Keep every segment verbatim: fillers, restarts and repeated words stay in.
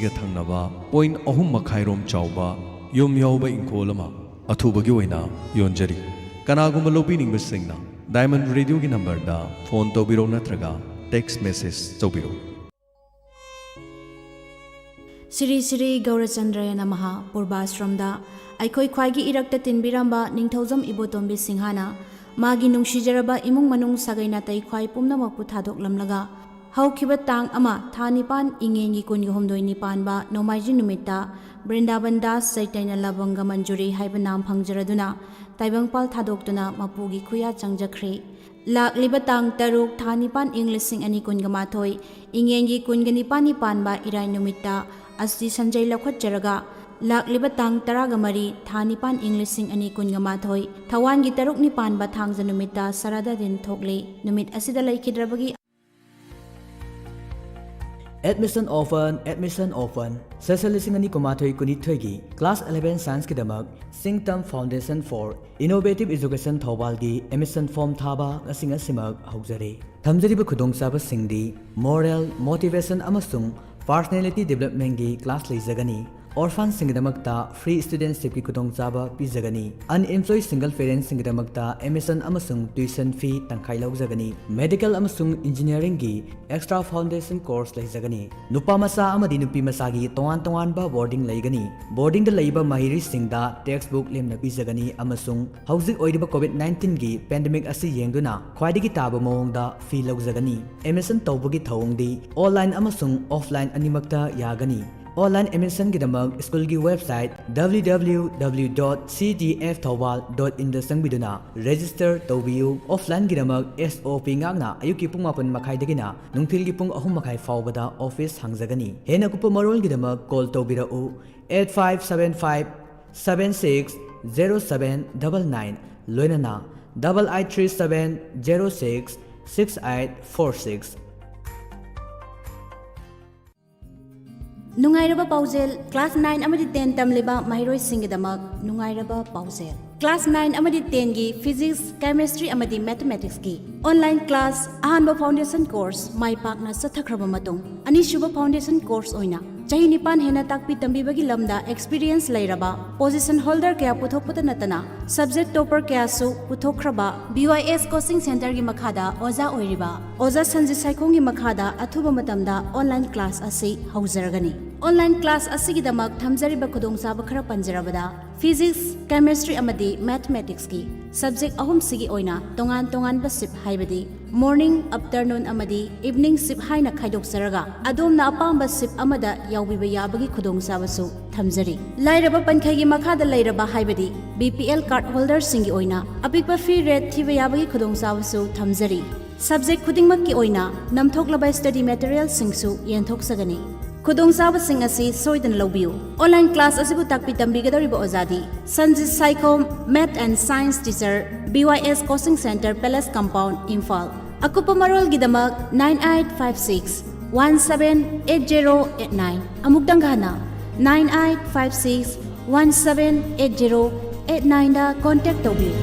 ꯒ ꯊꯪꯅꯕ ꯄꯣꯏꯟ ꯑꯍꯨꯝ ꯃꯈꯥꯏꯔꯣꯝ ꯆꯥꯎꯕ ꯌꯨꯝ ꯌꯥꯎꯕ ꯏꯪꯈꯣꯜ ꯑꯃ ꯑꯊꯨꯕꯒꯤ ꯑꯣꯏꯅ ꯌꯣꯟꯖꯔꯤ꯫ ꯀꯅꯥꯒꯨꯝꯕ ꯂꯧꯕꯤꯅꯤꯡꯕꯁꯤꯡꯅ ꯗꯥꯏꯃꯟ ꯔꯦꯗꯤꯑꯣꯒꯤ ꯅꯝꯕꯔꯗ ꯐꯣꯟ ꯇꯧꯕꯤꯔꯣ ꯅꯠꯇ꯭ꯔꯒ ꯇꯦꯛꯁ ꯃꯦꯁꯦꯖ ꯇꯧꯕꯤꯔꯣ꯫ ꯁ꯭ꯔꯤ ꯁ꯭ꯔꯤ ꯒꯧꯔꯆꯟꯗ꯭ꯔꯌ ꯅꯃꯍ ꯄꯨꯔꯕꯥꯁ꯭ꯔꯝꯗ ꯑꯩꯈꯣꯏ ꯈ꯭ꯋꯥꯏꯒꯤ ꯏꯔꯛꯇ ꯇꯤꯟꯕꯤꯔꯝꯕ ꯅꯤꯡꯊꯧꯖꯝ ꯏꯕꯣꯇꯣꯝꯕꯤ ꯁꯤꯡꯍꯅ ꯃꯥꯒꯤ ꯅꯨꯡꯁꯤꯖꯔꯕ ꯏꯃꯨꯡ ꯃꯅꯨꯡ ꯁꯥꯒꯩ ꯅꯥꯇꯩ ꯈ꯭ꯋꯥꯏ ꯄꯨꯝꯅꯃꯛꯄꯨ ꯊꯥꯗꯣꯛꯂꯝꯂꯒ ꯍꯧꯈꯤꯕ ꯇꯥꯡ ꯑꯃ ꯊꯥ ꯅꯤꯄꯥꯟ ꯏꯉꯦꯟꯒꯤ ꯀꯨꯟꯒ ꯍꯨꯝꯗꯣꯏꯅꯤ ꯄꯥꯟꯕ ꯅꯣꯡꯃꯥꯏꯖꯤꯡ ꯅꯨꯃꯤꯠꯇ ꯕ꯭ꯔꯤꯟꯗꯥꯕꯟ ꯗꯥꯁ ꯆꯩꯇꯟꯌ ꯂꯕꯪꯒ ꯃꯟꯖꯨꯔꯤ ꯍꯥꯏꯕ ꯅꯥꯝ ꯐꯪꯖꯔꯗꯨꯅ ꯇꯥꯏꯕꯪꯄꯥꯜ ꯊꯥꯗꯣꯛꯇꯨꯅ ꯃꯄꯨꯒꯤ ꯈꯨꯌꯥ ꯆꯪꯖꯈ꯭ꯔꯦ꯫ ꯂꯥꯛꯂꯤꯕ ꯇꯥꯡ ꯇꯔꯨꯛ ꯊꯥ ꯅꯤꯄꯥꯟ ꯏꯪ ꯂꯤꯁꯤꯡ ꯑꯅꯤ ꯀꯨꯟꯒ ꯃꯥꯊꯣꯏ ꯏꯉꯦꯟꯒꯤ ꯀꯨꯟꯒ ꯅꯤꯄꯥꯟꯅꯤ ꯄꯥꯟꯕ ꯏꯔꯥꯏ ꯅꯨꯃꯤꯠꯇ ꯑꯁꯇꯤ ꯁꯟꯖꯩ ꯂꯧꯈꯠꯆꯔꯒ ꯂꯥꯛꯂꯤꯕ ꯇꯥꯡ ꯇꯔꯥꯒ ꯃꯔꯤ ꯊꯥ ꯅꯤꯄꯥꯟ ꯏꯪ ꯂꯤꯁꯤꯡ ꯑꯅꯤ ꯀꯨꯟꯒ ꯃꯥꯊꯣꯏ ꯊꯋꯥꯟꯒꯤ ꯇꯔꯨꯛꯅꯤ ꯄꯥꯟꯕ ꯊꯥꯡꯖ ꯅꯨꯃꯤꯠꯇ ꯁꯔꯥꯗꯥ ꯗꯤꯟ ꯊꯣꯛꯂꯤ꯫ ꯅꯨꯃꯤꯠ ꯑꯁꯤꯗ ꯂꯩꯈꯤꯗ꯭ꯔꯕꯒꯤ Admission open, admission open꯫ Session ꯂꯤꯁꯤꯡ ꯑꯅꯤ ꯀꯨꯟꯃꯥꯊꯣꯏ ꯀꯨꯟꯅꯤꯊꯣꯏꯒꯤ Class eleven Scienceꯀꯤꯗꯃꯛ ꯁꯤꯡꯇꯝ Foundation for Innovative Education ꯊꯧꯕꯥꯜꯒꯤ admission form ꯊꯥꯕ ꯉꯁꯤ ꯉꯁꯤꯃꯛ ꯍꯧꯖꯔꯦ꯫ ꯊꯝꯖꯔꯤꯕ ꯈꯨꯗꯣꯡꯆꯥꯕꯁꯤꯡꯗꯤ moral, motivation ꯑꯃꯁꯨꯡ personality developmentꯀꯤ class ꯂꯩꯖꯒꯅꯤ꯫ Orphanꯁꯤꯡꯒꯤꯗꯃꯛꯇ free studentshipꯀꯤ ꯈꯨꯗꯣꯡꯆꯥꯕ ꯄꯤꯖꯒꯅꯤ꯫ Unemployed single parentꯁꯤꯡꯒꯤꯗꯃꯛꯇ admission ꯑꯃꯁꯨꯡ tuition fee ꯇꯪꯈꯥꯏ ꯂꯧꯖꯒꯅꯤ꯫ Medical ꯑꯃꯁꯨꯡ engineeringꯒꯤ extra foundation course ꯂꯩꯖꯒꯅꯤ꯫ ꯅꯨꯄꯥ ꯃꯆꯥ ꯑꯃꯗꯤ ꯅꯨꯄꯤ ꯃꯆꯥꯒꯤ ꯇꯣꯉꯥꯟ ꯇꯣꯉꯥꯟꯕ boarding ꯂꯩꯒꯅꯤ꯫ Boardingꯗ ꯂꯩꯕ ꯃꯍꯩꯔꯣꯏꯁꯤꯡꯗ textbook ꯂꯦꯝꯅ ꯄꯤꯖꯒꯅꯤ ꯑꯃꯁꯨꯡ ꯍꯧꯖꯤꯛ ꯑꯣꯏꯔꯤꯕ COVID nineteenꯒꯤ pandemic ꯑꯁꯤ ꯌꯦꯡꯗꯨꯅ ꯈ꯭ꯋꯥꯏꯗꯒꯤ ꯇꯥꯕ ꯃꯑꯣꯡꯗ fee ꯂꯧꯖꯒꯅꯤ꯫ Admission ꯇꯧꯕꯒꯤ ꯊꯧꯑꯣꯡꯗꯤ online ꯑꯃꯁꯨꯡ offline ꯑꯅꯤꯃꯛꯇ ꯌꯥꯒꯅꯤ꯫ Online admissionꯒꯤꯗꯃꯛ schoolꯒꯤ website www.ctfthoubaal.inꯗ ꯆꯪꯕꯤꯗꯨꯅ register ꯇꯧꯕꯤꯌꯨ꯫ Offlineꯒꯤꯗꯃꯛ SOP ꯉꯥꯛꯅ ꯑꯌꯨꯛꯀꯤ ꯄꯨꯡ ꯃꯥꯄꯟ ꯃꯈꯥꯏꯗꯒꯤꯅ ꯅꯨꯡꯊꯤꯜꯒꯤ ꯄꯨꯡ ꯑꯍꯨꯝ ꯃꯈꯥꯏ ꯐꯥꯎꯕꯗ office ꯍꯥꯡꯖꯒꯅꯤ꯫ ꯍꯦꯟꯅ ꯀꯨꯞꯄ ꯃꯔꯣꯜꯒꯤꯗꯃꯛ call ꯇꯧꯕꯤꯔꯛꯎ eight five seven five seven six zero seven double nine, ꯂꯣꯏꯅꯅ double eight three seven zero six six eight four six꯫ ꯅꯨꯡꯉꯥꯏꯔꯕ ꯄꯥꯎꯖꯦꯜ꯫ Class nine ꯑꯃꯗꯤ ten ꯇꯝꯂꯤꯕ ꯃꯍꯩꯔꯣꯏꯁꯤꯡꯒꯤꯗꯃꯛ ꯅꯨꯡꯉꯥꯏꯔꯕ ꯄꯥꯎꯖꯦꯜ꯫ Class nine ꯑꯃꯗꯤ tenꯒꯤ Physics, Chemistry ꯑꯃꯗꯤ Mathematicsꯀꯤ online class, ꯑꯍꯥꯟꯕ foundation course ꯃꯥꯏ ꯄꯥꯛꯅ ꯆꯠꯊꯈ꯭ꯔꯕ ꯃꯇꯨꯡ, ꯑꯅꯤꯁꯨꯕ foundation course ꯑꯣꯏꯅ ꯆꯍꯤ ꯅꯤꯄꯥꯟ ꯍꯦꯟꯅ ꯇꯥꯛꯄꯤ ꯇꯝꯕꯤꯕꯒꯤ ꯂꯝꯗ experience ꯂꯩꯔꯕ position holder ꯀꯌꯥ ꯄꯨꯊꯣꯛꯄꯇ ꯅꯠꯇꯅ subject topper ꯀꯌꯥꯁꯨ ꯄꯨꯊꯣꯛꯈ꯭ꯔꯕ B Y S coaching centreꯒꯤ ꯃꯈꯥꯗ ꯑꯣꯖꯥ ꯑꯣꯏꯔꯤꯕ ꯑꯣꯖꯥ ꯁꯟꯖꯤꯠ ꯁꯥꯏꯈꯣꯝꯒꯤ ꯃꯈꯥꯗ ꯑꯊꯨꯕ ꯃꯇꯝꯗ online class ꯑꯁꯤ ꯍꯧꯖꯔꯒꯅꯤ꯫ Online class ꯑꯁꯤꯒꯤꯗꯃꯛ ꯊꯝꯖꯔꯤꯕ ꯈꯨꯗꯣꯡꯆꯥꯕ ꯈꯔ ꯄꯟꯖꯔꯕꯗ, physics, chemistry ꯑꯃꯗꯤ mathematicsꯀꯤ subject ꯑꯍꯨꯝꯁꯤꯒꯤ ꯑꯣꯏꯅ ꯇꯣꯉꯥꯟ ꯇꯣꯉꯥꯟꯕ shift, ꯍꯥꯏꯕꯗꯤ morning, afternoon ꯑꯃꯗꯤ evening shift ꯍꯥꯏꯅ ꯈꯥꯏꯗꯣꯛꯆꯔꯒ, ꯑꯗꯣꯝꯅ ꯑꯄꯥꯝꯕ shift ꯑꯃꯗ ꯌꯥꯎꯕꯤꯕ ꯌꯥꯕꯒꯤ ꯈꯨꯗꯣꯡꯆꯥꯕꯁꯨ ꯊꯝꯖꯔꯤ꯫ ꯂꯥꯏꯔꯕ ꯄꯟꯈꯩꯒꯤ ꯃꯈꯥꯗ ꯂꯩꯔꯕ, ꯍꯥꯏꯕꯗꯤ B P L card holderꯁꯤꯡꯒꯤ ꯑꯣꯏꯅ ꯑꯄꯤꯛꯄ fee rate ꯊꯤꯕ ꯌꯥꯕꯒꯤ ꯈꯨꯗꯣꯡꯆꯥꯕꯁꯨ ꯊꯝꯖꯔꯤ꯫ Subject ꯈꯨꯗꯤꯡꯃꯛꯀꯤ ꯑꯣꯏꯅ ꯅꯝꯊꯣꯛꯂꯕ study materialꯁꯤꯡꯁꯨ ꯌꯦꯟꯊꯣꯛꯆꯒꯅꯤ꯫ ꯈꯨꯗꯣꯡꯆꯥꯕꯁꯤꯡ ꯑꯁꯤ ꯁꯣꯏꯗꯅ ꯂꯧꯕꯤꯌꯨ꯫ Online class ꯑꯁꯤꯕꯨ ꯇꯥꯛꯄꯤ ꯇꯝꯕꯤꯒꯗꯧꯔꯤꯕ ꯑꯣꯖꯥꯗꯤ Sanjit Saikhom, Math and Science teacher, B Y S coaching centre, Palace Compound, Imphal. ꯑꯀꯨꯞꯄ ꯃꯔꯣꯜꯒꯤꯗꯃꯛ nine eight five six one seven eight zero eight nine꯫ ꯑꯃꯨꯛꯇꯪꯒ ꯍꯟꯅ, nine eight five six one seven eight zero eight nineꯗ contact ꯇꯧꯕꯤꯌꯨ꯫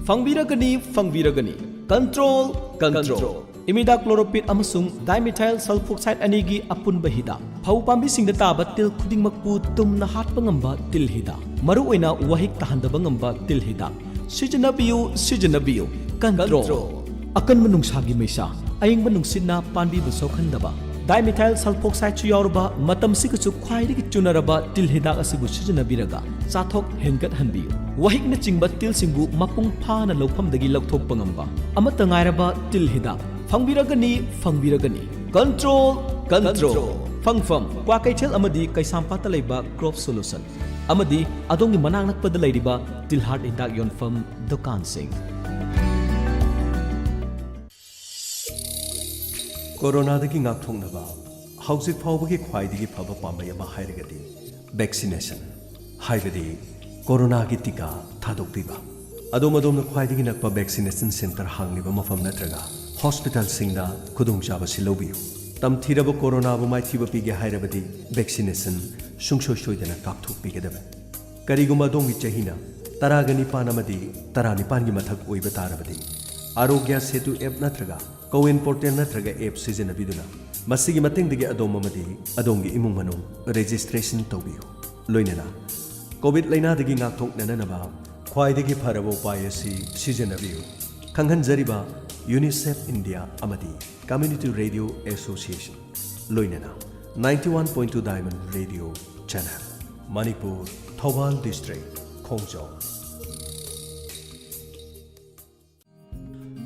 ꯐꯪꯕꯤꯔꯒꯅꯤ, ꯐꯪꯕꯤꯔꯒꯅꯤ꯫ Control, Control꯫ Imidacloroprid ꯑꯃꯁꯨꯡ dimethyl sulfoxide ꯑꯅꯤꯒꯤ ꯑꯄꯨꯟꯕ ꯍꯤꯗꯥꯛ꯫ ꯐꯧ ꯄꯥꯝꯕꯤꯁꯤꯡꯗ ꯇꯥꯕ ꯇꯤꯜ ꯈꯨꯗꯤꯡꯃꯛꯄꯨ ꯇꯨꯝꯅ ꯍꯥꯠꯄ ꯉꯝꯕ ꯇꯤꯜ ꯍꯤꯗꯥꯛ꯫ ꯃꯔꯨꯑꯣꯏꯅ ꯋꯥꯍꯤꯛ ꯇꯥꯍꯟꯗꯕ ꯉꯝꯕ ꯇꯤꯜ ꯍꯤꯗꯥꯛ꯫ ꯁꯤꯖꯤꯟꯅꯕꯤꯌꯨ, ꯁꯤꯖꯤꯟꯅꯕꯤꯌꯨ꯫ Control꯫ ꯑꯀꯟꯕ ꯅꯨꯡꯁꯥꯒꯤ ꯃꯩꯁꯥ, ꯑꯌꯤꯡꯕ ꯅꯨꯡꯁꯤꯠꯅ ꯄꯥꯝꯕꯤꯕꯨ ꯁꯣꯛꯍꯟꯗꯕ꯫ Dimethyl sulfoxideꯁꯨ ꯌꯥꯎꯔꯕ, ꯃꯇꯝꯁꯤꯒꯁꯨ ꯈ꯭ꯋꯥꯏꯗꯒꯤ ꯆꯨꯅꯔꯕ ꯇꯤꯜ ꯍꯤꯗꯥꯛ ꯑꯁꯤꯕꯨ ꯁꯤꯖꯤꯟꯅꯕꯤꯔꯒ ꯆꯥꯊꯣꯛ ꯍꯦꯟꯒꯠꯍꯟꯕꯤꯌꯨ꯫ ꯋꯥꯍꯤꯛꯅꯆꯤꯡꯕ ꯇꯤꯜꯁꯤꯡꯕꯨ ꯃꯄꯨꯡ ꯐꯥꯅ ꯂꯧꯐꯝꯗꯒꯤ ꯂꯧꯊꯣꯛꯄ ꯉꯝꯕ ꯑꯃꯠꯇ ꯉꯥꯏꯔꯕ ꯇꯤꯜ ꯍꯤꯗꯥꯛ꯫ ꯐꯪꯕꯤꯔꯒꯅꯤ, ꯐꯪꯕꯤꯔꯒꯅꯤ꯫ Control, Control꯫ ꯐꯪꯐꯝ: ꯀ꯭ꯋꯥꯀꯩꯊꯦꯜ ꯑꯃꯗꯤ ꯀꯩꯁꯥꯝꯄꯥꯠꯇ ꯂꯩꯕ Crop Solution ꯑꯃꯗꯤ ꯑꯗꯣꯝꯒꯤ ꯃꯅꯥꯛ ꯅꯛꯄꯗ ꯂꯩꯔꯤꯕ ꯇꯤꯜꯍꯥꯠ ꯍꯤꯗꯥꯛ ꯌꯣꯟꯐꯝ ꯗꯨꯀꯥꯟꯁꯤꯡ꯫ ꯀꯣꯔꯣꯅꯥꯗꯒꯤ ꯉꯥꯛꯊꯣꯛꯅꯕ ꯍꯧꯖꯤꯛ ꯐꯥꯎꯕꯒꯤ ꯈ꯭ꯋꯥꯏꯗꯒꯤ ꯐꯕ ꯄꯥꯝꯕꯩ ꯑꯃ ꯍꯥꯏꯔꯒꯗꯤ vaccination, ꯍꯥꯏꯕꯗꯤ ꯀꯣꯔꯣꯅꯥꯒꯤ ꯇꯤꯀꯥ ꯊꯥꯗꯣꯛꯄꯤꯕ꯫ ꯑꯗꯣꯝ ꯑꯗꯣꯝꯅ ꯈ꯭ꯋꯥꯏꯗꯒꯤ ꯅꯛꯄ vaccination centre ꯍꯥꯡꯂꯤꯕ ꯃꯐꯝ ꯅꯠꯇ꯭ꯔꯒ hospitalꯁꯤꯡꯗ ꯈꯨꯗꯣꯡꯆꯥꯕꯁꯤ ꯂꯧꯕꯤꯌꯨ꯫ ꯇꯝꯊꯤꯔꯕ ꯀꯣꯔꯣꯅꯥꯕꯨ ꯃꯥꯏꯊꯤꯕ ꯄꯤꯒꯦ ꯍꯥꯏꯔꯕꯗꯤ vaccination ꯁꯨꯡꯁꯣꯏ ꯁꯣꯏꯗꯅ ꯀꯥꯞꯊꯣꯛꯄꯤꯒꯗꯕꯅꯤ꯫ ꯀꯔꯤꯒꯨꯝꯕ ꯑꯗꯣꯝꯒꯤ ꯆꯍꯤꯅ ꯇꯔꯥꯒ ꯅꯤꯄꯥꯟ ꯑꯃꯗꯤ ꯇꯔꯥꯅꯤꯄꯥꯟꯒꯤ ꯃꯊꯛ ꯑꯣꯏꯕ ꯇꯥꯔꯕꯗꯤ, ꯑꯥꯔꯣꯒ꯭ꯌ ꯁꯦꯇꯨ app ꯅꯠꯇ꯭ꯔꯒ CoWIN portal ꯅꯠꯇ꯭ꯔꯒ app ꯁꯤꯖꯤꯟꯅꯕꯤꯗꯨꯅ ꯃꯁꯤꯒꯤ ꯃꯇꯦꯡꯗꯒꯤ ꯑꯗꯣꯝ ꯑꯃꯗꯤ ꯑꯗꯣꯝꯒꯤ ꯏꯃꯨꯡ ꯃꯅꯨꯡ ꯔꯦꯖꯤꯁꯇ꯭ꯔꯦꯁꯟ ꯇꯧꯕꯤꯌꯨ꯫ ꯂꯣꯏꯅꯅ ꯀꯣꯚꯤꯗ ꯂꯥꯏꯅꯥꯗꯒꯤ ꯉꯥꯛꯊꯣꯛꯅꯅꯕ ꯈ꯭ꯋꯥꯏꯗꯒꯤ ꯐꯔꯕ ꯎꯄꯥꯏ ꯑꯁꯤ ꯁꯤꯖꯤꯟꯅꯕꯤꯌꯨ꯫ ꯈꯪꯍꯟꯖꯔꯤꯕ ꯌꯨꯅꯤꯁꯦꯐ ꯏꯟꯗꯤꯌꯥ ꯑꯃꯗꯤ ꯀꯝꯃ꯭ꯌꯨꯅꯤꯇꯤ ꯔꯦꯗꯤꯑꯣ ꯑꯦꯁꯣꯁꯤꯌꯦꯁꯟ, ꯂꯣꯏꯅꯅ ninety one point two Diamond Radio Channel, Manipur, Thoubal district, Khongjom.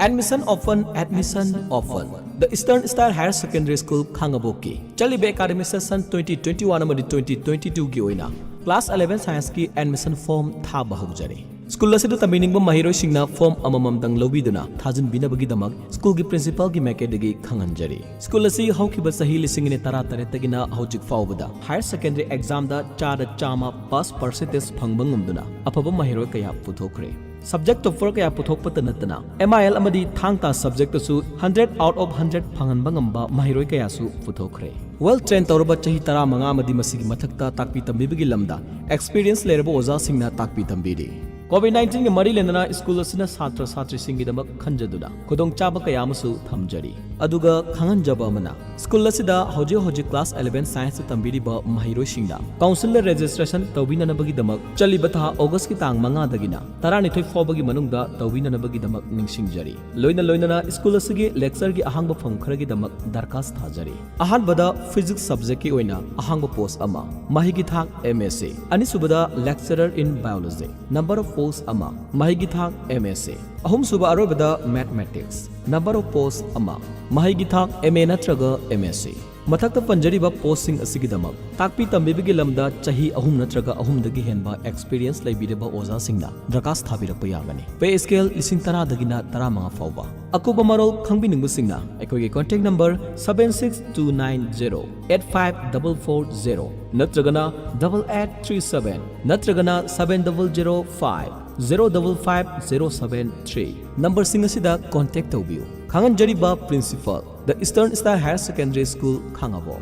Admission open, admission open. The Eastern Star Higher Secondary School, ꯈꯥꯉꯕꯣꯛꯀꯤ ꯆꯠꯂꯤꯕ ꯑꯦꯀꯥꯗꯃꯤꯛ ꯁꯦꯁꯟ twenty twenty-one ꯑꯃꯗꯤ twenty twenty-twoꯒꯤ ꯑꯣꯏꯅ ꯀ꯭ꯂꯥꯁ eleven ꯁꯥꯏꯟꯁꯀꯤ ꯑꯦꯗꯃꯤꯁꯟ ꯐꯣꯔꯝ ꯊꯥꯕ ꯍꯧꯖꯔꯦ꯫ School ꯑꯁꯤꯗ ꯇꯝꯕꯤꯅꯤꯡꯕ ꯃꯍꯩꯔꯣꯏꯁꯤꯡꯅ form ꯑꯃꯃꯝꯗꯪ ꯂꯧꯕꯤꯗꯨꯅ ꯊꯥꯖꯤꯟꯕꯤꯅꯕꯒꯤꯗꯃꯛ ꯁ꯭ꯀꯨꯜꯒꯤ ꯄ꯭ꯔꯤꯟꯁꯤꯄꯥꯜꯒꯤ ꯃꯥꯏꯀꯩꯗꯒꯤ ꯈꯪꯍꯟꯖꯔꯤ꯫ ꯁ꯭ꯀꯨꯜ ꯑꯁꯤ ꯍꯧꯈꯤꯕ ꯆꯍꯤ ꯂꯤꯁꯤꯡ ꯑꯅꯤ ꯇꯔꯥꯇꯔꯦꯠꯇꯒꯤꯅ ꯍꯧꯖꯤꯛ ꯐꯥꯎꯕꯗ ꯍꯥꯌꯔ ꯁꯦꯀꯦꯟꯗꯔꯤ ꯑꯦꯛꯖꯥꯝꯗ ꯆꯥꯗ ꯆꯥꯝꯃ ꯄꯥꯁ ꯄꯥꯔꯁꯦꯟꯇꯦꯖ ꯐꯪꯕ ꯉꯝꯗꯨꯅ ꯑꯐꯕ ꯃꯍꯩꯔꯣꯏ ꯀꯌꯥ ꯄꯨꯊꯣꯛꯈ꯭ꯔꯦ꯫ ꯁꯕꯖꯦꯛ ꯇꯣꯞꯄꯔ ꯀꯌꯥ ꯄꯨꯊꯣꯛꯄꯇ ꯅꯠꯇꯅ, ꯑꯦꯝ ꯑꯥꯏ ꯑꯦꯜ ꯑꯃꯗꯤ ꯊꯥꯡ ꯇꯥ ꯁꯕꯖꯦꯛꯇꯁꯨ hundred out of hundred ꯐꯪꯍꯟꯕ ꯉꯝꯕ ꯃꯍꯩꯔꯣꯏ ꯀꯌꯥꯁꯨ ꯄꯨꯊꯣꯛꯈ꯭ꯔꯦ꯫ ꯋꯦꯜ ꯇ꯭ꯔꯦꯟ ꯇꯧꯔꯕ ꯆꯍꯤ ꯇꯔꯥꯃꯉꯥ ꯑꯃꯗꯤ ꯃꯁꯤꯒꯤ ꯃꯊꯛꯇ ꯇꯥꯛꯄꯤ ꯇꯝꯕꯤꯕꯒꯤ ꯂꯝꯗ ꯑꯦꯛꯁꯄꯤꯔꯤꯌꯦꯟꯁ ꯂꯩꯔꯕ ꯑꯣꯖꯥꯁꯤꯡꯅ ꯇꯥꯛꯄꯤ ꯇꯝꯕꯤꯔꯤ꯫ ꯀꯣꯚꯤꯗ ꯅꯥꯏꯟꯇꯤꯟꯒ ꯃꯔꯤ ꯂꯩꯅꯅ ꯁ꯭ꯀꯨꯜ ꯑꯁꯤꯅ ꯁꯥꯇ꯭ꯔ ꯁꯥꯇ꯭ꯔꯤꯁꯤꯡꯒꯤꯗꯃꯛ ꯈꯟꯖꯗꯨꯅ ꯈꯨꯗꯣꯡꯆꯥꯕ ꯀꯌꯥ ꯑꯃꯁꯨ ꯊꯝꯖꯔꯤ꯫ ꯑꯗꯨꯒ ꯈꯪꯍꯟꯖꯕ ꯑꯃꯅ, ꯁ꯭ꯀꯨꯜ ꯑꯁꯤꯗ ꯍꯧꯖꯤꯛ ꯍꯧꯖꯤꯛ ꯀ꯭ꯂꯥꯁ eleven ꯁꯥꯏꯟꯁꯇ ꯇꯝꯕꯤꯔꯤꯕ ꯃꯍꯩꯔꯣꯏꯁꯤꯡꯅ ꯀꯥꯎꯟꯁꯤꯜꯗ ꯔꯦꯖꯤꯁꯇ꯭ꯔꯦꯁꯟ ꯇꯧꯕꯤꯅꯅꯕꯒꯤꯗꯃꯛ ꯆꯠꯂꯤꯕ ꯊꯥ ꯑꯣꯒꯁꯀꯤ ꯇꯥꯡ ꯃꯉꯥꯗꯒꯤꯅ ꯇꯔꯥꯅꯤꯊꯣꯏ ꯐꯥꯎꯕꯒꯤ ꯃꯅꯨꯡꯗ ꯇꯧꯕꯤꯅꯅꯕꯒꯤꯗꯃꯛ ꯅꯤꯡꯁꯤꯡꯖꯔꯤ꯫ ꯂꯣꯏꯅ ꯂꯣꯏꯅꯅ ꯁ꯭ꯀꯨꯜ ꯑꯁꯤꯒꯤ ꯂꯦꯛꯆꯔꯒꯤ ꯑꯍꯥꯡꯕ ꯐꯝ ꯈꯔꯒꯤꯗꯃꯛ ꯗꯔꯈꯥꯁ ꯊꯥꯖꯔꯤ꯫ ꯑꯍꯥꯟꯕꯗ ꯐꯤꯖꯤꯛꯁ ꯁꯕꯖꯦꯛꯀꯤ ꯑꯣꯏꯅ ꯑꯍꯥꯡꯕ ꯄꯣꯁ ꯑꯃ, ꯃꯍꯩꯒꯤ ꯊꯥꯛ M S c꯫ ꯑꯅꯤꯁꯨꯕꯗ lecturer in biology, number of post ꯑꯃ, ꯃꯍꯩꯒꯤ ꯊꯥꯛ M S c꯫ ꯑꯍꯨꯝꯁꯨꯕ ꯑꯔꯣꯏꯕꯗ ꯃꯦꯊꯃꯦꯇꯤꯛꯁ, number of post ꯑꯃ, ꯃꯍꯩꯒꯤ ꯊꯥꯛ M A ꯅꯠꯇ꯭ꯔꯒ M S c꯫ ꯃꯊꯛꯇ ꯄꯟꯖꯔꯤꯕ ꯄꯣꯁꯁꯤꯡ ꯑꯁꯤꯒꯤꯗꯃꯛ ꯇꯥꯛꯄꯤ ꯇꯝꯕꯤꯕꯒꯤ ꯂꯝꯗ ꯆꯍꯤ ꯑꯍꯨꯝ ꯅꯠꯇ꯭ꯔꯒ ꯑꯍꯨꯝꯗꯒꯤ ꯍꯦꯟꯕ ꯑꯦꯛꯁꯄꯤꯔꯤꯌꯦꯟꯁ ꯂꯩꯕꯤꯔꯕ ꯑꯣꯖꯥꯁꯤꯡꯅ ꯗꯔꯈꯥꯁ ꯊꯥꯕꯤꯔꯛꯄ ꯌꯥꯒꯅꯤ꯫ ꯄꯦ ꯁ꯭ꯀꯦꯜ ꯂꯤꯁꯤꯡ ꯇꯔꯥꯗꯒꯤꯅ ꯇꯔꯥꯃꯉꯥ ꯐꯥꯎꯕ꯫ ꯑꯀꯨꯞꯄ ꯃꯔꯣꯜ ꯈꯪꯕꯤꯅꯤꯡꯕꯁꯤꯡꯅ ꯑꯩꯈꯣꯏꯒꯤ contact number seven six two nine zero eight five double four zero ꯅꯠꯇ꯭ꯔꯒꯅ double eight three seven ꯅꯠꯇ꯭ꯔꯒꯅ seven double zero five zero double five zero seven three numberꯁꯤꯡ ꯑꯁꯤꯗ contact ꯇꯧꯕꯤꯌꯨ꯫ ꯈꯪꯍꯟꯖꯔꯤꯕ principal, The Eastern Star Higher Secondary School, ꯈꯥꯉꯕꯣꯛ꯫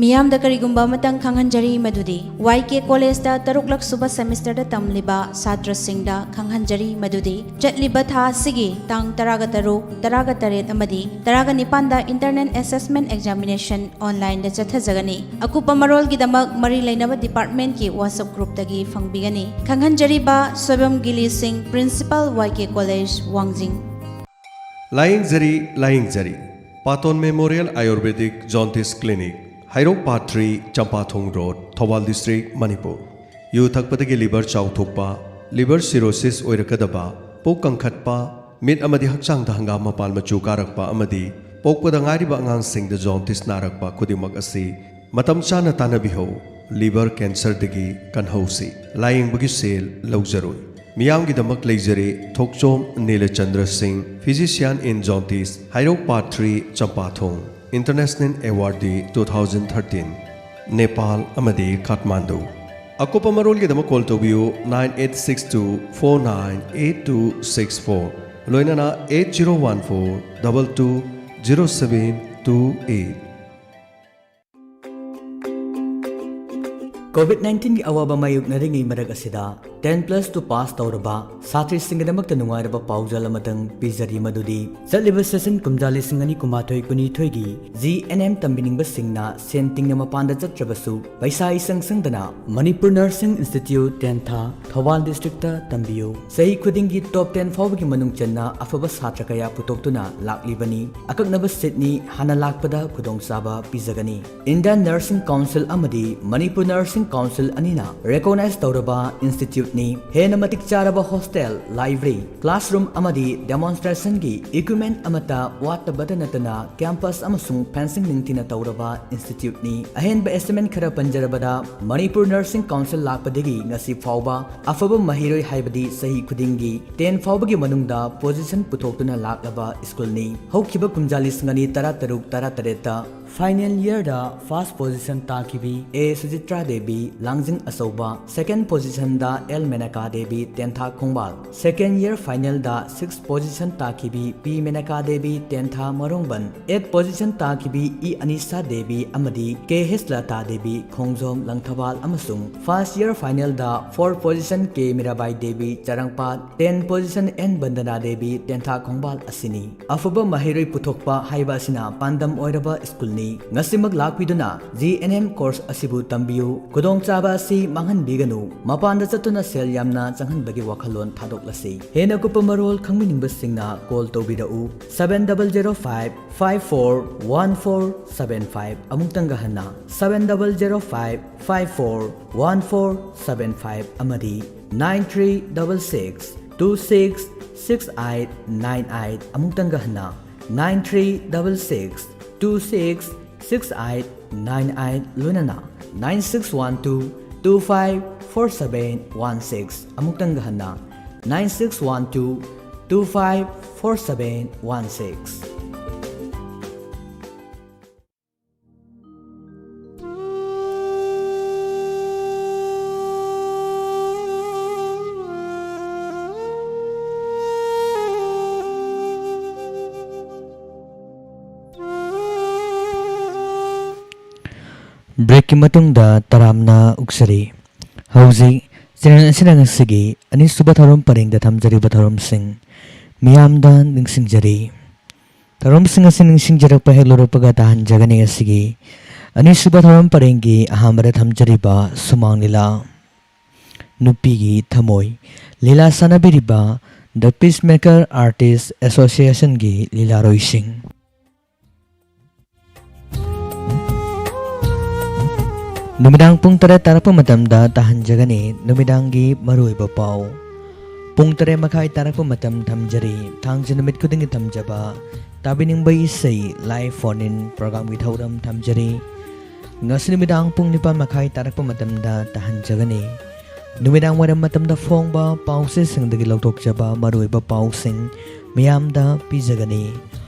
ꯃꯤꯌꯥꯝꯗ ꯀꯔꯤꯒꯨꯝꯕ ꯑꯃꯇꯪ ꯈꯪꯍꯟꯖꯔꯤ ꯃꯗꯨꯗꯤ, ꯋꯥꯏ ꯀꯦ ꯀꯣꯂꯦꯖꯇ ꯇꯔꯨꯛꯂꯛ ꯁꯨꯕ ꯁꯦꯃꯤꯁꯇꯔꯗ ꯇꯝꯂꯤꯕ ꯁꯥꯇ꯭ꯔꯁꯤꯡꯗ ꯈꯪꯍꯟꯖꯔꯤ ꯃꯗꯨꯗꯤ, ꯆꯠꯂꯤꯕ ꯊꯥ ꯑꯁꯤꯒꯤ ꯇꯥꯡ ꯇꯔꯥꯒ ꯇꯔꯨꯛ, ꯇꯔꯥꯒ ꯇꯔꯦꯠ ꯑꯃꯗꯤ ꯇꯔꯥꯒ ꯅꯤꯄꯥꯟꯗ internal assessment examination online ꯗ ꯆꯠꯊꯖꯒꯅꯤ꯫ ꯑꯀꯨꯞꯄ ꯃꯔꯣꯜꯒꯤꯗꯃꯛ ꯃꯔꯤ ꯂꯩꯅꯕ department ꯀꯤ WhatsApp group ꯇꯒꯤ ꯐꯪꯕꯤꯒꯅꯤ꯫ ꯈꯪꯍꯟꯖꯔꯤꯕ ꯁꯣꯏꯕꯝ ꯒꯤꯂꯤ ꯁꯤꯡ, Principal, ꯋꯥꯏ ꯀꯦ ꯀꯣꯂꯦꯖ, ꯋꯥꯡꯖꯤꯡ꯫ ꯂꯥꯌꯦꯡꯖꯔꯤ, ꯂꯥꯌꯦꯡꯖꯔꯤ꯫ Paton memorial ayurvedic jaundice clinic, Heirok part three, Champathong road, Thoubal district, Manipur. ꯌꯨ ꯊꯛꯄꯗꯒꯤ ꯂꯤꯚꯔ ꯆꯥꯎꯊꯣꯛꯄ, ꯂꯤꯚꯔ ꯁꯤꯔꯣꯁꯤꯁ ꯑꯣꯏꯔꯛꯀꯗꯕ, ꯄꯨꯛ ꯀꯪꯈꯠꯄ, ꯃꯤꯠ ꯑꯃꯗꯤ ꯍꯛꯆꯥꯡꯗ ꯍꯪꯒꯥꯝ ꯃꯄꯥꯟ ꯃꯆꯨ ꯀꯥꯔꯛꯄ ꯑꯃꯗꯤ ꯄꯣꯛꯄꯗ ꯉꯥꯏꯔꯤꯕ ꯑꯉꯥꯡꯁꯤꯡꯗ ꯖꯣꯟꯇꯤꯁ ꯅꯥꯔꯛꯄ ꯈꯨꯗꯤꯡꯃꯛ ꯑꯁꯤ ꯃꯇꯝ ꯆꯥꯅ ꯇꯥꯟꯅꯕꯤꯍꯧ꯫ ꯂꯤꯚꯔ ꯀꯦꯟꯁꯔꯗꯒꯤ ꯀꯟꯍꯧꯁꯤ꯫ ꯂꯥꯌꯦꯡꯕꯒꯤ ꯁꯦꯜ ꯂꯧꯖꯔꯣꯏ꯫ ꯃꯤꯌꯥꯝꯒꯤꯗꯃꯛ ꯂꯩꯖꯔꯦ ꯊꯣꯛꯆꯣꯝ ꯅꯤꯂꯆꯟꯗ꯭ꯔ ꯁꯤꯡ, Physician in Jaundice, Heirok part three, Champathong. International Awardee two thousand thirteen, Nepal ꯑꯃꯗꯤ ꯀꯥꯊꯃꯥꯟꯗꯨ꯫ ꯑꯀꯨꯞꯄ ꯃꯔꯣꯜꯒꯤꯗꯃꯛ call ꯇꯧꯕꯤꯌꯨ nine eight six two four nine eight two six four, ꯂꯣꯏꯅꯅ eight zero one four double two zero seven two eight꯫ COVID nineteen ꯒꯤ ꯑꯋꯥꯕ ꯃꯥꯌꯣꯛꯅꯔꯤꯉꯩ ꯃꯔꯛ ꯑꯁꯤꯗ ten plus two pass ꯇꯧꯔꯕ ꯁꯥꯇ꯭ꯔꯤꯁꯤꯡꯒꯤꯗꯃꯛꯇ ꯅꯨꯡꯉꯥꯏꯔꯕ ꯄꯥꯎꯖꯦꯜ ꯑꯃꯇꯪ ꯄꯤꯖꯔꯤ, ꯃꯗꯨꯗꯤ ꯆꯠꯂꯤꯕ session ꯀꯨꯝꯖꯥ ꯂꯤꯁꯤꯡ ꯑꯅꯤ ꯀꯨꯟꯃꯥꯊꯣꯏ ꯀꯨꯟꯅꯤꯊꯣꯏꯒꯤ G N M ꯇꯝꯕꯤꯅꯤꯡꯕꯁꯤꯡꯅ ꯁꯦꯟ ꯇꯤꯡꯅ ꯃꯄꯥꯟꯗ ꯆꯠꯇ꯭ꯔꯕꯁꯨ, ꯄꯩꯁꯥ ꯏꯁꯪ ꯁꯪꯗꯅ ꯃꯅꯤꯄꯨꯔ Nursing Institute, ꯇꯦꯟꯊꯥ, ꯊꯧꯕꯥꯜ district ꯇ ꯇꯝꯕꯤꯌꯨ꯫ ꯆꯍꯤ ꯈꯨꯗꯤꯡꯒꯤ top ten ꯐꯥꯎꯕꯒꯤ ꯃꯅꯨꯡ ꯆꯟꯅ ꯑꯐꯕ ꯁꯥꯇ꯭ꯔ ꯀꯌꯥ ꯄꯨꯊꯣꯛꯇꯨꯅ ꯂꯥꯛꯂꯤꯕꯅꯤ꯫ ꯑꯀꯛꯅꯕ seat ꯅꯤ, ꯍꯥꯟꯅ ꯂꯥꯛꯄꯗ ꯈꯨꯗꯣꯡꯆꯥꯕ ꯄꯤꯖꯒꯅꯤ꯫ Indian Nursing Council ꯑꯃꯗꯤ Manipur Nursing Council ꯑꯅꯤꯅ recognize ꯇꯧꯔꯕ institute ꯅꯤ꯫ ꯍꯦꯟꯅ ꯃꯇꯤꯛ ꯆꯥꯔꯕ hostel, library, classroom ꯑꯃꯗꯤ demonstration ꯒꯤ equipment ꯑꯃꯠꯇ ꯋꯥꯠꯇꯕꯇ ꯅꯠꯇꯅ campus ꯑꯃꯁꯨꯡ fencing ꯅꯤꯡꯊꯤꯅ ꯇꯧꯔꯕ institute ꯅꯤ꯫ ꯑꯍꯦꯟꯕ achievement ꯈꯔ ꯄꯟꯖꯔꯕꯗ, Manipur Nursing Council ꯂꯥꯛꯄꯗꯒꯤ ꯉꯁꯤ ꯐꯥꯎꯕ ꯑꯐꯕ ꯃꯍꯩꯔꯣꯏ ꯍꯥꯏꯕꯗꯤ ꯆꯍꯤ ꯈꯨꯗꯤꯡꯒꯤ ten ꯐꯥꯎꯕꯒꯤ ꯃꯅꯨꯡꯗ position ꯄꯨꯊꯣꯛꯇꯨꯅ ꯂꯥꯛꯂꯕ school ꯅꯤ꯫ ꯍꯧꯈꯤꯕ ꯀꯨꯝꯖꯥ ꯂꯤꯁꯤꯡ ꯑꯅꯤ ꯇꯔꯥꯇꯔꯨꯛ ꯇꯔꯥꯇꯔꯦꯠꯇ Final yearꯗ first position ꯇꯥꯈꯤꯕꯤ ꯑꯦ ꯁꯨꯖꯤꯇ꯭ꯔꯥ ꯗꯦꯕꯤ, ꯂꯥꯡꯖꯤꯡ ꯑꯆꯧꯕ, second positionꯗ L Menaka Devi, Tentha Khongbal, second year finalꯗ sixth position ꯇꯥꯈꯤꯕꯤ P Menaka Devi, Tentha Marongban, eighth position ꯇꯥꯈꯤꯕꯤ ꯏ ꯑꯅꯤꯁꯥ ꯗꯦꯕꯤ ꯑꯃꯗꯤ ꯀꯦ ꯍꯦꯁꯂꯇꯥ ꯗꯦꯕꯤ, ꯈꯣꯡꯖꯣꯝ ꯂꯪꯊꯕꯥꯜ ꯑꯃꯁꯨꯡ first year finalꯗ fourth position K Mirabai Devi, Charangpat, tenth position N Bandana Devi, Tentha Khongbal ꯑꯁꯤꯅꯤ꯫ ꯑꯐꯕ ꯃꯍꯩꯔꯣꯏ ꯄꯨꯊꯣꯛꯄ ꯍꯥꯏꯕ ꯑꯁꯤꯅ ꯄꯥꯟꯗꯝ ꯑꯣꯏꯔꯕ ꯁ꯭ꯀꯨꯜꯅꯤ꯫ ꯉꯁꯤꯃꯛ ꯂꯥꯛꯄꯤꯗꯨꯅ G N M course ꯑꯁꯤꯕꯨ ꯇꯝꯕꯤꯌꯨ꯫ ꯈꯨꯗꯣꯡꯆꯥꯕ ꯑꯁꯤ ꯃꯥꯡꯍꯟꯕꯤꯒꯅꯨ꯫ ꯃꯄꯥꯟꯗ ꯆꯠꯇꯨꯅ ꯁꯦꯜ ꯌꯥꯝꯅ ꯆꯪꯍꯟꯕꯒꯤ ꯋꯥꯈꯜꯂꯣꯟ ꯊꯥꯗꯣꯛꯂꯁꯤ꯫ ꯍꯦꯟꯅ ꯀꯨꯞꯄ ꯃꯔꯣꯜ ꯈꯪꯕꯤꯅꯤꯡꯕꯁꯤꯡꯅ call ꯇꯧꯕꯤꯔꯛꯎ, seven double zero five five four one four seven five꯫ ꯑꯃꯨꯛꯇꯪꯒ ꯍꯟꯅ, seven double zero five five four one four seven five ꯑꯃꯗꯤ nine three double six two six six eight nine eight꯫ ꯑꯃꯨꯛꯇꯪꯒ ꯍꯟꯅ, nine three double six two six six eight nine eight, ꯂꯣꯏꯅꯅ nine six one two two five four seven one six꯫ ꯑꯃꯨꯛꯇꯪꯒ ꯍꯟꯅ, nine six one two two five four seven one six꯫ Breakꯀꯤ ꯃꯇꯨꯡꯗ ꯇꯔꯥꯝꯅ ꯑꯣꯛꯆꯔꯤ꯫ ꯍꯧꯖꯤꯛ channel ꯑꯁꯤꯅ ꯉꯁꯤꯒꯤ ꯑꯅꯤꯁꯨꯕ ꯊꯧꯔꯝ ꯄꯔꯦꯡꯗ ꯊꯝꯖꯔꯤꯕ ꯊꯧꯔꯝꯁꯤꯡ ꯃꯤꯌꯥꯝꯗ ꯅꯤꯡꯁꯤꯡꯖꯔꯤ꯫ ꯊꯧꯔꯝꯁꯤꯡ ꯑꯁꯤ ꯅꯤꯡꯁꯤꯡꯖꯔꯛꯄ ꯍꯦꯛ ꯂꯣꯏꯔꯛꯄꯒ ꯇꯥꯍꯟꯖꯒꯅꯤ ꯉꯁꯤꯒꯤ ꯑꯅꯤꯁꯨꯕ ꯊꯧꯔꯝ ꯄꯔꯦꯡꯒꯤ ꯑꯍꯥꯟꯕꯗ ꯊꯝꯖꯔꯤꯕ ꯁꯨꯃꯥꯡ ꯂꯤꯂꯥ꯫ ꯅꯨꯄꯤꯒꯤ ꯊꯃꯣꯏ꯫ ꯂꯤꯂꯥ ꯁꯥꯟꯅꯕꯤꯔꯤꯕ The Peacemaker Artist Associationꯒꯤ ꯂꯤꯂꯥꯔꯣꯏꯁꯤꯡ꯫ ꯅꯨꯃꯤꯗꯥꯡ ꯄꯨꯡ ꯇꯔꯦꯠ ꯇꯥꯔꯛꯄ ꯃꯇꯝꯗ ꯇꯥꯍꯟꯖꯒꯅꯤ ꯅꯨꯃꯤꯗꯥꯡꯒꯤ ꯃꯔꯨꯑꯣꯏꯕ ꯄꯥꯎ꯫ ꯄꯨꯡ ꯇꯔꯦꯠ ꯃꯈꯥꯏ ꯇꯥꯔꯛꯄ ꯃꯇꯝ ꯊꯝꯖꯔꯤ꯫ ꯊꯥꯡꯖ ꯅꯨꯃꯤꯠ ꯈꯨꯗꯤꯡꯒꯤ ꯊꯝꯖꯕ ꯇꯥꯕꯤꯅꯤꯡꯕ ꯏꯁꯩ live phone in programꯒꯤ ꯊꯧꯔꯝ ꯊꯝꯖꯔꯤ꯫ ꯉꯁꯤ ꯅꯨꯃꯤꯗꯥꯡ ꯄꯨꯡ ꯅꯤꯄꯥꯟ ꯃꯈꯥꯏ ꯇꯥꯔꯛꯄ ꯃꯇꯝꯗ ꯇꯥꯍꯟꯖꯒꯅꯤ꯫ ꯅꯨꯃꯤꯗꯥꯡ ꯋꯥꯏꯔꯝ ꯃꯇꯝꯗ ꯐꯣꯡꯕ ꯄꯥꯎꯆꯦꯁꯤꯡꯗꯒꯤ ꯂꯧꯊꯣꯛꯆꯕ ꯃꯔꯨꯑꯣꯏꯕ ꯄꯥꯎꯁꯤꯡ ꯃꯤꯌꯥꯝꯗ ꯄꯤꯖꯒꯅꯤ꯫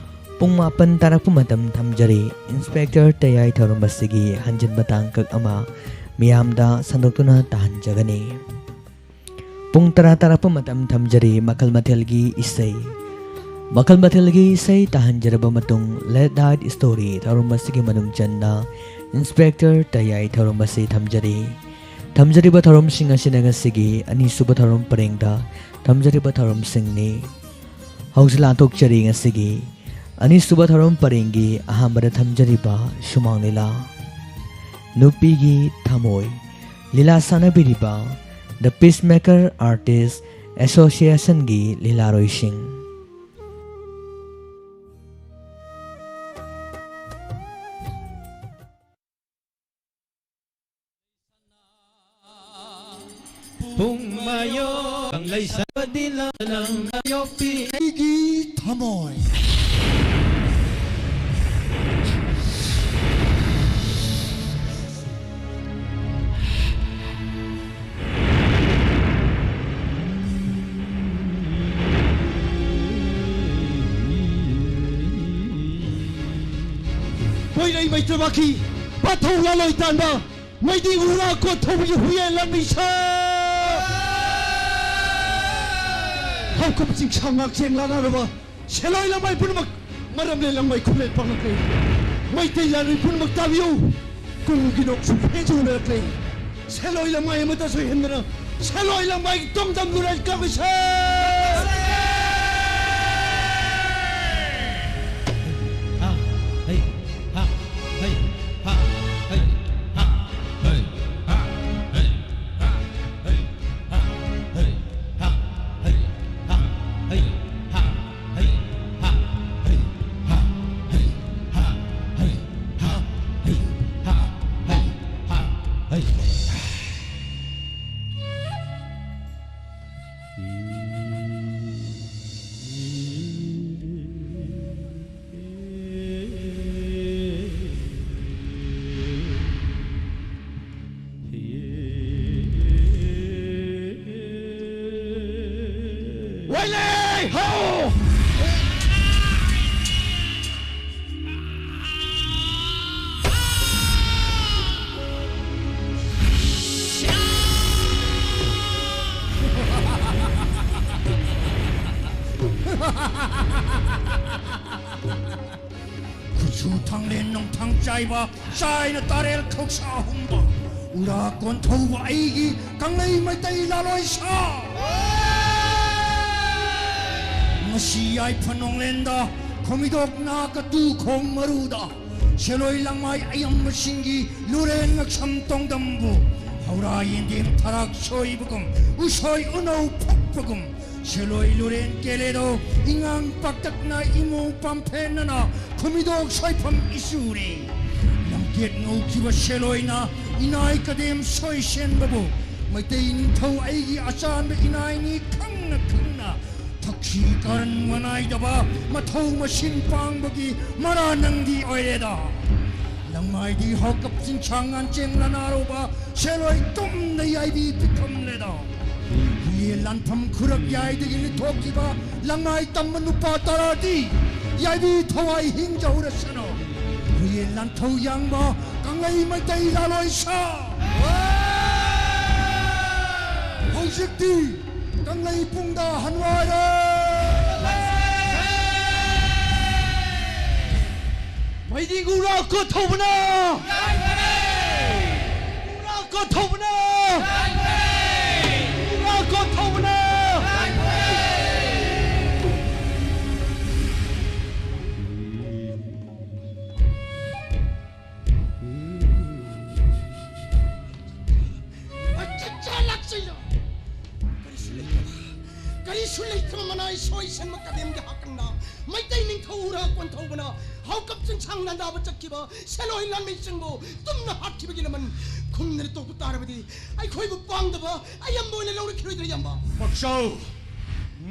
ꯄꯨꯡ ꯃꯥꯄꯟ ꯇꯥꯔꯛꯄ ꯃꯇꯝ ꯊꯝꯖꯔꯤ꯫ ꯏꯟꯁꯄꯦꯛꯇꯔ ꯇꯌꯥꯏ ꯊꯧꯔꯝ ꯑꯁꯤꯒꯤ ꯍꯟꯖꯤꯟꯕ ꯇꯥꯡꯀꯛ ꯑꯃ ꯃꯤꯌꯥꯝꯗ ꯁꯟꯗꯣꯛꯇꯨꯅ ꯇꯥꯍꯟꯖꯒꯅꯤ꯫ ꯄꯨꯡ ꯇꯔꯥ ꯇꯥꯔꯛꯄ ꯃꯇꯝ ꯊꯝꯖꯔꯤ꯫ ꯃꯈꯜ ꯃꯊꯦꯜꯒꯤ ꯏꯁꯩ, ꯃꯈꯜ ꯃꯊꯦꯜꯒꯤ ꯏꯁꯩ ꯇꯥꯍꯟꯖꯔꯕ ꯃꯇꯨꯡ, ꯂꯦꯠ ꯅꯥꯏꯠ ꯁ꯭ꯇꯣꯔꯤ ꯊꯧꯔꯝ ꯑꯁꯤꯒꯤ ꯃꯅꯨꯡ ꯆꯟꯅ ꯏꯟꯁꯄꯦꯛꯇꯔ ꯇꯌꯥꯏ ꯊꯧꯔꯝ ꯑꯁꯤ ꯊꯝꯖꯔꯤ꯫ ꯊꯝꯖꯔꯤꯕ ꯊꯧꯔꯝꯁꯤꯡ ꯑꯁꯤꯅ ꯉꯁꯤꯒꯤ ꯑꯅꯤꯁꯨꯕ ꯊꯧꯔꯝ ꯄꯔꯦꯡꯗ ꯊꯝꯖꯔꯤꯕ ꯊꯧꯔꯝꯁꯤꯡꯅꯤ꯫ ꯍꯧꯖꯤꯛ ꯂꯥꯟꯊꯣꯛꯆꯔꯤ ꯉꯁꯤꯒꯤ ꯑꯅꯤꯁꯨꯕ ꯊꯧꯔꯝ ꯄꯔꯦꯡꯒꯤ ꯑꯍꯥꯟꯕꯗ ꯊꯝꯖꯔꯤꯕ ꯁꯨꯃꯥꯡ ꯂꯤꯂꯥ, ꯅꯨꯄꯤꯒꯤ ꯊꯃꯣꯏ꯫ ꯂꯤꯂꯥ ꯁꯥꯟꯅꯕꯤꯔꯤꯕ The Peacemaker Artist Associationꯒꯤ ꯂꯤꯂꯥꯔꯣꯏꯁꯤꯡ꯫ ꯄꯨꯡ ꯃꯌꯣ ꯀꯪꯂꯩ ꯁꯥꯕꯗꯤ ꯂꯝ ꯌꯣꯛꯄꯤ ꯑꯩꯒꯤ ꯊꯃꯣꯏ꯫ ꯄꯣꯏꯔꯩ ꯃꯩꯇ꯭ꯔꯃꯥꯈꯤ ꯄꯥꯊꯧ ꯂꯥꯂꯣꯏ ꯇꯥꯟꯕ ꯃꯩꯗꯤ ꯎꯔꯥ ꯀꯣꯠ ꯊꯧꯕꯒꯤ ꯍꯨꯏꯌꯦ ꯂꯥꯟꯃꯤꯁꯥ꯫ ꯍꯧꯈꯕ ꯆꯤꯡꯁꯥ ꯉꯥꯛꯆꯦꯡ ꯂꯥꯟꯅꯔꯕ ꯁꯦꯂꯣꯏ ꯂꯃꯥꯏ ꯄꯨꯝꯅꯃꯛ, ꯃꯔꯝꯂꯦ ꯂꯪꯃꯩ ꯈꯨꯂꯦꯟ ꯄꯥꯡꯂꯛꯂꯦ꯫ ꯃꯩꯇꯩ ꯂꯥꯟꯃꯤ ꯄꯨꯝꯅꯃꯛ ꯇꯥꯕꯤꯌꯨ꯫ ꯀꯨꯝꯒꯤ ꯅꯣꯛꯁꯨ ꯐꯦꯟꯁꯨ ꯍꯨꯟꯅꯔꯛꯂꯦ꯫ ꯁꯦꯂꯣꯏ ꯂꯃꯥꯏ ꯑꯃꯠꯇ ꯁꯣꯏꯍꯟꯗꯅ ꯁꯦꯂꯣꯏ ꯂꯃꯥꯏꯒꯤ ꯇꯣꯡꯗꯝꯗꯨꯅ ꯀꯛꯂꯁꯦ꯫ ꯁꯨ ꯊꯥꯡꯂꯦꯟ ꯅꯣꯡꯊꯥꯡ ꯆꯥꯏꯕ, ꯆꯥꯏꯅ ꯇꯥꯔꯦꯜ ꯈꯧꯁꯥ ꯍꯨꯝꯕ, ꯎꯔꯥ ꯀꯣꯟꯊꯧꯕ ꯑꯩꯒꯤ ꯀꯪꯂꯩ ꯃꯩꯇꯩ ꯂꯥꯂꯣꯏ ꯁꯥ꯫ ꯉꯁꯤ ꯌꯥꯏꯐ ꯅꯣꯡꯂꯦꯟꯗ, ꯈꯣꯃꯤꯗꯣꯛ ꯅꯥ ꯀꯇꯨ ꯈꯣꯡ ꯃꯔꯨꯗ, ꯁꯦꯂꯣꯏ ꯂꯥꯡꯃꯥꯏ ꯑꯌꯥꯝꯕꯁꯤꯡꯒꯤ ꯂꯨꯔꯦꯟ ꯉꯛꯁꯝ ꯇꯣꯡꯗꯝꯕꯨ, ꯍꯧꯔꯥ ꯌꯦꯟꯗꯦꯝ ꯊꯔꯥꯛ ꯁꯣꯏꯕꯒꯨꯝ, ꯎꯁꯣꯏ ꯎꯅꯧ ꯐꯛꯄꯒꯨꯝ, ꯁꯦꯂꯣꯏ ꯂꯨꯔꯦꯟ ꯀꯦꯂꯦꯗꯣ, ꯏꯉꯥꯡ ꯄꯥꯛꯇꯛꯅ ꯏꯃꯨ ꯄꯥꯝꯐꯦꯟꯅꯅ, ꯈꯨꯃꯤꯗꯣꯛ ꯁꯣꯏꯐꯝ ꯏꯆꯨꯔꯦ꯫ ꯂꯝꯀꯦꯠ ꯉꯧꯈꯤꯕ ꯁꯦꯂꯣꯏꯅ ꯏꯅꯥꯏ ꯀꯗꯦꯝ ꯁꯣꯏ ꯁꯦꯟꯕꯕꯨ, ꯃꯩꯇꯩ ꯅꯤꯡꯊꯧ ꯑꯩꯒꯤ ꯑꯆꯥꯟꯕ ꯏꯅꯥꯏꯅꯤ ꯈꯪꯅ ꯈꯪꯅ, ꯊꯛꯁꯤ ꯀꯥꯔꯟ ꯃꯅꯥꯏꯗꯕ ꯃꯊꯧ ꯃꯁꯤꯟ ꯄꯥꯡꯕꯒꯤ ꯃꯔꯥ ꯅꯪꯗꯤ ꯑꯣꯏꯔꯦꯗ꯫ ꯂꯪꯃꯥꯏꯗꯤ ꯍꯧꯀꯞ ꯆꯤꯡꯁꯥꯡ ꯉꯥꯟꯆꯦꯡ ꯂꯅꯥꯔꯧꯕ ꯁꯦꯂꯣꯏ ꯇꯨꯝꯅ ꯌꯥꯏꯕꯤ ꯄꯤꯊꯝꯂꯦꯗ꯫ ꯍꯨꯏꯌꯦ ꯂꯥꯟꯐꯝ ꯈꯨꯔꯛ ꯌꯥꯏꯗꯒꯤ ꯂꯤꯊꯣꯛꯈꯤꯕ ꯂꯪꯃꯥꯏ ꯇꯝꯕ ꯅꯨꯄꯥ ꯇꯔꯥꯗꯤ ꯌꯥꯏꯕꯤ ꯊꯋꯥꯏ ꯍꯤꯡꯖꯍꯧꯔꯁꯅꯨ꯫ ꯍꯨꯏꯌꯦ ꯂꯥꯟꯊꯧ ꯌꯥꯡꯕ ꯀꯪꯂꯩ ꯃꯩꯇꯩ ꯂꯥꯂꯣꯏ ꯁꯥ꯫ ꯍꯧꯖꯤꯛꯇꯤ ꯀꯪꯂꯩ ꯄꯨꯡꯗ ꯍꯟꯋꯥꯏꯔꯦ꯫ ꯃꯩꯗꯤ ꯎꯔꯥ ꯀꯣꯟꯊꯧꯕꯅ! ꯎꯔꯥ ꯀꯣꯟꯊꯧꯕꯅ! ꯎꯔꯥ ꯀꯣꯟꯊꯧꯕꯅ! ꯀꯔꯤꯁꯨ ꯂꯩꯇꯕ, ꯀꯔꯤꯁꯨ ꯂꯩꯇꯕ ꯃꯅꯥꯏ ꯁꯣꯏ ꯁꯟꯕ ꯀꯗꯦꯝꯒꯤ ꯍꯥꯀꯟꯗ ꯃꯩꯇꯩ ꯅꯤꯡꯊꯧ ꯎꯔꯥ ꯀꯣꯟꯊꯧꯕꯅ ꯍꯧꯀꯞ ꯆꯤꯡꯁꯥꯡ ꯂꯥꯟꯗꯥꯕ ꯆꯠꯈꯤꯕ ꯁꯦꯂꯣꯏ ꯂꯥꯟꯃꯤꯁꯤꯡꯕꯨ ꯇꯨꯝꯅ ꯍꯥꯠꯈꯤꯕꯒꯤ ꯂꯃꯟ ꯈꯨꯝꯗꯅ ꯇꯣꯛꯄ ꯇꯥꯔꯕꯗꯤ ꯑꯩꯈꯣꯏꯕꯨ ꯄꯥꯡꯗꯕ ꯑꯌꯥꯝꯕ ꯑꯣꯏꯅ ꯂꯧꯔꯛꯈꯤꯔꯣꯏꯗ꯭ꯔꯥ, ꯏꯌꯥꯝꯕ? ꯄꯥꯛꯆꯥꯎ,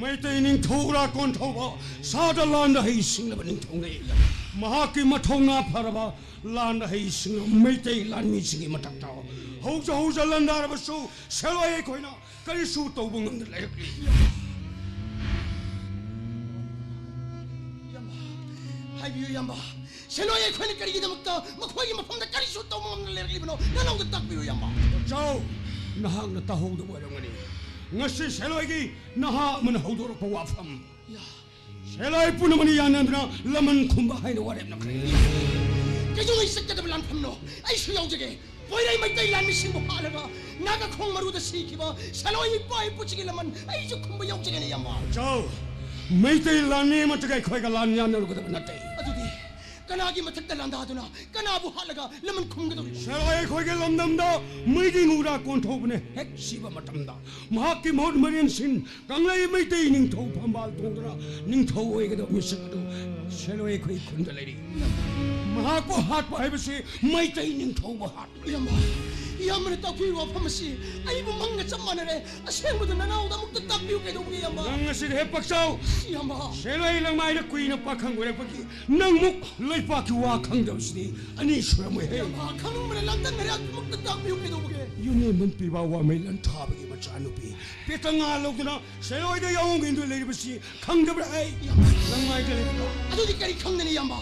ꯃꯩꯇꯩ ꯅꯤꯡꯊꯧ ꯎꯔꯥ ꯀꯣꯟꯊꯧꯕ ꯁꯥꯗ ꯂꯥꯟꯗ ꯍꯩ ꯁꯤꯡꯂꯕ ꯅꯤꯡꯊꯧꯅꯤ꯫ ꯃꯍꯥꯛꯀꯤ ꯃꯊꯧꯅꯥ ꯐꯔꯕ ꯂꯥꯟꯗ ꯍꯩ ꯁꯤꯡꯂꯕ ꯃꯩꯇꯩ ꯂꯥꯟꯃꯤꯁꯤꯡꯒꯤ ꯃꯊꯛꯇ ꯍꯧꯖ ꯍꯧꯖ ꯂꯥꯟꯗꯥꯔꯕꯁꯨ ꯁꯦꯂꯣꯏ ꯑꯩꯈꯣꯏꯅ ꯀꯔꯤꯁꯨ ꯇꯧꯕ ꯉꯝꯗ ꯂꯩꯔꯛꯂꯤ꯫ ꯏꯌꯥꯝꯕ, ꯍꯥꯏꯕꯤꯌꯨ, ꯏꯌꯥꯝꯕ꯫ ꯁꯦꯂꯣꯏ ꯑꯩꯈꯣꯏꯅ ꯀꯔꯤꯒꯤꯗꯃꯛꯇ ꯃꯈꯣꯏꯒꯤ ꯃꯐꯝꯗ ꯀꯔꯤꯁꯨ ꯇꯧꯕ ꯉꯝꯗꯅ ꯂꯩꯔꯛꯂꯤꯕꯅꯣ? ꯅꯅꯥꯎꯗ ꯇꯥꯛꯄꯤꯌꯨ, ꯏꯌꯥꯝꯕ꯫ ꯆꯥꯎ, ꯅꯍꯥꯛꯅ ꯇꯥꯍꯧꯗꯕ ꯑꯣꯏꯔꯝꯒꯅꯤ꯫ ꯉꯁꯤ ꯁꯦꯂꯣꯏꯒꯤ ꯅꯍꯥ ꯑꯃꯅ ꯍꯧꯗꯣꯔꯛꯄ ꯋꯥꯐꯝ꯫ ꯌꯥ꯫ ꯁꯦꯂꯣꯏ ꯄꯨꯝꯅꯃꯛꯅ ꯌꯥꯅꯗꯨꯅ ꯂꯃꯟ ꯈꯨꯝꯕ ꯍꯥꯏꯅ ꯋꯥꯔꯦꯞꯅꯈ꯭ꯔꯦ꯫ ꯀꯩꯗꯧꯉꯩ ꯆꯠꯀꯗꯕ ꯂꯥꯟꯐꯝꯅꯣ? ꯑꯩꯁꯨ ꯌꯥꯎꯖꯒꯦ꯫ ꯄꯣꯏꯔꯩ ꯃꯩꯇꯩ ꯂꯥꯟꯃꯤꯁꯤꯡꯕꯨ ꯍꯥꯠꯂꯒ ꯅꯥꯒꯈꯣꯡ ꯃꯔꯨꯗ ꯁꯤꯈꯤꯕ ꯁꯦꯂꯣꯏ ꯏꯄꯥ ꯏꯄꯨꯁꯤꯒꯤ ꯂꯃꯟ ꯑꯩꯁꯨ ꯈꯨꯝꯕ ꯌꯥꯎꯖꯒꯦꯅꯦ, ꯏꯌꯥꯝꯕ꯫ ꯆꯥꯎ, ꯃꯩꯇꯩ ꯂꯥꯟꯃꯤ ꯑꯃꯠꯇꯒ ꯑꯩꯈꯣꯏꯒ ꯂꯥꯟ ꯌꯥꯅꯔꯨꯒꯗꯕ ꯅꯠꯇꯦ꯫ ꯑꯗꯨꯗꯤ ꯀꯅꯥꯒꯤ ꯃꯊꯛꯇ ꯂꯥꯟꯗꯥꯗꯨꯅ ꯀꯅꯥꯕꯨ ꯍꯥꯠꯂꯒ ꯂꯃꯟ ꯈꯨꯝꯒꯗꯧꯔꯤꯕ? ꯁꯦꯂꯣꯏ ꯑꯩꯈꯣꯏꯒꯤ ꯂꯝꯗꯝꯗ ꯃꯩꯒꯤ ꯉꯨꯔꯥ ꯀꯣꯟꯊꯧꯕꯅ ꯍꯦꯛ ꯁꯤꯕ ꯃꯇꯝꯗ, ꯃꯍꯥꯛꯀꯤ ꯃꯍꯨꯠ ꯃꯔꯦꯟꯁꯤꯟ ꯀꯪꯂꯩ ꯃꯩꯇꯩ ꯅꯤꯡꯊꯧ ꯐꯝꯕꯥꯜ ꯊꯣꯡꯗꯨꯅ ꯅꯤꯡꯊꯧ ꯑꯣꯏꯒꯗꯕ ꯃꯤꯁꯛ ꯑꯗꯨ ꯁꯦꯂꯣꯏ ꯑꯩꯈꯣꯏ ꯈꯨꯟꯗ ꯂꯩꯔꯤ꯫ ꯃꯍꯥꯛꯄꯨ ꯍꯥꯠꯄ ꯍꯥꯏꯕꯁꯤ ꯃꯩꯇꯩ ꯅꯤꯡꯊꯧꯕꯨ ꯍꯥꯠꯄ꯫ ꯏꯌꯥꯝꯕ, ꯏꯌꯥꯝꯕꯅ ꯇꯥꯛꯄꯤꯔꯤꯕ ꯋꯥꯐꯝ ꯑꯁꯤ ꯑꯩꯕꯨ ꯃꯪꯒ ꯆꯞ ꯃꯥꯟꯅꯔꯦ꯫ ꯑꯁꯦꯡꯕꯗꯨ ꯅꯅꯥꯎꯗ ꯑꯃꯨꯛꯇ ꯇꯥꯛꯄꯤꯌꯨ ꯀꯩꯗꯧꯕꯒꯦ, ꯏꯌꯥꯝꯕ? ꯅꯪ ꯑꯁꯤꯗꯤ ꯍꯦ ꯄꯛꯆꯥꯎ! ꯏꯌꯥꯝꯕ꯫ ꯁꯦꯂꯣꯏ ꯂꯪꯃꯥꯏꯅ ꯀꯨꯏꯅ ꯄꯥꯈꯪ ꯑꯣꯏꯔꯛꯄꯒꯤ ꯅꯪꯃꯨꯛ ꯂꯩꯄꯥꯛꯀꯤ ꯋꯥ ꯈꯪꯗꯕꯁꯤꯗꯤ ꯑꯅꯤ ꯁꯨꯔꯝꯃꯣꯏꯍꯦ꯫ ꯏꯌꯥꯝꯕ, ꯈꯪꯅꯤꯡꯕꯅ ꯂꯥꯡꯇꯛꯅꯔꯦ, ꯑꯗꯨꯃꯛꯇ ꯇꯥꯛꯄꯤꯌꯨ ꯀꯩꯗꯧꯕꯒꯦ? ꯌꯨꯝꯂꯣꯟꯕꯝ ꯄꯤꯕ ꯋꯥꯃꯩ ꯂꯟꯊꯥꯕꯒꯤ ꯃꯆꯥꯅꯨꯄꯤ ꯄꯦꯇꯉꯥ ꯂꯧꯗꯨꯅ ꯁꯦꯂꯣꯏꯗ ꯌꯥꯑꯣꯡ ꯏꯟꯗꯨꯅ ꯂꯩꯔꯤꯕꯁꯤ ꯈꯪꯗꯕ꯭ꯔꯥ ꯍꯩ? ꯏꯌꯥꯝꯕ꯫ ꯂꯪꯃꯥꯏꯗ ꯂꯩꯕ꯭ꯔꯥ? ꯑꯗꯨꯗꯤ ꯀꯔꯤ ꯈꯪꯗꯅꯤ, ꯏꯌꯥꯝꯕ?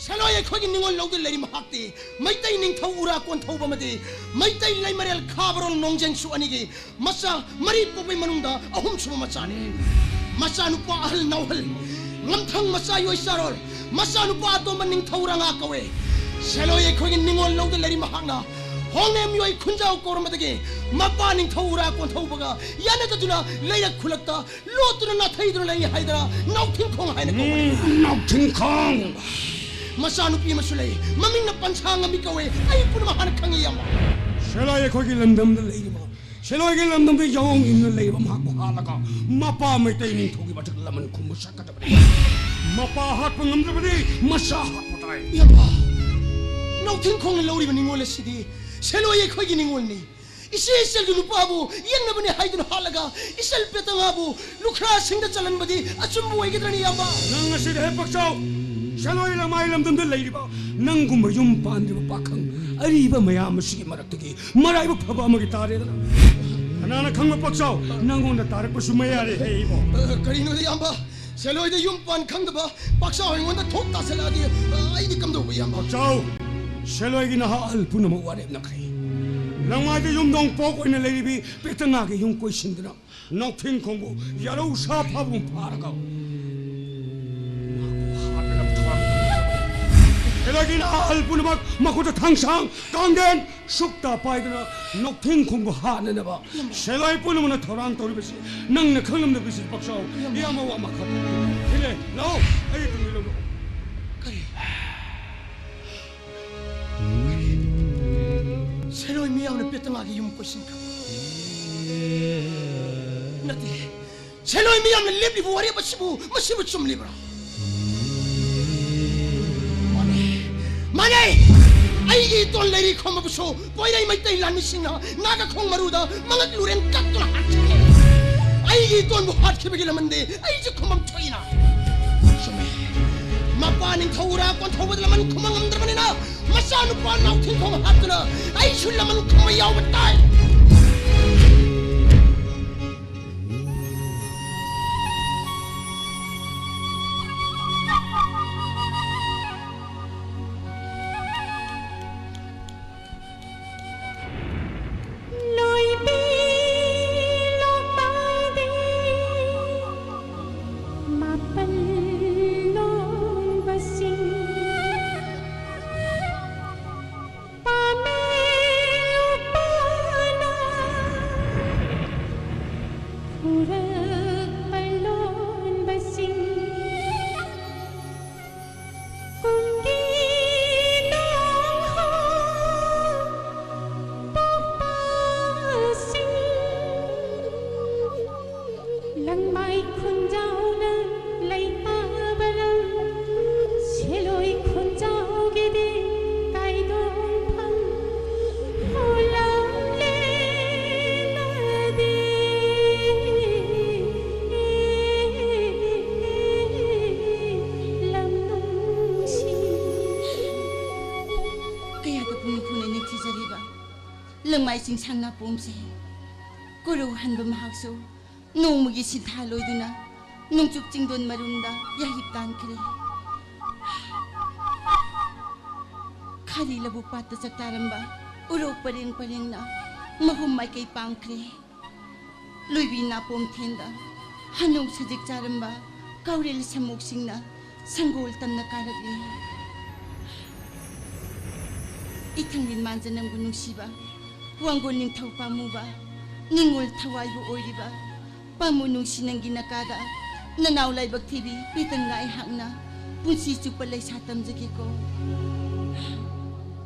ꯁꯦꯂꯣꯏ ꯑꯩꯈꯣꯏꯒꯤ ꯅꯤꯉꯣꯜ ꯂꯧꯗꯨꯅ ꯂꯩꯔꯤ ꯃꯍꯥꯛꯇꯤ ꯃꯩꯇꯩ ꯅꯤꯡꯊꯧ ꯎꯔꯥ ꯀꯣꯟꯊꯧꯕ ꯑꯃꯗꯤ ꯃꯩꯇꯩ ꯂꯩꯃꯔꯦꯜ ꯈꯥꯕꯔꯣꯜ ꯅꯣꯡꯖꯦꯡꯁꯨ ꯑꯅꯤꯒꯤ ꯃꯆꯥ ꯃꯔꯤ ꯄꯣꯛꯄꯩ ꯃꯅꯨꯡꯗ ꯑꯍꯨꯝꯁꯨꯕ ꯃꯆꯥꯅꯤ꯫ ꯃꯆꯥꯅꯨꯄꯥ ꯑꯍꯜ ꯅꯥꯎꯍꯜ, ꯉꯝꯊꯪ ꯃꯆꯥ ꯌꯣꯏꯆꯥꯔꯣꯜ, ꯃꯆꯥꯅꯨꯄꯥ ꯑꯇꯣꯝꯕ ꯅꯤꯡꯊꯧ ꯔꯉꯥ ꯀꯧꯋꯦ꯫ ꯁꯦꯂꯣꯏ ꯑꯩꯈꯣꯏꯒꯤ ꯅꯤꯉꯣꯜ ꯂꯧꯗ ꯂꯩꯔꯤ ꯃꯍꯥꯛꯅ ꯍꯣꯡꯅꯦꯝ ꯌꯣꯏ ꯈꯨꯟꯖꯥꯎ ꯀꯧꯔꯝꯕꯗꯒꯤ ꯃꯄꯥ ꯅꯤꯡꯊꯧ ꯎꯔꯥ ꯀꯣꯟꯊꯧꯕꯒ ꯌꯥꯅꯗꯗꯨꯅ ꯂꯩꯔꯛ ꯈꯨꯂꯛꯇ ꯂꯣꯠꯇꯨꯅ ꯅꯥꯊꯩꯗꯨꯅ ꯂꯩ ꯍꯥꯏꯗꯅ ꯅꯥꯎꯊꯤꯡꯈꯣꯡ ꯍꯥꯏꯅ ꯀꯧꯕꯅꯤ꯫ ꯎꯝ, ꯅꯥꯎꯊꯤꯡꯈꯣꯡ꯫ ꯃꯆꯥꯅꯨꯄꯤ ꯑꯃꯁꯨ ꯂꯩ, ꯃꯃꯤꯡꯅ ꯄꯟꯁꯥ ꯉꯝꯃꯤ ꯀꯧꯋꯦ꯫ ꯑꯩ ꯄꯨꯝꯅꯃꯛ ꯍꯥꯟꯅ ꯈꯪꯉꯤ, ꯏꯌꯥꯝꯕ꯫ ꯁꯦꯂꯣꯏ ꯑꯩꯈꯣꯏꯒꯤ ꯂꯝꯗꯝꯗ ꯂꯩꯔꯤꯕ, ꯁꯦꯂꯣꯏꯒꯤ ꯂꯝꯗꯝꯗ ꯌꯥꯑꯣꯡ ꯏꯟꯗꯨꯅ ꯂꯩꯔꯤꯕ ꯃꯍꯥꯛꯄꯨ ꯍꯥꯠꯂꯒ ꯃꯄꯥ ꯃꯩꯇꯩ ꯅꯤꯡꯊꯧꯒꯤ ꯃꯊꯛꯇ ꯂꯃꯟ ꯈꯨꯝꯕ ꯁꯛꯀꯗꯕꯅꯤ꯫ ꯃꯄꯥ ꯍꯥꯠꯄ ꯉꯝꯗ꯭ꯔꯕꯗꯤ ꯃꯆꯥ ꯍꯥꯠꯄ ꯇꯥꯏ꯫ ꯏꯌꯥꯝꯕ, ꯅꯥꯎꯊꯤꯡꯈꯣꯡꯅ ꯂꯧꯔꯤꯕ ꯅꯤꯉꯣꯜ ꯑꯁꯤꯗꯤ ꯁꯦꯂꯣꯏ ꯑꯩꯈꯣꯏꯒꯤ ꯅꯤꯉꯣꯜꯅꯤ꯫ ꯏꯆꯦ ꯏꯆꯜꯒꯤ ꯅꯨꯄꯥꯕꯨ ꯌꯦꯡꯅꯕꯅꯤ ꯍꯥꯏꯗꯨꯅ ꯍꯥꯠꯂꯒ ꯏꯆꯜ ꯄꯦꯇꯉꯥꯕꯨ ꯂꯨꯈ꯭ꯔꯥꯁꯤꯡꯗ ꯆꯜꯍꯟꯕꯗꯤ ꯑꯆꯨꯝꯕ ꯑꯣꯏꯒꯗ꯭ꯔꯅꯤ, ꯏꯌꯥꯝꯕ? ꯅꯪ ꯑꯁꯤꯗ ꯍꯦꯛ ꯄꯛꯆꯥꯎ! ꯁꯦꯂꯣꯏ ꯂꯃꯥꯏ ꯂꯝꯗꯝꯗ ꯂꯩꯔꯤꯕ ꯅꯪꯒꯨꯝꯕ ꯌꯨꯝ ꯄꯥꯟꯗ꯭ꯔꯤꯕ ꯄꯥꯈꯪ ꯑꯔꯤꯕ ꯃꯌꯥꯝ ꯑꯁꯤꯒꯤ ꯃꯔꯛꯇꯒꯤ ꯃꯔꯥꯏꯕꯛ ꯐꯕ ꯑꯃꯒꯤ ꯇꯥꯔꯦꯗꯅ꯫ ꯀꯅꯥꯅ ꯈꯪꯕ ꯄꯛꯆꯥꯎ, ꯅꯪꯉꯣꯟꯗ ꯇꯥꯔꯛꯄꯁꯨ ꯃꯌꯥꯔꯦ ꯍꯦ ꯏꯕꯣ꯫ ꯑ, ꯀꯔꯤꯅꯣꯗ, ꯏꯌꯥꯝꯕ? ꯁꯦꯂꯣꯏꯗ ꯌꯨꯝ ꯄꯥꯟ ꯈꯪꯗꯕ ꯄꯥꯛꯆꯥꯎ ꯑꯩꯉꯣꯟꯗ ꯊꯣꯛ ꯇꯥꯁꯜꯂꯛꯑꯗꯤ, ꯑ, ꯑꯩꯗꯤ ꯀꯝꯗꯧꯕ, ꯏꯌꯥꯝꯕ? ꯄꯥꯛꯆꯥꯎ, ꯁꯦꯂꯣꯏꯒꯤ ꯅꯍꯥ ꯑꯍꯜ ꯄꯨꯝꯅꯃꯛ ꯋꯥꯔꯦꯞꯅꯈ꯭ꯔꯦ꯫ ꯂꯃꯥꯏꯗ ꯌꯨꯝꯗꯣꯡ ꯄꯣꯛ ꯑꯣꯏꯅ ꯂꯩꯔꯤꯕꯤ ꯄꯦꯇꯉꯥꯒꯤ ꯌꯨꯝ ꯀꯣꯏꯁꯤꯟꯗꯨꯅ ꯅꯥꯎꯊꯤꯡꯈꯣꯡꯕꯨ ꯌꯥꯔꯧ ꯁꯥ ꯐꯥꯕꯒꯨꯝ ꯐꯥꯔꯒ ꯑꯍꯜ ꯄꯨꯝꯅꯃꯛ ꯃꯈꯨꯠꯇ ꯊꯥꯡꯁꯥꯡ, ꯀꯥꯡꯗꯦꯟ, ꯁꯨꯛꯇ ꯄꯥꯏꯗꯨꯅ ꯅꯣꯛꯊꯤꯡ ꯈꯣꯡꯕꯨ ꯍꯥꯠꯅꯅꯕ ꯁꯦꯂꯣꯏ ꯄꯨꯝꯅꯃꯛꯅ ꯊꯧꯔꯥꯡ ꯇꯧꯔꯤꯕꯁꯤ ꯅꯪꯅ ꯈꯪꯂꯝꯗꯕꯁꯤ ꯄꯥꯛꯆꯥꯎ꯫ ꯏꯌꯥꯝꯕ ꯋꯥ ꯃꯈꯥ ꯇꯥꯕꯤꯌꯨ꯫ ꯏꯂꯦ, ꯂꯥꯛꯑꯣ, ꯑꯩ ꯇꯨꯡ ꯏꯜꯂꯨ꯫ ꯀꯔꯤ? ꯁꯦꯂꯣꯏ ꯃꯤꯌꯥꯝꯅ ꯄꯦꯇꯉꯥꯒꯤ ꯌꯨꯝ ꯀꯣꯏꯁꯤꯟꯈ꯭ꯔꯕ? ꯅꯠꯇꯦ, ꯁꯦꯂꯣꯏ ꯃꯤꯌꯥꯝꯅ ꯂꯦꯞꯂꯤꯕ ꯋꯥꯔꯦꯞ ꯑꯁꯤꯕꯨ, ꯃꯁꯤꯕꯨ ꯆꯨꯝꯂꯤꯕ꯭ꯔꯥ? ꯃꯥꯅꯦ, ꯃꯥꯅꯦ꯫ ꯑꯩꯒꯤ ꯏꯇꯣꯟ ꯂꯩꯔꯤ ꯈꯣꯝꯕꯕꯨꯁꯨ ꯄꯣꯏꯔꯩ ꯃꯩꯇꯩ ꯂꯥꯟꯃꯤꯁꯤꯡꯅ ꯅꯥꯒꯈꯣꯡ ꯃꯔꯨꯗ ꯃꯉꯛ ꯂꯨꯔꯦꯟ ꯀꯛꯇꯨꯅ ꯍꯥꯠꯈꯤꯕꯅꯤ꯫ ꯑꯩꯒꯤ ꯏꯇꯣꯟꯕꯨ ꯍꯥꯠꯈꯤꯕꯒꯤ ꯂꯃꯟꯗꯤ ꯑꯩꯁꯨ ꯈꯨꯃꯝ ꯊꯣꯛꯏꯅ꯫ ꯆꯨꯝꯃꯦ꯫ ꯃꯄꯥ ꯅꯤꯡꯊꯧ ꯎꯔꯥ ꯀꯣꯟꯊꯧꯕꯗ ꯂꯃꯟ ꯈꯨꯝꯕ ꯉꯝꯗ꯭ꯔꯕꯅꯤꯅ ꯃꯆꯥꯅꯨꯄꯥ ꯅꯥꯎꯊꯤꯡꯈꯣꯡ ꯍꯥꯞꯇꯨꯅ ꯑꯩꯁꯨ ꯂꯃꯟ ꯈꯨꯝꯕ ꯌꯥꯎꯕ ꯇꯥꯏ꯫ ꯂꯣꯏꯕꯤ ꯂꯣꯛꯄꯥꯏꯗꯤ ꯃꯥꯄꯜ ꯂꯣꯟꯕꯁꯤꯡ ꯄꯥꯝꯃꯦ ꯎꯄꯥꯅ ꯄꯨꯔꯛꯄ ꯂꯣꯟꯕꯁꯤꯡ ꯀꯨꯝꯕꯤ ꯅꯣꯡꯍꯣ ꯄꯣꯛꯄꯁꯤꯡ ꯂꯪꯃꯥꯏ ꯈꯨꯟꯖꯥꯎꯅ ꯂꯩꯇꯥꯕ ꯂꯝ, ꯁꯦꯂꯣꯏ ꯈꯨꯟꯖꯥꯎꯒꯤꯗꯤ ꯀꯥꯏꯗꯣꯡꯐꯝ ꯍꯣꯂꯝꯂꯦ ꯅꯗꯤ ꯂꯝ ꯅꯨꯡꯁꯤ꯫ ꯀꯌꯥꯗ ꯄꯨꯛꯅꯤꯡ ꯈꯨꯅ ꯅꯤꯡꯊꯤꯖꯔꯤꯕ ꯂꯪꯃꯥꯏ ꯆꯤꯡꯁꯥꯡ ꯅꯥꯄꯣꯝꯁꯦ꯫ ꯀꯣꯔꯧ ꯍꯟꯕ ꯃꯍꯥꯛꯁꯨ ꯅꯣꯡꯃꯒꯤ ꯁꯤꯟꯊꯥ ꯂꯣꯏꯗꯨꯅ ꯅꯣꯡꯆꯨꯞ ꯆꯤꯡꯗꯣꯟ ꯃꯔꯨꯝꯗ ꯌꯥꯍꯤꯞ ꯇꯥꯟꯈ꯭ꯔꯦ꯫ ꯈꯥꯔꯤ ꯂꯧꯕꯨꯛ ꯄꯥꯠꯇ ꯆꯥꯛꯇꯥꯔꯝꯕ ꯎꯔꯣꯛ ꯄꯔꯦꯡ ꯄꯔꯦꯡꯅ ꯃꯍꯨꯝ ꯃꯥꯏꯀꯩ ꯄꯥꯡꯈ꯭ꯔꯦ꯫ ꯂꯣꯏꯕꯤ ꯅꯥꯄꯣꯝ ꯊꯦꯟꯗ ꯍꯅꯧ ꯁꯖꯤꯛ ꯆꯥꯔꯝꯕ ꯀꯥꯎꯔꯦꯜ ꯁꯃꯨꯛꯁꯤꯡꯅ ꯁꯪꯒꯣꯜ ꯇꯝꯅ ꯀꯥꯔꯛꯂꯤ꯫ ꯏꯊꯪ ꯂꯤꯟ ꯃꯥꯟꯖ ꯅꯪꯕꯨ ꯅꯨꯡꯁꯤꯕ, ꯋꯥꯡꯒꯣꯜ ꯅꯤꯡꯊꯧ ꯄꯥꯝꯃꯨꯕ, ꯅꯤꯡꯉꯣꯜ ꯊꯋꯥꯏꯕꯨ ꯑꯣꯏꯔꯤꯕ, ꯄꯥꯝꯃꯨ ꯅꯨꯡꯁꯤ ꯅꯪꯒꯤ ꯅꯀꯥꯗ, ꯅꯅꯥꯎ ꯂꯥꯏꯕꯛ ꯊꯤꯕꯤ ꯄꯦꯇꯪꯒ ꯑꯩꯍꯥꯛꯅ ꯄꯨꯟꯁꯤ ꯆꯨꯞꯄ ꯂꯩꯁꯥ ꯇꯝꯖꯒꯦꯀꯣ꯫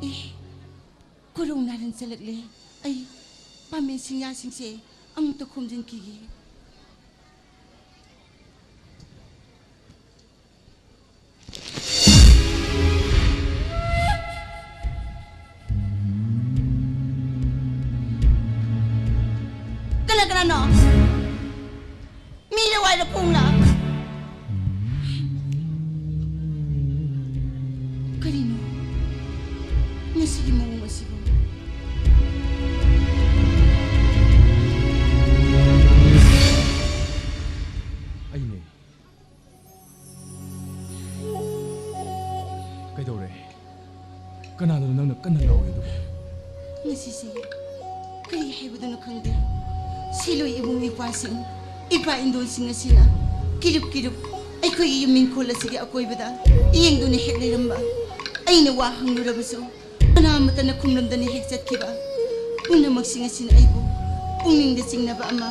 ꯑꯦ, ꯀꯣꯔꯧ ꯅꯥꯔꯟ ꯆꯠꯂꯛꯂꯦ꯫ ꯑꯩ ꯄꯥꯃꯦꯟ ꯁꯤꯡꯌꯥꯁꯤꯡꯁꯦ ꯑꯃꯨꯛꯇ ꯈꯣꯝꯖꯤꯟꯈꯤꯒꯦ꯫ ꯀꯅꯥ ꯀꯅꯥꯅꯣ? ꯃꯤ ꯂꯋꯥꯏꯔ ꯈꯣꯡꯂ? ꯀꯔꯤꯅꯣ ꯉꯁꯤꯒꯤ ꯃꯑꯣꯡ ꯑꯁꯤꯕꯨ? ꯑꯩꯅꯦ꯫ ꯀꯩꯗꯧꯔꯦ? ꯀꯅꯥꯗꯅꯣ ꯅꯪꯅ ꯀꯟꯅ ꯂꯥꯎꯔꯤꯗꯨꯕꯣ? ꯉꯁꯤꯁꯦ ꯀꯔꯤ ꯍꯥꯏꯕꯗꯨꯅꯣ ꯈꯪꯗꯦ꯫ ꯁꯤꯂꯣꯏ ꯏꯕꯨꯡ ꯏꯄ꯭ꯋꯥꯁꯤꯡ, ꯏꯄꯥ ꯏꯟꯗꯣꯜꯁꯤꯡ ꯑꯁꯤꯅ ꯀꯤꯔꯨꯞ ꯀꯤꯔꯨꯞ ꯑꯩꯈꯣꯏꯒꯤ ꯌꯨꯝ ꯏꯪꯈꯣꯜ ꯑꯁꯤꯒꯤ ꯑꯀꯣꯏꯕꯗ ꯌꯦꯡꯗꯨꯅ ꯍꯦꯛ ꯂꯩꯔꯝꯕ꯫ ꯑꯩꯅ ꯋꯥ ꯍꯪꯂꯨꯔꯕꯁꯨ ꯀꯅꯥ ꯑꯃꯠꯇꯅ ꯈꯨꯝꯂꯝꯗꯅ ꯍꯦꯛ ꯆꯠꯈꯤꯕ꯫ ꯄꯨꯝꯅꯃꯛꯁꯤꯡ ꯑꯁꯤꯅ ꯑꯩꯕꯨ ꯄꯨꯛꯅꯤꯡꯗ ꯆꯤꯡꯅꯕ ꯑꯃ,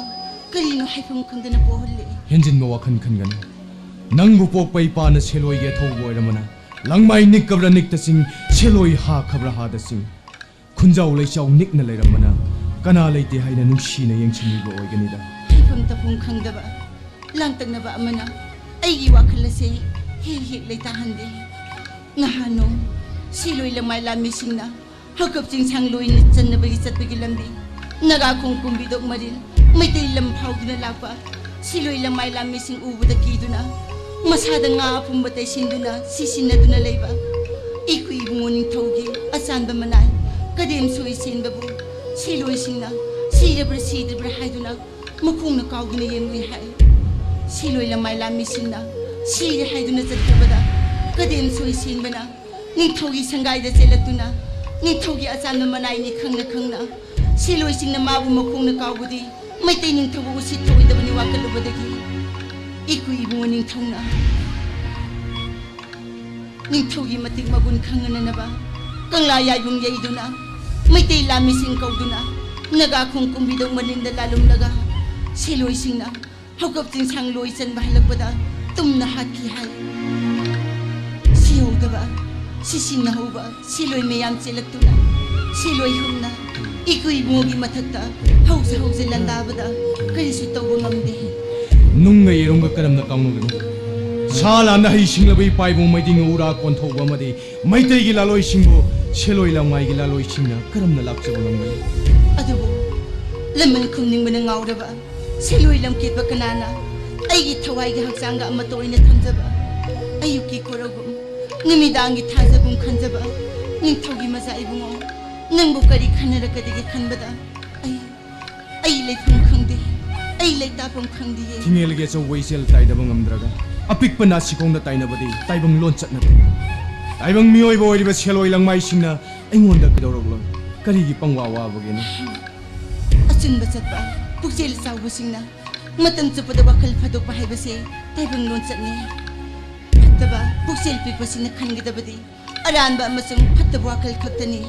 ꯀꯔꯤꯅꯣ ꯍꯥꯏꯐꯝ ꯈꯪꯗꯅ ꯄꯣꯛꯍꯜꯂꯦ꯫ ꯍꯦꯟꯖꯤꯟꯕ ꯋꯥꯈꯜ ꯈꯟꯒꯅꯨ꯫ ꯅꯪꯕꯨ ꯄꯣꯛꯄ ꯏꯄꯥꯅ ꯁꯦꯂꯣꯏꯒꯤ ꯑꯊꯧꯕ ꯑꯣꯏꯔꯝꯕꯅ, ꯂꯪꯃꯥꯏ ꯅꯤꯛꯀꯕ꯭ꯔꯥ ꯅꯤꯛꯇꯁꯤꯡ, ꯁꯦꯂꯣꯏ ꯍꯥꯈꯕ꯭ꯔꯥ ꯍꯥꯗꯁꯤꯡ, ꯈꯨꯟꯖꯥꯎ ꯂꯩꯆꯥꯎ ꯅꯤꯛꯅ ꯂꯩꯔꯝꯕꯅ, ꯀꯅꯥ ꯂꯩꯇꯦ ꯍꯥꯏꯅ ꯅꯨꯡꯁꯤꯅ ꯌꯦꯡꯁꯤꯟꯕꯤꯕ ꯑꯣꯏꯒꯅꯤꯗ꯫ ꯍꯥꯏꯐꯝ ꯇꯧꯐꯝ ꯈꯪꯗꯕ ꯂꯥꯡꯇꯛꯅꯕ ꯑꯃꯅ ꯑꯩꯒꯤ ꯋꯥꯈꯜ ꯑꯁꯦ ꯍꯦꯛ ꯍꯦꯛ ꯂꯩꯇꯥꯍꯟꯗꯦ꯫ ꯅꯍꯥꯟ ꯅꯣꯡ ꯁꯤꯂꯣꯏ ꯂꯪꯃꯥꯏ ꯂꯥꯟꯃꯤꯁꯤꯡꯅ ꯍꯧꯀꯞ ꯆꯤꯡꯁꯥꯡ ꯂꯣꯏꯅ ꯆꯟꯅꯕꯒꯤ ꯆꯠꯄꯒꯤ ꯂꯝꯕꯤ, ꯅꯥꯒꯥꯈꯣꯡ ꯀꯨꯝꯕꯤꯗꯣꯛ ꯃꯔꯤꯜ, ꯃꯩꯇꯩ ꯂꯝ ꯐꯥꯎꯗꯨꯅ ꯂꯥꯛꯄ ꯁꯤꯂꯣꯏ ꯂꯪꯃꯥꯏ ꯂꯥꯟꯃꯤꯁꯤꯡ ꯎꯕꯗ ꯀꯤꯗꯨꯅ, ꯃꯁꯥꯗ ꯉꯥ ꯑꯄꯨꯝꯕ ꯇꯩꯁꯤꯟꯗꯨꯅ ꯁꯤꯁꯤꯟꯅꯗꯨꯅ ꯂꯩꯕ ꯏꯀꯨꯏ ꯏꯕꯨꯡꯉꯣ ꯅꯤꯡꯊꯧꯒꯤ ꯑꯆꯥꯟꯕ ꯃꯅꯥꯏ ꯀꯗꯦꯝ ꯁꯣꯏ ꯆꯦꯟꯕꯕꯨ ꯁꯤꯂꯣꯏꯁꯤꯡꯅ ꯁꯤꯔꯕ꯭ꯔꯥ ꯁꯤꯗ꯭ꯔꯤꯕ꯭ꯔꯥ ꯍꯥꯏꯗꯨꯅ ꯃꯈꯣꯡꯅ ꯀꯥꯎꯗꯨꯅ ꯌꯦꯡꯂꯨꯏ ꯍꯥꯏ꯫ ꯁꯤꯂꯣꯏ ꯂꯪꯃꯥꯏ ꯂꯥꯟꯃꯤꯁꯤꯡꯅ ꯁꯤꯔꯦ ꯍꯥꯏꯗꯨꯅ ꯆꯠꯈ꯭ꯔꯕꯗ, ꯀꯗꯦꯝ ꯁꯣꯏ ꯁꯦꯟꯕꯅ ꯅꯤꯡꯊꯧꯒꯤ ꯁꯪꯒꯥꯏꯗ ꯆꯦꯜꯂꯛꯇꯨꯅ, ꯅꯤꯡꯊꯧꯒꯤ ꯑꯆꯥꯟꯕ ꯃꯅꯥꯏꯅꯤ ꯈꯪꯅ ꯈꯪꯅ ꯁꯤꯂꯣꯏꯁꯤꯡꯅ ꯃꯥꯕꯨ ꯃꯈꯣꯡꯅ ꯀꯥꯎꯕꯗꯤ ꯃꯩꯇꯩ ꯅꯤꯡꯊꯧꯕꯨ ꯎꯁꯤꯠ ꯊꯑꯣꯏꯗꯕꯅꯤ ꯋꯥꯀꯠꯂꯨꯕꯗꯒꯤ, ꯏꯀꯨꯏ ꯏꯕꯨꯡꯉꯣ ꯅꯤꯡꯊꯧꯅ ꯅꯤꯡꯊꯧꯒꯤ ꯃꯇꯤꯛ ꯃꯒꯨꯟ ꯈꯪꯅꯅꯕ ꯀꯪꯂꯥ ꯌꯥꯏꯕꯨꯡ ꯌꯩꯗꯨꯅ, ꯃꯩꯇꯩ ꯂꯥꯟꯃꯤꯁꯤꯡ ꯀꯧꯗꯨꯅ, ꯅꯥꯒꯥ ꯈꯣꯡ ꯀꯨꯝꯕꯤꯗꯧ ꯃꯅꯤꯡꯗ ꯂꯥꯜꯂꯨꯝꯂꯒ, ꯁꯤꯂꯣꯏꯁꯤꯡꯅ ꯍꯧꯒꯞ ꯆꯤꯡꯁꯥꯡ ꯂꯣꯏ ꯆꯟꯕ ꯍꯜꯂꯛꯄꯗ ꯇꯨꯝꯅ ꯍꯥꯠꯈꯤ ꯍꯥꯏ꯫ ꯁꯤꯍꯧꯗꯕ, ꯁꯤꯁꯤꯟꯅꯍꯧꯕ ꯁꯤꯂꯣꯏ ꯃꯌꯥꯝ ꯆꯦꯜꯂꯛꯇꯨꯅ, ꯁꯤꯂꯣꯏ ꯍꯨꯝꯅ ꯏꯀꯨꯏ ꯏꯕꯨꯡꯉꯣꯒꯤ ꯃꯊꯛꯇ ꯍꯧꯖ ꯍꯧꯖ ꯂꯥꯟꯗꯥꯕꯗ ꯀꯔꯤꯁꯨ ꯇꯧꯕ ꯉꯝꯗꯦ꯫ ꯅꯨꯡꯒ ꯌꯦꯔꯨꯝꯒ ꯀꯔꯝꯅ ꯀꯥꯎꯅꯒꯅꯤ? ꯁꯥ ꯂꯥꯟꯗ ꯍꯩ ꯁꯤꯡꯂꯕ ꯏꯄꯥ ꯏꯕꯨꯡ ꯃꯩꯗꯤꯡ ꯎꯔꯥ ꯀꯣꯟꯊꯧꯕ ꯑꯃꯗꯤ ꯃꯩꯇꯩꯒꯤ ꯂꯥꯂꯣꯏꯁꯤꯡꯕꯨ ꯁꯦꯂꯣꯏ ꯂꯝꯉꯥꯏꯒꯤ ꯂꯥꯂꯣꯏꯁꯤꯡꯅ ꯀꯔꯝꯅ ꯂꯥꯛꯆꯕ ꯉꯝꯒꯅꯤ? ꯑꯗꯨꯕꯨ ꯂꯃꯟ ꯈꯨꯝꯅꯤꯡꯕꯅ ꯉꯥꯎꯔꯕ ꯁꯦꯂꯣꯏ ꯂꯝꯀꯦꯠꯄ ꯀꯅꯥꯅ ꯑꯩꯒꯤ ꯊꯋꯥꯏꯒꯤ ꯍꯛꯆꯥꯡꯒ ꯑꯃꯠꯇ ꯑꯣꯏꯅ ꯊꯝꯖꯕ, ꯑꯌꯨꯛꯀꯤ ꯀꯣꯔꯧꯒꯨꯝ, ꯅꯨꯃꯤꯗꯥꯡꯒꯤ ꯊꯥꯖꯒꯨꯝ ꯈꯟꯖꯕ ꯅꯤꯡꯊꯧꯒꯤ ꯃꯆꯥ ꯏꯕꯨꯡꯉꯣ, ꯅꯪꯕꯨ ꯀꯔꯤ ꯈꯟꯅꯔꯛꯀꯗꯒꯦ ꯈꯟꯕꯗ ꯑꯩ, ꯑꯩ ꯂꯩꯐꯝ ꯈꯪꯗꯦ, ꯑꯩ ꯂꯩꯇꯥꯐꯝ ꯈꯪꯗꯦꯌꯦ꯫ ꯊꯤꯡꯉꯦꯜꯒꯤ ꯑꯆꯧꯕ ꯏꯆꯦꯜ ꯇꯥꯏꯗꯕ ꯉꯝꯗ꯭ꯔꯒ ꯑꯄꯤꯛꯄ ꯅꯥꯁꯤꯈꯣꯡꯗ ꯇꯥꯏꯅꯕꯗꯤ ꯇꯥꯏꯕꯪ ꯂꯣꯟꯆꯠ ꯅꯠꯇꯦ꯫ ꯇꯥꯏꯕꯪ ꯃꯤꯑꯣꯏꯕ ꯑꯣꯏꯔꯤꯕ ꯁꯦꯂꯣꯏ ꯂꯪꯃꯥꯏꯁꯤꯡꯅ ꯑꯩꯉꯣꯟꯗ ꯀꯩꯗꯧꯔꯛꯂꯣꯏ? ꯀꯔꯤꯒꯤ ꯄꯪꯋꯥ ꯋꯥꯕꯒꯦꯅꯦ? ꯑꯆꯨꯝꯕ ꯆꯠꯄ ꯄꯨꯛꯆꯦꯜ ꯆꯥꯎꯕꯁꯤꯡꯅ ꯃꯇꯝ ꯆꯨꯞꯄꯗ ꯋꯥꯈꯜ ꯐꯥꯗꯣꯛꯄ ꯍꯥꯏꯕꯁꯦ ꯇꯥꯏꯕꯪ ꯂꯣꯟꯆꯠꯅꯤ꯫ ꯐꯠꯇꯕ ꯄꯨꯛꯆꯦꯜ ꯄꯤꯛꯄꯁꯤꯡꯅ ꯈꯟꯒꯗꯕꯗꯤ ꯑꯔꯥꯟꯕ ꯑꯃꯁꯨꯡ ꯐꯠꯇꯕ ꯋꯥꯈꯜ ꯈꯛꯇꯅꯤ꯫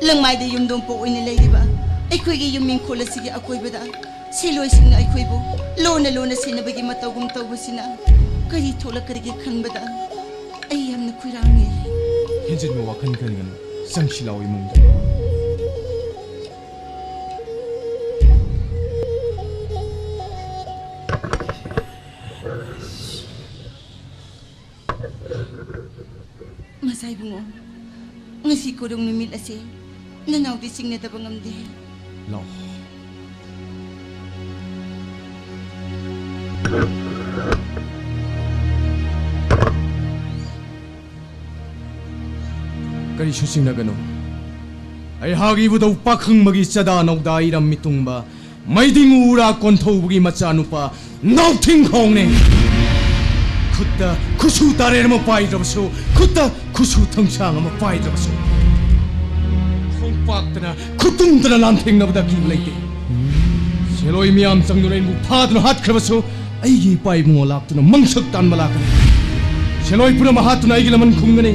ꯂꯪꯃꯥꯏꯗ ꯌꯨꯝꯗꯣꯡꯄꯣꯛ ꯑꯣꯏꯅ ꯂꯩꯔꯤꯕ ꯑꯩꯈꯣꯏꯒꯤ ꯌꯨꯝ ꯏꯪꯈꯣꯜ ꯑꯁꯤꯒꯤ ꯑꯀꯣꯏꯕꯗ ꯁꯤꯂꯣꯏꯁꯤꯡꯅ ꯑꯩꯈꯣꯏꯕꯨ ꯂꯣꯟꯅ ꯂꯣꯟꯅ ꯁꯦꯟꯅꯕꯒꯤ ꯃꯇꯧꯒꯨꯝ ꯇꯧꯕꯁꯤꯅ ꯀꯔꯤ ꯊꯣꯛꯂꯛꯀꯗꯒꯦ ꯈꯟꯕꯗ ꯑꯩ ꯌꯥꯝꯅ ꯈꯣꯏꯔꯥꯡꯉꯤ꯫ ꯍꯦꯟꯖꯤꯟꯕ ꯋꯥꯈꯜ ꯈꯟꯒꯅꯨ꯫ ꯆꯪꯁꯤ ꯂꯥꯎ ꯏꯃꯨꯡꯗ꯫ ꯃꯆꯥ ꯏꯕꯨꯡꯉꯣ, ꯉꯁꯤ ꯀꯣꯔꯧ ꯅꯨꯃꯤꯠ ꯑꯁꯦ ꯅꯅꯥꯎꯗꯤ ꯆꯤꯡꯅꯗꯕ ꯉꯝꯗꯦ꯫ ꯂꯥꯛꯑꯣ꯫ ꯀꯔꯤꯁꯨ ꯆꯤꯡꯅꯒꯅꯨ꯫ ꯑꯩꯍꯥꯛ ꯏꯕꯨꯙꯧ ꯄꯥꯈꯪꯕꯒꯤ ꯆꯥꯗꯥ ꯅꯧꯗꯥ ꯏꯔꯝ ꯃꯤꯇꯨꯡꯕ ꯃꯩꯗꯤꯡ ꯎꯔꯥ ꯀꯣꯟꯊꯧꯕꯒꯤ ꯃꯆꯥꯅꯨꯄꯥ ꯅꯥꯎꯊꯤꯡꯈꯣꯡꯅꯦ꯫ ꯈꯨꯠꯇ ꯈꯨꯠꯁꯨ ꯇꯥꯔꯦꯟ ꯑꯃ ꯄꯥꯏꯗ꯭ꯔꯕꯁꯨ, ꯈꯨꯠꯇ ꯈꯨꯠꯁꯨ ꯊꯥꯡꯁꯥꯡ ꯑꯃ ꯄꯥꯏꯗ꯭ꯔꯕꯁꯨ, ꯈꯣꯡꯄꯥꯛꯇꯅ ꯈꯨꯠꯇꯨꯝꯗꯅ ꯂꯥꯟꯊꯦꯡꯅꯕꯗ ꯑꯀꯤꯕ ꯂꯩꯇꯦ꯫ ꯁꯦꯂꯣꯏ ꯃꯤꯌꯥꯝ ꯆꯪꯗꯨꯅ ꯑꯩꯕꯨ ꯐꯥꯗꯨꯅ ꯍꯥꯠꯈ꯭ꯔꯕꯁꯨ, ꯑꯩꯒꯤ ꯏꯄꯥ ꯏꯕꯨꯡꯉꯣ ꯂꯥꯛꯇꯨꯅ ꯃꯪꯁꯛ ꯇꯥꯟꯕ ꯂꯥꯛꯀꯅꯤ꯫ ꯁꯦꯂꯣꯏ ꯄꯨꯝꯅꯃꯛ ꯍꯥꯠꯇꯨꯅ ꯑꯩꯒꯤ ꯂꯃꯟ ꯈꯨꯝꯒꯅꯤ꯫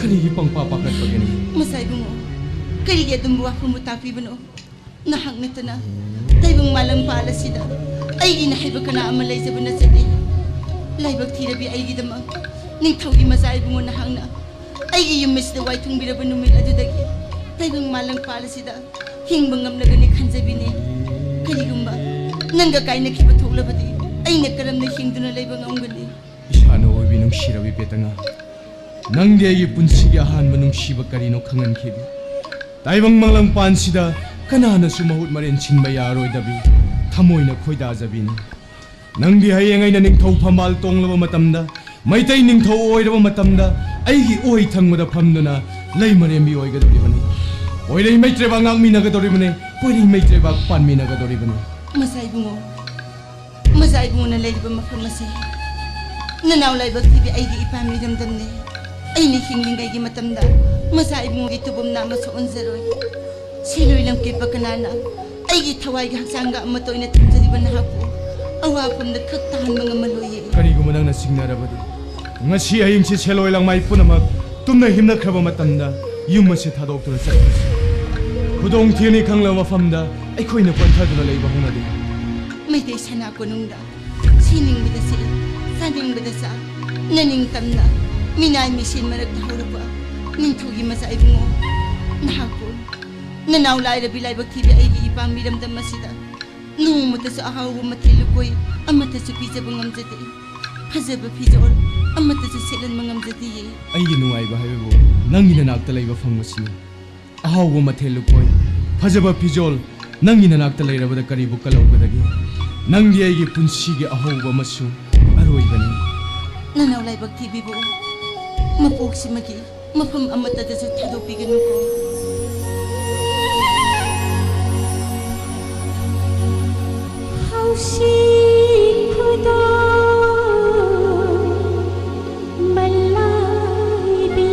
ꯀꯔꯤꯒꯤ ꯄꯪꯄꯥ ꯄꯥꯈꯠꯄꯒꯦꯅꯦ? ꯃꯆꯥ ꯏꯕꯨꯡꯉꯣ, ꯀꯔꯤꯒꯤ ꯑꯗꯨꯝꯕ ꯋꯥꯐꯝꯕꯨ ꯇꯥꯛꯄꯤꯕꯅꯣ? ꯅꯍꯥꯛ ꯅꯠꯇꯅ ꯇꯥꯏꯕꯪ ꯃꯥꯂꯪ ꯄꯥꯜ ꯑꯁꯤꯗ ꯑꯩꯒꯤꯅ ꯍꯥꯏꯕ ꯀꯅꯥ ꯑꯃ ꯂꯩꯖꯕ ꯅꯠꯆꯗꯦ꯫ ꯂꯥꯏꯕꯛ ꯊꯤꯔꯕꯤ ꯑꯩꯒꯤꯗꯃꯛ ꯅꯤꯡꯊꯧꯒꯤ ꯃꯆꯥ ꯏꯕꯨꯡꯉꯣ ꯅꯍꯥꯛꯅ ꯑꯩꯒꯤ ꯌꯨꯝ ꯑꯁꯤꯗ ꯋꯥꯏ ꯊꯨꯡꯕꯤꯔꯕ ꯅꯨꯃꯤꯠ ꯑꯗꯨꯗꯒꯤ ꯇꯥꯏꯕꯪ ꯃꯥꯂꯪ ꯄꯥꯜ ꯑꯁꯤꯗ ꯍꯤꯡꯕ ꯉꯝꯂꯒꯅꯤ ꯈꯟꯖꯕꯤꯅꯦ꯫ ꯀꯔꯤꯒꯨꯝꯕ ꯅꯪꯒ ꯀꯥꯏꯅꯈꯤꯕ ꯊꯣꯛꯂꯕꯗꯤ ꯑꯩꯅ ꯀꯔꯝꯅ ꯍꯤꯡꯗꯨꯅ ꯂꯩꯕ ꯉꯝꯒꯅꯤ? ꯏꯁꯥꯅ ꯑꯣꯏꯕꯤ ꯅꯨꯡꯁꯤꯔꯕꯤ ꯄꯦꯇꯉꯥ, ꯅꯪꯗꯤ ꯑꯩꯒꯤ ꯄꯨꯟꯁꯤꯒꯤ ꯑꯍꯥꯟꯕ ꯅꯨꯡꯁꯤꯕ ꯀꯔꯤꯅꯣ ꯈꯪꯍꯟꯈꯤꯕꯤ꯫ ꯇꯥꯏꯕꯪ ꯃꯥꯂꯪ ꯄꯥꯟꯁꯤꯗ ꯀꯅꯥꯅꯁꯨ ꯃꯍꯨꯠ ꯃꯔꯦꯟ ꯁꯤꯟꯕ ꯌꯥꯔꯣꯏꯗꯕꯤ ꯊꯃꯣꯏꯅ ꯈꯣꯏꯗꯥꯖꯕꯤꯅꯤ꯫ ꯅꯪꯗꯤ ꯍꯌꯦꯡ ꯑꯩꯅ ꯅꯤꯡꯊꯧ ꯐꯝꯕꯥꯜ ꯇꯣꯡꯂꯕ ꯃꯇꯝꯗ, ꯃꯩꯇꯩ ꯅꯤꯡꯊꯧ ꯑꯣꯏꯔꯕ ꯃꯇꯝꯗ ꯑꯩꯒꯤ ꯑꯣꯏ ꯊꯪꯕꯗ ꯐꯝꯗꯨꯅ ꯂꯩꯃꯔꯦꯝꯕꯤ ꯑꯣꯏꯒꯗꯧꯔꯤꯕꯅꯤ꯫ ꯄꯣꯏꯔꯩ ꯃꯩꯇ꯭ꯔꯦꯕꯥꯛ ꯉꯥꯛꯃꯤꯟꯅꯒꯗꯧꯔꯤꯕꯅꯤ, ꯄꯣꯏꯔꯩ ꯃꯩꯇ꯭ꯔꯦꯕꯥꯛ ꯄꯥꯟꯃꯤꯟꯅꯒꯗꯧꯔꯤꯕꯅꯤ꯫ ꯃꯆꯥ ꯏꯕꯨꯡꯉꯣ, ꯃꯆꯥ ꯏꯕꯨꯡꯉꯣꯅ ꯂꯩꯔꯤꯕ ꯃꯐꯝ ꯑꯁꯤ ꯅꯅꯥꯎ ꯂꯥꯏꯕꯛ ꯊꯤꯕꯤ ꯑꯩꯒꯤ ꯏꯄꯥꯝ ꯏꯔꯝꯗꯝꯅꯤ꯫ ꯑꯩꯅ ꯍꯤꯡꯂꯤꯉꯩꯒꯤ ꯃꯇꯝꯗ ꯃꯆꯥ ꯏꯕꯨꯡꯉꯣꯒꯤ ꯇꯨꯕꯨꯝ ꯅꯥꯝꯃꯁꯨ ꯑꯣꯟꯖꯔꯣꯏ꯫ ꯁꯤꯂꯣꯏ ꯂꯝꯀꯦꯠꯄ ꯀꯅꯥꯅ ꯑꯩꯒꯤ ꯊꯋꯥꯏꯒꯤ ꯍꯛꯆꯥꯡꯒ ꯑꯃꯠꯇ ꯑꯣꯏꯅ ꯊꯝꯖꯔꯤꯕ ꯅꯍꯥꯛꯄꯨ ꯑꯋꯥꯐꯝꯗ ꯈꯛ ꯇꯥꯍꯟꯕ ꯉꯝꯃꯂꯣꯏꯌꯦ꯫ ꯀꯔꯤꯒꯨꯝꯕ ꯅꯪꯅ ꯆꯤꯡꯅꯔꯕꯗꯤ, ꯉꯁꯤ ꯑꯍꯤꯡꯁꯤ ꯁꯦꯂꯣꯏ ꯂꯥꯡꯃꯥꯏ ꯄꯨꯝꯅꯃꯛ ꯇꯨꯝꯅ ꯍꯤꯞꯅꯈ꯭ꯔꯕ ꯃꯇꯝꯗ ꯌꯨꯝ ꯑꯁꯤ ꯊꯥꯗꯣꯛꯇꯨꯅ ꯆꯠꯈ꯭ꯔꯁꯤ꯫ ꯈꯨꯗꯣꯡ ꯊꯤꯅꯤ ꯈꯪꯂꯕ ꯃꯐꯝꯗ ꯑꯩꯈꯣꯏꯅ ꯄꯟꯊꯗꯨꯅ ꯂꯩꯕ ꯍꯧꯅꯗꯦ꯫ ꯃꯩꯇꯩ ꯁꯅꯥ ꯀꯣꯅꯨꯡꯗ ꯁꯤꯅꯤꯡꯕꯗ ꯁꯤ, ꯆꯥꯅꯤꯡꯕꯗ ꯆꯥ, ꯅꯅꯤꯡꯇꯝꯅ ꯃꯤꯅꯥꯏ ꯃꯤꯁꯦꯟ ꯃꯔꯛꯇ ꯍꯧꯔꯛꯄ ꯅꯤꯡꯊꯧꯒꯤ ꯃꯆꯥ ꯏꯕꯨꯡꯉꯣ, ꯅꯍꯥꯛꯄꯨ ꯅꯅꯥꯎ ꯂꯥꯏꯔꯕꯤ ꯂꯥꯏꯕꯛ ꯊꯤꯕꯤ ꯑꯩꯒꯤ ꯏꯄꯥꯝ ꯏꯔꯝꯗꯝ ꯑꯁꯤꯗ ꯅꯣꯡꯃꯇꯁꯨ ꯑꯍꯥꯎꯕ ꯃꯊꯦꯜ ꯂꯨꯀꯣꯏ ꯑꯃꯠꯇꯁꯨ ꯄꯤꯖꯕ ꯉꯝꯖꯗꯦ꯫ ꯐꯖꯕ ꯐꯤꯖꯣꯜ ꯑꯃꯠꯇꯁꯨ ꯁꯦꯠꯍꯟꯕ ꯉꯝꯖꯗꯤꯌꯦ꯫ ꯑꯩꯒꯤ ꯅꯨꯡꯉꯥꯏꯕ ꯍꯥꯏꯕꯕꯨ ꯅꯪꯒꯤ ꯅꯅꯥꯛꯇ ꯂꯩꯕ ꯐꯪꯕꯁꯤꯅꯤ꯫ ꯑꯍꯥꯎꯕ ꯃꯊꯦꯜ ꯂꯨꯀꯣꯏ, ꯐꯖꯕ ꯐꯤꯖꯣꯜ, ꯅꯪꯒꯤ ꯅꯅꯥꯛꯇ ꯂꯩꯔꯕꯗ ꯀꯔꯤꯕꯨ ꯀꯜꯍꯧꯒꯗꯒꯦ? ꯅꯪꯗꯤ ꯑꯩꯒꯤ ꯄꯨꯟꯁꯤꯒꯤ ꯑꯍꯧꯕ ꯑꯃꯁꯨꯡ ꯑꯔꯣꯏꯕꯅꯤ꯫ ꯅꯅꯥꯎ ꯂꯥꯏꯕꯛ ꯊꯤꯕꯤꯕꯨ ꯃꯄꯣꯛꯁꯤꯃꯒꯤ ꯃꯐꯝ ꯑꯃꯠꯇꯗꯁꯨ ꯊꯥꯗꯣꯛꯄꯤꯒꯅꯨꯀꯣ꯫ ꯍꯧꯁꯤ ꯈꯨꯗꯣ ꯃꯂꯥꯏꯕꯤ,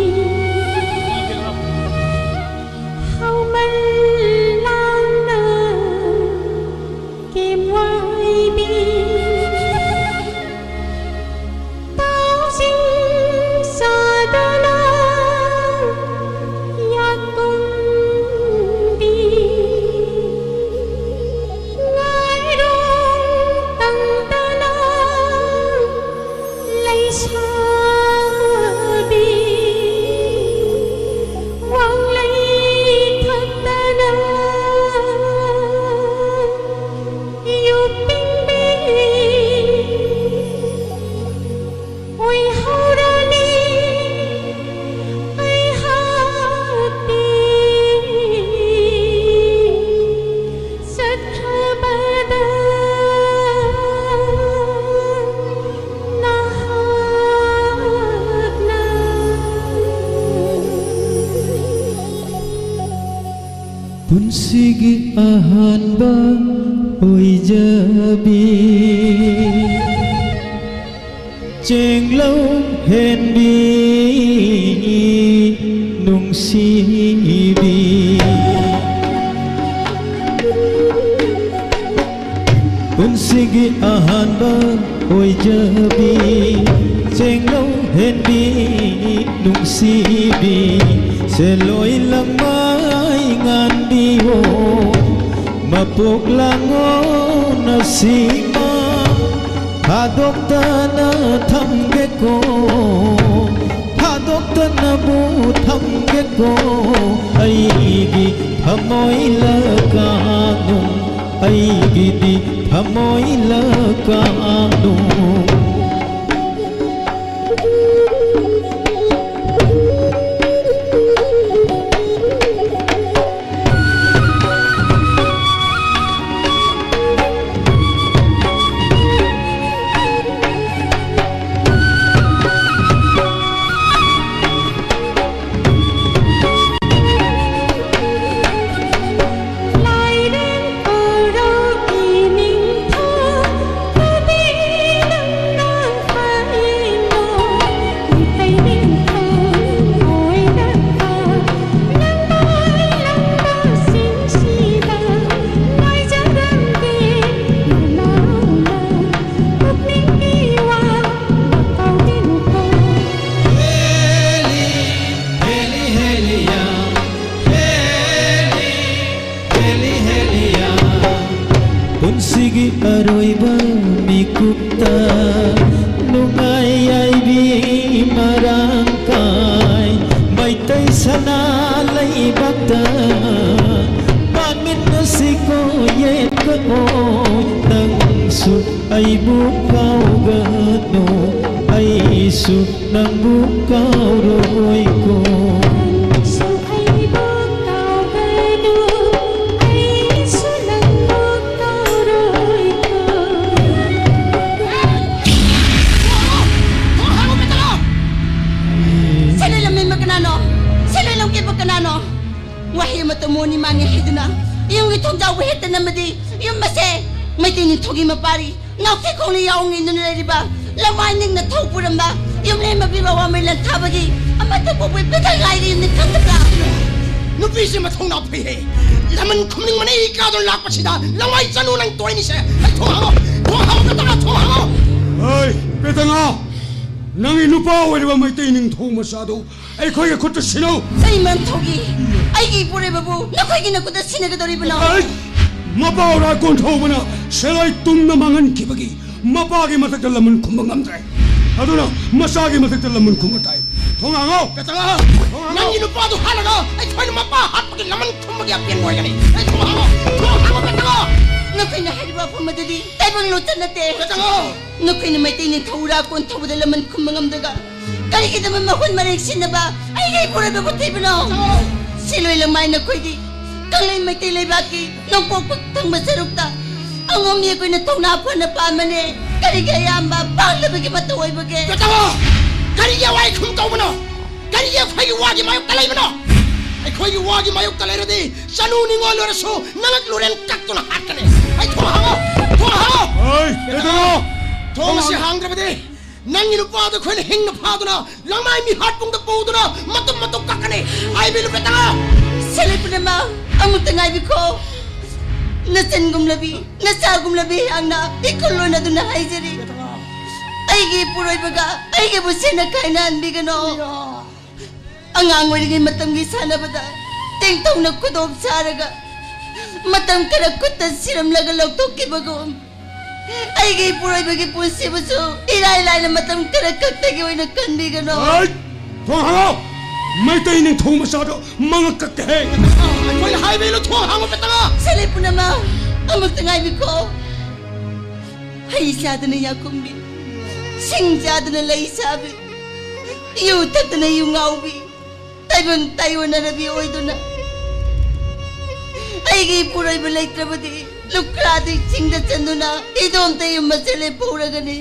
ꯍꯧꯃꯜ ꯂꯥꯡꯅ ꯀꯦꯝꯋꯥꯏꯕꯤ, ꯇꯥꯎꯖꯤꯡ ꯆꯥꯗꯨꯅ ꯄꯨꯟꯁꯤꯒꯤ ꯑꯍꯥꯟꯕ ꯑꯣꯏꯖꯕꯤ, ꯆꯦꯡꯂꯧ ꯍꯦꯟꯕꯤ, ꯅꯨꯡꯁꯤꯕꯤ꯫ ꯄꯨꯟꯁꯤꯒꯤ ꯑꯍꯥꯟꯕ ꯑꯣꯏꯖꯕꯤ, ꯆꯦꯡꯂꯧ ꯍꯦꯟꯕꯤ, ꯅꯨꯡꯁꯤꯕꯤ, ꯁꯦꯂꯣꯏ ꯂꯪꯃꯥꯏ ꯉꯥꯟꯕꯤꯌꯣ, ꯃꯄꯣꯛ ꯂꯥꯡꯉꯣ ꯅꯁꯤꯃ, ꯊꯥꯗꯣꯛꯇꯅ ꯊꯝꯒꯦꯀꯣ, ꯊꯥꯗꯣꯛꯇꯅꯕꯨ ꯊꯝꯒꯦꯀꯣ, ꯑꯩꯒꯤ ꯊꯃꯣꯏ ꯂꯀꯥꯅꯨꯡ, ꯑꯩꯒꯤꯗꯤ ꯊꯃꯣꯏ ꯂꯀꯥꯅꯨꯡ꯫ ꯄꯨꯟꯁꯤꯒꯤ ꯑꯔꯣꯏꯕ ꯃꯤꯀꯨꯞꯇ ꯅꯨꯡꯉꯥꯏ ꯌꯥꯏꯕꯤ ꯃꯔꯥꯡ ꯀꯥꯏ ꯃꯩꯇꯩ ꯁꯅꯥ ꯂꯩꯕꯥꯛꯇ ꯄꯥꯟꯃꯤꯟꯅꯁꯤꯀꯣ ꯌꯦꯠꯀ ꯑꯣꯏ ꯅꯪꯁꯨ ꯑꯩꯕꯨ ꯀꯥꯎꯒꯅꯨ ꯑꯩꯁꯨ ꯅꯪꯕꯨ ꯀꯥꯎꯔꯣꯏꯀꯣ꯫ ꯅꯪꯁꯨ ꯑꯩꯕꯨ ꯀꯥꯎꯒꯅꯨ, ꯑꯩꯁꯨ ꯅꯪꯕꯨ ꯀꯥꯎꯔꯣꯏꯀꯣ꯫ ꯊꯣꯡ ꯍꯥꯡꯉꯣ, ꯄꯦꯇꯂꯣ! ꯁꯦꯂꯣꯏ ꯂꯝꯂꯦꯟꯕ ꯀꯅꯥꯅꯣ? ꯁꯦꯂꯣꯏ ꯂꯝꯀꯦꯠꯄ ꯀꯅꯥꯅꯣ? ꯋꯥꯍꯩ ꯑꯃꯇ ꯃꯣꯟ ꯏꯃꯥꯅꯤ ꯍꯥꯏꯗꯨꯅ ꯌꯨꯝꯒꯤ ꯊꯣꯡꯖꯥꯎꯕꯨ ꯍꯦꯛꯇ ꯅꯝꯃꯗꯤ, ꯌꯨꯝ ꯑꯁꯦ ꯃꯩꯇꯩ ꯅꯤꯡꯊꯧꯒꯤ ꯃꯄꯥꯔꯤ ꯅꯥꯎꯊꯦꯛ ꯈꯣꯡꯅ ꯌꯥꯎ ꯉꯦꯟꯗꯨꯅ ꯂꯩꯔꯤꯕ ꯂꯃꯥꯏ ꯅꯤꯡꯅ ꯊꯧ ꯄꯨꯔꯝꯕ ꯌꯨꯝꯂꯦꯝ ꯃꯄꯤ ꯃꯋꯥ ꯃꯩ ꯂꯟꯊꯥꯕꯒꯤ ꯑꯃꯠꯇ ꯄꯣꯛꯄ ꯄꯤꯊꯛ ꯉꯥꯏꯔꯤ ꯌꯨꯝꯅꯤ ꯈꯪꯗꯕ꯭ꯔꯥ? ꯅꯨꯄꯤꯁꯦ ꯃꯊꯧꯅꯥ ꯐꯩꯍꯦ꯫ ꯂꯃꯟ ꯈꯨꯝꯅꯤꯡꯕꯅ ꯏ ꯀꯥꯗꯨꯅ ꯂꯥꯛꯄꯁꯤꯗ ꯂꯋꯥꯏ ꯆꯅꯨ ꯅꯪ ꯇꯣꯏꯅꯤꯁꯦ꯫ ꯑꯩ ꯊꯣꯡ ꯍꯥꯡꯉꯣ, ꯊꯣꯡ ꯍꯥꯡꯉꯣ, ꯄꯦꯇꯉꯥ, ꯊꯣꯡ ꯍꯥꯡꯉꯣ꯫ ꯍꯣꯏ, ꯄꯦꯇꯉꯥ, ꯅꯪꯒꯤ ꯅꯨꯄꯥ ꯑꯣꯏꯔꯤꯕ ꯃꯩꯇꯩ ꯅꯤꯡꯊꯧ ꯃꯆꯥꯗꯨ ꯑꯩꯈꯣꯏꯒꯤ ꯈꯨꯠꯇ ꯁꯤꯟꯅꯧ꯫ ꯑꯩ ꯃꯟꯊꯧꯒꯤ, ꯑꯩꯒꯤ ꯏꯄꯨꯔꯣꯏꯕꯕꯨ ꯅꯈꯣꯏꯒꯤ ꯅꯈꯨꯠꯇ ꯁꯤꯟꯅꯒꯗꯧꯔꯤꯕꯅꯣ? ꯑꯩ, ꯃꯄꯥ ꯑꯣꯔꯥ ꯀꯣꯟꯊꯧꯕꯅ ꯁꯦꯂꯣꯏ ꯇꯨꯝꯅ ꯃꯥꯡꯍꯟꯈꯤꯕꯒꯤ ꯃꯄꯥꯒꯤ ꯃꯊꯛꯇ ꯂꯃꯟ ꯈꯨꯝꯕ ꯉꯝꯗ꯭ꯔꯦ꯫ ꯑꯗꯨꯅ ꯃꯆꯥꯒꯤ ꯃꯊꯛꯇ ꯂꯃꯟ ꯈꯨꯝꯕ ꯇꯥꯏ꯫ ꯊꯣꯡ ꯍꯥꯡꯉꯣ! ꯄꯦꯇꯉꯥ! ꯊꯣꯡ ꯍꯥꯡꯉꯣ! ꯅꯪꯒꯤ ꯅꯨꯄꯥꯗꯨ ꯍꯥꯠꯂꯒ ꯑꯩꯈꯣꯏꯅ ꯃꯄꯥ ꯍꯥꯠꯄꯒꯤ ꯂꯃꯟ ꯈꯨꯝꯕꯒꯤ ꯑꯄꯦꯟꯕ ꯑꯣꯏꯒꯅꯤ꯫ ꯑꯩ ꯊꯣꯡ ꯍꯥꯡꯉꯣ! ꯊꯣꯡ ꯍꯥꯡꯉꯣ, ꯄꯦꯇꯉꯥ! ꯅꯈꯣꯏꯅ ꯍꯥꯏꯔꯤꯕ ꯋꯥꯐꯝ ꯑꯗꯨꯗꯤ ꯇꯥꯏꯕꯪ ꯂꯣꯆꯠ ꯅꯠꯇꯦ꯫ ꯄꯦꯇꯉꯥ! ꯅꯈꯣꯏꯅ ꯃꯩꯇꯩ ꯅꯤꯡꯊꯧ ꯎꯔꯥ ꯀꯣꯟꯊꯧꯕꯗ ꯂꯃꯟ ꯈꯨꯝꯕ ꯉꯝꯗ꯭ꯔꯒ ꯀꯔꯤꯒꯤꯗꯃꯛ ꯃꯍꯨꯠ ꯃꯔꯦꯡ ꯁꯤꯟꯅꯕ ꯑꯩꯒꯤ ꯏꯄꯨꯔꯣꯏꯕꯕꯨ ꯊꯤꯕꯅꯣ? ꯁꯤꯂꯣꯏ ꯂꯃꯥꯏ ꯅꯈꯣꯏꯗꯤ ꯀꯪꯂꯩ ꯃꯩꯇꯩ ꯂꯩꯕꯥꯛꯀꯤ ꯅꯣꯡꯄꯣꯛ ꯊꯪꯕ ꯁꯔꯨꯛꯇ ꯑꯉꯣꯝ ꯌꯦꯛ ꯑꯣꯏꯅ ꯊꯧꯅꯥ ꯐꯅ ꯄꯥꯝꯕꯅꯦ꯫ ꯀꯔꯤꯒꯤ ꯑꯌꯥꯝꯕ ꯄꯥꯝꯗꯕꯒꯤ ꯃꯇꯧ ꯑꯣꯏꯕꯒꯦ? ꯄꯦꯇꯉꯥ! ꯀꯔꯤꯒꯤ ꯑꯋꯥꯏ ꯈꯨꯝ ꯇꯧꯕꯅꯣ? ꯀꯔꯤꯒꯤ ꯑꯩꯈꯣꯏꯒꯤ ꯋꯥꯒꯤ ꯃꯥꯌꯣꯛꯇ ꯂꯩꯕꯅꯣ? ꯑꯩꯈꯣꯏꯒꯤ ꯋꯥꯒꯤ ꯃꯥꯌꯣꯛꯇ ꯂꯩꯔꯗꯤ ꯆꯅꯨ ꯅꯤꯡꯉꯣꯜ ꯑꯣꯏꯔꯁꯨ ꯅꯉꯛ ꯂꯨꯔꯦꯟ ꯀꯛꯇꯨꯅ ꯍꯥꯠꯀꯅꯤ꯫ ꯑꯩ ꯊꯣꯡ ꯍꯥꯡꯉꯣ! ꯊꯣꯡ ꯍꯥꯡꯉꯣ! ꯍꯣꯏ, ꯄꯦꯇꯉꯥ! ꯊꯣꯡ ꯑꯁꯤ ꯍꯥꯡꯗ꯭ꯔꯕꯗꯤ ꯅꯪꯒꯤ ꯅꯨꯄꯥꯗꯨ ꯑꯩꯈꯣꯏꯅ ꯍꯤꯡꯅ ꯐꯥꯗꯨꯅ ꯂꯪꯃꯥꯏ ꯃꯤꯍꯥꯠꯄꯨꯡꯗ ꯄꯨꯗꯨꯅ ꯃꯇꯨꯝ ꯃꯇꯨꯝ ꯀꯛꯀꯅꯤ꯫ ꯍꯥꯏꯕꯤꯂꯨ ꯄꯦꯇꯉꯥ! ꯁꯦꯂꯣꯏ ꯄꯨꯝꯅꯃꯛ ꯑꯃꯨꯛꯇ ꯉꯥꯏꯕꯤꯈꯣ꯫ ꯅꯆꯟꯒꯨꯝꯂꯕꯤ, ꯅꯆꯥꯒꯨꯝꯂꯕꯤ ꯑꯩꯍꯥꯛꯅ ꯏꯀꯨꯜ ꯂꯣꯟꯅꯗꯨꯅ ꯍꯥꯏꯖꯔꯤ꯫ ꯑꯩꯒꯤ ꯏꯄꯨꯔꯣꯏꯕꯒ ꯑꯩꯒꯕꯨ ꯁꯦꯟꯅ ꯀꯥꯏꯅꯍꯟꯕꯤꯒꯅꯣ꯫ ꯑꯉꯥꯡ ꯑꯣꯏꯔꯤꯉꯩ ꯃꯇꯝꯒꯤ ꯁꯥꯟꯅꯕꯗ ꯇꯦꯡꯊꯧꯅ ꯈꯨꯗꯣꯞ ꯁꯥꯔꯒ ꯃꯇꯝ ꯈꯔ ꯈꯨꯠꯇ ꯁꯤꯔꯝꯂꯒ ꯂꯧꯊꯣꯛꯈꯤꯕꯒꯨꯝ, ꯑꯩꯒꯤ ꯏꯄꯨꯔꯣꯏꯕꯒꯤ ꯄꯨꯟꯁꯤꯕꯨꯁꯨ ꯏꯔꯥꯏ ꯂꯥꯏꯅ ꯃꯇꯝ ꯈꯔ ꯈꯛꯇꯒꯤ ꯑꯣꯏꯅ ꯈꯟꯕꯤꯒꯅꯣ꯫ ꯍꯩꯠ! ꯊꯣꯡ ꯍꯥꯡꯉꯣ! ꯃꯩꯇꯩ ꯅꯤꯡꯊꯧ ꯃꯆꯥꯗꯣ ꯃꯉꯛ ꯀꯛꯀꯦ ꯍꯦ! ꯑꯩꯈꯣꯏꯅ ꯍꯥꯏꯕ ꯏꯜꯂꯨ, ꯊꯣꯡ ꯍꯥꯡꯉꯣ ꯄꯦꯇꯉꯥ! ꯁꯦꯂꯣꯏ ꯄꯨꯝꯅꯃꯛ ꯑꯃꯨꯛꯇ ꯉꯥꯏꯕꯤꯈꯣ꯫ ꯍꯩ ꯆꯥꯗꯅ ꯌꯥꯈꯨꯝꯕꯤ, ꯁꯤꯡ ꯆꯥꯗꯅ ꯂꯩ ꯁꯥꯕꯤ, ꯌꯨ ꯊꯛꯇꯅ ꯌꯨ ꯉꯥꯎꯕꯤ, ꯇꯥꯏꯕꯪ ꯇꯥꯏꯑꯣꯟꯅꯔꯕꯤ ꯑꯣꯏꯗꯨꯅ ꯑꯩꯒꯤ ꯏꯄꯨꯔꯣꯏꯕ ꯂꯩꯇ꯭ꯔꯕꯗꯤ ꯂꯨꯈ꯭ꯔꯥꯗꯤ ꯆꯤꯡꯗ ꯆꯟꯗꯨꯅ ꯏꯗꯣꯝꯇ ꯌꯨꯝ ꯃꯆꯦ ꯂꯦꯞꯍꯧꯔꯒꯅꯤ꯫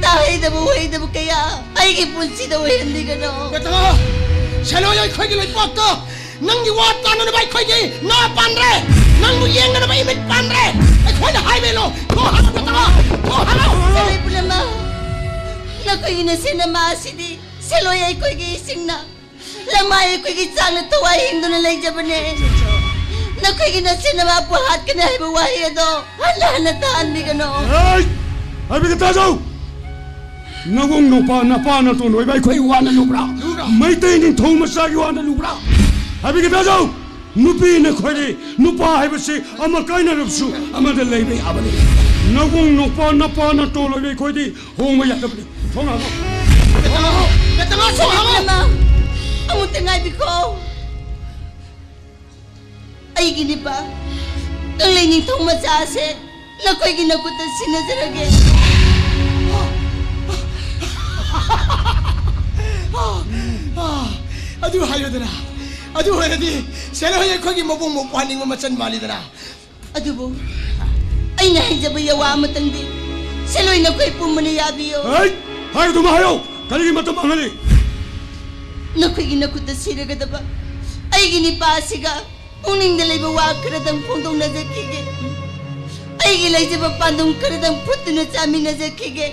ꯇꯥꯍꯩꯗꯕ ꯎꯍꯩꯗꯕ ꯀꯌꯥ ꯑꯩꯒꯤ ꯄꯨꯟꯁꯤꯗ ꯑꯣꯏꯍꯟꯕꯤꯒꯅꯨ꯫ ꯄꯦꯇꯉꯥ! ꯁꯦꯂꯣꯏ ꯑꯩꯈꯣꯏꯒꯤ ꯂꯩꯄꯥꯛꯇ ꯅꯪꯒꯤ ꯋꯥ ꯇꯥꯅꯅꯕ ꯑꯩꯈꯣꯏꯒꯤ ꯅꯥ ꯄꯥꯟꯗ꯭ꯔꯦ꯫ ꯅꯪꯕꯨ ꯌꯦꯡꯅꯅꯕ ꯏꯃꯤꯠ ꯄꯥꯟꯗ꯭ꯔꯦ꯫ ꯑꯩꯈꯣꯏꯅ ꯍꯥꯏꯕ ꯏꯜꯂꯣ꯫ ꯊꯣꯡ ꯍꯥꯡꯉꯣ, ꯊꯣꯡ ꯍꯥꯡꯉꯣ꯫ ꯁꯦꯂꯣꯏ ꯄꯨꯝꯅꯃꯛ, ꯅꯈꯣꯏꯒꯤ ꯅꯆꯤꯟ ꯅꯃꯥ ꯑꯁꯤꯗꯤ ꯁꯦꯂꯣꯏ ꯑꯩꯈꯣꯏꯒꯤ ꯏꯁꯤꯡꯅ, ꯂꯃꯥꯏ ꯑꯩꯈꯣꯏꯒꯤ ꯆꯥꯛꯅ ꯊꯋꯥꯏ ꯍꯤꯡꯗꯨꯅ ꯂꯩꯖꯕꯅꯦ꯫ ꯅꯈꯣꯏꯒꯤ ꯅꯆꯤꯟ ꯅꯃꯥꯕꯨ ꯍꯥꯠꯀꯅꯤ ꯍꯥꯏꯕ ꯋꯥꯍꯩ ꯑꯗꯣ ꯍꯟꯅ ꯍꯟꯅ ꯇꯥꯍꯟꯕꯤꯒꯅꯨ꯫ ꯑꯦ! ꯍꯥꯏꯕꯤꯒꯦ ꯇꯥꯖꯧ! ꯅꯕꯨꯡ ꯅꯨꯄꯥ ꯅꯄꯥ ꯅꯇꯣꯟ ꯑꯣꯏꯕ ꯑꯩꯈꯣꯏ ꯋꯥꯅ ꯂꯨꯕ꯭ꯔꯥ? ꯂꯨꯕ꯭ꯔꯥ? ꯃꯩꯇꯩ ꯅꯤꯡꯊꯧ ꯃꯆꯥꯒꯤ ꯋꯥꯅ ꯂꯨꯕ꯭ꯔꯥ? ꯍꯥꯏꯕꯤꯒꯦ ꯇꯥꯖꯧ! ꯅꯨꯄꯤꯅ ꯈ꯭ꯋꯥꯏꯗꯒꯤ ꯅꯨꯄꯥ ꯍꯥꯏꯕꯁꯤ ꯑꯃ ꯀꯥꯏꯅꯔꯕꯁꯨ ꯑꯃꯗ ꯂꯩꯕ ꯌꯥꯕꯅꯤ꯫ ꯅꯕꯨꯡ ꯅꯨꯄꯥ ꯅꯄꯥ ꯅꯇꯣꯟ ꯑꯣꯏꯕ ꯑꯩꯈꯣꯏꯗꯤ ꯍꯣꯡꯕ ꯌꯥꯗꯕꯅꯤ꯫ ꯊꯣꯡ ꯍꯥꯡꯉꯣ꯫ ꯕꯦꯇꯉꯥ! ꯕꯦꯇꯉꯥ, ꯊꯣꯡ ꯍꯥꯡꯉꯣ! ꯏꯃꯥ, ꯑꯃꯨꯛꯇ ꯉꯥꯏꯕꯤꯈꯣ꯫ ꯑꯩꯒꯤ ꯅꯤꯄꯥ, ꯀꯪꯂꯩ ꯅꯤꯡꯊꯧ ꯃꯆꯥꯁꯦ ꯅꯈꯣꯏꯒꯤ ꯅꯈꯨꯠꯇ ꯁꯤꯟꯅꯖꯔꯒꯦ꯫ ꯑꯗꯨ ꯍꯥꯏꯌꯨꯗꯅ, ꯑꯗꯨ ꯑꯣꯏꯔꯗꯤ ꯁꯦꯜ ꯍꯣꯏ ꯑꯩꯈꯣꯏꯒꯤ ꯃꯕꯨꯡ ꯃꯧꯄ꯭ꯋꯥ ꯅꯤꯡꯕ ꯃꯆꯟ ꯃꯥꯜꯂꯤꯗꯅ꯫ ꯑꯗꯨꯕꯨ ꯑꯩꯅ ꯍꯥꯏꯖꯕ ꯌꯥꯋꯥ ꯑꯃꯇꯪꯗꯤ ꯁꯦꯜ ꯍꯣꯏ ꯅꯈꯣꯏ ꯄꯨꯝꯕꯅ ꯌꯥꯕꯤꯌꯨ꯫ ꯍꯩꯠ! ꯍꯥꯏꯕꯗꯨꯃ ꯍꯥꯏꯌꯣ! ꯀꯔꯤꯒꯤ ꯃꯇꯝ ꯃꯥꯡꯍꯜꯂꯤ? ꯅꯈꯣꯏꯒꯤ ꯅꯈꯨꯠꯇ ꯁꯤꯔꯒꯗꯕ ꯑꯩꯒꯤ ꯅꯤꯄꯥ ꯑꯁꯤꯒ ꯄꯨꯛꯅꯤꯡꯗ ꯂꯩꯕ ꯋꯥ ꯈꯔꯗꯪ ꯐꯣꯡꯗꯣꯛꯅꯖꯈꯤꯒꯦ꯫ ꯑꯩꯒꯤ ꯂꯩꯖꯕ ꯄꯥꯟꯗꯝ ꯈꯔꯗꯪ ꯐꯨꯠꯇꯨꯅ ꯆꯥꯃꯤꯟꯅꯖꯈꯤꯒꯦ꯫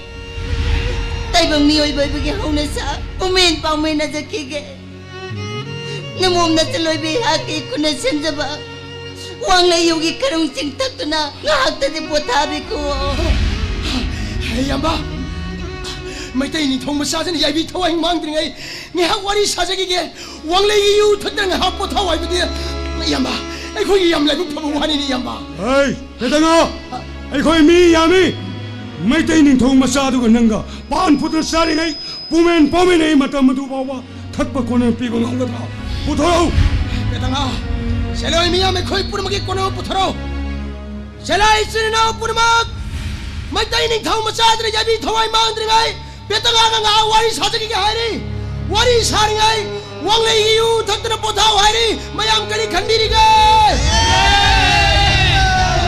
ꯇꯥꯏꯕꯪ ꯃꯤꯑꯣꯏꯕ ꯑꯣꯏꯕꯒꯤ ꯍꯧꯅꯁꯥ ꯄꯨꯃꯦꯟ ꯄꯥꯎꯃꯦꯟꯅꯖꯈꯤꯒꯦ꯫ ꯅꯃꯣꯝ ꯅꯆꯜ ꯑꯣꯏꯕꯤ ꯑꯩꯍꯥꯛꯀꯤ ꯈꯨꯠꯅ ꯁꯦꯝꯖꯕ ꯋꯥꯡꯂꯩ ꯌꯨꯒꯤ ꯈꯔꯨꯡ ꯆꯤꯡꯊꯛꯇꯨꯅ ꯉꯥꯏꯍꯥꯛꯇꯗꯤ ꯄꯣꯊꯥꯕꯤꯈꯣ꯫ ꯏꯌꯥꯝꯕ, ꯃꯩꯇꯩ ꯅꯤꯡꯊꯧ ꯃꯆꯥꯁꯤꯅ ꯌꯥꯏꯕꯤ ꯊꯋꯥꯏ ꯃꯥꯡꯗ꯭ꯔꯤꯉꯩ ꯉꯥꯏꯍꯥꯛ ꯋꯥꯔꯤ ꯁꯥꯖꯈꯤꯒꯦ꯫ ꯋꯥꯡꯂꯩꯒꯤ ꯌꯨ ꯊꯛꯇꯅ ꯉꯥꯏꯍꯥꯛ ꯄꯣꯊꯥꯎ ꯍꯥꯏꯕꯗꯤ, ꯏꯌꯥꯝꯕ, ꯑꯩꯈꯣꯏꯒꯤ ꯌꯥꯝ ꯂꯥꯏꯕꯛ ꯐꯕ ꯋꯥꯅꯤꯅꯦ, ꯏꯌꯥꯝꯕ꯫ ꯍꯩ, ꯕꯦꯇꯉꯥ! ꯑꯩꯈꯣꯏ ꯃꯤ ꯌꯥꯝꯃꯤ꯫ ꯃꯩꯇꯩ ꯅꯤꯡꯊꯧ ꯃꯆꯥꯗꯨꯒ ꯅꯪꯒ ꯄꯥꯟ ꯐꯨꯠꯇꯨꯅ ꯆꯥꯔꯤꯉꯩ ꯄꯨꯃꯦꯟ ꯄꯥꯎꯃꯦꯟ ꯑꯩ ꯃꯇꯝ ꯑꯗꯨ ꯐꯥꯎꯕ ꯊꯛꯄ ꯀꯣꯟꯅ ꯄꯤꯕ ꯉꯝꯒꯗ꯭ꯔꯥ? ꯄꯨꯊꯣꯔꯛꯎ! ꯕꯦꯇꯉꯥ, ꯁꯦꯜ ꯍꯣꯏ ꯃꯤꯌꯥꯝ ꯑꯩꯈꯣꯏ ꯄꯨꯝꯅꯃꯛꯀꯤ ꯀꯣꯟꯅꯕ ꯄꯨꯊꯣꯔꯛꯎ꯫ ꯁꯦꯜ ꯍꯣꯏ ꯏꯆꯤꯟ ꯏꯅꯥꯎ ꯄꯨꯝꯅꯃꯛ, ꯃꯩꯇꯩ ꯅꯤꯡꯊꯧ ꯃꯆꯥꯗꯨꯅ ꯌꯥꯏꯕꯤ ꯊꯋꯥꯏ ꯃꯥꯡꯗ꯭ꯔꯤꯉꯩ ꯕꯦꯇꯉꯥꯒ ꯉꯥꯏꯍꯥꯛ ꯋꯥꯔꯤ ꯁꯥꯖꯈꯤꯒꯦ ꯍꯥꯏꯔꯤ꯫ ꯋꯥꯔꯤ ꯁꯥꯔꯤꯉꯩ ꯋꯥꯡꯂꯩꯒꯤ ꯌꯨ ꯊꯛꯇꯨꯅ ꯄꯣꯊꯥꯎ ꯍꯥꯏꯔꯤ꯫ ꯃꯌꯥꯝ ꯀꯔꯤ ꯈꯟꯕꯤꯔꯤꯒꯦ?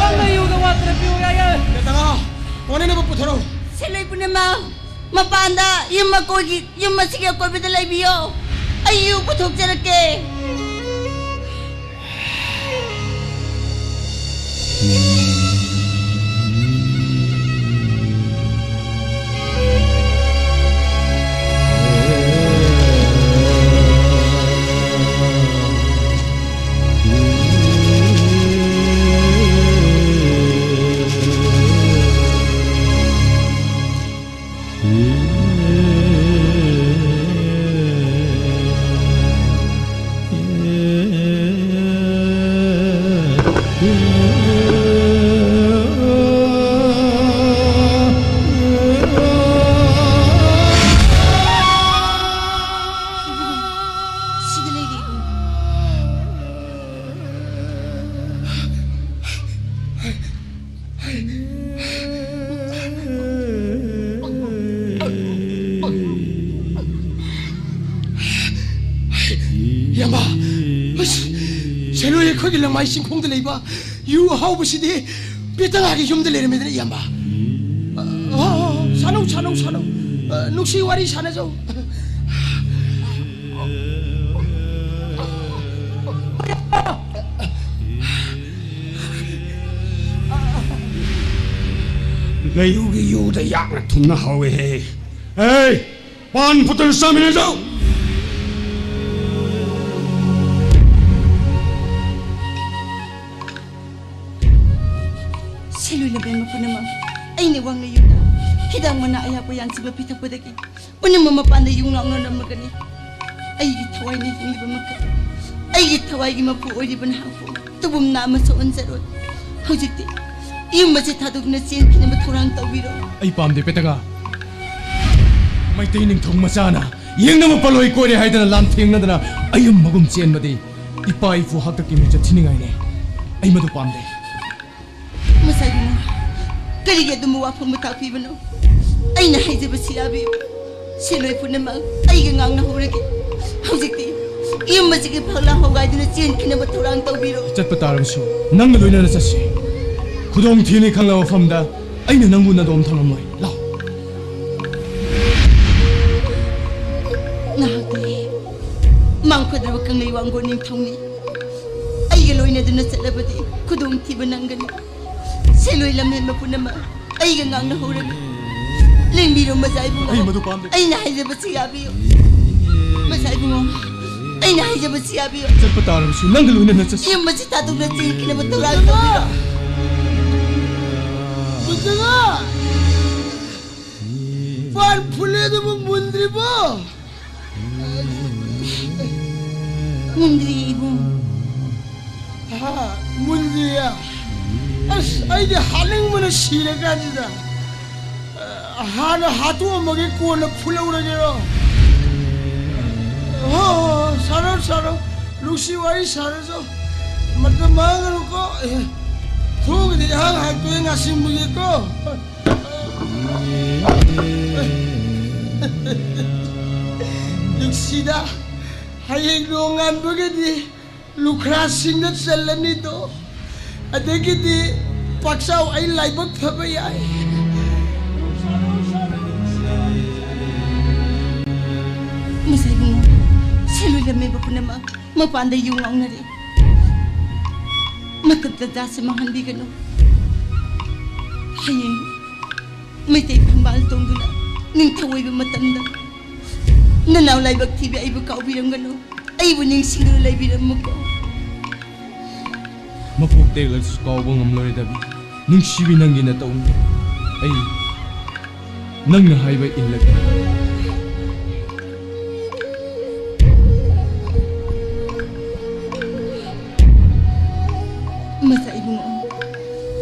ꯋꯥꯡꯂꯩ ꯌꯨꯗ ꯋꯥꯠꯇꯅ ꯄꯤꯌꯨ ꯌꯥꯏꯌꯦ꯫ ꯕꯦꯇꯉꯥ, ꯀꯣꯟꯅꯅꯕ ꯄꯨꯊꯣꯔꯛꯎ꯫ ꯁꯦꯜ ꯍꯣꯏ ꯄꯨꯝꯅꯃꯛ, ꯃꯄꯥꯟꯗ ꯌꯨꯝ ꯑꯀꯣꯏꯒꯤ, ꯌꯨꯝ ꯑꯁꯤꯒꯤ ꯑꯀꯣꯏꯕꯗ ꯂꯩꯕꯤꯌꯣ꯫ ꯑꯩ ꯌꯨ ꯄꯨꯊꯣꯛꯆꯔꯛꯀꯦ꯫ ꯁꯤꯗ ꯂꯩꯔꯦ ꯏꯕꯨꯡ꯫ ꯏꯌꯥꯝꯕ, ꯑꯁ, ꯁꯦꯟꯅꯣꯏ ꯑꯩꯈꯣꯏꯒꯤ ꯂꯪꯃꯥꯏ ꯆꯤꯡꯈꯣꯡꯗ ꯂꯩꯕ ꯌꯨ ꯑꯍꯥꯎꯕꯁꯤꯗꯤ ꯄꯦꯇꯉꯥꯒꯤ ꯌꯨꯝꯗ ꯂꯩꯔꯝꯃꯦꯗꯅ, ꯏꯌꯥꯝꯕ꯫ ꯑ, ꯑ, ꯑ, ꯁꯥꯟꯅꯧ, ꯁꯥꯟꯅꯧ, ꯁꯥꯟꯅꯧ꯫ ꯑ, ꯅꯨꯡꯁꯤ ꯋꯥꯔꯤ ꯁꯥꯟꯅꯖꯧ꯫ ꯂꯩꯌꯨꯒꯤ ꯌꯨꯗ ꯌꯥꯛꯅ ꯊꯨꯝꯅ ꯍꯥꯎꯋꯦꯍꯦ꯫ ꯍꯦ, ꯄꯥꯟ ꯐꯨꯠꯇꯅ ꯆꯥꯃꯤꯟꯅꯖꯧ꯫ ꯁꯤꯂꯣꯏ ꯂꯝꯕꯦꯟꯕ ꯄꯨꯝꯅꯃꯛ, ꯑꯩꯅ ꯋꯥꯡꯂꯦꯟ ꯌꯨꯝꯗ ꯍꯤꯗꯥꯛ ꯃꯅꯥ ꯑꯌꯥꯛꯄ ꯌꯥꯟꯁꯤꯟꯕ ꯄꯤꯊꯛꯄꯗꯒꯤ ꯄꯨꯝꯅꯃꯛ ꯃꯄꯥꯟꯗ ꯌꯨꯡ ꯂꯥꯎꯅꯔꯝꯃꯒꯅꯤ꯫ ꯑꯩꯒꯤ ꯊꯋꯥꯏꯅ ꯍꯤꯡꯂꯤꯕ ꯃꯈꯩ, ꯑꯩꯒꯤ ꯊꯋꯥꯏꯒꯤ ꯃꯄꯨ ꯑꯣꯏꯔꯤꯕ ꯅꯍꯥꯛꯄꯨ ꯇꯨꯕꯨꯝ ꯅꯥ ꯑꯃꯁꯨ ꯑꯣꯟꯖꯔꯣꯏ꯫ ꯍꯧꯖꯤꯛꯇꯤ ꯌꯨꯝ ꯑꯁꯤ ꯊꯥꯗꯣꯛꯇꯨꯅ ꯆꯦꯟꯈꯤꯅꯕ ꯊꯧꯔꯥꯡ ꯇꯧꯕꯤꯔꯣ꯫ ꯑꯩ ꯄꯥꯝꯗꯦ, ꯄꯦꯇꯒꯥ꯫ ꯃꯩꯇꯩ ꯅꯤꯡꯊꯧ ꯃꯆꯥꯅ ꯌꯦꯡꯅꯕ ꯄꯣꯠꯂꯣꯏ ꯀꯣꯏꯔꯦ ꯍꯥꯏꯗꯅ ꯂꯥꯟꯊꯦꯡꯅꯗꯅ ꯑꯌꯨꯝ ꯃꯒꯨꯝ ꯆꯦꯟꯕꯗꯤ ꯏꯄꯥ ꯏꯄꯨ ꯍꯥꯛꯇꯛꯀꯤ ꯃꯤꯡꯆꯠ ꯊꯤꯅꯤꯡꯉꯥꯏꯅꯦ꯫ ꯑꯩ ꯃꯗꯨ ꯄꯥꯝꯗꯦ꯫ ꯃꯁꯥꯏꯕꯨꯡꯉꯣ, ꯀꯔꯤꯒꯤ ꯑꯗꯨꯝꯕ ꯋꯥꯐꯝꯕꯨ ꯇꯥꯛꯄꯤꯕꯅꯣ? ꯑꯩꯅ ꯍꯥꯏꯖꯕꯁꯤ ꯌꯥꯕꯤꯌꯨ꯫ ꯁꯦꯟꯅꯣꯏ ꯄꯨꯝꯅꯃꯛ ꯑꯩꯒ ꯉꯥꯡꯅꯍꯧꯔꯒꯦ꯫ ꯍꯧꯖꯤꯛꯇꯤ ꯌꯨꯝ ꯑꯁꯤꯒꯤ ꯐꯛꯂꯥꯡ ꯍꯣꯒꯥꯏꯗꯨꯅ ꯆꯦꯟꯈꯤꯅꯕ ꯊꯧꯔꯥꯡ ꯇꯧꯕꯤꯔꯣ꯫ ꯆꯠꯄ ꯇꯥꯔꯕꯁꯨ ꯅꯪꯒ ꯂꯣꯏꯅꯅ ꯆꯠꯁꯤ꯫ ꯈꯨꯗꯣꯡ ꯊꯤꯅꯤ ꯈꯪꯂꯕ ꯃꯐꯝꯗ ꯑꯩꯅ ꯅꯪꯕꯨ ꯅꯥꯗꯣꯝ ꯊꯝꯂꯝꯂꯣꯏ꯫ ꯂꯥꯎ꯫ ꯉꯥꯏꯍꯥꯛꯇꯤ ꯃꯥꯡꯈꯣꯏꯗ꯭ꯔꯕ ꯀꯪꯂꯩ ꯋꯥꯡꯒꯣꯟ ꯅꯤꯡꯊꯧꯅꯤ꯫ ꯑꯩ ꯂꯣꯏꯅꯗꯨꯅ ꯆꯠꯂꯕꯗꯤ ꯈꯨꯗꯣꯡꯊꯤꯕ ꯅꯪꯒꯅꯤ꯫ ꯁꯦꯜꯂꯣꯏ ꯂꯝꯍꯦꯟꯕ ꯄꯨꯝꯅꯃꯛ ꯑꯩꯒ ꯉꯥꯡꯅꯍꯧꯔꯒ ꯂꯦꯡꯕꯤꯔꯣ ꯃꯆꯥ ꯏꯕꯨꯡꯉꯣ꯫ ꯑꯩ ꯃꯗꯨ ꯄꯥꯝꯗꯦ꯫ ꯑꯩꯅ ꯍꯥꯏꯖꯕꯁꯤ ꯌꯥꯕꯤꯌꯨ꯫ ꯃꯆꯥ ꯏꯕꯨꯡꯉꯣ, ꯑꯩꯅ ꯍꯥꯏꯖꯕꯁꯤ ꯌꯥꯕꯤꯌꯨ꯫ ꯆꯠꯄ ꯇꯥꯔꯕꯁꯨ ꯅꯪꯒ ꯂꯣꯏꯅꯅ ꯆꯠꯁꯤ꯫ ꯌꯨꯝ ꯑꯁꯤ ꯊꯥꯗꯣꯛꯅ ꯆꯦꯟꯈꯤꯅꯕ ꯊꯧꯔꯥꯡ ꯇꯧꯕꯤꯔꯣ꯫ ꯄꯥꯟ ꯐꯨꯜꯂꯦ ꯑꯗꯨꯕꯨ ꯃꯨꯟꯗ꯭ꯔꯤꯕꯣ? ꯃꯨꯟꯗ꯭ꯔꯤ ꯏꯕꯨꯡ꯫ ꯍꯥ, ꯃꯨꯟꯗ꯭ꯔꯤꯌꯦ꯫ ꯑꯁ, ꯑꯩꯗꯤ ꯍꯥꯠꯅꯤꯡꯕꯅ ꯁꯤꯔꯀꯥꯟꯁꯤꯗ꯫ ꯍꯥꯟꯅ ꯍꯥꯠꯇꯣꯛꯑꯝꯃꯒꯦ, ꯀꯣꯟꯅ ꯐꯨꯜꯍꯧꯔꯒꯦꯔꯣ? ꯍꯣ, ꯍꯣ, ꯍꯣ, ꯁꯥꯔꯣ, ꯁꯥꯔꯣ꯫ ꯅꯨꯡꯁꯤ ꯋꯥꯔꯤ ꯁꯥꯔꯁꯨ꯫ ꯃꯇꯝ ꯃꯥꯡꯒꯅꯨꯀꯣ꯫ ꯑꯦ, ꯊꯣꯛꯑꯒꯗꯤ ꯏꯍꯥꯡ ꯍꯥꯡꯇꯣꯛꯑꯦ ꯉꯥꯁꯤꯡꯕꯒꯤꯀꯣ꯫ ꯅꯨꯡꯁꯤꯗ, ꯍꯌꯦꯡ ꯅꯣꯡꯉꯥꯟꯕꯒꯗꯤ ꯂꯨꯈ꯭ꯔꯥꯁꯤꯡꯗ ꯆꯜꯂꯅꯤꯗꯣ꯫ ꯑꯗꯒꯤꯗꯤ ꯄꯥꯛꯆꯥꯎ ꯑꯩ ꯂꯥꯏꯕꯛ ꯐꯕ ꯌꯥꯏ꯫ ꯃꯁꯥꯏꯕꯨꯡꯉꯣ, ꯁꯦꯜꯂꯣꯏ ꯂꯝꯃꯦꯕ ꯄꯨꯝꯅꯃꯛ ꯃꯄꯥꯟꯗ ꯌꯨ ꯉꯥꯎꯅꯔꯦ꯫ ꯃꯇꯝ ꯇꯥꯟꯖꯥꯁꯤ ꯃꯥꯡꯍꯟꯕꯤꯒꯅꯨ꯫ ꯍꯌꯦꯡ ꯃꯩꯇꯩ ꯐꯝꯕꯥꯜ ꯇꯣꯡꯗꯨꯅ ꯅꯤꯡꯊꯧ ꯑꯣꯏꯕ ꯃꯇꯝꯗ ꯅꯅꯥꯎ ꯂꯥꯏꯕꯛ ꯊꯤꯕꯤ ꯑꯩꯕꯨ ꯀꯥꯎꯕꯤꯔꯝꯒꯅꯨ꯫ ꯑꯩꯕꯨ ꯅꯤꯡꯁꯤꯡꯗꯨꯅ ꯂꯩꯕꯤꯔꯝꯃꯨꯀꯣ꯫ ꯃꯄꯣꯛ ꯇꯦꯛꯂꯁꯨ ꯀꯥꯎꯕ ꯉꯝꯂꯣꯏꯗꯕꯤ ꯅꯨꯡꯁꯤꯕꯤ ꯅꯪꯒꯤ ꯅꯇꯧꯅꯤ꯫ ꯑꯩ ꯅꯪꯅ ꯍꯥꯏꯕ ꯏꯜꯂꯒꯦ꯫ ꯃꯆꯥ ꯏꯕꯨꯡꯉꯣ,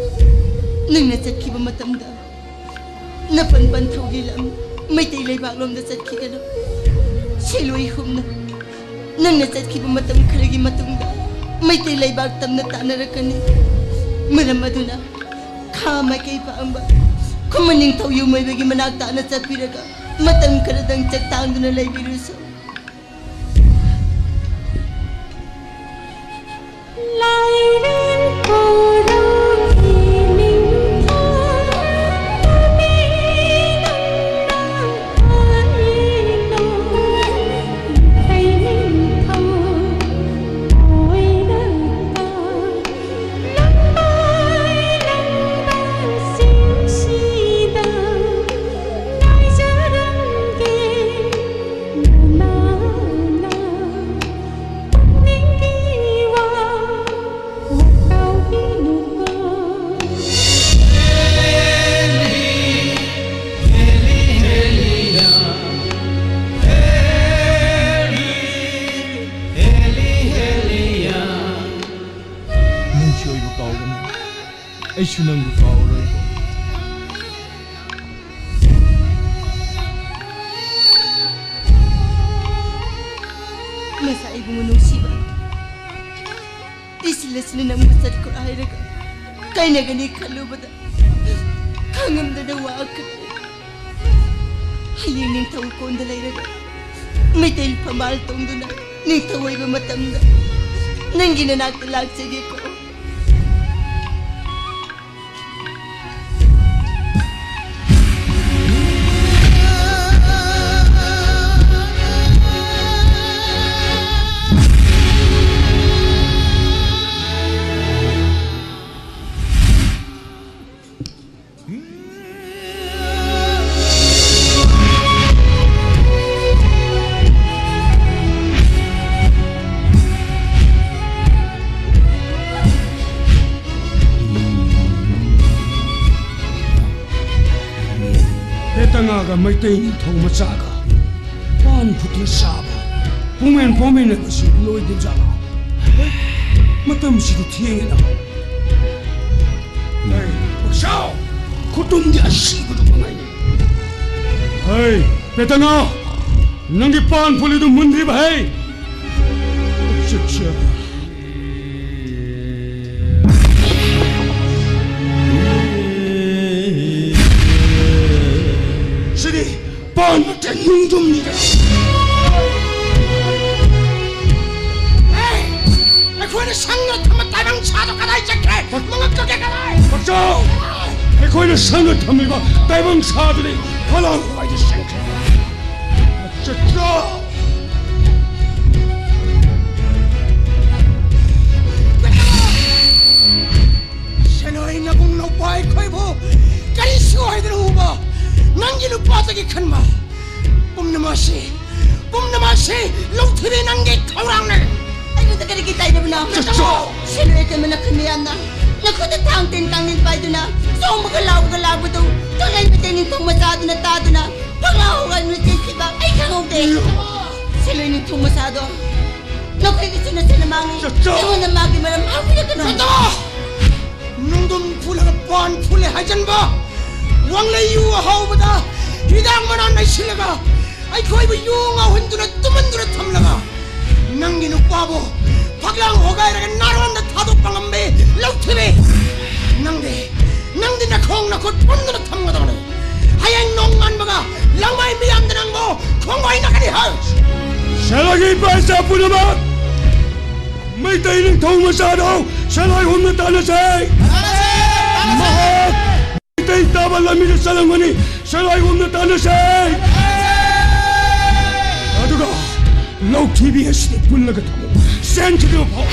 ꯅꯪꯅ ꯆꯠꯈꯤꯕ ꯃꯇꯝꯗ ꯅꯄꯟ ꯄꯟꯊꯧꯒꯤ ꯂꯝ ꯃꯩꯇꯩ ꯂꯩꯕꯥꯛꯂꯣꯝꯗ ꯆꯠꯈꯤꯒꯅꯨ꯫ ꯁꯤꯂꯣꯏ ꯍꯨꯝꯅ ꯅꯪꯅ ꯆꯠꯈꯤꯕ ꯃꯇꯝ ꯈꯔꯒꯤ ꯃꯇꯨꯡꯗ ꯃꯩꯇꯩ ꯂꯩꯕꯥꯛ ꯇꯝꯅ ꯇꯥꯟꯅꯔꯛꯀꯅꯤ꯫ ꯃꯔꯝ ꯑꯗꯨꯅ ꯈꯥ ꯃꯥꯏꯀꯩ ꯄꯥꯡꯕ ꯈꯨꯃꯟ ꯅꯤꯡꯊꯧ ꯌꯨꯝ ꯑꯣꯏꯕꯒꯤ ꯃꯅꯥꯛ ꯇꯥꯅ ꯆꯠꯄꯤꯔꯒ ꯃꯇꯝ ꯈꯔꯗꯪ ꯆꯠꯇꯥꯡꯗꯨꯅ ꯂꯩꯕꯤꯔꯨꯁꯨ꯫ ꯑꯩꯁꯨ ꯅꯪꯕꯨ ꯀꯥꯎꯔꯣꯏꯀꯣ꯫ ꯃꯁꯥ ꯏꯕꯨꯡꯉꯣ ꯅꯨꯡꯁꯤꯕ, ꯏꯁꯤꯜꯂꯁꯤꯅ ꯅꯪꯕꯨ ꯆꯠꯈ꯭ꯔꯣ ꯍꯥꯏꯔꯒ ꯀꯥꯏꯅꯒꯅꯤ ꯈꯜꯂꯨꯕꯗ ꯈꯥꯡꯉꯝꯗꯅ ꯋꯥꯈ꯭ꯔꯦ꯫ ꯍꯌꯦꯡ ꯅꯤꯡꯊꯧ ꯀꯣꯟꯗ ꯂꯩꯔꯒ ꯃꯩꯇꯩ ꯐꯝꯕꯥꯜ ꯇꯣꯡꯗꯨꯅ ꯅꯤꯡꯊꯧ ꯑꯣꯏꯕ ꯃꯇꯝꯗ ꯅꯪꯒꯤ ꯅꯅꯥꯛꯇ ꯂꯥꯛꯆꯒꯦꯀꯣ꯫ ꯄꯦꯇꯉꯥꯒ ꯃꯩꯇꯩ ꯅꯤꯡꯊꯧ ꯃꯆꯥꯒ ꯄꯥꯟ ꯐꯨꯠꯇ ꯆꯥꯕ ꯄꯨꯡꯃꯦꯟ ꯄꯥꯎꯃꯦꯟ ꯍꯥꯏꯕꯁꯤ ꯂꯣꯏꯗ꯭ꯔꯤꯕꯖꯥꯠꯂꯣ? ꯃꯇꯝꯁꯤꯗꯤ ꯊꯦꯡꯉꯦꯗ꯫ ꯍꯩ, ꯄꯛꯁꯥꯎ! ꯈꯨꯇꯨꯝꯗꯤ ꯑꯁꯤꯕꯗꯨ ꯃꯉꯥꯏꯅꯤ꯫ ꯍꯩ, ꯄꯦꯇꯉꯥ! ꯅꯪꯒꯤ ꯄꯥꯟ ꯐꯨꯠꯂꯤꯗꯨ ꯃꯨꯟꯗ꯭ꯔꯤꯕ ꯍꯩ! ꯆꯠꯁꯦ꯫ ꯁꯤꯗꯤ ꯄꯥꯟ ꯅꯠꯇꯦ, ꯅꯨꯡꯗꯨꯝꯅꯤꯗ꯫ ꯑꯦ! ꯑꯩꯈꯣꯏꯅ ꯁꯪꯅ ꯊꯝꯕ ꯇꯥꯏꯕꯪ ꯁꯥꯗꯣ ꯀꯗꯥꯏ ꯆꯠꯈ꯭ꯔꯦ? ꯃꯉꯛ ꯀꯛꯀꯦ ꯀꯗꯥꯏ? ꯄꯛꯆꯥꯎ! ꯑꯩꯈꯣꯏꯅ ꯁꯪꯅ ꯊꯝꯂꯤꯕ ꯇꯥꯏꯕꯪ ꯁꯥꯗꯨꯗꯤ ꯐꯂꯥꯡ ꯍꯋꯥꯏꯗ ꯆꯪꯈ꯭ꯔꯦ꯫ ꯆꯠꯂꯣ! ꯁꯦꯟ ꯍꯣꯏ ꯅꯕꯨꯡ ꯅꯧꯄꯥ ꯑꯩꯈꯣꯏꯕꯨ ꯀꯔꯤꯁꯨ ꯍꯥꯏꯗꯅ ꯎꯕ ꯅꯪꯒꯤ ꯅꯨꯄꯥꯗꯒꯤ ꯈꯟꯕ ꯄꯨꯝꯅꯃꯛꯁꯤ, ꯄꯨꯝꯅꯃꯛꯁꯤ ꯂꯧꯊꯤꯕꯤ ꯅꯪꯒꯤ ꯊꯧꯔꯥꯡꯅꯦ꯫ ꯑꯩꯉꯣꯟꯗ ꯀꯔꯤꯒꯤ ꯇꯥꯏꯅꯕꯅꯣ? ꯆꯠꯂꯣ! ꯁꯦꯟ ꯍꯣꯏ ꯀꯩꯃ ꯅꯈꯣꯏ ꯃꯌꯥꯝꯅ ꯅꯈꯨꯠꯇ ꯊꯥꯡ ꯇꯤꯟ ꯀꯥꯡꯂꯦꯟ ꯄꯥꯏꯗꯨꯅ ꯆꯣꯡꯕꯒ ꯂꯥꯎꯕꯒ ꯂꯥꯛꯄꯗꯨ ꯀꯪꯂꯩ ꯃꯩꯇꯩ ꯅꯤꯡꯊꯧ ꯃꯆꯥꯗꯨꯅ ꯇꯥꯗꯨꯅ ꯐꯛꯂꯥꯡ ꯍꯣꯡꯒꯥꯏꯗꯨꯅ ꯆꯦꯟꯈꯤꯕ ꯑꯩ ꯈꯪꯍꯧꯗꯦ꯫ ꯁꯦꯟ ꯍꯣꯏ ꯅꯤꯡꯊꯧ ꯃꯆꯥꯗꯣ ꯅꯈꯣꯏꯒꯤꯁꯨ ꯅꯆꯟ ꯃꯥꯡꯉꯤ꯫ ꯆꯠꯂꯣ! ꯑꯩꯉꯣꯟꯗ ꯃꯥꯒꯤ ꯃꯔꯝ ꯍꯥꯏꯕꯤꯔꯛꯀꯅꯨ꯫ ꯆꯠꯂꯣ! ꯅꯨꯡꯗꯨꯝ ꯐꯨꯜꯂꯒ ꯄꯥꯟ ꯐꯨꯜꯂꯦ ꯍꯥꯏꯖꯟꯕ, ꯋꯥꯡꯂꯩ ꯌꯨ ꯑꯍꯥꯎꯕꯗ ꯍꯤꯗꯥꯛ ꯃꯅꯥ ꯅꯩꯁꯤꯜꯂꯒ ꯑꯩꯈꯣꯏꯕꯨ ꯌꯨ ꯉꯥꯎꯍꯟꯗꯨꯅ ꯇꯨꯝꯍꯟꯗꯨꯅ ꯊꯝꯂꯒ, ꯅꯪꯒꯤ ꯅꯨꯄꯥꯕꯨ ꯐꯛꯂꯥꯡ ꯍꯣꯒꯥꯏꯔꯒ ꯅꯥꯔꯣꯟꯗ ꯊꯥꯗꯣꯛꯄ ꯉꯝꯕꯤ ꯂꯧꯊꯤꯕꯤ꯫ ꯅꯪꯗꯤ, ꯅꯪꯗꯤ ꯅꯈꯣꯡ ꯅꯈꯨꯠ ꯄꯨꯟꯗꯨꯅ ꯊꯝꯒꯗꯕꯅꯤ꯫ ꯍꯌꯦꯡ ꯅꯣꯡ ꯉꯥꯟꯕꯒ ꯂꯥꯡꯃꯩ ꯃꯤꯌꯥꯝꯗ ꯅꯪꯕꯨ ꯈꯣꯡꯒꯣꯏꯅꯒꯅꯤ ꯍꯥꯏ꯫ ꯁꯦꯂꯥꯒꯤ ꯏꯄꯥ ꯏꯆꯥ ꯄꯨꯝꯅꯃꯛ, ꯃꯩꯇꯩ ꯅꯤꯡꯊꯧ ꯃꯆꯥꯗꯣ ꯁꯦꯂꯥꯏ ꯍꯨꯝꯅ ꯇꯥꯟꯅꯁꯦ꯫ ꯃꯍꯥꯛ ꯃꯩꯇꯩ ꯇꯥꯕ ꯂꯝꯕꯤꯗ ꯆꯠꯂꯝꯒꯅꯤ꯫ ꯁꯦꯂꯥꯏ ꯍꯨꯝꯅ ꯇꯥꯟꯅꯁꯦ꯫ ꯑꯗꯨꯒ ꯂꯧꯊꯤꯕꯤ ꯑꯁꯤꯗꯤ ꯄꯨꯜꯂꯒ ꯊꯝꯃꯨ꯫ ꯆꯦꯟꯈꯤꯗ꯭ꯔꯤꯕ ꯐꯥꯎ꯫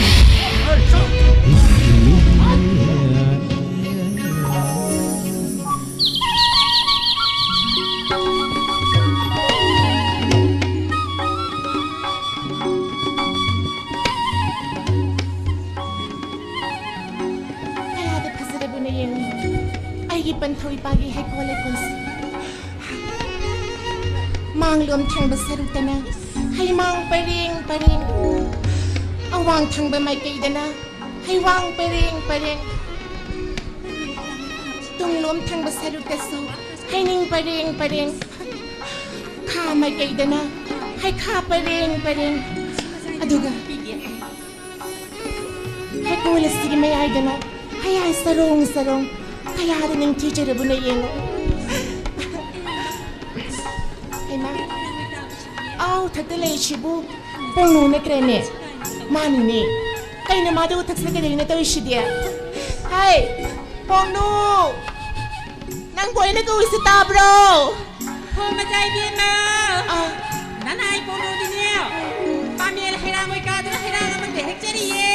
ꯀꯌꯥꯗ ꯐꯖꯔꯕꯅꯣ ꯌꯦꯡꯉꯨ, ꯑꯩꯒꯤ ꯄꯟꯊꯧ ꯏꯄꯥꯒꯤ ꯍꯩꯀꯣꯜ ꯂꯩꯀꯣꯜꯁꯦ꯫ ꯃꯥꯡꯂꯣꯝ ꯊꯪꯕ ꯁꯔꯨꯛꯇꯅ ꯍꯩꯃꯥꯡ ꯄꯔꯦꯡ ꯄꯔꯦꯡ, ꯑꯋꯥꯡ ꯊꯪꯕ ꯃꯥꯏꯀꯩꯗꯅ ꯍꯩꯋꯥꯡ ꯄꯔꯦꯡ ꯄꯔꯦꯡ, ꯇꯨꯡꯂꯣꯝ ꯊꯪꯕ ꯁꯔꯨꯛꯇꯁꯨ ꯍꯩꯅꯤꯡ ꯄꯔꯦꯡ ꯄꯔꯦꯡ, ꯈꯥ ꯃꯥꯏꯀꯩꯗꯅ ꯍꯩꯈꯥ ꯄꯔꯦꯡ ꯄꯔꯦꯡ, ꯑꯗꯨꯒ ꯍꯩꯀꯣꯜ ꯑꯁꯤꯒꯤ ꯃꯌꯥꯏꯗꯅ ꯍꯌꯥꯏ ꯆꯔꯣꯡ ꯆꯔꯣꯡ꯫ ꯀꯌꯥꯗ ꯅꯤꯡꯊꯤꯖꯔꯕꯅꯣ ꯌꯦꯡꯉꯣ꯫ ꯍꯩꯃꯥ, ꯑꯥꯎ ꯊꯛꯇ ꯂꯩꯁꯤꯕꯨ ꯄꯣꯡꯅꯨ ꯅꯠꯇ꯭ꯔꯦꯅꯦ? ꯃꯥꯅꯤꯅꯦ꯫ ꯀꯩꯅꯣ ꯃꯥꯗꯨ ꯊꯛꯁꯤꯅ ꯀꯩꯗꯧꯔꯤꯅꯣ ꯇꯧꯔꯤꯁꯤꯗꯤ? ꯍꯥꯏ, ꯄꯣꯡꯅꯨ! ꯅꯪꯕꯨ ꯑꯩꯅ ꯀꯧꯔꯤꯁꯤ ꯇꯥꯕ꯭ꯔꯣ? ꯍꯣ, ꯃꯆꯥ ꯏꯕꯦꯝꯃ! ꯑꯥ꯫ ꯅꯅꯥꯏ ꯄꯣꯡꯅꯨꯗꯤꯅꯦ, ꯄꯥꯃꯦꯜ ꯍꯩꯔꯥꯡ ꯑꯣꯏ ꯀꯥꯗꯅ ꯍꯩꯔꯥꯡ ꯑꯃꯗ ꯍꯦꯛꯆꯔꯤꯌꯦ꯫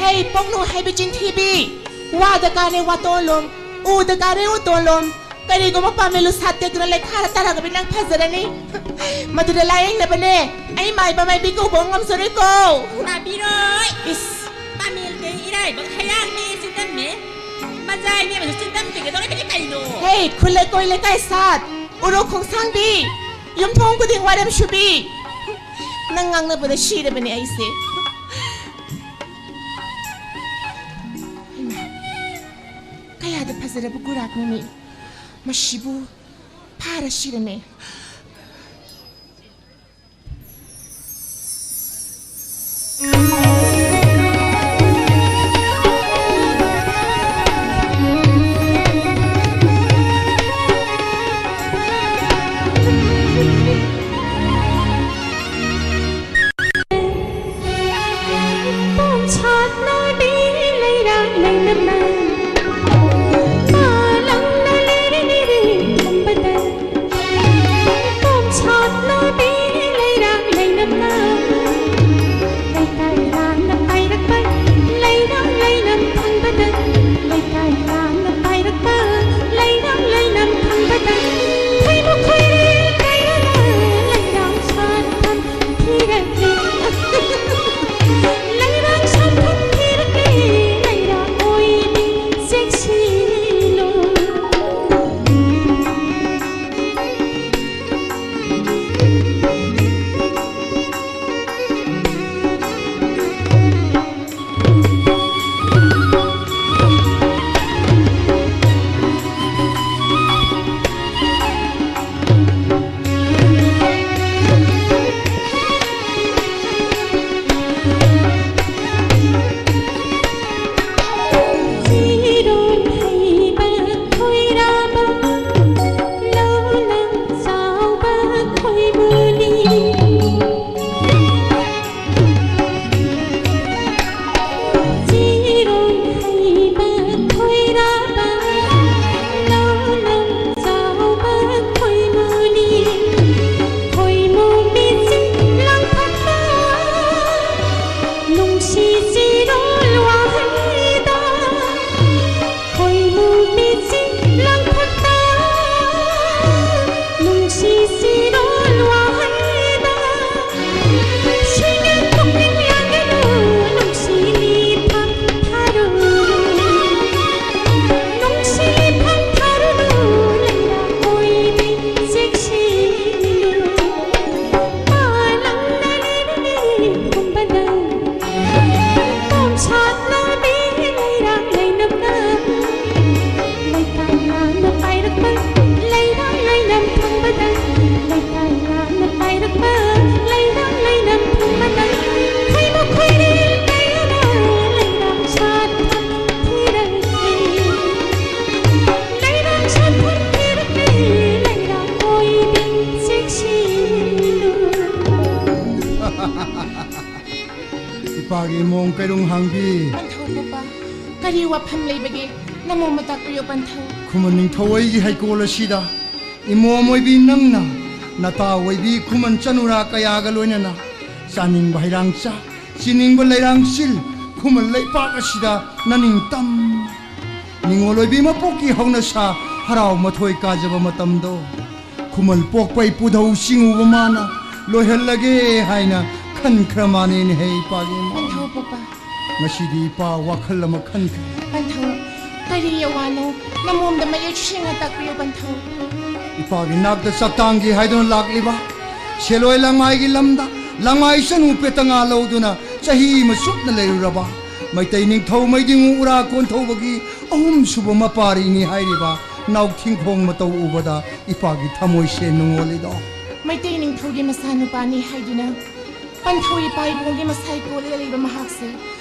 ꯍꯩ, ꯄꯣꯡꯅꯨ ꯍꯥꯏꯕ ꯆꯤꯟꯊꯤꯕꯤ! ꯋꯥꯗ ꯀꯥꯔꯦ ꯋꯥꯇꯣꯟꯂꯣꯝ, ꯎꯗ ꯀꯥꯔꯦ ꯎꯇꯣꯟꯂꯣꯝ꯫ ꯀꯔꯤꯒꯨꯝꯕ ꯄꯥꯃꯦꯜ ꯎꯁꯥꯠ ꯇꯦꯛꯇꯨꯅ ꯂꯩꯈꯥꯗ ꯇꯥꯔꯒꯗꯤ ꯅꯪ ꯐꯖꯔꯅꯤ꯫ ꯃꯗꯨꯗ ꯂꯥꯌꯦꯡꯅꯕꯅꯦ ꯑꯩ ꯃꯥꯏꯕ ꯃꯥꯏꯕꯤ ꯀꯧꯕ ꯉꯝꯖꯔꯣꯏꯀꯣ꯫ ꯇꯥꯕꯤꯔꯣꯏ꯫ ꯏꯁ꯫ ꯄꯥꯃꯦꯜꯗꯤ ꯏꯔꯥꯏꯕꯛ ꯍꯩꯔꯥꯡꯅꯦ ꯆꯤꯟꯗꯝꯅꯦ꯫ ꯃꯖꯥꯏꯅꯦ ꯃꯗꯨ ꯆꯤꯟꯗꯝ ꯄꯤꯒꯗꯧꯔꯤꯕꯅꯤ ꯀꯩꯅꯣ꯫ ꯍꯦ, ꯈꯨꯜꯂꯩꯀꯣꯏ ꯂꯩꯀꯥꯏ ꯁꯥꯠ, ꯎꯔꯣꯛ ꯈꯣꯡꯁꯥꯡꯕꯤ, ꯌꯨꯝꯊꯣꯡ ꯈꯨꯗꯤꯡ ꯋꯥꯔꯦꯝ ꯁꯨꯕꯤ꯫ ꯅꯪ ꯉꯥꯡꯅꯕꯗ ꯁꯤꯔꯕꯅꯦ ꯑꯩꯁꯦ꯫ ꯍꯩꯃꯥ꯫ ꯀꯌꯥꯗ ꯐꯖꯔꯕ ꯒꯨꯔꯥꯛꯅꯣꯅꯦ꯫ ꯃꯁꯤꯕꯨ ꯐꯥꯔ ꯁꯤꯔꯅꯦ꯫ ꯏꯄꯥꯒꯤ ꯏꯃꯣꯝ ꯀꯩꯔꯨꯡ ꯍꯥꯡꯕꯤ꯫ ꯄꯟꯊꯧ ꯄꯨꯄꯥ, ꯀꯔꯤ ꯋꯥꯐꯝ ꯂꯩꯕꯒꯦ? ꯅꯃꯣꯝꯕꯨ ꯇꯥꯛꯄꯤꯌꯨ ꯄꯟꯊꯧ꯫ ꯈꯨꯃꯟ ꯅꯤꯡꯊꯧ ꯑꯩꯒꯤ ꯍꯩꯀꯣꯜ ꯑꯁꯤꯗ ꯏꯃꯣꯝ ꯑꯣꯏꯕꯤ ꯅꯪꯅ ꯅꯇꯥ ꯑꯣꯏꯕꯤ ꯈꯨꯃꯟ ꯆꯅꯨꯔꯥ ꯀꯌꯥꯒ ꯂꯣꯏꯅꯅ ꯆꯥꯅꯤꯡꯕ ꯍꯩꯔꯥꯡ ꯆꯥ, ꯆꯤꯅꯤꯡꯕ ꯂꯩꯔꯥꯡ ꯆꯤꯜ, ꯈꯨꯃꯟ ꯂꯩꯄꯥꯛ ꯑꯁꯤꯗ ꯅꯅꯤꯡꯇꯝ ꯅꯤꯉꯣꯜ ꯑꯣꯏꯕꯤ ꯃꯄꯣꯛꯀꯤ ꯍꯧꯅꯁꯥ ꯍꯔꯥꯎ ꯃꯊꯣꯏ ꯀꯥꯖꯕ ꯃꯇꯝꯗꯣ, ꯈꯨꯃꯟ ꯄꯣꯛꯄ ꯏꯄꯨꯙꯧ ꯆꯤꯡꯉꯨꯕ ꯃꯥꯅ ꯂꯣꯏꯍꯜꯂꯒꯦ ꯍꯥꯏꯅ ꯈꯟꯈ꯭ꯔ ꯃꯥꯅꯦꯅꯦꯍꯦ ꯏꯄꯥꯒꯤ ꯏꯃꯣꯝ꯫ ꯄꯟꯊꯧ ꯄꯨꯄꯥ꯫ ꯉꯁꯤꯗꯤ ꯏꯄꯥ ꯋꯥꯈꯜ ꯑꯃ ꯈꯟꯈ꯭ꯔꯦ꯫ ꯄꯟꯊꯧ, ꯀꯔꯤ ꯑꯋꯥꯅꯣ? ꯅꯃꯣꯝꯗ ꯃꯌꯦꯛ ꯁꯦꯡꯅ ꯇꯥꯛꯄꯤꯌꯨ ꯄꯟꯊꯧ꯫ ꯏꯄꯥꯒꯤ ꯅꯥꯛꯇ ꯆꯥꯛꯇꯥꯡꯒꯦ ꯍꯥꯏꯗꯨꯅ ꯂꯥꯛꯂꯤꯕ ꯁꯦꯂꯣꯏ ꯂꯥꯡꯃꯥꯏꯒꯤ ꯂꯝꯗ ꯂꯥꯡꯃꯥꯏ ꯆꯅꯨ ꯄꯦꯇꯉꯥ ꯂꯧꯗꯨꯅ ꯆꯍꯤ ꯑꯃ ꯆꯨꯞꯅ ꯂꯩꯔꯨꯔꯕ ꯃꯩꯇꯩ ꯅꯤꯡꯊꯧ ꯃꯩꯗꯤꯡꯉꯨ ꯎꯔꯥ ꯀꯣꯟꯊꯧꯕꯒꯤ ꯑꯍꯨꯝꯁꯨꯕ ꯃꯄꯥꯔꯤꯅꯤ ꯍꯥꯏꯔꯤꯕ ꯅꯥꯎꯊꯤꯡꯈꯣꯡ ꯃꯇꯧ ꯎꯕꯗ ꯏꯄꯥꯒꯤ ꯊꯃꯣꯏꯁꯦ ꯅꯨꯡꯉꯣꯜꯂꯤꯗꯣ꯫ ꯃꯩꯇꯩ ꯅꯤꯡꯊꯧꯒꯤ ꯃꯆꯥꯅꯨꯄꯥꯅꯤ ꯍꯥꯏꯗꯨꯅ ꯄꯟꯊꯧ ꯏꯄꯥ ꯏꯕꯨꯡꯒꯤ ꯃꯁꯥꯏ ꯀꯣꯜꯂꯒ ꯂꯩꯕ ꯃꯍꯥꯛꯁꯦ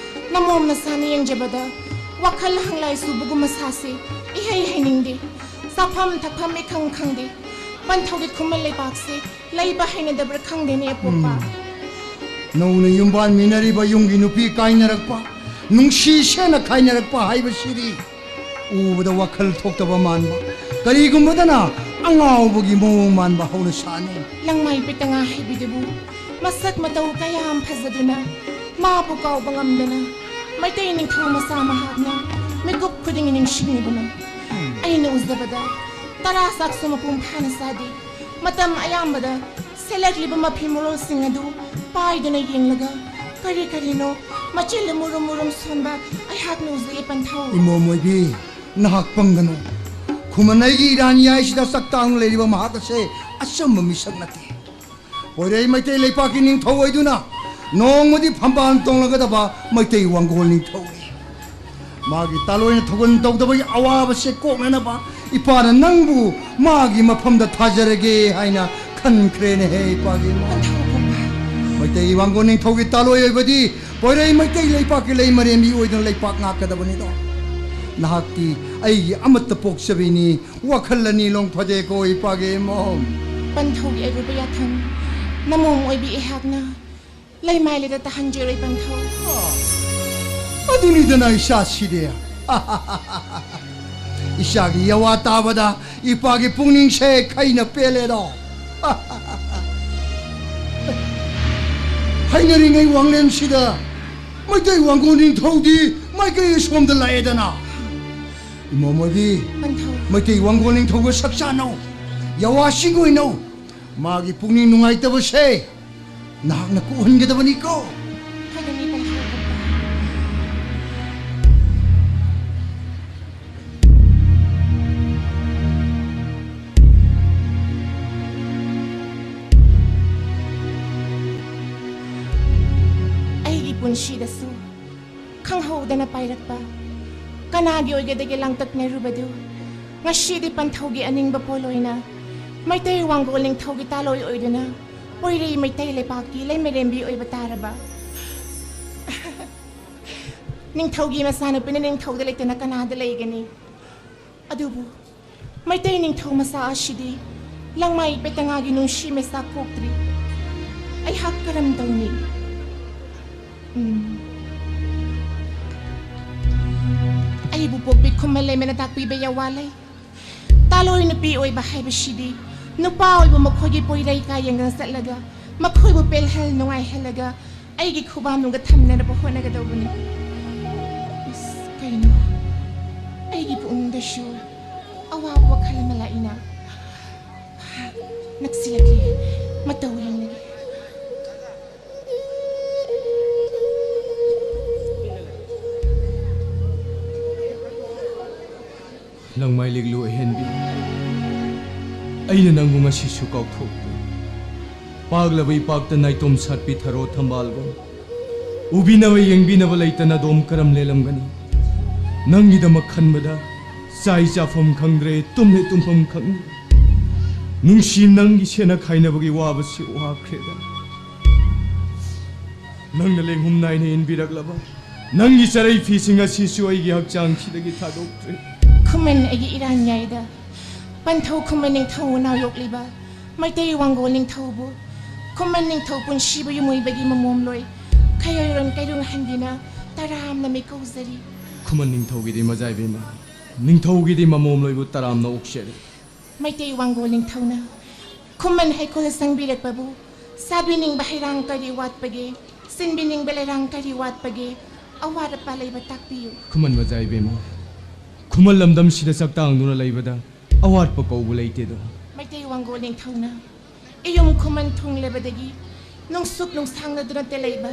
ꯅꯃꯣꯝ ꯅꯁꯥꯅ ꯌꯦꯡꯖꯕꯗ ꯋꯥꯈꯜ ꯍꯪꯂꯥꯏ ꯆꯨꯕꯒꯨꯝꯕ ꯁꯥꯁꯦ ꯏꯍꯩ ꯍꯩꯅꯤꯡꯗꯦ꯫ ꯆꯥꯐꯝ ꯊꯛꯐꯝ ꯏꯈꯪ ꯈꯪꯗꯦ꯫ ꯄꯟꯊꯧꯒꯤ ꯈꯨꯃꯟ ꯂꯩꯄꯥꯛꯁꯦ ꯂꯩꯕ ꯍꯩꯅꯗꯕ꯭ꯔꯥ ꯈꯪꯗꯦꯅꯦ ꯑꯄꯣꯛꯄ꯫ ꯎꯝ꯫ ꯅꯧꯅ ꯌꯨꯝꯕꯥꯟ ꯃꯤꯟꯅꯔꯤꯕ ꯌꯨꯝꯒꯤ ꯅꯨꯄꯤ ꯀꯥꯏꯅꯔꯛꯄ, ꯅꯨꯡꯁꯤ ꯁꯦꯟꯅ ꯈꯥꯏꯅꯔꯛꯄ ꯍꯥꯏꯕꯁꯤꯗꯤ ꯎꯕꯗ ꯋꯥꯈꯜ ꯊꯣꯛꯇꯕ ꯃꯥꯟꯕ, ꯀꯔꯤꯒꯨꯝꯕꯗꯅ ꯑꯉꯥꯎꯕꯒꯤ ꯃꯑꯣꯡ ꯃꯥꯟꯕ ꯍꯧꯅꯁꯥꯅꯤ꯫ ꯂꯪꯃꯥꯏ ꯄꯦꯇꯉꯥ ꯍꯥꯏꯕꯤꯗꯨꯕꯨ ꯃꯁꯛ ꯃꯇꯧ ꯀꯌꯥꯝ ꯐꯖꯗꯨꯅ ꯃꯥꯕꯨ ꯀꯥꯎꯕ ꯉꯝꯗꯅ ꯃꯩꯇꯩ ꯅꯤꯡꯊꯧ ꯃꯆꯥ ꯃꯍꯥꯛꯅ ꯃꯤꯀꯨꯞ ꯈꯨꯗꯤꯡꯒꯤ ꯅꯤꯡꯁꯤꯡꯂꯤꯕꯅꯤ꯫ ꯑꯩꯅ ꯎꯖꯕꯗ ꯇꯔꯥ ꯆꯥꯛꯁꯨ ꯃꯄꯨꯡ ꯐꯥꯅ ꯆꯥꯗꯦ꯫ ꯃꯇꯝ ꯑꯌꯥꯝꯕꯗ ꯁꯦꯠꯂꯛꯂꯤꯕ ꯃꯐꯤ ꯃꯔꯣꯜꯁꯤꯡ ꯑꯗꯨ ꯄꯥꯏꯗꯨꯅ ꯌꯦꯡꯂꯒ ꯀꯔꯤ ꯀꯔꯤꯅꯣ ꯃꯆꯤꯜꯗ ꯃꯨꯔꯨꯝ ꯃꯨꯔꯨꯝ ꯁꯣꯟꯕ ꯑꯩꯍꯥꯛꯅ ꯎꯖꯩ ꯄꯟꯊꯧ꯫ ꯏꯃꯣꯝ ꯑꯣꯏꯕꯤ, ꯅꯍꯥꯛ ꯄꯪꯒꯅꯨ꯫ ꯈꯨꯃꯟ ꯑꯩꯒꯤ ꯏꯔꯥꯟ ꯌꯥꯏꯁꯤꯗ ꯆꯥꯛꯇꯥꯡ ꯂꯩꯔꯤꯕ ꯃꯍꯥꯛ ꯑꯁꯦ ꯑꯆꯝꯕ ꯃꯤꯁꯛ ꯅꯠꯇꯦ꯫ ꯄꯣꯏꯔꯩ ꯃꯩꯇꯩ ꯂꯩꯄꯥꯛꯀꯤ ꯅꯤꯡꯊꯧ ꯑꯣꯏꯗꯨꯅ ꯅꯣꯡꯃꯗꯤ ꯐꯝꯕꯥꯜ ꯇꯣꯡꯂꯒꯗꯕ ꯃꯩꯇꯩ ꯋꯥꯡꯒꯣꯜ ꯅꯤꯡꯊꯧꯅꯤ꯫ ꯃꯥꯒꯤ ꯇꯥꯂꯣꯏꯅ ꯊꯧꯒꯜ ꯇꯧꯗꯕꯒꯤ ꯑꯋꯥꯕꯁꯦ ꯀꯣꯛꯅꯅꯕ ꯏꯄꯥꯅ ꯅꯪꯕꯨ ꯃꯥꯒꯤ ꯃꯐꯝꯗ ꯊꯥꯖꯔꯒꯦ ꯍꯥꯏꯅ ꯈꯟꯈ꯭ꯔꯦꯅꯦꯍꯦ ꯏꯄꯥꯒꯤ ꯏꯃꯥ꯫ ꯄꯟꯊꯧ ꯄꯨꯄꯥ꯫ ꯃꯩꯇꯩ ꯋꯥꯡꯒꯣꯜ ꯅꯤꯡꯊꯧꯒꯤ ꯇꯥꯂꯣꯏ ꯑꯣꯏꯕꯗꯤ ꯄꯣꯏꯔꯩ ꯃꯩꯇꯩ ꯂꯩꯄꯥꯛꯀꯤ ꯂꯩꯃꯔꯦꯝꯕꯤ ꯑꯣꯏꯗꯨꯅ ꯂꯩꯄꯥꯛ ꯉꯥꯛꯀꯗꯕꯅꯤꯗꯣ꯫ ꯅꯍꯥꯛꯇꯤ ꯑꯩꯒꯤ ꯑꯃꯠꯇ ꯄꯣꯛꯆꯕꯤꯅꯤ꯫ ꯋꯥꯈꯜ ꯑꯅꯤ ꯂꯣꯡ ꯐꯗꯦꯀꯣ ꯏꯄꯥꯒꯤ ꯏꯃꯣꯝ꯫ ꯄꯟꯊꯧꯒꯤ ꯑꯔꯨꯕ ꯌꯥꯊꯪ ꯅꯃꯣꯝ ꯑꯣꯏꯕꯤ ꯑꯩꯍꯥꯛꯅ ꯂꯩꯃꯥꯏꯂꯦꯗ ꯇꯥꯍꯟꯖꯔꯣꯏ ꯄꯟꯊꯧ꯫ ꯑꯗꯨꯅꯤꯗꯅ ꯏꯆꯥꯁꯤꯗꯤ꯫ ꯏꯆꯥꯒꯤ ꯌꯥꯋꯥ ꯇꯥꯕꯗ ꯏꯄꯥꯒꯤ ꯄꯨꯛꯅꯤꯡꯁꯦ ꯈꯩꯅ ꯄꯦꯜꯂꯦꯗꯣ꯫ ꯍꯩꯅꯔꯤꯉꯩ ꯋꯥꯡꯂꯦꯟꯁꯤꯗ ꯃꯩꯇꯩ ꯋꯥꯡꯒꯣꯜ ꯅꯤꯡꯊꯧꯗꯤ ꯃꯥꯏꯀꯩ ꯑꯁꯣꯝꯗ ꯂꯥꯛꯑꯦꯗꯅ꯫ ꯏꯃꯣꯝ ꯑꯣꯏꯕꯤ, ꯄꯟꯊꯧ꯫ ꯃꯩꯇꯩ ꯋꯥꯡꯒꯣꯜ ꯅꯤꯡꯊꯧꯒ ꯁꯛ ꯆꯥꯅꯧ, ꯌꯥꯋꯥ ꯆꯤꯡꯒꯣꯏꯅꯧ꯫ ꯃꯥꯒꯤ ꯄꯨꯛꯅꯤꯡ ꯅꯨꯡꯉꯥꯏꯇꯕꯁꯦ ꯅꯍꯥꯛꯅ ꯀꯣꯛꯍꯟꯒꯗꯕꯅꯤꯀꯣ꯫ ꯐꯒꯅꯤ ꯄꯟꯊꯧ ꯄꯨꯄꯥ꯫ ꯑꯩꯒꯤ ꯄꯨꯟꯁꯤꯗꯁꯨ ꯈꯪꯍꯧꯗꯅ ꯄꯥꯏꯔꯛꯄ ꯀꯅꯥꯒꯤ ꯑꯣꯏꯒꯗꯒꯦ ꯂꯥꯡꯇꯛꯅꯔꯨꯕꯗꯨ? ꯉꯁꯤꯗꯤ ꯄꯟꯊꯧꯒꯤ ꯑꯅꯤꯡꯕ ꯄꯣꯠꯂꯣꯏꯅ ꯃꯩꯇꯩ ꯋꯥꯡꯒꯣꯜ ꯅꯤꯡꯊꯧꯒꯤ ꯇꯥꯂꯣꯏ ꯑꯣꯏꯗꯨꯅ ꯄꯣꯏꯔꯩ ꯃꯩꯇꯩ ꯂꯩꯄꯥꯛꯀꯤ ꯂꯩꯃꯔꯦꯝꯕꯤ ꯑꯣꯏꯕ ꯇꯥꯔꯕ꯫ ꯅꯤꯡꯊꯧꯒꯤ ꯃꯆꯥꯅꯨꯄꯤꯅ ꯅꯤꯡꯊꯧꯗ ꯂꯩꯇꯅ ꯀꯅꯥꯗ ꯂꯩꯒꯅꯤ? ꯑꯗꯨꯕꯨ ꯃꯩꯇꯩ ꯅꯤꯡꯊꯧ ꯃꯆꯥ ꯑꯁꯤꯗꯤ ꯂꯪꯃꯥꯏ ꯄꯦꯇꯉꯥꯒꯤ ꯅꯨꯡꯁꯤ ꯃꯩꯁꯥ ꯀꯣꯛꯇ꯭ꯔꯤ꯫ ꯑꯩꯍꯥꯛ ꯀꯔꯝ ꯇꯧꯅꯤ? ꯎꯝ꯫ ꯑꯩꯕꯨ ꯄꯣꯛꯄꯤ ꯈꯨꯃꯟ ꯂꯩꯃꯅ ꯇꯥꯛꯄꯤꯕ ꯌꯥꯋꯥ ꯂꯩ꯫ ꯇꯥꯂꯣꯏ ꯅꯨꯄꯤ ꯑꯣꯏꯕ ꯍꯥꯏꯕꯁꯤꯗꯤ ꯅꯨꯄꯥ ꯑꯣꯏꯕ ꯃꯈꯣꯏꯒꯤ ꯄꯣꯏꯔꯩ ꯀꯥ ꯌꯦꯡꯗꯅ ꯆꯠꯂꯒ ꯃꯈꯣꯏꯕꯨ ꯄꯦꯜꯍꯜ ꯅꯨꯡꯉꯥꯏꯍꯜꯂꯒ ꯑꯩꯒꯤ ꯈꯨꯕꯥꯝꯅꯨꯡꯒ ꯊꯝꯅꯅꯕ ꯍꯣꯠꯅꯒꯗꯧꯕꯅꯤ꯫ ꯑꯁ, ꯀꯩꯅꯣ? ꯑꯩꯒꯤ ꯄꯨꯛꯅꯤꯡꯗꯁꯨ ꯑꯋꯥꯕ ꯋꯥꯈꯜ ꯑꯃ ꯂꯥꯛꯏꯅ꯫ ꯅꯛꯁꯤꯜꯂꯛꯂꯦ꯫ ꯃꯇꯧ ꯌꯦꯡꯂꯒꯦ꯫ ꯂꯪꯃꯥꯏ ꯂꯤꯛꯂꯨ ꯑꯍꯦꯟꯕꯤ, ꯑꯩꯅ ꯅꯪꯕꯨ ꯉꯁꯤꯁꯨ ꯀꯥꯎꯊꯣꯛꯇꯦ꯫ ꯄꯥꯛꯂꯕ ꯏꯄꯥꯛꯇ ꯅꯥꯏꯇꯣꯝ ꯁꯥꯠꯄꯤ ꯊꯔꯣ ꯊꯝꯕꯥꯜꯒꯨꯝ, ꯎꯕꯤꯅꯕ ꯌꯦꯡꯕꯤꯅꯕ ꯂꯩꯇꯅ ꯑꯗꯣꯝ ꯀꯔꯝ ꯂꯦꯜꯂꯝꯒꯅꯤ? ꯅꯪꯒꯤꯗꯃꯛ ꯈꯟꯕꯗ ꯆꯥꯏ ꯆꯥꯐꯝ ꯈꯪꯗ꯭ꯔꯦ, ꯇꯨꯝꯂꯦ ꯇꯨꯝꯐꯝ ꯈꯪꯗ꯭ꯔꯦ꯫ ꯅꯨꯡꯁꯤ, ꯅꯪꯒꯤ ꯁꯦꯟꯅ ꯈꯥꯏꯅꯕꯒꯤ ꯋꯥꯕꯁꯤ ꯋꯥꯈ꯭ꯔꯦꯗ꯫ ꯅꯪꯅ ꯂꯦꯡꯍꯨꯝ ꯅꯥꯏꯅ ꯏꯟꯕꯤꯔꯛꯂꯕ ꯅꯪꯒꯤ ꯆꯔꯩ ꯐꯤꯁꯤꯡ ꯑꯁꯤꯁꯨ ꯑꯩꯒꯤ ꯍꯛꯆꯥꯡꯁꯤꯗꯒꯤ ꯊꯥꯗꯣꯛꯇ꯭ꯔꯦ꯫ ꯈꯨꯃꯟ ꯑꯩꯒꯤ ꯏꯔꯥꯟ ꯌꯥꯏꯗ꯫ ꯄꯟꯊꯧ ꯈꯨꯃꯟ ꯅꯤꯡꯊꯧ ꯃꯅꯥꯎ ꯌꯣꯛꯂꯤꯕ ꯃꯩꯇꯩ ꯋꯥꯡꯒꯣꯜ ꯅꯤꯡꯊꯧꯕꯨ ꯈꯨꯃꯟ ꯅꯤꯡꯊꯧ ꯄꯨꯟꯁꯤꯕꯨ ꯌꯨꯝ ꯑꯣꯏꯕꯒꯤ ꯃꯃꯣꯝꯂꯣꯏ ꯈꯩꯔꯣꯏꯔꯣꯟ ꯀꯩꯔꯨꯡ ꯍꯟꯕꯤꯅ ꯇꯔꯥꯝꯅ ꯃꯤꯀꯧꯖꯔꯤ꯫ ꯈꯨꯃꯟ ꯅꯤꯡꯊꯧꯒꯤꯗꯤ ꯃꯖꯥꯏꯕꯦꯝꯃ, ꯅꯤꯡꯊꯧꯒꯤꯗꯤ ꯃꯃꯣꯝꯂꯣꯏꯕꯨ ꯇꯔꯥꯝꯅ ꯑꯣꯛꯆꯔꯤ꯫ ꯃꯩꯇꯩ ꯋꯥꯡꯒꯣꯜ ꯅꯤꯡꯊꯧꯅ ꯈꯨꯃꯟ ꯍꯩꯀꯣꯜ ꯁꯪꯕꯤꯔꯛꯄꯕꯨ ꯆꯥꯕꯤꯅꯤꯡꯕ ꯍꯩꯔꯥꯡ ꯀꯔꯤ ꯋꯥꯠꯄꯒꯦ, ꯁꯤꯟꯕꯤꯅꯤꯡꯕ ꯂꯩꯔꯥꯡ ꯀꯔꯤ ꯋꯥꯠꯄꯒꯦ, ꯑꯋꯥꯠ ꯑꯄꯥ ꯂꯩꯕ ꯇꯥꯛꯄꯤꯌꯨ꯫ ꯈꯨꯃꯟ ꯃꯖꯥꯏꯕꯦꯝꯃ, ꯈꯨꯃꯟ ꯂꯝꯗꯝꯁꯤꯗ ꯆꯥꯛꯇꯥꯡꯗꯨꯅ ꯂꯩꯕꯗ ꯑꯋꯥꯠꯄ ꯀꯧꯕ ꯂꯩꯇꯦꯗꯣ꯫ ꯃꯩꯇꯩ ꯋꯥꯡꯒꯣꯜ ꯅꯤꯡꯊꯧꯅ ꯏꯌꯨꯝ ꯈꯨꯃꯟ ꯊꯨꯡꯂꯕꯗꯒꯤ ꯅꯨꯡꯁꯨꯛ ꯅꯨꯡꯁꯥꯡꯅꯗꯨꯅꯇ ꯂꯩꯕ,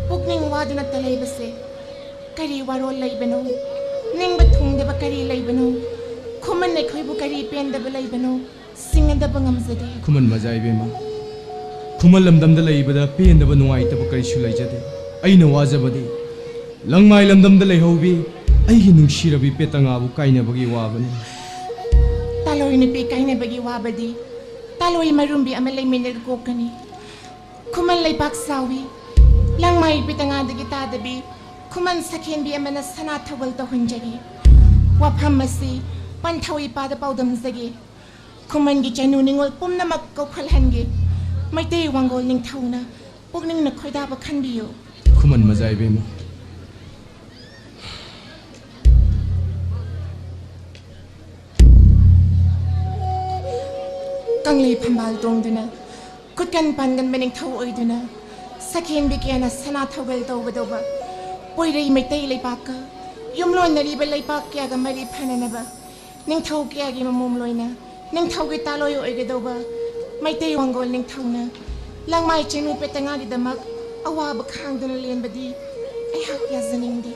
ꯄꯨꯛꯅꯤꯡ ꯋꯥꯗꯨꯅꯇ ꯂꯩꯕꯁꯦ ꯀꯔꯤ ꯋꯥꯔꯣꯜ ꯂꯩꯕꯅꯣ? ꯅꯤꯡꯕ ꯊꯨꯡꯗꯕ ꯀꯔꯤ ꯂꯩꯕꯅꯣ? ꯈꯨꯃꯟ ꯑꯩꯈꯣꯏꯕꯨ ꯀꯔꯤ ꯄꯦꯟꯗꯕ ꯂꯩꯕꯅꯣ? ꯁꯤꯡꯅꯗꯕ ꯉꯝꯖꯗꯦ꯫ ꯈꯨꯃꯟ ꯃꯖꯥ ꯏꯕꯦꯝꯃ, ꯈꯨꯃꯟ ꯂꯝꯗꯝꯗ ꯂꯩꯕꯗ ꯄꯦꯟꯗꯕ ꯅꯨꯡꯉꯥꯏꯇꯕ ꯀꯔꯤꯁꯨ ꯂꯩꯖꯗꯦ꯫ ꯑꯩꯅ ꯋꯥꯖꯕꯗꯤ ꯂꯪꯃꯥꯏ ꯂꯝꯗꯝꯗ ꯂꯩꯍꯧꯕꯤ ꯑꯩꯒꯤ ꯅꯨꯡꯁꯤꯔꯕꯤ ꯄꯦꯇꯉꯥꯕꯨ ꯀꯥꯏꯅꯕꯒꯤ ꯋꯥꯕꯅꯤ꯫ ꯇꯥꯂꯣꯏ ꯅꯨꯄꯤ ꯀꯥꯏꯅꯕꯒꯤ ꯋꯥꯕꯗꯤ ꯇꯥꯂꯣꯏ ꯃꯔꯨꯝꯕꯤ ꯑꯃ ꯂꯩꯃꯤꯟꯅꯔꯒ ꯀꯣꯛꯀꯅꯤ꯫ ꯈꯨꯃꯟ ꯂꯩꯄꯥꯛ ꯆꯥꯎꯏ꯫ ꯂꯪꯃꯥꯏ ꯄꯦꯇꯉꯥꯗꯒꯤ ꯇꯥꯗꯕꯤ ꯈꯨꯃꯟ ꯁꯈꯦꯟꯕꯤ ꯑꯃꯅ ꯁꯅꯥ ꯊꯧꯒꯜ ꯇꯧꯍꯟꯖꯒꯦ꯫ ꯋꯥꯐꯝ ꯑꯁꯤ ꯄꯟꯊꯧ ꯏꯄꯥꯗ ꯄꯥꯎꯗꯝꯖꯒꯦ꯫ ꯈꯨꯃꯟꯒꯤ ꯆꯅꯨ ꯅꯤꯉꯣꯜ ꯄꯨꯝꯅꯃꯛ ꯀꯧꯈꯠꯍꯟꯒꯦ꯫ ꯃꯩꯇꯩ ꯋꯥꯡꯒꯣꯜ ꯅꯤꯡꯊꯧꯅ ꯄꯨꯛꯅꯤꯡꯅ ꯈꯣꯏꯗꯥꯕ ꯈꯟꯕꯤꯌꯨ꯫ ꯈꯨꯃꯟ ꯃꯖꯥ ꯏꯕꯦꯝꯃ, ꯀꯪꯂꯩ ꯐꯝꯕꯥꯜ ꯇꯣꯡꯗꯨꯅ, ꯈꯨꯠꯀꯟ ꯄꯥꯟꯒꯟꯕ ꯅꯤꯡꯊꯧ ꯑꯣꯏꯗꯨꯅ, ꯁꯈꯦꯟꯕꯤ ꯀꯌꯥꯅ ꯁꯅꯥ ꯊꯧꯒꯜ ꯇꯧꯒꯗꯧꯕ ꯄꯣꯏꯔꯩ ꯃꯩꯇꯩ ꯂꯩꯄꯥꯛꯀ ꯌꯨꯝꯂꯣꯟꯅꯔꯤꯕ ꯂꯩꯄꯥꯛ ꯀꯌꯥꯒ ꯃꯔꯤ ꯐꯅꯅꯕ ꯅꯤꯡꯊꯧ ꯀꯌꯥꯒꯤ ꯃꯃꯣꯝ ꯂꯣꯏꯅ ꯅꯤꯡꯊꯧꯒꯤ ꯇꯥꯂꯣꯏ ꯑꯣꯏꯒꯗꯧꯕ ꯃꯩꯇꯩ ꯋꯥꯡꯒꯣꯜ ꯅꯤꯡꯊꯧꯅ ꯂꯪꯃꯥꯏ ꯆꯤꯡꯅꯨ ꯄꯦꯇꯉꯥꯒꯤꯗꯃꯛ ꯑꯋꯥꯕ ꯈꯥꯡꯗꯨꯅ ꯂꯦꯟꯕꯗꯤ ꯑꯩꯍꯥꯛ ꯌꯥꯖꯅꯤꯡꯗꯦ꯫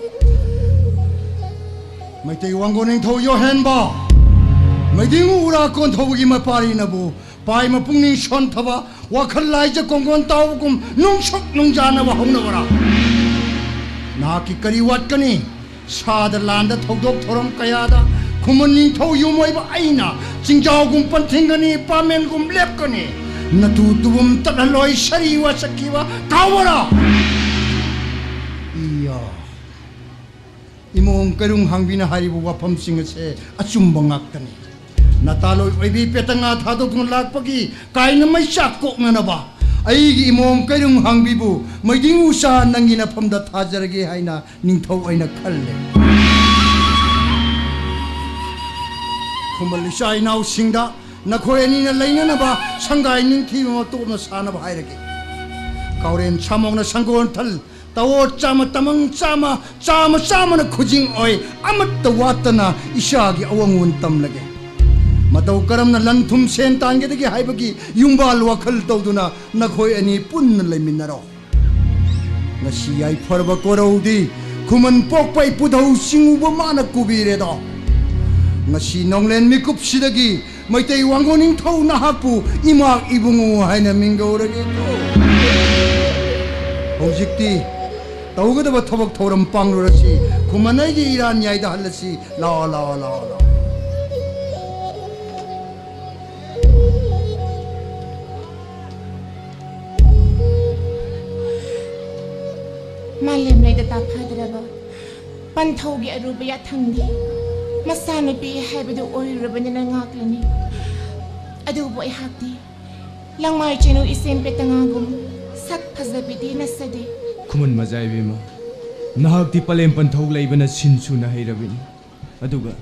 ꯃꯩꯇꯩ ꯋꯥꯡꯒꯣꯜ ꯅꯤꯡꯊꯧ ꯌꯣꯍꯦꯟꯕ, ꯃꯩꯗꯤꯡ ꯎꯔꯥ ꯀꯣꯟꯊꯧꯕꯒꯤ ꯃꯄꯥꯔꯤꯅꯕꯨ ꯄꯥꯏ ꯃꯄꯨꯛꯅꯤꯡ ꯁꯣꯟꯊꯕ, ꯋꯥꯈꯜ ꯂꯥꯏꯖ ꯀꯣꯡꯒꯣꯟ ꯇꯥꯎꯕꯒꯨꯝ ꯅꯨꯡꯁꯨꯛ ꯅꯨꯡꯖꯥꯅꯕ ꯍꯧꯅꯕꯔꯥ? ꯅꯍꯥꯛꯀꯤ ꯀꯔꯤ ꯋꯥꯠꯀꯅꯤ? ꯁꯥꯗ ꯂꯥꯟꯗ ꯊꯧꯗꯣꯛ ꯊꯧꯔꯝ ꯀꯌꯥꯗ ꯈꯨꯃꯟ ꯅꯤꯡꯊꯧ ꯌꯨꯝ ꯑꯣꯏꯕ ꯑꯩꯅ ꯆꯤꯡꯖꯥꯎꯒꯨꯝ ꯄꯟꯊꯤꯡꯒꯅꯤ, ꯄꯥꯃꯦꯟꯒꯨꯝ ꯂꯦꯞꯀꯅꯤ꯫ ꯅꯇꯨ ꯇꯨꯕꯨꯝ ꯇꯠꯍꯜꯂꯣꯏ ꯁꯔꯤ ꯋꯥꯁꯛꯈꯤꯕ ꯀꯥꯎꯕꯔꯥ? ꯏꯌꯥ꯫ ꯏꯃꯣꯝ ꯀꯩꯔꯨꯡ ꯍꯥꯡꯕꯤꯅ ꯍꯥꯏꯔꯤꯕ ꯋꯥꯐꯝꯁꯤꯡ ꯑꯁꯦ ꯑꯆꯨꯝꯕ ꯉꯥꯛꯇꯅꯤ꯫ ꯅꯇꯥꯂꯣꯏ ꯑꯣꯏꯕꯤ ꯄꯦꯇꯉꯥ ꯊꯥꯗꯣꯛꯇꯨꯅ ꯂꯥꯛꯄꯒꯤ ꯀꯥꯏꯅ ꯃꯩꯆꯥꯛ ꯀꯣꯛꯅꯅꯕ ꯑꯩꯒꯤ ꯏꯃꯣꯝ ꯀꯩꯔꯨꯝ ꯍꯥꯡꯕꯤꯕꯨ ꯃꯩꯗꯤꯡ ꯎꯆꯥ ꯅꯪꯒꯤ ꯅꯐꯝꯗ ꯊꯥꯖꯔꯒꯦ ꯍꯥꯏꯅ ꯅꯤꯡꯊꯧ ꯑꯩꯅ ꯈꯜꯂꯦ꯫ ꯈꯨꯃꯟ ꯏꯆꯥ ꯏꯅꯥꯎꯁꯤꯡꯗ ꯅꯈꯣꯏ ꯑꯅꯤꯅ ꯂꯩꯅꯅꯕ ꯁꯪꯒꯥꯏ ꯅꯤꯡꯊꯤꯕ ꯑꯃ ꯇꯣꯞꯅ ꯁꯥꯅꯕ ꯍꯥꯏꯔꯒꯦ꯫ ꯀꯥꯎꯔꯦꯟ ꯁꯥꯃꯣꯛꯅ ꯁꯪꯒꯣꯜ ꯊꯜ ꯇꯋꯣꯠ ꯆꯥꯝꯃ, ꯇꯃꯪ ꯆꯥꯝꯃ, ꯆꯥꯝꯃ ꯆꯥꯝꯃꯅ ꯈꯨꯖꯤꯡ ꯑꯣꯏ, ꯑꯃꯠꯇ ꯋꯥꯠꯇꯅ ꯏꯆꯥꯒꯤ ꯑꯋꯥꯡꯉꯨꯟ ꯇꯝꯂꯒꯦ꯫ ꯃꯇꯧ ꯀꯔꯝꯅ ꯂꯟ ꯊꯨꯝ ꯁꯦꯟ ꯇꯥꯟꯒꯗꯒꯦ ꯍꯥꯏꯕꯒꯤ ꯌꯨꯝꯕꯥꯜ ꯋꯥꯈꯜ ꯇꯧꯗꯨꯅ ꯅꯈꯣꯏ ꯑꯅꯤ ꯄꯨꯟꯅ ꯂꯩꯃꯤꯟꯅꯔꯣ꯫ ꯉꯁꯤ ꯌꯥꯏꯐꯔꯕ ꯀꯣꯔꯧꯗꯤ ꯈꯨꯃꯟ ꯄꯣꯛꯄ ꯏꯄꯨꯙꯧ ꯆꯤꯡꯉꯨꯕ ꯃꯥꯅ ꯀꯨꯕꯤꯔꯦꯗꯣ꯫ ꯉꯁꯤ ꯅꯣꯡꯂꯦꯟ ꯃꯤꯀꯨꯞꯁꯤꯗꯒꯤ ꯃꯩꯇꯩ ꯋꯥꯡꯒꯣꯟ ꯅꯤꯡꯊꯧ ꯅꯍꯥꯛꯄꯨ ꯏꯃꯥ ꯏꯕꯨꯡꯉꯣ ꯍꯥꯏꯅ ꯃꯤꯡꯒꯧꯔꯒꯦꯀꯣ꯫ ꯍꯧꯖꯤꯛꯇꯤ ꯇꯧꯒꯗꯕ ꯊꯕꯛ ꯊꯧꯔꯝ ꯄꯥꯡꯂꯨꯔꯁꯤ꯫ ꯈꯨꯃꯟ ꯑꯩꯒꯤ ꯏꯔꯥꯟ ꯌꯥꯏꯗꯍꯜꯂꯁꯤ꯫ ꯂꯥꯛꯑꯣ, ꯂꯥꯛꯑꯣ, ꯂꯥꯛꯑꯣ, ꯂꯥꯛꯑꯣ꯫ ꯃꯥꯂꯦꯝ ꯂꯩꯗ ꯇꯥꯐꯗ꯭ꯔꯕ ꯄꯟꯊꯧꯒꯤ ꯑꯔꯨꯕ ꯌꯥꯊꯪꯗꯤ ꯃꯆꯥꯅꯨꯄꯤ ꯍꯥꯏꯕꯗꯨ ꯑꯣꯏꯔꯨꯔꯕꯅꯤꯅ ꯉꯥꯛꯂꯅꯤ꯫ ꯑꯗꯨꯕꯨ ꯑꯩꯍꯥꯛꯇꯤ ꯂꯪꯃꯥꯏ ꯆꯦꯅꯨ ꯏꯆꯦꯝ ꯄꯦꯇꯉꯥꯒꯨꯝ ꯁꯛ ꯐꯖꯕꯤꯗꯤ ꯅꯠꯆꯗꯦ꯫ ꯈꯨꯃꯟ ꯃꯖꯥ ꯏꯕꯦꯝꯃ, ꯅꯍꯥꯛꯇꯤ ꯄꯂꯦꯝ ꯄꯟꯊꯧ ꯂꯩꯕꯅ ꯁꯤꯟ ꯁꯨꯅ ꯍꯩꯔꯕꯤꯅꯤ꯫ ꯑꯗꯨꯒ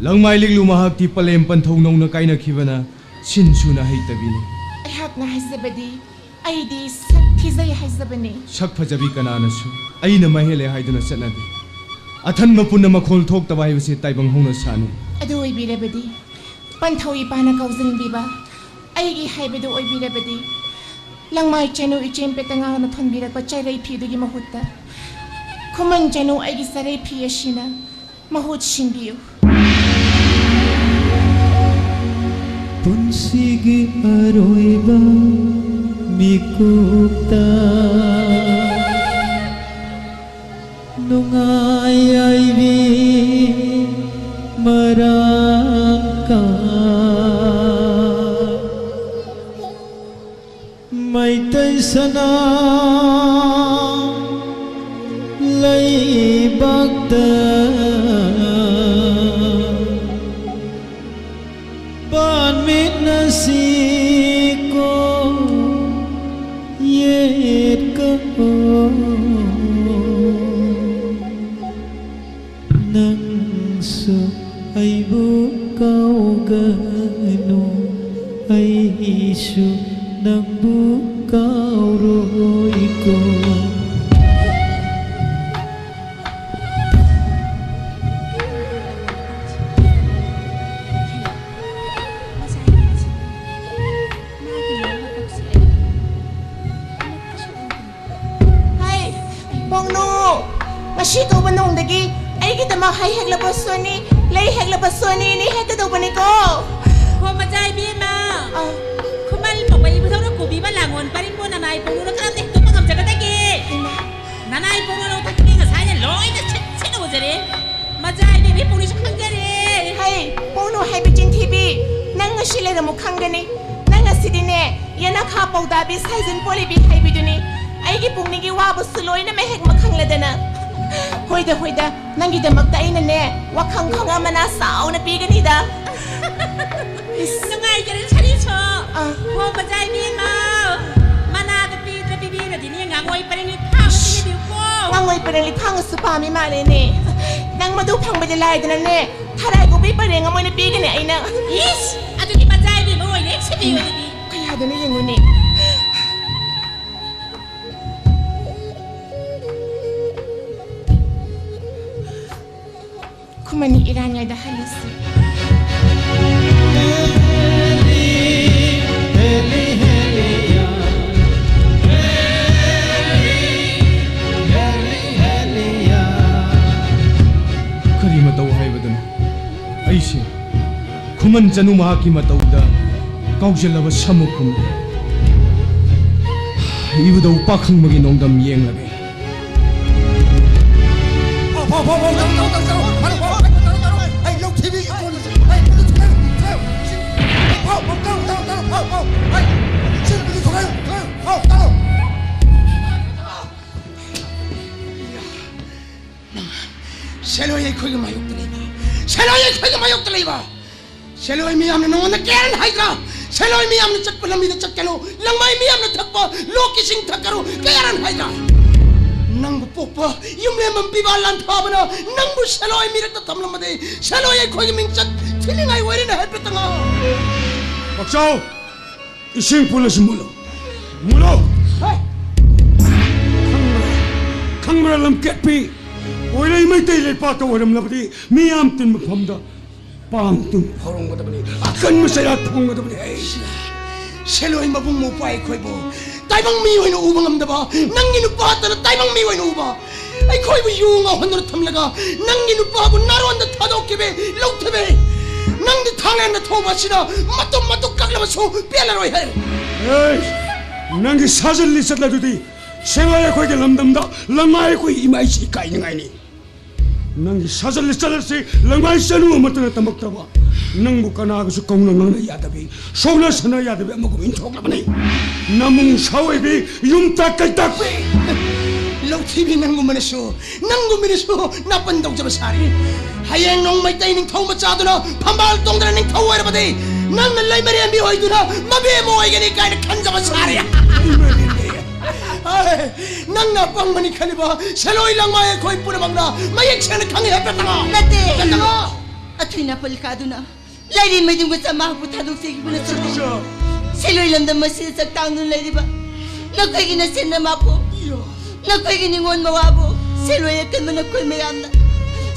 ꯂꯪꯃꯥꯏ ꯂꯤꯛꯂꯨ ꯃꯍꯥꯛꯇꯤ ꯄꯂꯦꯝ ꯄꯟꯊꯧ ꯅꯧꯅ ꯀꯥꯏꯅꯈꯤꯕꯅ ꯁꯤꯟ ꯁꯨꯅ ꯍꯩꯇꯕꯤꯅꯤ꯫ ꯑꯩꯍꯥꯛꯅ ꯍꯥꯏꯖꯕꯗꯤ ꯑꯩꯗꯤ ꯁꯛ ꯊꯤꯖꯩ ꯍꯥꯏꯖꯕꯅꯤ꯫ ꯁꯛ ꯐꯖꯕꯤ ꯀꯅꯥꯅꯁꯨ ꯑꯩꯅ ꯃꯍꯦꯜꯂꯦ ꯍꯥꯏꯗꯨꯅ ꯆꯠꯅꯗꯦ꯫ ꯑꯊꯟꯕ ꯄꯨꯟꯅ ꯃꯈꯣꯜ ꯊꯣꯛꯇꯕ ꯍꯥꯏꯕꯁꯤ ꯇꯥꯏꯕꯪ ꯍꯧꯅꯁꯥꯅꯤ꯫ ꯑꯗꯨ ꯑꯣꯏꯕꯤꯔꯕꯗꯤ ꯄꯟꯊꯧ ꯏꯄꯥꯅ ꯀꯧꯁꯤꯟꯕꯤꯕ ꯑꯩꯒꯤ ꯍꯥꯏꯕꯗꯨ ꯑꯣꯏꯕꯤꯔꯕꯗꯤ ꯂꯪꯃꯥꯏ ꯆꯦꯅꯨ ꯏꯆꯦꯝ ꯄꯦꯇꯉꯥꯅ ꯊꯣꯟꯕꯤꯔꯛꯄ ꯆꯩꯔꯩ ꯐꯤꯗꯨꯒꯤ ꯃꯍꯨꯠꯇ ꯈꯨꯃꯟ ꯆꯦꯅꯨ ꯑꯩꯒꯤ ꯆꯔꯩ ꯐꯤ ꯑꯁꯤꯅ ꯃꯍꯨꯠ ꯁꯤꯟꯕꯤꯌꯨ꯫ ꯄꯨꯟꯁꯤꯒꯤ ꯑꯔꯣꯏꯕ ꯃꯤꯀꯨꯞꯇ ꯅꯨꯡꯉꯥꯏ ꯌꯥꯏꯕꯤ ꯃꯔꯥꯡ ꯀꯥꯏ ꯃꯩꯇꯩ ꯁꯅꯥ ꯂꯩꯕꯥꯛꯇ ꯄꯥꯟꯃꯤꯟꯅꯁꯤꯀꯣ ꯁꯨ ꯅꯪꯕꯨ ꯀꯥꯎꯔꯣꯏꯀꯣ꯫ ꯍꯥꯏ, ꯄꯥꯎꯅꯨ, ꯉꯁꯤ ꯀꯧꯕ ꯅꯣꯡꯗꯒꯤ ꯑꯩꯒꯤꯗꯃꯛ ꯍꯩ ꯍꯦꯛꯂꯕꯁꯨꯅꯤ, ꯂꯩ ꯍꯦꯛꯂꯕꯁꯨꯅꯤ, ꯏꯅꯦ ꯍꯦꯛꯀꯗꯧꯕꯅꯤꯀꯣ꯫ ꯍꯣ, ꯃꯆꯥ ꯏꯕꯦꯝꯃ, ꯑ꯫ ꯈꯨꯃꯟ ꯄꯧꯕ ꯏꯕꯨꯙꯧꯅ ꯀꯣꯕꯤ ꯑꯃ ꯂꯥꯡꯉꯣꯟ ꯄꯔꯤꯡꯕꯨ ꯅꯅꯥꯏ ꯄꯥꯎꯅꯨꯅ ꯀꯔꯝꯅ ꯍꯦꯛꯇꯣꯛꯄ ꯉꯝꯖꯒꯗꯒꯦ? ꯍꯩꯃꯥ꯫ ꯅꯅꯥꯏ ꯄꯥꯎꯅꯨ ꯂꯧꯊꯣꯛꯄꯗꯤ ꯉꯁꯥꯏꯅ ꯂꯣꯏꯅ ꯁꯤꯠ ꯁꯤꯠꯅ ꯎꯖꯔꯦ꯫ ꯃꯆꯥ ꯏꯕꯦꯝꯃ ꯄꯥꯎꯅꯨꯁꯨ ꯈꯪꯖꯔꯦ꯫ ꯍꯩ, ꯄꯥꯎꯅꯨ ꯍꯥꯏꯕ ꯆꯤꯟꯊꯤꯕꯤ, ꯅꯪ ꯉꯁꯤ ꯂꯩꯔꯝꯃꯨ ꯈꯪꯒꯅꯤ꯫ ꯅꯪ ꯉꯁꯤꯗꯤꯅꯦ, ꯌꯦꯅꯈꯥ ꯄꯧꯗꯥꯕꯤ ꯁꯥꯏꯖꯤꯟ ꯄꯣꯂꯤꯕꯤ ꯍꯥꯏꯕꯤꯗꯨꯅꯤ꯫ ꯑꯩꯒꯤ ꯄꯨꯛꯅꯤꯡꯒꯤ ꯋꯥꯕꯁꯨ ꯂꯣꯏꯅ ꯃꯍꯦꯛ ꯃꯈꯪꯂꯗꯅ꯫ ꯍꯣꯏꯗ, ꯍꯣꯏꯗ, ꯅꯪꯒꯤꯗꯃꯛꯇ ꯑꯩꯅꯅꯦ, ꯋꯥꯈꯪ ꯈꯪꯉ ꯃꯅꯥ ꯆꯥꯎꯅ ꯄꯤꯒꯅꯤꯗ꯫ ꯏꯁ꯫ ꯅꯨꯡꯉꯥꯏꯖꯔꯦ, ꯁꯥꯔꯤꯁꯣ꯫ ꯑꯥ꯫ ꯍꯣ, ꯃꯆꯥ ꯏꯕꯦꯝꯃ, ꯃꯅꯥꯗ ꯄꯤꯗ꯭ꯔ ꯄꯤꯕꯤꯔꯗꯤꯅꯦ, ꯉꯥꯡꯉꯣꯏ ꯄꯔꯦꯡ ꯂꯤꯐꯥꯡ ꯑꯃ ꯄꯤꯖꯕꯤꯌꯨꯀꯣ꯫ ꯉꯥꯡꯉꯣꯏ ꯄꯔꯦꯡ ꯂꯤꯐꯥꯡ ꯑꯁꯨ ꯄꯥꯝꯃꯤ ꯃꯥꯜꯂꯦꯅꯦ꯫ ꯅꯪ ꯃꯗꯨ ꯐꯪꯕꯗꯤ ꯂꯥꯏꯗꯅꯅꯦ, ꯊꯔꯥꯏ ꯀꯣꯛꯄꯤ ꯄꯔꯦꯡ ꯑꯃ ꯑꯣꯏꯅ ꯄꯤꯒꯅꯤ ꯑꯩꯅ꯫ ꯏꯁ! ꯑꯗꯨꯗꯤ ꯃꯆꯥ ꯏꯕꯦꯝꯃ ꯑꯣꯏꯅ ꯍꯦꯛ ꯁꯤꯕꯤꯌꯨ ꯑꯗꯨꯗꯤ꯫ ꯀꯌꯥꯗꯅꯣ ꯌꯦꯡꯉꯨꯅꯦ꯫ ꯈꯨꯃꯟ ꯏꯔꯥꯟꯉꯩꯗ ꯍꯜꯂꯁꯤ꯫ ꯀꯔꯤ ꯃꯇꯧ ꯍꯥꯏꯕꯗꯨꯅꯣ? ꯑꯩꯁꯦ ꯈꯨꯃꯟ ꯆꯅꯨ ꯃꯍꯥꯛꯀꯤ ꯃꯇꯧꯗ ꯀꯥꯎꯖꯜꯂꯕ ꯁꯥꯃꯨꯒꯨꯝ꯫ ꯏꯕꯨꯙꯧ ꯄꯥꯈꯪꯕꯒꯤ ꯅꯣꯡꯗꯝ ꯌꯦꯡꯂꯒꯦ꯫ ꯐꯥꯎ, ꯐꯥꯎ, ꯐꯥꯎ, ꯐꯥꯎ, ꯇꯧꯔꯣ, ꯇꯧꯔꯣ, ꯇꯧꯔꯣ, ꯇꯧꯔꯣ, ꯐꯥꯔꯣ, ꯐꯥꯔꯣ, ꯐꯥꯔꯣ, ꯇꯧꯔꯣ, ꯇꯧꯔꯣ, ꯑꯩ ꯂꯧ ꯊꯤꯕꯤ, ꯐꯥꯎ, ꯐꯥꯎ, ꯇꯧꯔꯣ, ꯇꯧꯔꯣ, ꯐꯥꯎ, ꯐꯥꯎ, ꯑꯩ ꯁꯤꯟꯕꯗꯨ ꯊꯨꯒꯥꯏꯌꯨ, ꯊꯨꯒꯥꯏꯌꯨ, ꯐꯥꯎ, ꯇꯧꯔꯣ꯫ ꯁꯦꯂꯣꯏ ꯑꯩꯈꯣꯏꯒꯤ ꯃꯥꯌꯣꯛꯇ ꯂꯩꯕ, ꯁꯦꯂꯣꯏ ꯑꯩꯈꯣꯏꯒꯤ ꯃꯥꯌꯣꯛꯇ ꯂꯩꯕ꯫ ꯁꯦꯂꯣꯏ ꯃꯤꯌꯥꯝꯅ ꯅꯉꯣꯟꯗ ꯀꯌꯥꯔꯟ ꯍꯥꯏꯗ꯭ꯔꯥ? ꯁꯦꯂꯣꯏ ꯃꯤꯌꯥꯝꯅ ꯆꯠꯄ ꯂꯝꯕꯤꯗ ꯆꯠꯀꯅꯨ, ꯂꯪꯃꯥꯏ ꯃꯤꯌꯥꯝꯅ ꯊꯛꯄ ꯂꯣꯛꯀꯤ ꯏꯁꯤꯡ ꯊꯛꯀꯅꯨ, ꯀꯌꯥꯔꯟ ꯍꯥꯏꯗ꯭ꯔꯥ? ꯅꯪꯕꯨ ꯄꯣꯛꯄ ꯌꯨꯝꯂꯦꯝꯕ ꯄꯤꯕꯥ ꯂꯥꯟꯊꯥꯕꯅ ꯅꯪꯕꯨ ꯁꯦꯂꯣꯏ ꯃꯤꯔꯛꯇ ꯊꯝꯂꯝꯕꯗꯤ ꯁꯦꯂꯣꯏ ꯑꯩꯈꯣꯏꯒꯤ ꯃꯤꯡꯆꯠ ꯊꯤꯅꯤꯡꯉꯥꯏ ꯑꯣꯏꯔꯦꯅ ꯍꯥꯏꯐꯦꯠꯇ ꯉꯥꯡꯉꯨ꯫ ꯄꯥꯛꯆꯥꯎ! ꯏꯁꯤꯡ ꯄꯨꯜꯂꯁꯨ ꯃꯨꯜꯂꯣ꯫ ꯃꯨꯜꯂꯣ꯫ ꯈꯪꯕ꯭ꯔꯥ? ꯈꯪꯕ꯭ꯔꯥ ꯂꯝꯀꯦꯠꯄꯤ? ꯑꯣꯏꯔꯩ ꯃꯩꯇꯩ ꯂꯩꯄꯥꯛꯇ ꯑꯣꯏꯔꯝꯂꯕꯗꯤ ꯃꯤꯌꯥꯝ ꯇꯤꯟꯕ ꯃꯐꯝꯗ ꯄꯥꯝ ꯇꯨꯝ ꯐꯥꯎꯔꯝꯒꯗꯕꯅꯤ꯫ ꯑꯀꯟꯕ ꯆꯩꯔꯥꯛ ꯐꯪꯒꯗꯕꯅꯤ꯫ ꯍꯩ꯫ ꯁꯦꯂꯣꯏ ꯃꯕꯨꯡ ꯃꯧꯄ꯭ꯋꯥ ꯑꯩꯈꯣꯏꯕꯨ ꯇꯥꯏꯕꯪ ꯃꯤ ꯑꯣꯏꯅ ꯎꯕ ꯉꯝꯗꯕ ꯅꯪꯒꯤ ꯅꯨꯄꯥꯇꯅ ꯇꯥꯏꯕꯪ ꯃꯤ ꯑꯣꯏꯅ ꯎꯕ ꯑꯩꯈꯣꯏꯕꯨ ꯌꯨ ꯉꯥꯎꯍꯟꯗꯨꯅ ꯊꯝꯂꯒ ꯅꯪꯒꯤ ꯅꯨꯄꯥꯕꯨ ꯅꯥꯔꯣꯟꯗ ꯊꯥꯗꯣꯛꯈꯤꯕ ꯂꯧꯊꯕꯤ꯫ ꯅꯪꯗꯤ ꯊꯥꯡꯂꯦꯟꯗ ꯊꯧꯕ ꯑꯁꯤꯅ ꯃꯇꯨꯝ ꯃꯇꯨꯝ ꯀꯛꯂꯕꯁꯨ ꯄꯦꯜꯂꯔꯣꯏ ꯍꯦ꯫ ꯑꯦ, ꯅꯪꯒꯤ ꯁꯥꯖꯠ ꯂꯤꯆꯠ ꯑꯗꯨꯗꯤ ꯁꯦꯡꯉꯥꯏ ꯑꯩꯈꯣꯏꯒꯤ ꯂꯝꯗꯝꯗ ꯂꯃꯥꯏ ꯑꯩꯈꯣꯏ ꯏꯃꯥ ꯏꯆꯦ ꯏꯀꯥꯏꯅꯤꯡꯉꯥꯏꯅꯤ꯫ ꯅꯪꯒꯤ ꯁꯥꯖꯠ ꯂꯤꯆꯠ ꯑꯁꯤ ꯂꯪꯃꯥꯏ ꯆꯅꯨ ꯑꯃꯠꯇꯅ ꯇꯝꯃꯛꯇ꯭ꯔꯕ, ꯅꯪꯕꯨ ꯀꯅꯥꯒꯁꯨ ꯀꯧꯅ ꯉꯥꯡꯅ ꯌꯥꯗꯕꯤ, ꯁꯣꯛꯅ ꯁꯅ ꯌꯥꯗꯕꯤ ꯑꯃꯒꯨꯝ ꯏꯟꯊꯣꯛꯂꯕꯅꯤ꯫ ꯅꯃꯨꯡ ꯁꯥꯑꯣꯏꯕꯤ, ꯌꯨꯝꯇ ꯀꯩꯇꯥꯛꯄꯤ꯫ ꯂꯧꯊꯤꯕꯤ ꯅꯪꯒꯨꯝꯕꯅꯁꯨ, ꯅꯪꯒꯨꯝꯕꯅꯁꯨ ꯅꯥꯄꯟ ꯇꯧꯖꯕ ꯁꯥꯔꯤ꯫ ꯍꯌꯦꯡ ꯅꯣꯡ ꯃꯩꯇꯩ ꯅꯤꯡꯊꯧ ꯃꯆꯥꯗꯨꯅ ꯐꯝꯕꯥꯜ ꯇꯣꯡꯗꯅ ꯅꯤꯡꯊꯧ ꯑꯣꯏꯔꯕꯗꯤ ꯅꯪꯅ ꯂꯩꯃꯔꯦꯝꯕꯤ ꯑꯣꯏꯗꯨꯅ ꯃꯕꯦꯝꯃ ꯑꯣꯏꯒꯅꯤ ꯀꯥꯏꯅ ꯈꯟꯖꯕ ꯁꯥꯔꯤ꯫ ꯅꯪꯅ ꯑꯄꯪꯕꯅꯤ ꯈꯜꯂꯤꯕ ꯁꯦꯂꯣꯏ ꯂꯪꯃꯥꯏ ꯑꯩꯈꯣꯏ ꯄꯨꯝꯅꯃꯛꯅ ꯃꯌꯦꯛ ꯁꯦꯡꯅ ꯈꯪꯉꯤ ꯍꯥꯏꯐꯦꯠꯇꯪ꯫ ꯅꯠꯇꯦ꯫ ꯅꯠꯇꯦ꯫ ꯑꯊꯣꯏꯅ ꯄꯜꯀꯥꯗꯨꯅ ꯂꯥꯏꯔꯦꯟ ꯃꯩꯗꯨꯝꯒ ꯆꯃꯥꯄꯨ ꯊꯥꯗꯣꯛꯆꯈꯤꯕ ꯅꯠꯇ꯭ꯔꯣ? ꯁꯦꯂꯣꯏ ꯂꯝꯗꯝ ꯑꯁꯤꯗ ꯆꯥꯛꯇꯥꯡꯗꯨꯅ ꯂꯩꯔꯤꯕ ꯅꯈꯣꯏꯒꯤ ꯅꯆꯤꯟ ꯅꯃꯥꯄꯨ, ꯅꯈꯣꯏꯒꯤ ꯅꯤꯉꯣꯜ ꯃꯋꯥꯕꯨ ꯁꯦꯂꯣꯏ ꯑꯀꯟꯕ ꯅꯈꯣꯏ ꯃꯌꯥꯝꯅ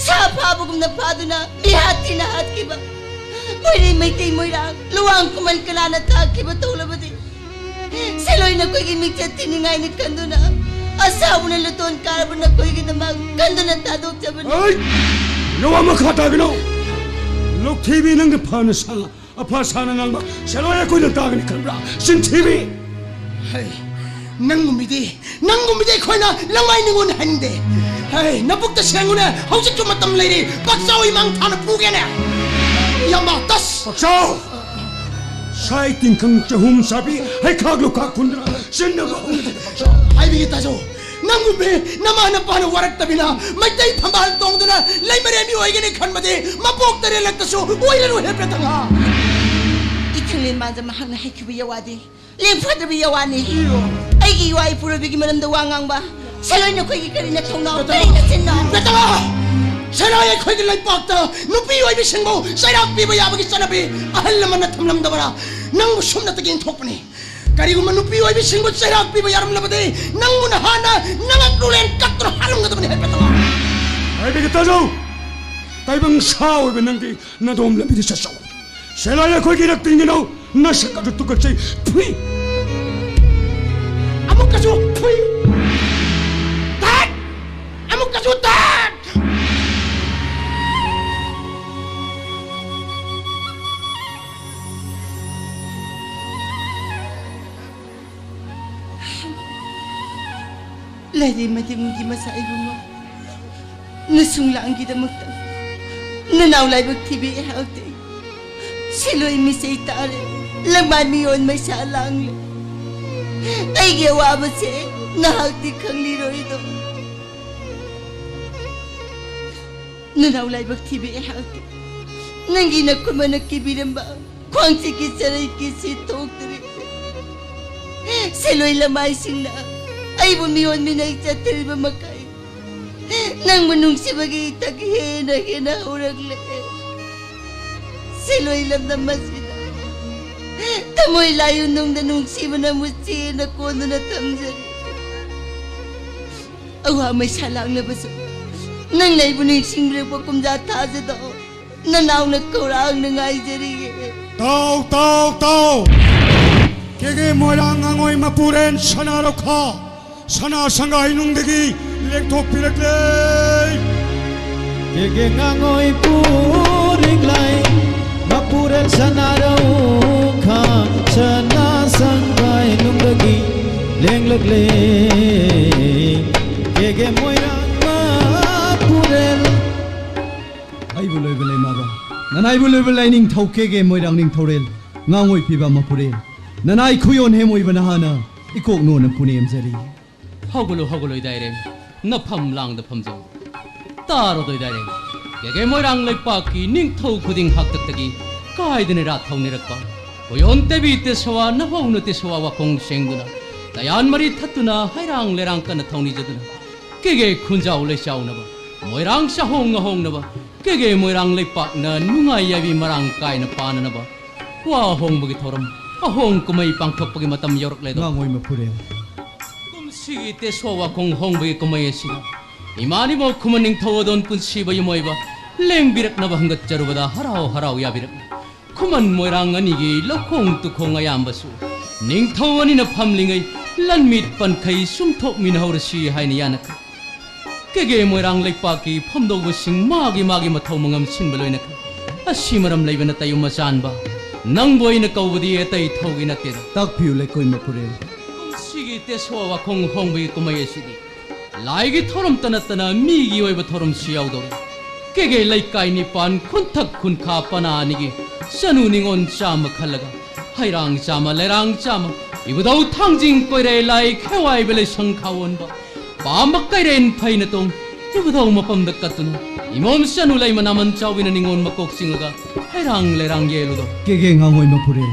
ꯁꯥ ꯐꯥꯕꯒꯨꯝꯅ ꯐꯥꯗꯨꯅ ꯃꯤꯍꯥꯠ ꯊꯤꯅ ꯍꯥꯠꯈꯤꯕ ꯃꯣꯏꯔꯩ ꯃꯩꯇꯩ ꯃꯣꯏꯔꯥꯡ ꯂꯨꯋꯥꯡ ꯈꯨꯃꯟ ꯀꯅꯥꯅ ꯇꯥꯛꯈꯤꯕ ꯇꯧꯂꯕꯗꯤ ꯁꯦꯂꯣꯏ ꯅꯈꯣꯏꯒꯤ ꯃꯤꯡꯆꯠ ꯊꯤꯅꯤꯡꯉꯥꯏꯅꯤ ꯈꯟꯗꯨꯅ ꯑꯁꯥꯎꯕꯅ ꯂꯨꯇꯣꯟ ꯀꯥꯔꯕ ꯅꯈꯣꯏꯒꯤꯗꯃꯛ ꯀꯟꯗꯨꯅ ꯊꯥꯗꯣꯛꯆꯕꯅꯤ꯫ ꯑꯩ ꯅꯋꯥ ꯃꯈꯥ ꯇꯥꯒꯅꯨ꯫ ꯂꯧꯊꯤꯕꯤ ꯅꯪꯒ ꯐꯅ ꯁꯥ ꯑꯐ ꯁꯥꯅ ꯉꯥꯡꯕ ꯁꯦꯂꯣꯏ ꯑꯩꯈꯣꯏꯅ ꯇꯥꯒꯅꯤ ꯈꯟꯕ꯭ꯔꯥ? ꯆꯤꯟꯊꯤꯕꯤ꯫ ꯍꯩ, ꯅꯪꯒꯨꯝꯕꯤꯗꯤ, ꯅꯪꯒꯨꯝꯕꯤꯗꯤ ꯑꯩꯈꯣꯏꯅ ꯂꯃꯥꯏ ꯅꯤꯉꯣꯟ ꯍꯟꯗꯦ꯫ ꯍꯩ, ꯅꯕꯨꯛꯇ ꯁꯦꯡꯉꯨꯅꯦ, ꯍꯧꯖꯤꯛꯁꯨ ꯃꯇꯝ ꯂꯩꯔꯤ꯫ ꯄꯥꯛꯆꯥꯎ ꯏꯃꯥꯡ ꯊꯥꯅ ꯐꯨꯒꯦꯅꯦ꯫ ꯌꯥꯝꯕ, ꯇꯁ! ꯄꯥꯛꯆꯥꯎ! ꯁꯥꯏ ꯇꯤꯡꯈꯪ ꯆꯍꯨꯝ ꯆꯥꯕꯤ ꯍꯩꯈꯥꯛ ꯂꯨꯈꯥꯛ ꯈꯨꯟꯗ꯭ꯔꯥ ꯆꯤꯟꯅꯕ ꯍꯧꯅꯗꯦ ꯄꯥꯛꯆꯥꯎ꯫ ꯍꯥꯏꯕꯤꯒꯦ ꯇꯥꯖꯧ, ꯅꯪꯒꯨꯝꯕꯤ ꯅꯃꯥ ꯅꯄꯥꯅ ꯋꯥꯔꯛꯇꯕꯤꯅ ꯃꯩꯇꯩ ꯐꯝꯕꯥꯜ ꯇꯣꯡꯗꯨꯅ ꯂꯩꯃꯔꯦꯝꯕꯤ ꯑꯣꯏꯒꯅꯤ ꯈꯟꯕꯗꯤ ꯃꯄꯣꯛ ꯇꯔꯦꯠꯂꯛꯇꯁꯨ ꯑꯣꯏꯔꯔꯣꯏ ꯍꯦ ꯄꯦꯇꯪꯉꯥ꯫ ꯏꯊꯪꯂꯦꯟ ꯃꯥꯟꯖ ꯃꯍꯥꯛꯅ ꯍꯩꯈꯤꯕ ꯌꯋꯥꯗꯤ ꯂꯦꯡꯐꯗ꯭ꯔꯕ ꯌꯋꯥꯅꯤ꯫ ꯑꯩꯒꯤ ꯏꯋꯥ ꯏꯄꯨꯔꯣꯏꯕꯒꯤ ꯃꯔꯝꯗ ꯋꯥ ꯉꯥꯡꯕ ꯁꯦꯂꯣꯏ ꯅꯈꯣꯏꯒꯤ ꯀꯔꯤ ꯅꯊꯧꯅꯥ, ꯀꯔꯤ ꯅꯆꯤꯟꯅꯣ? ꯄꯦꯇꯪꯉꯥ! ꯁꯦꯂꯣꯏ ꯑꯩꯈꯣꯏꯒꯤ ꯂꯩꯄꯥꯛꯇ ꯅꯨꯄꯤ ꯑꯣꯏꯕꯤꯁꯤꯡꯕꯨ ꯆꯩꯔꯥꯛ ꯄꯤꯕ ꯌꯥꯕꯒꯤ ꯆꯠꯅꯕꯤ ꯑꯍꯜ ꯂꯃꯟꯅ ꯊꯝꯂꯝꯗꯕꯔꯥ? ꯅꯪꯕꯨ ꯁꯨꯞꯅꯇꯒꯤ ꯏꯟꯊꯣꯛꯄꯅꯤ꯫ ꯀꯔꯤꯒꯨꯝꯕ ꯅꯨꯄꯤ ꯑꯣꯏꯕꯤꯁꯤꯡꯕꯨ ꯆꯩꯔꯥꯛ ꯄꯤꯕ ꯌꯥꯔꯝꯂꯕꯗꯤ, ꯅꯪꯕꯨ ꯅꯍꯥꯟꯅ ꯅꯉꯛ ꯂꯨꯂꯦꯟ ꯀꯛꯇꯨꯅ ꯍꯥꯠꯂꯝꯒꯗꯕꯅꯤ ꯍꯥꯏꯐꯦꯠꯇꯪ꯫ ꯍꯥꯏꯕꯤꯒꯦ ꯇꯥꯖꯧ꯫ ꯇꯥꯏꯕꯪ ꯁꯥ ꯑꯣꯏꯕ ꯅꯪꯗꯤ ꯅꯗꯣꯝ ꯂꯝꯕꯤꯗ ꯆꯠꯆꯧ꯫ ꯁꯦꯂꯥꯏ ꯑꯩꯈꯣꯏꯒꯤ ꯔꯛꯇꯤꯟꯒꯤꯅꯧ ꯅꯁꯛ ꯑꯗꯨ ꯇꯨꯀꯠꯆꯩ꯫ ꯐꯨꯏ꯫ ꯑꯃꯨꯛꯀꯁꯨ ꯐꯨꯏ꯫ ꯊꯠ! ꯑꯃꯨꯛꯀꯁꯨ ꯊꯠ! ꯂꯥꯏꯔꯩ ꯃꯇꯤꯝꯒꯤ ꯃꯆꯥ ꯏꯕꯨꯡꯉꯣ, ꯅꯁꯨꯡ ꯂꯥꯡꯒꯤꯗꯃꯛꯇ ꯅꯅꯥꯎ ꯂꯥꯏꯕꯛ ꯊꯤꯕꯤ ꯑꯩꯍꯥꯛꯇꯤ ꯁꯤꯂꯣꯏ ꯃꯤꯆꯩ ꯇꯥꯔꯦ, ꯂꯪꯃꯥꯏ ꯃꯤꯌꯣꯟ ꯃꯩꯁꯥ ꯂꯥꯡꯂꯦ꯫ ꯑꯩꯒꯤ ꯑꯋꯥꯕꯁꯦ ꯅꯍꯥꯛꯇꯤ ꯈꯪꯂꯤꯔꯣꯏꯗꯣ꯫ ꯅꯅꯥꯎ ꯂꯥꯏꯕꯛ ꯊꯤꯕꯤ ꯑꯩꯍꯥꯛꯇꯤ ꯅꯪꯒꯤ ꯅꯈꯨꯠꯃꯛꯅ ꯀꯤꯕꯤꯔꯝꯕ ꯈ꯭ꯋꯥꯡꯁꯤꯒꯤ ꯆꯔꯩ ꯀꯤꯁꯤ ꯊꯣꯛꯇ꯭ꯔꯤ꯫ ꯁꯦꯂꯣꯏ ꯂꯃꯥꯏꯁꯤꯡꯅ ꯑꯩꯕꯨ ꯃꯤꯑꯣꯟ ꯃꯤꯅꯩ ꯆꯠꯇ꯭ꯔꯤꯕ ꯃꯈꯩ, ꯅꯪꯕꯨ ꯅꯨꯡꯁꯤꯕꯒꯤ ꯏꯊꯛ ꯍꯦꯟꯅ ꯍꯦꯟꯅ ꯍꯧꯔꯛꯂꯦ꯫ ꯁꯦꯂꯣꯏ ꯂꯝꯗꯝ ꯑꯁꯤꯗ ꯊꯃꯣꯏ ꯂꯥꯏꯌꯨꯅꯨꯡꯗ ꯅꯨꯡꯁꯤꯕ ꯅꯪꯕꯨ ꯆꯦꯅ ꯀꯣꯟꯗꯨꯅ ꯊꯝꯖꯔꯤ꯫ ꯑꯋꯥ ꯃꯩꯁꯥ ꯂꯥꯡꯂꯕꯁꯨ ꯅꯪꯅ ꯑꯩꯕꯨ ꯅꯤꯡꯁꯤꯡꯕꯤꯔꯛꯄ ꯀꯨꯝꯖꯥ ꯊꯥꯖꯗꯣ ꯅꯅꯥꯎꯅ ꯈꯧꯔꯥꯡꯅ ꯉꯥꯏꯖꯔꯤꯌꯦ꯫ ꯇꯥꯎ, ꯇꯥꯎ, ꯇꯥꯎ! ꯀꯦꯒꯦ ꯃꯣꯏꯔꯥꯡ ꯉꯥꯉꯣꯏ ꯃꯄꯨꯔꯦꯟ ꯁꯅꯥ ꯔꯧꯈꯥ, ꯁꯅꯥ ꯁꯪꯒꯥꯏꯅꯨꯡꯗꯒꯤ ꯂꯦꯡꯊꯣꯛꯄꯤꯔꯛꯂꯦ꯫ ꯀꯦꯒꯦ ꯉꯥꯉꯣꯏ ꯄꯨꯔꯤꯛꯂꯥꯏ, ꯃꯄꯨꯔꯦꯜ ꯁꯅꯥ ꯔꯧꯈꯥ, ꯁꯅꯥ ꯁꯪꯒꯥꯏꯅꯨꯡꯗꯒꯤ ꯂꯦꯡꯂꯛꯂꯦ꯫ ꯀꯦꯒꯦ ꯃꯣꯏꯔꯥꯡ ꯃꯄꯨꯔꯦꯜ꯫ ꯑꯩꯕꯨ ꯂꯣꯏꯕ ꯂꯩꯃꯥꯕ, ꯅꯅꯥꯏꯕꯨ ꯂꯣꯏꯕ ꯂꯥꯏꯅꯤꯡꯊꯧ ꯀꯦꯒꯦ ꯃꯣꯏꯔꯥꯡ ꯅꯤꯡꯊꯧꯔꯦꯜ, ꯉꯥꯉꯣꯏ ꯐꯤꯕ ꯃꯄꯨꯔꯦꯜ, ꯅꯅꯥꯏ ꯈꯨꯌꯣꯟ ꯍꯦꯝ ꯑꯣꯏꯕ ꯅꯍꯥꯅ ꯏꯀꯣꯛ ꯅꯣꯟꯅ ꯄꯨꯅꯦꯝꯖꯔꯤ꯫ ꯍꯧꯒꯠꯂꯨ, ꯍꯧꯒꯠꯂꯣꯏ ꯗꯥꯏꯔꯦꯝ, ꯅꯐꯝ ꯂꯥꯡꯗ ꯐꯝꯖꯧ꯫ ꯇꯥꯔꯣꯗꯣꯏ ꯗꯥꯏꯔꯦꯝ, ꯀꯦꯒꯦ ꯃꯣꯏꯔꯥꯡ ꯂꯩꯄꯥꯛꯀꯤ ꯅꯤꯡꯊꯧ ꯈꯨꯗꯤꯡ ꯍꯥꯛꯇꯛꯇꯒꯤ ꯀꯥꯏꯗꯅ ꯔꯥꯠ ꯊꯧꯅꯤꯔꯛꯄ ꯀꯣꯌꯣꯟ ꯇꯦꯕꯤ ꯇꯦꯁꯋꯥ ꯅꯐꯧꯅ ꯇꯦꯁꯋꯥ ꯋꯥꯈꯣꯡ ꯁꯦꯡꯗꯨꯅ, ꯇꯌꯥꯟ ꯃꯔꯤ ꯊꯠꯇꯨꯅ ꯍꯩꯔꯥꯡ ꯂꯩꯔꯥꯡ ꯀꯟꯅ ꯊꯧꯅꯤꯖꯗꯨꯅ, ꯀꯦꯒꯦ ꯈꯨꯟꯖꯥꯎ ꯂꯩꯆꯥꯎꯅꯕ, ꯃꯣꯏꯔꯥꯡ ꯆꯥꯍꯣꯡ ꯉꯥꯍꯣꯡꯅꯕ, ꯀꯦꯒꯦ ꯃꯣꯏꯔꯥꯡ ꯂꯩꯄꯥꯛꯅ ꯅꯨꯡꯉꯥꯏ ꯌꯥꯏꯕꯤ ꯃꯔꯥꯡ ꯀꯥꯏꯅ ꯄꯥꯟꯅꯅꯕ, ꯋꯥ ꯍꯣꯡꯕꯒꯤ ꯊꯧꯔꯝ, ꯑꯍꯣꯡ ꯀꯨꯝꯍꯩ ꯄꯥꯡꯊꯣꯛꯄꯒꯤ ꯃꯇꯝ ꯌꯧꯔꯛꯂꯦꯗꯣ꯫ ꯉꯥꯉꯣꯏ ꯃꯄꯨꯔꯦꯜ꯫ ꯀꯨꯝꯁꯤꯒꯤ ꯇꯦꯁꯋꯥ ꯋꯥꯈꯣꯡ ꯍꯣꯡꯕꯒꯤ ꯀꯨꯝꯍꯩ ꯑꯁꯤꯗ ꯏꯃꯥ ꯏꯕꯣꯛ ꯈꯨꯃꯟ ꯅꯤꯡꯊꯧ ꯑꯗꯣꯟ ꯄꯨꯟꯁꯤꯕ ꯏꯃꯣꯏꯕ ꯂꯦꯡꯕꯤꯔꯛꯅꯕ ꯍꯪꯒꯠꯆꯔꯨꯕꯗ ꯍꯔꯥꯎ ꯍꯔꯥꯎ ꯌꯥꯕꯤꯔꯛꯂꯦ꯫ ꯈꯨꯃꯟ ꯃꯣꯏꯔꯥꯡ ꯑꯅꯤꯒꯤ ꯂꯧꯈꯣꯡ ꯇꯨꯈꯣꯡ ꯑꯌꯥꯝꯕꯁꯨ ꯅꯤꯡꯊꯧ ꯑꯅꯤꯅ ꯐꯝꯂꯤꯉꯩ ꯂꯟꯃꯤꯠ ꯄꯟꯈꯩ ꯁꯨꯝꯊꯣꯛꯃꯤꯟꯅꯍꯧꯔꯁꯤ ꯍꯥꯏꯅ ꯌꯥꯅꯈ꯭ꯔꯦ꯫ ꯀꯦꯒꯦ ꯃꯣꯏꯔꯥꯡ ꯂꯩꯄꯥꯛꯀꯤ ꯐꯝꯗꯧꯕꯁꯤꯡ ꯃꯥꯒꯤ ꯃꯥꯒꯤ ꯃꯊꯧ ꯃꯉꯝ ꯁꯤꯟꯕ ꯂꯣꯏꯅꯈ꯭ꯔꯦ꯫ ꯑꯁꯤ ꯃꯔꯝ ꯂꯩꯕꯅ ꯇꯌꯨꯝ ꯑꯆꯥꯟꯕ, ꯅꯪꯕꯨ ꯑꯩꯅ ꯀꯧꯕꯗꯤ ꯑꯇꯩ ꯊꯧꯒꯤ ꯅꯠꯇꯦꯗ꯫ ꯇꯥꯛꯄꯤꯌꯨ ꯂꯩꯀꯣꯏ ꯃꯄꯨꯔꯦꯜ꯫ ꯀꯨꯝꯁꯤꯒꯤ ꯇꯦꯁꯋꯥ ꯋꯥꯈꯣꯡ ꯍꯣꯡꯕꯒꯤ ꯀꯨꯝꯍꯩ ꯑꯁꯤꯗꯤ ꯂꯥꯏꯒꯤ ꯊꯧꯔꯝꯇ ꯅꯠꯇꯅ ꯃꯤꯒꯤ ꯑꯣꯏꯕ ꯊꯧꯔꯝꯁꯨ ꯌꯥꯎꯗꯧꯔꯤ꯫ ꯀꯦꯒꯦ ꯂꯩꯀꯥꯏ ꯅꯤꯄꯥꯟ ꯈꯨꯟꯊꯛ ꯈꯨꯟꯈꯥ ꯄꯅꯥ ꯑꯅꯤꯒꯤ ꯆꯅꯨ ꯅꯤꯉꯣꯜ ꯆꯥꯝꯃ ꯈꯜꯂꯒ ꯍꯩꯔꯥꯡ ꯆꯥꯝꯃ, ꯂꯩꯔꯥꯡ ꯆꯥꯝꯃ, ꯏꯕꯨꯙꯧ ꯊꯥꯡꯖꯤꯡ ꯀꯣꯏꯔꯦ ꯂꯥꯏ ꯈꯦꯋꯥꯏꯕ ꯂꯩꯁꯪ ꯈꯥꯋꯣꯟꯕ ꯄꯥꯝꯕ ꯀꯩꯔꯦꯟ ꯐꯩꯅ ꯇꯣꯡ ꯏꯕꯨꯙꯧ ꯃꯄꯝꯗ ꯀꯠꯇꯨꯅ ꯏꯃꯣꯝ ꯆꯅꯨ ꯂꯩꯃ ꯅꯥꯃꯟ ꯆꯥꯎꯕꯤꯅ ꯅꯤꯉꯣꯜ ꯃꯀꯣꯛ ꯆꯤꯡꯂꯒ ꯍꯩꯔꯥꯡ ꯂꯩꯔꯥꯡ ꯌꯦꯜꯂꯨꯗꯧ꯫ ꯀꯦꯒꯦ ꯉꯥꯉꯣꯏ ꯃꯄꯨꯔꯦꯜ,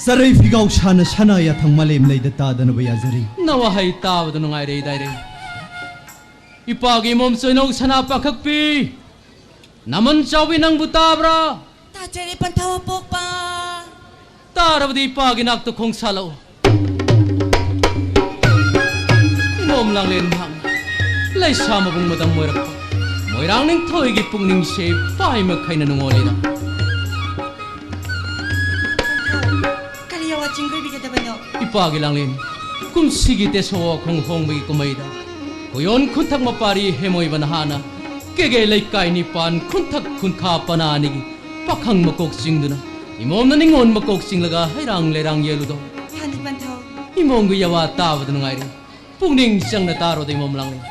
ꯆꯔꯩ ꯐꯤꯒꯥꯎ ꯁꯥꯅ ꯁꯅꯥ ꯌꯥꯊꯪ ꯃꯥꯂꯦꯝ ꯂꯩꯗ ꯇꯥꯗꯅꯕ ꯌꯥꯖꯔꯤ꯫ ꯅꯋꯥꯍꯩ ꯇꯥꯕꯗ ꯅꯨꯡꯉꯥꯏꯔꯦ ꯏꯗꯥꯏꯔꯦ꯫ ꯏꯄꯥꯒꯤ ꯏꯃꯣꯝ ꯆꯣꯏꯅꯧ ꯁꯅꯥ ꯄꯥꯈꯛꯄꯤ, ꯅꯃꯟ ꯆꯥꯎꯕꯤ ꯅꯪꯕꯨ ꯇꯥꯕ꯭ꯔꯥ? ꯇꯥꯖꯔꯦ ꯄꯟꯊꯧ ꯑꯄꯣꯛꯄ꯫ ꯇꯥꯔꯕꯗꯤ ꯏꯄꯥꯒꯤ ꯅꯥꯛꯇ ꯈꯣꯡ ꯁꯥꯜꯂꯛꯎ꯫ ꯏꯃꯣꯝ ꯂꯥꯡꯂꯦꯟ ꯃꯍꯥꯛꯅ ꯂꯩꯁꯥ ꯃꯕꯨꯡ ꯃꯗꯝ ꯑꯣꯏꯔꯛꯄ ꯃꯣꯏꯔꯥꯡ ꯅꯤꯡꯊꯧꯒꯤ ꯄꯨꯛꯅꯤꯡꯁꯦ ꯄꯥꯏ ꯃꯈꯩꯅ ꯅꯨꯡꯉꯣꯜꯂꯤꯗ꯫ ꯀꯔꯤ ꯑꯋꯥ ꯆꯤꯡꯒꯣꯏꯕꯤꯒꯗꯕꯅꯣ? ꯏꯄꯥꯒꯤ ꯂꯥꯡꯂꯦꯟ, ꯀꯨꯝꯁꯤꯒꯤ ꯇꯦꯁꯣ ꯋꯥꯈꯣꯡ ꯍꯣꯡꯕꯒꯤ ꯀꯨꯝꯍꯩꯗ ꯈꯨꯌꯣꯟ ꯈꯨꯟꯊꯛ ꯃꯄꯥꯔꯤ ꯍꯦꯃꯣꯏꯕ ꯅꯍꯥꯅ ꯀꯦꯒꯦ ꯂꯩꯀꯥꯏ ꯅꯤꯄꯥꯟ ꯈꯨꯟꯊꯛ ꯈꯨꯟꯈꯥ ꯄꯅꯥ ꯑꯅꯤꯒꯤ ꯄꯥꯈꯪ ꯃꯀꯣꯛ ꯆꯤꯡꯗꯨꯅ ꯏꯃꯣꯝꯅ ꯅꯤꯉꯣꯟ ꯃꯀꯣꯛ ꯆꯤꯡꯂꯒ ꯍꯩꯔꯥꯡ ꯂꯩꯔꯥꯡ ꯌꯦꯜꯂꯨꯗꯧ꯫ ꯍꯥꯟꯅ ꯄꯟꯊꯧ꯫ ꯏꯃꯣꯝꯒꯤ ꯌꯥꯋꯥ ꯇꯥꯕꯗ ꯅꯨꯡꯉꯥꯏꯔꯦ꯫ ꯄꯨꯛꯅꯤꯡ ꯆꯪꯅ ꯇꯥꯔꯣꯗ ꯏꯃꯣꯝ ꯂꯥꯡꯂꯦꯟ꯫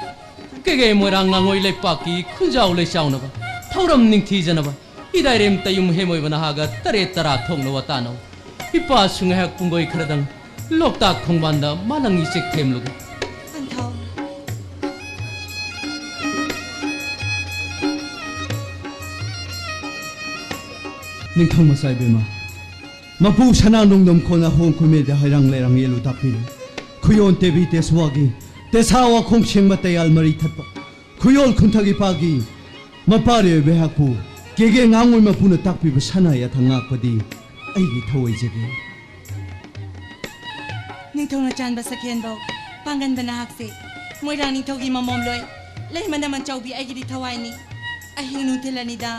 ꯀꯦꯒꯦ ꯃꯣꯏꯔꯥꯡ ꯉꯥꯉꯣꯏ ꯂꯩꯄꯥꯛꯀꯤ ꯈꯨꯟꯖꯥꯎ ꯂꯩꯆꯥꯎꯅꯕ, ꯊꯧꯔꯝ ꯅꯤꯡꯊꯤꯖꯅꯕ, ꯏꯗꯥꯏꯔꯦꯝ ꯇꯌꯨꯝ ꯍꯦꯃꯣꯏꯕ ꯅꯍꯥꯒ ꯇꯔꯦꯠ ꯇꯔꯥ ꯊꯣꯛꯅ ꯋꯥꯇꯥꯅꯧ꯫ ꯏꯄꯥꯁꯨ ꯉꯥꯏꯍꯥꯛ ꯄꯨꯡꯒꯣꯏ ꯈꯔꯗꯪ ꯂꯣꯛꯇꯥꯛ ꯈꯣꯡꯕꯥꯟꯗ ꯃꯥꯂꯪ ꯏꯆꯦꯛ ꯊꯦꯝꯂꯨꯒꯦ꯫ ꯄꯟꯊꯧ꯫ ꯅꯤꯡꯊꯧ ꯃꯆꯥ ꯏꯕꯦꯝꯃ, ꯃꯄꯨ ꯁꯅꯥ ꯅꯣꯡꯗꯝ ꯈꯣꯡꯅ ꯍꯣꯡ ꯈꯨꯃꯦꯗ ꯍꯩꯔꯥꯡ ꯂꯩꯔꯥꯡ ꯌꯦꯜꯂꯨ ꯇꯥꯛꯄꯤꯔꯦ꯫ ꯈꯨꯌꯣꯟ ꯇꯦꯕꯤ ꯇꯦꯁꯋꯥꯒꯤ ꯇꯦꯁꯥ ꯋꯥꯈꯣꯡ ꯁꯦꯡꯕ ꯇꯌꯥꯜ ꯃꯔꯤ ꯊꯠꯄ ꯈꯨꯌꯣꯜ ꯈꯨꯟꯊꯛ ꯏꯄꯥꯒꯤ ꯃꯄꯥꯔꯤ ꯑꯣꯏꯕ ꯑꯩꯍꯥꯛꯄꯨ ꯀꯦꯒꯦ ꯉꯥꯉꯣꯏ ꯃꯄꯨꯅ ꯇꯥꯛꯄꯤꯕ ꯁꯅꯥ ꯌꯥꯊꯪ ꯉꯥꯛꯄꯗꯤ ꯑꯩꯒꯤ ꯊꯧꯑꯣꯏꯖꯒꯦ꯫ ꯅꯤꯡꯊꯧꯅ ꯆꯥꯟꯕ ꯁꯛꯍꯦꯟꯕꯧ ꯄꯥꯡꯒꯟꯕ ꯅꯍꯥꯛꯁꯦ ꯃꯣꯏꯔꯥꯡ ꯅꯤꯡꯊꯧꯒꯤ ꯃꯃꯣꯝꯂꯣꯏ ꯂꯩꯃ ꯅꯃꯟ ꯆꯥꯎꯕꯤ ꯑꯩꯒꯤꯗꯤ ꯊꯋꯥꯏꯅꯤ꯫ ꯑꯍꯤꯡ ꯅꯨꯡꯊꯤꯜ ꯑꯅꯤꯗ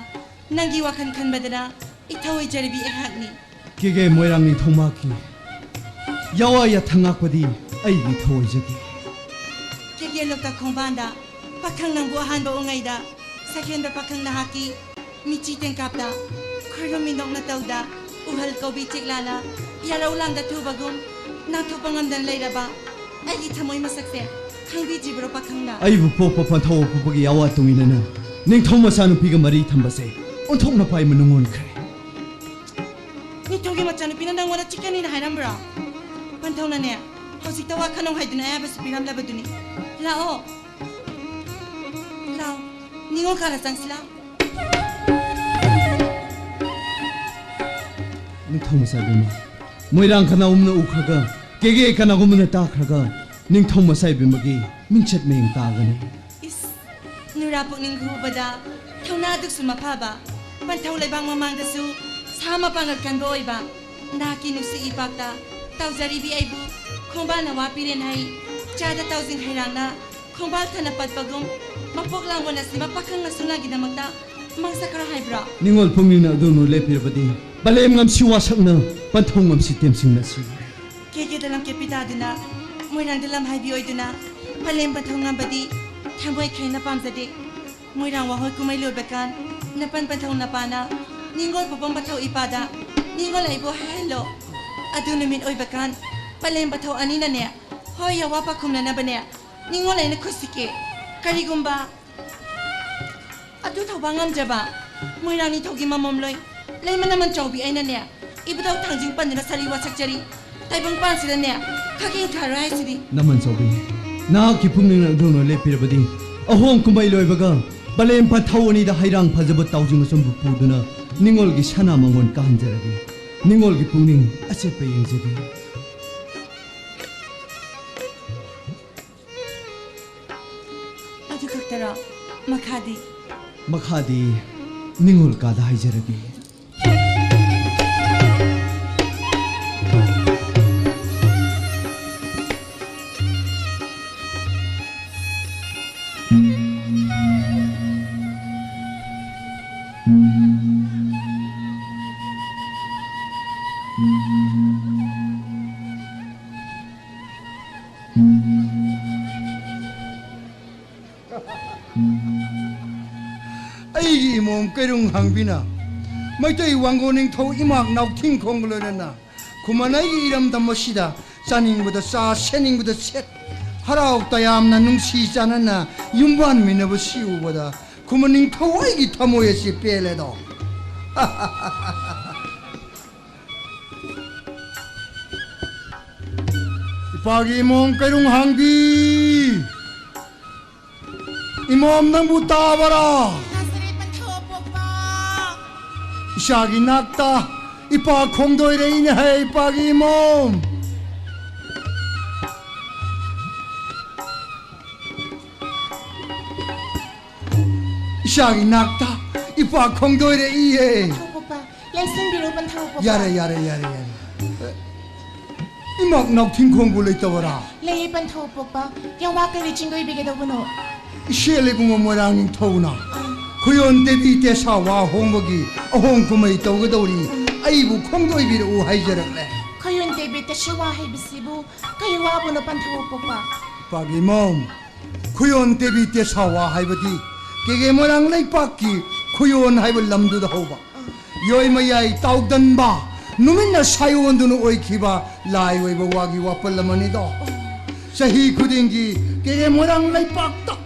ꯅꯪꯒꯤ ꯋꯥꯈꯜ ꯈꯟꯕꯗꯅ ꯏꯊꯧ ꯑꯣꯏꯖꯔꯕꯤ ꯑꯩꯍꯥꯛꯅꯤ꯫ ꯀꯦꯒꯦ ꯃꯣꯏꯔꯥꯡ ꯅꯤꯡꯊꯧꯃꯛꯀꯤ ꯌꯥꯋꯥ ꯌꯥꯊꯪ ꯉꯥꯛꯄꯗꯤ ꯑꯩꯒꯤ ꯊꯧꯑꯣꯏꯖꯒꯦ꯫ ꯀꯦꯒꯦ ꯂꯣꯛꯇꯥꯛ ꯈꯣꯡꯕꯥꯟꯗ ꯄꯥꯈꯪ ꯅꯪꯕꯨ ꯑꯍꯥꯟꯕ ꯎꯉꯩꯗ ꯁꯛꯍꯦꯟꯕ ꯄꯥꯈꯪ ꯅꯍꯥꯛꯀꯤ ꯃꯤꯆꯤ ꯇꯦꯡꯀꯥꯞꯇ ꯈꯣꯏꯔꯨꯝ ꯃꯤꯅꯣꯛꯅ ꯇꯧꯗ ꯎꯍꯜ ꯀꯧꯕꯤ ꯆꯤꯛꯂꯥꯅ ꯌꯥꯔꯧ ꯂꯥꯡꯗ ꯊꯨꯕꯒꯨꯝ ꯅꯥꯟꯊꯣꯛꯄ ꯉꯝꯗꯅ ꯂꯩꯔꯕ ꯑꯩꯒꯤ ꯊꯃꯣꯏ ꯃꯁꯛꯁꯦ ꯈꯪꯕꯤꯗ꯭ꯔꯤꯕ꯭ꯔꯣ ꯄꯥꯈꯪꯅ? ꯑꯩꯕꯨ ꯄꯣꯛꯄ ꯄꯟꯊꯧ ꯑꯣꯛꯄꯒꯤ ꯑꯋꯥ ꯇꯨꯡꯏꯟꯅꯅ ꯅꯤꯡꯊꯧ ꯃꯆꯥꯅꯨꯄꯤꯒ ꯃꯔꯤ ꯊꯝꯕꯁꯦ ꯑꯣꯟꯊꯣꯛꯅ ꯄꯥꯏꯃꯅꯨꯡ ꯑꯣꯟꯈ꯭ꯔꯦ꯫ ꯅꯤꯡꯊꯧꯒꯤ ꯃꯆꯥꯅꯨꯄꯤꯅ ꯅꯪꯉꯣꯟꯗ ꯆꯤꯛꯀꯅꯤꯅ ꯍꯥꯏꯔꯝꯕ꯭ꯔꯣ? ꯄꯟꯊꯧꯅꯅꯦ ꯍꯧꯖꯤꯛꯇ ꯋꯥ ꯈꯟꯅꯧ ꯍꯥꯏꯗꯨꯅ ꯑꯌꯥꯕꯁꯨ ꯄꯤꯔꯝꯂꯕꯗꯨꯅꯤ꯫ ꯂꯥꯛꯑꯣ, ꯂꯥꯛꯑꯣ, ꯅꯤꯉꯣꯜ ꯀꯥꯗ ꯆꯪꯁꯤ ꯂꯥꯛꯑꯣ꯫ ꯅꯤꯡꯊꯧ ꯃꯆꯥ ꯏꯕꯦꯝꯃ, ꯃꯣꯏꯔꯥꯡ ꯀꯅꯥꯒꯨꯝꯕꯅ ꯎꯈ꯭ꯔꯒ, ꯀꯦꯒꯦ ꯀꯅꯥꯒꯨꯝꯕꯅ ꯇꯥꯈ꯭ꯔꯒ, ꯅꯤꯡꯊꯧ ꯃꯆꯥ ꯏꯕꯦꯝꯃꯒꯤ ꯃꯤꯡꯆꯠ ꯃꯌꯦꯡ ꯇꯥꯒꯅꯤ꯫ ꯏꯁ, ꯅꯨꯔꯥ ꯄꯨꯛꯅꯤꯡ ꯍꯨꯕꯗ ꯊꯧꯅꯥ ꯑꯗꯨꯛꯁꯨ ꯃꯐꯕ, ꯄꯟꯊꯧ ꯂꯩꯕꯥꯛ ꯃꯃꯥꯡꯗꯁꯨ ꯁꯥ ꯃꯄꯥꯡꯒꯜ ꯀꯟꯕ ꯑꯣꯏꯕ, ꯅꯍꯥꯛꯀꯤ ꯅꯨꯡꯁꯤ ꯏꯄꯥꯛꯇ ꯇꯧꯖꯔꯤꯕꯤ ꯑꯩꯕꯨ ꯈꯣꯡꯕꯥꯟ ꯅꯋꯥ ꯄꯤꯔꯦꯟ ꯍꯩ ꯆꯥꯗ ꯇꯥꯎꯖꯤꯡ ꯍꯩꯔꯥꯡꯅ ꯈꯣꯡꯕꯥꯜ ꯊꯅ ꯄꯠꯄꯒꯨꯝ ꯃꯄꯣꯛ ꯂꯥꯡꯕꯣꯟ ꯑꯁꯤꯕ ꯄꯥꯈꯪ ꯃꯁꯨꯅꯒꯤꯗꯃꯛꯇ ꯃꯥꯡꯖꯈ꯭ꯔꯣ ꯍꯥꯏꯕ꯭ꯔꯣ? ꯅꯤꯡꯉꯣꯜ ꯄꯨꯛꯅꯤꯡꯅ ꯑꯗꯨꯅ ꯂꯦꯞꯄꯤꯔꯕꯗꯤ ꯄꯂꯦꯝ ꯉꯝꯁꯤ ꯋꯥꯁꯛꯅ ꯄꯟꯊꯧ ꯉꯝꯁꯤ ꯇꯦꯝꯁꯤꯡꯅꯁꯤ꯫ ꯀꯦꯒꯦꯗ ꯂꯝꯀꯦꯠ ꯄꯤꯇꯥꯗꯨꯅ ꯃꯣꯏꯔꯥꯡꯗ ꯂꯝ ꯍꯥꯏꯕꯤ ꯑꯣꯏꯗꯨꯅ ꯄꯂꯦꯝ ꯄꯟꯊꯧ ꯉꯝꯕꯗꯤ ꯊꯃꯣꯏ ꯈꯦꯡꯅ ꯄꯥꯝꯖꯗꯦ꯫ ꯃꯣꯏꯔꯥꯡ ꯋꯥꯍꯣꯏ ꯀꯨꯝꯍꯩ ꯂꯣꯏꯕ ꯀꯥꯟ ꯅꯄꯟ ꯄꯟꯊꯧ ꯅꯄꯥꯅ ꯅꯤꯡꯉꯣꯜ ꯄꯣꯛꯄꯝ ꯄꯟꯊꯧ ꯏꯄꯥꯗ ꯅꯤꯡꯉꯣꯜ ꯑꯩꯕꯨ ꯍꯥꯏꯍꯜꯂꯣ꯫ ꯑꯗꯨ ꯅꯨꯃꯤꯠ ꯑꯣꯏꯕ ꯀꯥꯟ ꯄꯂꯦꯝ ꯄꯟꯊꯧ ꯑꯅꯤꯅꯅꯦ ꯍꯣꯏ ꯌꯥꯋꯥ ꯄꯥꯈꯨꯝꯅꯅꯕꯅꯦ ꯅꯤꯡꯉꯣꯜ ꯑꯩꯅ ꯈꯨꯠ ꯁꯤꯛꯀꯦ꯫ ꯀꯔꯤꯒꯨꯝꯕ ꯑꯗꯨ ꯊꯧꯕ ꯉꯝꯗ꯭ꯔꯕ ꯃꯣꯏꯔꯥꯡ ꯅꯤꯡꯊꯧꯒꯤ ꯃꯃꯣꯝꯂꯣꯏ ꯂꯩꯃ ꯅꯃꯟ ꯆꯥꯎꯕꯤ ꯑꯩꯅꯅꯦ ꯏꯕꯨꯙꯧ ꯊꯥꯡꯖꯤꯡ ꯄꯟꯗꯨꯅ ꯁꯥꯔꯤ ꯋꯥꯁꯛꯆꯔꯤ꯫ ꯇꯥꯏꯕꯪ ꯄꯥꯟꯁꯤꯗꯅꯦ ꯈꯥꯀꯦꯟ ꯈꯥꯔꯣꯏ ꯍꯥꯏꯁꯤꯗꯤ꯫ ꯅꯃꯟ ꯆꯥꯎꯕꯤ, ꯅꯍꯥꯛꯀꯤ ꯄꯨꯛꯅꯤꯡꯅ ꯑꯗꯨꯅ ꯂꯦꯞꯄꯤꯔꯕꯗꯤ ꯑꯍꯣꯡ ꯀꯨꯝꯍꯩ ꯂꯣꯏꯕꯒ ꯄꯂꯦꯝ ꯄꯟꯊꯧ ꯑꯅꯤꯗ ꯍꯩꯔꯥꯡ ꯐꯖꯕ ꯇꯥꯎꯖꯤꯡ ꯑꯆꯨꯝꯕ ꯄꯨꯗꯨꯅ ꯅꯤꯡꯉꯣꯜꯒꯤ ꯁꯅꯥ ꯃꯉꯣꯟ ꯀꯥꯍꯟꯖꯔꯒꯦ꯫ ꯅꯤꯡꯉꯣꯜꯒꯤ ꯄꯨꯛꯅꯤꯡ ꯑꯆꯦꯠꯄ ꯌꯦꯡꯖꯒꯦ꯫ ꯑꯗꯨ ꯈꯛꯇꯔꯣ? ꯃꯈꯥꯗꯤ? ꯃꯈꯥꯗꯤ ꯅꯤꯡꯉꯣꯜ ꯀꯥꯗ ꯍꯥꯏꯖꯔꯒꯦ꯫ ꯑꯩꯒꯤ ꯏꯃꯣꯝ ꯀꯩꯔꯨꯡ ꯍꯥꯡꯕꯤꯅ ꯃꯩꯇꯩ ꯋꯥꯡꯒꯣ ꯅꯤꯡꯊꯧ ꯏꯃꯥꯛ ꯅꯥꯎꯊꯤꯡꯈꯣꯡꯒ ꯂꯣꯏꯅꯅ ꯈꯨꯃꯟ ꯑꯩꯒꯤ ꯏꯔꯝꯗꯝ ꯑꯁꯤꯗ ꯆꯥꯅꯤꯡꯕꯗ ꯆꯥ, ꯁꯦꯠꯅꯤꯡꯕꯗ ꯁꯦꯠ, ꯍꯔꯥꯎ ꯇꯌꯥꯝꯅ ꯅꯨꯡꯁꯤ ꯆꯥꯟꯅꯅ ꯌꯨꯝꯕꯥꯟꯃꯤꯟꯅꯕꯁꯤ ꯎꯕꯗ ꯈꯨꯃꯟ ꯅꯤꯡꯊꯧ ꯑꯩꯒꯤ ꯊꯃꯣꯏ ꯑꯁꯤ ꯄꯦꯜꯂꯦꯗꯣ꯫ ꯏꯄꯥꯒꯤ ꯏꯃꯣꯝ ꯀꯩꯔꯨꯡ ꯍꯥꯡꯕꯤ, ꯏꯃꯣꯝ ꯅꯪꯕꯨ ꯇꯥꯕꯔꯥ? ꯇꯥꯖꯔꯦ ꯄꯟꯊꯧ ꯑꯄꯣꯛꯄ꯫ ꯏꯆꯥꯒꯤ ꯅꯥꯛꯇ ꯏꯄꯥ ꯈꯣꯡꯗꯣꯏꯔꯛꯏꯅꯦ ꯍꯦ, ꯏꯄꯥꯒꯤ ꯏꯃꯣꯝ꯫ ꯏꯆꯥꯒꯤ ꯅꯥꯛꯇ ꯏꯄꯥ ꯈꯣꯡꯗꯣꯏꯔꯛꯏꯌꯦ꯫ ꯄꯟꯊꯧ ꯑꯄꯣꯛꯄ, ꯂꯦꯡꯁꯤꯟꯕꯤꯔꯣ ꯄꯟꯊꯧ ꯑꯄꯣꯛꯄ꯫ ꯌꯥꯔꯦ, ꯌꯥꯔꯦ, ꯌꯥꯔꯦ, ꯌꯥꯔꯦ꯫ ꯏꯃꯥꯛ ꯅꯥꯎꯊꯤꯡꯈꯣꯡꯕꯨ ꯂꯩꯇꯕꯔꯥ? ꯂꯩꯌꯦ ꯄꯟꯊꯧ ꯑꯄꯣꯛꯄ꯫ ꯌꯥꯋꯥ ꯀꯔꯤ ꯆꯤꯡꯗꯣꯏꯕꯤꯒꯗꯧꯕꯅꯣ? ꯏꯆꯦꯜ ꯏꯕꯨꯡꯉꯣ ꯃꯣꯏꯔꯥꯡ ꯅꯤꯡꯊꯧꯅ ꯈꯨꯌꯣꯟ ꯇꯦꯕꯤ ꯇꯦꯁꯥ ꯋꯥ ꯍꯣꯡꯕꯒꯤ ꯑꯍꯣꯡ ꯀꯨꯝꯍꯩ ꯇꯧꯒꯗꯧꯔꯤ꯫ ꯑꯩꯕꯨ ꯈꯣꯡꯗꯣꯏꯕꯤꯔꯛꯎ ꯍꯥꯏꯖꯔꯛꯂꯦ꯫ ꯈꯨꯌꯣꯟ ꯇꯦꯕꯤ ꯇꯦꯁꯥ ꯋꯥ ꯍꯥꯏꯕꯁꯤꯕꯨ ꯀꯩ ꯋꯥꯕꯨꯅꯣ ꯄꯟꯊꯧ ꯑꯄꯣꯛꯄ? ꯏꯄꯥꯒꯤ ꯏꯃꯣꯝ, ꯈꯨꯌꯣꯟ ꯇꯦꯕꯤ ꯇꯦꯁꯥ ꯋꯥ ꯍꯥꯏꯕꯗꯤ ꯀꯦꯒꯦ ꯃꯣꯏꯔꯥꯡ ꯂꯩꯄꯥꯛꯀꯤ ꯈꯨꯌꯣꯟ ꯍꯥꯏꯕ ꯂꯝꯗꯨꯗ ꯍꯧꯕ, ꯌꯣꯏ ꯃꯌꯥꯏ ꯇꯥꯎꯗꯟꯕ, ꯅꯨꯃꯤꯠꯅ ꯁꯥꯏꯑꯣꯟꯗꯨꯅ ꯑꯣꯏꯈꯤꯕ ꯂꯥꯏ ꯑꯣꯏꯕ ꯋꯥꯒꯤ ꯋꯥꯄꯜ ꯑꯃꯅꯤꯗꯣ꯫ ꯆꯍꯤ ꯈꯨꯗꯤꯡꯒꯤ ꯀꯦꯒꯦ ꯃꯣꯏꯔꯥꯡ ꯂꯩꯄꯥꯛꯇ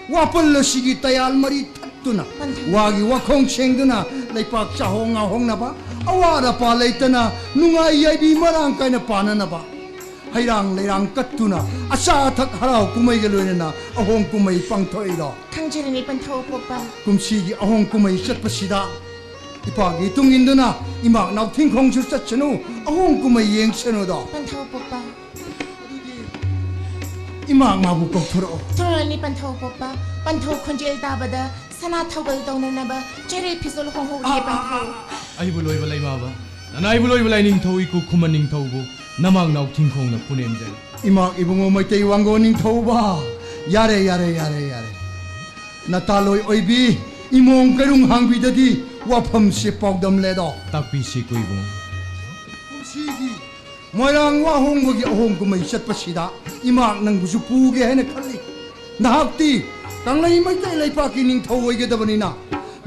ꯋꯥꯄꯜ ꯑꯁꯤꯒꯤ ꯇꯌꯥꯜ ꯃꯔꯤ ꯊꯠꯇꯨꯅ, ꯋꯥꯒꯤ ꯋꯥꯈꯣꯡ ꯁꯦꯡꯗꯨꯅ, ꯂꯩꯄꯥꯛ ꯆꯥꯍꯣꯡ ꯉꯥꯍꯣꯡꯅꯕ, ꯑꯋꯥꯠ ꯑꯄꯥ ꯂꯩꯇꯅ ꯅꯨꯡꯉꯥꯏ ꯌꯥꯏꯕꯤ ꯃꯔꯥꯡ ꯀꯥꯏꯅ ꯄꯥꯟꯅꯅꯕ ꯍꯩꯔꯥꯡ ꯂꯩꯔꯥꯡ ꯀꯠꯇꯨꯅ ꯑꯆꯥ ꯑꯊꯛ ꯍꯔꯥꯎ ꯀꯨꯝꯍꯩꯒ ꯂꯣꯏꯅꯅ ꯑꯍꯣꯡ ꯀꯨꯝꯍꯩ ꯄꯥꯡꯊꯣꯛꯏꯗꯣ꯫ ꯈꯪꯖꯔꯦꯅꯦ ꯄꯟꯊꯧ ꯑꯄꯣꯛꯄ꯫ ꯀꯨꯝꯁꯤꯒꯤ ꯑꯍꯣꯡ ꯀꯨꯝꯍꯩ ꯆꯠꯄꯁꯤꯗ ꯏꯄꯥꯒꯤ ꯇꯨꯡ ꯏꯟꯗꯨꯅ ꯏꯃꯥꯛ ꯅꯥꯎꯊꯤꯡꯈꯣꯡꯁꯨ ꯆꯠꯁꯅꯨ, ꯑꯍꯣꯡ ꯀꯨꯝꯍꯩ ꯌꯦꯡꯁꯅꯨꯗꯣ꯫ ꯄꯟꯊꯧ ꯑꯄꯣꯛꯄ꯫ ꯑꯗꯨꯗꯤ ꯏꯃꯥꯛ ꯃꯥꯕꯨ ꯀꯧꯊꯣꯔꯛꯑꯣ꯫ ꯊꯣꯔꯛꯑꯅꯤ ꯄꯟꯊꯧ ꯑꯄꯣꯛꯄ꯫ ꯄꯟꯊꯧ ꯈꯣꯟꯖꯦꯜ ꯇꯥꯕꯗ ꯁꯅꯥ ꯊꯧꯒꯜ ꯇꯧꯅꯅꯕ ꯆꯦꯔꯩ ꯐꯤꯖꯣꯜ ꯍꯣꯡꯍꯧꯔꯤꯌꯦ ꯄꯟꯊꯧ꯫ ꯑꯩꯕꯨ ꯂꯣꯏꯕ ꯂꯩꯃꯥꯕ, ꯅꯅꯥꯏꯕꯨ ꯂꯣꯏꯕ ꯂꯥꯏꯅꯤꯡꯊꯧ ꯏꯀꯨ ꯈꯨꯃꯟ ꯅꯤꯡꯊꯧꯕꯨ ꯅꯃꯥꯡ ꯅꯥꯎꯊꯤꯡꯈꯣꯡꯅ ꯄꯨꯅꯦꯝꯖꯔꯤ꯫ ꯏꯃꯥꯛ ꯏꯕꯨꯡꯉꯣ ꯃꯩꯇꯩ ꯋꯥꯡꯒꯣ ꯅꯤꯡꯊꯧꯕ, ꯌꯥꯔꯦ, ꯌꯥꯔꯦ, ꯌꯥꯔꯦ, ꯌꯥꯔꯦ꯫ ꯅꯇꯥꯂꯣꯏ ꯑꯣꯏꯕꯤ, ꯏꯃꯣꯡ ꯀꯩꯔꯨꯡ ꯍꯥꯡꯕꯤꯗꯗꯤ ꯋꯥꯐꯝꯁꯦ ꯄꯥꯎꯗꯝꯂꯦꯗꯣ꯫ ꯇꯥꯛꯄꯤꯁꯤ ꯀꯨꯏꯕꯨꯡ꯫ ꯀꯨꯝꯁꯤꯒꯤ ꯃꯣꯏꯔꯥꯡ ꯋꯥꯍꯣꯡꯕꯒꯤ ꯑꯍꯣꯡ ꯀꯨꯝꯍꯩ ꯆꯠꯄꯁꯤꯗ ꯏꯃꯥꯛ ꯅꯪꯕꯨꯁꯨ ꯄꯨꯒꯦ ꯍꯥꯏꯅ ꯈꯜꯂꯤ꯫ ꯅꯍꯥꯛꯇꯤ ꯀꯪꯂꯩ ꯃꯩꯇꯩ ꯂꯩꯄꯥꯛꯀꯤ ꯅꯤꯡꯊꯧ ꯑꯣꯏꯒꯗꯕꯅꯤꯅ,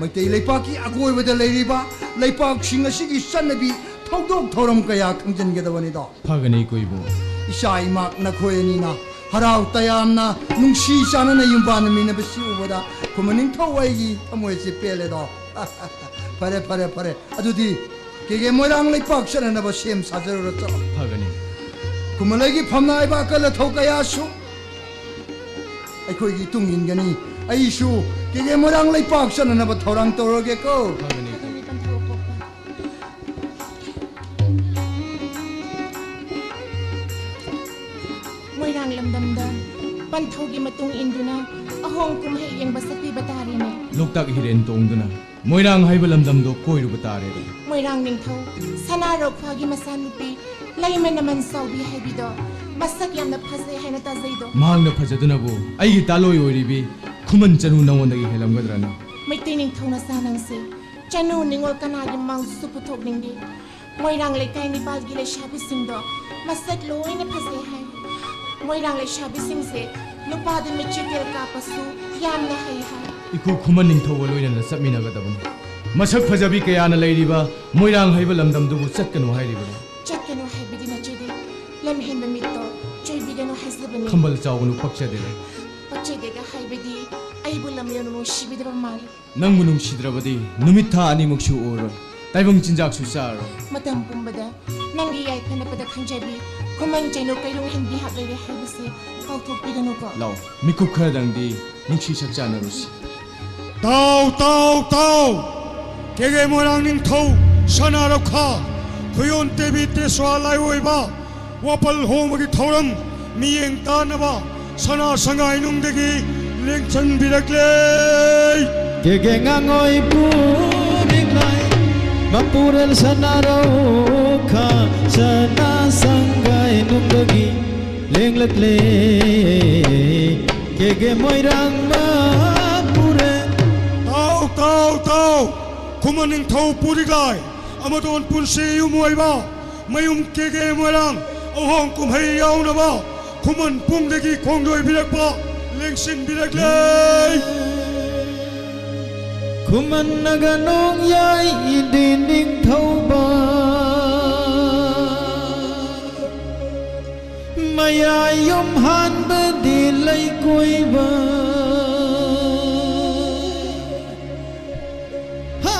ꯃꯩꯇꯩ ꯂꯩꯄꯥꯛꯀꯤ ꯑꯀꯣꯏꯕꯗ ꯂꯩꯔꯤꯕ ꯂꯩꯄꯥꯛꯁꯤꯡ ꯑꯁꯤꯒꯤ ꯆꯠꯅꯕꯤ ꯊꯧꯗꯣꯛ ꯊꯧꯔꯝ ꯀꯌꯥ ꯈꯪꯖꯤꯟꯒꯗꯕꯅꯤꯗꯣ꯫ ꯐꯒꯅꯤ ꯀꯨꯏꯕꯨꯡ꯫ ꯏꯆꯥ ꯏꯃꯥꯛ ꯅꯈꯣꯏ ꯑꯅꯤꯅ ꯍꯔꯥꯎ ꯇꯌꯥꯝꯅ ꯅꯨꯡꯁꯤ ꯆꯥꯟꯅꯅ ꯌꯨꯝꯕꯥꯟꯅꯃꯤꯟꯅꯕꯁꯤ ꯎꯕꯗ ꯈꯨꯃꯟ ꯅꯤꯡꯊꯧ ꯑꯩꯒꯤ ꯊꯃꯣꯏꯁꯦ ꯄꯦꯜꯂꯦꯗꯣ꯫ ꯐꯔꯦ, ꯐꯔꯦ, ꯐꯔꯦ꯫ ꯑꯗꯨꯗꯤ ꯀꯦꯒꯦ ꯃꯣꯏꯔꯥꯡ ꯂꯩꯄꯥꯛ ꯆꯠꯅꯅꯕ ꯁꯦꯝ ꯁꯥꯖꯔꯨꯔꯣ, ꯆꯠꯂꯣ꯫ ꯐꯒꯅꯤ꯫ ꯈꯨꯃꯟꯂꯩꯒꯤ ꯐꯝꯅꯥꯏꯕ ꯑꯀꯜ ꯑꯊꯧ ꯀꯌꯥꯁꯨ ꯑꯩꯈꯣꯏꯒꯤ ꯇꯨꯡ ꯏꯟꯒꯅꯤ꯫ ꯑꯩꯁꯨ ꯀꯦꯒꯦ ꯃꯣꯏꯔꯥꯡ ꯂꯩꯄꯥꯛ ꯆꯠꯅꯅꯕ ꯊꯧꯔꯥꯡ ꯇꯧꯔꯒꯦꯀꯣ꯫ ꯐꯒꯅꯤ꯫ ꯃꯣꯏꯔꯥꯡ ꯂꯝꯗꯝꯗ ꯄꯟꯊꯧꯒꯤ ꯃꯇꯨꯡ ꯏꯟꯗꯨꯅ ꯑꯍꯣꯡ ꯀꯨꯝꯍꯩ ꯌꯦꯡꯕ ꯆꯠꯄꯤꯕ ꯇꯥꯔꯦꯅꯦ꯫ ꯂꯣꯛꯇꯥꯛ ꯍꯤꯔꯦꯟ ꯇꯣꯡꯗꯨꯅ ꯃꯣꯏꯔꯥꯡ ꯍꯥꯏꯕ ꯂꯝꯗꯝꯗꯣ ꯀꯣꯏꯔꯨꯕ ꯇꯥꯔꯦ꯫ ꯃꯣꯏꯔꯥꯡ ꯅꯤꯡꯊꯧ ꯁꯅꯥ ꯔꯧꯈ꯭ꯋꯥꯒꯤ ꯃꯆꯥꯅꯨꯄꯤ ꯂꯩꯃ ꯅꯃꯟ ꯆꯥꯎꯕꯤ ꯍꯥꯏꯕꯤꯗꯣ ꯃꯁꯛ ꯌꯥꯝꯅ ꯐꯖꯩ ꯍꯥꯏꯅ ꯇꯥꯖꯩꯗꯣ꯫ ꯃꯍꯥꯛꯅ ꯐꯖꯗꯨꯅꯕꯨ ꯑꯩꯒꯤ ꯇꯥꯂꯣꯏ ꯑꯣꯏꯔꯤꯕꯤ ꯈꯨꯃꯟ ꯆꯅꯨ ꯅꯉꯣꯟꯗꯒꯤ ꯍꯦꯜꯂꯝꯒꯗ꯭ꯔꯅ? ꯃꯩꯇꯩ ꯅꯤꯡꯊꯧ ꯅꯆꯥ ꯅꯪꯁꯦ ꯆꯅꯨ ꯅꯤꯉꯣꯜ ꯀꯅꯥꯒꯤ ꯃꯥꯡꯗꯁꯨ ꯄꯨꯊꯣꯛꯅꯤꯡꯗꯦ꯫ ꯃꯣꯏꯔꯥꯡ ꯂꯩꯀꯥꯏ ꯅꯤꯄꯥꯜꯒꯤ ꯂꯩꯁꯥꯕꯤꯁꯤꯡꯗꯣ ꯃꯁꯛ ꯂꯣꯏꯅ ꯐꯖꯩ ꯍꯥꯏ꯫ ꯃꯣꯏꯔꯥꯡ ꯂꯩꯁꯥꯕꯤꯁꯤꯡꯁꯦ ꯅꯨꯄꯥꯗ ꯃꯤꯠꯆꯤ ꯇꯦꯜ ꯀꯥꯞꯄꯁꯨ ꯌꯥꯝꯅ ꯍꯩ ꯍꯥꯏ꯫ ꯏꯀꯨ ꯈꯨꯃꯟ ꯅꯤꯡꯊꯧꯒ ꯂꯣꯏꯅꯅ ꯆꯠꯃꯤꯟꯅꯒꯗꯕꯅꯤ꯫ ꯃꯁꯛ ꯐꯖꯕꯤ ꯀꯌꯥꯅ ꯂꯩꯔꯤꯕ ꯃꯣꯏꯔꯥꯡ ꯍꯥꯏꯕ ꯂꯝꯗꯝꯗꯨꯕꯨ ꯆꯠꯀꯅꯨ ꯍꯥꯏꯔꯤꯕꯅꯤ꯫ ꯆꯠꯀꯅꯨ ꯍꯥꯏꯕꯗꯤ ꯅꯆꯦꯗꯤ ꯂꯝꯍꯦꯟꯕ ꯃꯤꯠꯇꯣ ꯆꯣꯏꯕꯤꯒꯅꯨ ꯍꯥꯏꯖꯕꯅꯤ꯫ ꯈꯝꯕꯜ ꯆꯥꯎꯒꯅꯨ, ꯄꯛꯆꯗꯦ꯫ ꯄꯛꯆꯗꯦꯒ ꯍꯥꯏꯕꯗꯤ ꯑꯩꯕꯨ ꯂꯝ ꯌꯧꯅ ꯅꯨꯡꯁꯤꯕꯤꯗꯕ ꯃꯥꯜꯂꯤ꯫ ꯅꯪꯕꯨ ꯅꯨꯡꯁꯤꯗ꯭ꯔꯕꯗꯤ ꯅꯨꯃꯤꯠ ꯊꯥ ꯑꯅꯤꯃꯨꯛꯁꯨ ꯎꯔꯣꯏ꯫ ꯇꯥꯏꯕꯪ ꯆꯤꯟꯖꯥꯛꯁꯨ ꯆꯥꯔꯣꯏ꯫ ꯃꯇꯝ ꯄꯨꯝꯕꯗ ꯅꯪꯒꯤ ꯌꯥꯏꯐꯅꯕꯗ ꯈꯟꯖꯕꯤ ꯈꯨꯃꯟ ꯆꯩꯅꯨ ꯀꯩꯔꯨꯡ ꯍꯦꯟꯕꯤ ꯍꯥꯞ ꯂꯩꯔꯦ ꯍꯥꯏꯕꯁꯦ ꯀꯥꯎꯊꯣꯛꯄꯤꯒꯅꯨꯀꯣ꯫ ꯂꯥꯎ, ꯃꯤꯀꯨꯞ ꯈꯔꯗꯪꯗꯤ ꯅꯨꯡꯁꯤ ꯁꯛꯆꯥꯟꯅꯔꯨꯁꯤ꯫ ꯇꯥꯎ, ꯇꯥꯎ, ꯇꯥꯎ! ꯀꯦꯒꯦ ꯃꯣꯏꯔꯥꯡ ꯅꯤꯡꯊꯧ ꯁꯅꯥ ꯔꯧꯈꯥ, ꯈꯨꯌꯣꯟ ꯇꯦꯕꯤ ꯇꯦꯁ꯭ꯋꯥ ꯂꯥꯏꯑꯣꯏꯕ, ꯋꯥꯄꯜ ꯍꯣꯡꯕꯒꯤ ꯊꯧꯔꯝ ꯃꯤꯠꯌꯦꯡ ꯇꯥꯅꯕ ꯁꯅꯥ ꯁꯪꯒꯥꯏꯅꯨꯡꯗꯒꯤ ꯂꯦꯡꯁꯟꯕꯤꯔꯛꯂꯦ꯫ ꯀꯦꯒꯦ ꯉꯥꯉꯣꯏ ꯄꯨꯔꯤꯛꯂꯥꯏ ꯃꯄꯨꯔꯦꯜ ꯁꯅꯥ ꯔꯧꯈꯥ ꯁꯅꯥ ꯁꯪꯒꯥꯏꯅꯨꯡꯗꯒꯤ ꯂꯦꯡꯂꯛꯂꯦ꯫ ꯀꯦꯒꯦ ꯃꯣꯏꯔꯥꯡ ꯃꯄꯨ ꯈꯨꯃꯟ ꯅꯤꯡꯊꯧ ꯄꯨꯔꯤꯒꯥꯏ ꯑꯃꯗꯣꯟ ꯄꯨꯟꯁꯤ ꯌꯨꯝ ꯑꯣꯏꯕ ꯃꯌꯨꯝ ꯀꯦꯒꯦ ꯃꯣꯏꯔꯥꯡ ꯑꯍꯣꯡ ꯀꯨꯝꯍꯩ ꯌꯥꯎꯅꯕ ꯈꯨꯃꯟ ꯄꯨꯡꯗꯒꯤ ꯈꯣꯡꯗꯣꯏꯕꯤꯔꯛꯄ ꯂꯦꯡꯁꯤꯟꯕꯤꯔꯛꯂꯦ꯫ ꯈꯨꯃꯟꯅꯒ ꯅꯣꯡꯌꯥꯏꯗꯤ ꯅꯤꯡꯊꯧꯕ, ꯃꯌꯥꯏ ꯌꯨꯝ ꯍꯥꯟꯕꯗꯤ ꯂꯩꯀꯣꯏꯕ꯫ ꯍꯥ,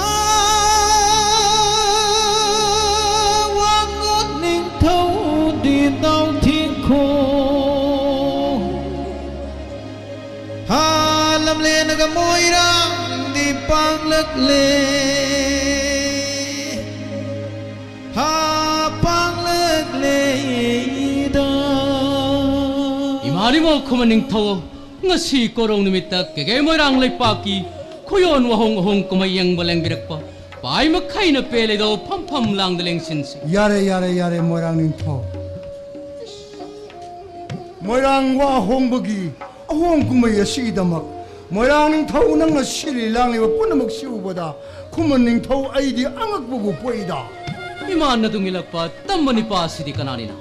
ꯋꯥꯉꯣꯠ ꯅꯤꯡꯊꯧꯗꯤ ꯅꯥꯎꯊꯤꯡꯈꯣꯡ꯫ ꯍꯥ, ꯂꯝꯂꯦꯟꯅꯒ ꯃꯣꯏꯔꯥꯡꯗꯤ ꯄꯥꯡꯂꯛꯂꯦ꯫ ꯍꯥ, ꯄꯥꯡꯂꯛꯂꯦꯗ꯫ ꯏꯃꯥ ꯔꯤꯃꯣ ꯈꯨꯃꯟ ꯅꯤꯡꯊꯧ, ꯉꯁꯤ ꯀꯣꯔꯧ ꯅꯨꯃꯤꯠꯇ ꯀꯦꯒꯦ ꯃꯣꯏꯔꯥꯡ ꯂꯩꯄꯥꯛꯀꯤ ꯈꯨꯌꯣꯟ ꯋꯥꯍꯣꯡ ꯑꯍꯣꯡ ꯀꯨꯝꯍꯩ ꯌꯦꯡꯕ ꯂꯦꯡꯕꯤꯔꯛꯄ ꯄꯥꯏ ꯃꯈꯩꯅ ꯄꯦꯜꯂꯦꯗꯣ, ꯐꯝ ꯐꯝ ꯂꯥꯡꯗ ꯂꯦꯡꯁꯤꯟꯁꯤ꯫ ꯌꯥꯔꯦ, ꯌꯥꯔꯦ, ꯌꯥꯔꯦ, ꯃꯣꯏꯔꯥꯡ ꯅꯤꯡꯊꯧ꯫ ꯃꯣꯏꯔꯥꯡ ꯋꯥ ꯍꯣꯡꯕꯒꯤ ꯑꯍꯣꯡ ꯀꯨꯝꯍꯩ ꯑꯁꯤꯒꯤꯗꯃꯛ ꯃꯣꯏꯔꯥꯡ ꯅꯤꯡꯊꯧ ꯅꯪꯅ ꯁꯤꯜꯂꯤ ꯂꯥꯡꯂꯤꯕ ꯄꯨꯝꯅꯃꯛꯁꯤ ꯎꯕꯗ ꯈꯨꯃꯟ ꯅꯤꯡꯊꯧ ꯑꯩꯗꯤ ꯑꯉꯛꯄꯕꯨ ꯄꯣꯛꯏꯗ꯫ ꯏꯃꯥꯅ ꯇꯨꯡ ꯏꯜꯂꯛꯄ ꯇꯝꯕ ꯅꯤꯄꯥꯁꯤꯗꯤ ꯀꯅꯥꯅꯤꯅ?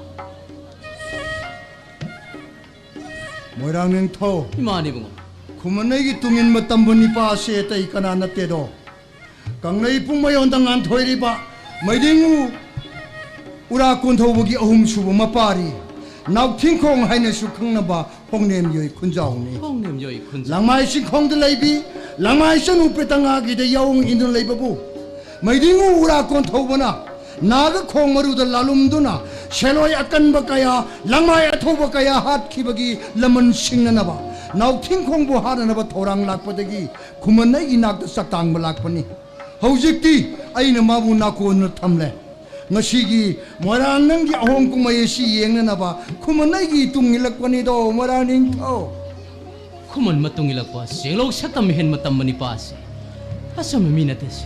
ꯃꯣꯏꯔꯥꯡ ꯅꯤꯡꯊꯧ꯫ ꯏꯃꯥꯅꯤ ꯏꯕꯨꯡꯉꯣ꯫ ꯈꯨꯃꯟ ꯑꯩꯒꯤ ꯇꯨꯡ ꯏꯟꯕ ꯇꯝꯕ ꯅꯤꯄꯥ ꯑꯁꯦ ꯑꯇꯩ ꯀꯅꯥ ꯅꯠꯇꯦꯗꯣ, ꯀꯪꯂꯩ ꯄꯨꯡꯃꯌꯣꯟꯗ ꯉꯥꯟꯊꯣꯏꯔꯤꯕ ꯃꯩꯗꯤꯡꯉꯨ ꯎꯔꯥ ꯀꯣꯟꯊꯧꯕꯒꯤ ꯑꯍꯨꯝꯁꯨꯕ ꯃꯄꯥꯔꯤ ꯅꯥꯎꯊꯤꯡꯈꯣꯡ ꯍꯥꯏꯅꯁꯨ ꯈꯪꯅꯕ ꯍꯣꯡꯅꯦꯝ ꯌꯣꯏ ꯈꯨꯟꯖꯥꯎꯅꯤ꯫ ꯍꯣꯡꯅꯦꯝ ꯌꯣꯏ ꯈꯨꯟꯖꯥꯎ꯫ ꯂꯥꯡꯃꯥꯏ ꯆꯤꯡꯈꯣꯡꯗ ꯂꯩꯕꯤ ꯂꯥꯡꯃꯥꯏ ꯆꯅꯨ ꯄꯦꯇꯉꯥꯒꯤꯗ ꯌꯥꯎ ꯏꯟꯗꯨꯅ ꯂꯩꯕꯕꯨ ꯃꯩꯗꯤꯡꯉꯨ ꯎꯔꯥ ꯀꯣꯟꯊꯧꯕꯅ ꯅꯥꯒ ꯈꯣꯡ ꯃꯔꯨꯗ ꯂꯥꯂꯨꯝꯗꯨꯅ ꯁꯦꯂꯣꯏ ꯑꯀꯟꯕ ꯀꯌꯥ, ꯂꯥꯡꯃꯥꯏ ꯑꯊꯧꯕ ꯀꯌꯥ ꯍꯥꯠꯈꯤꯕꯒꯤ ꯂꯃꯟ ꯁꯤꯡꯅꯅꯕ ꯅꯥꯎꯊꯤꯡꯈꯣꯡꯕꯨ ꯍꯥꯠꯅꯅꯕ ꯊꯧꯔꯥꯡ ꯂꯥꯛꯄꯗꯒꯤ ꯈꯨꯃꯟ ꯑꯩꯒꯤ ꯅꯥꯛꯇ ꯆꯥꯛꯇꯥꯡꯕ ꯂꯥꯛꯄꯅꯤ꯫ ꯍꯧꯖꯤꯛꯇꯤ ꯑꯩꯅ ꯃꯥꯕꯨ ꯅꯥꯀꯣꯟꯅ ꯊꯝꯂꯦ꯫ ꯉꯁꯤꯒꯤ ꯃꯣꯏꯔꯥꯡ ꯅꯪꯒꯤ ꯑꯍꯣꯡ ꯀꯨꯝꯍꯩ ꯑꯁꯤ ꯌꯦꯡꯅꯅꯕ ꯈꯨꯃꯟ ꯑꯩꯒꯤ ꯇꯨꯡ ꯏꯜꯂꯛꯄꯅꯤꯗꯣ, ꯃꯣꯏꯔꯥꯡ ꯅꯤꯡꯊꯧ꯫ ꯈꯨꯃꯟ ꯃꯇꯨꯡ ꯏꯜꯂꯛꯄ ꯆꯦꯡꯂꯧ ꯁꯛꯇꯝ ꯍꯦꯟꯕ ꯇꯝꯕ ꯅꯤꯄꯥ ꯑꯁꯤ ꯑꯆꯝꯕ ꯃꯤ ꯅꯠꯇꯦ ꯁꯤ꯫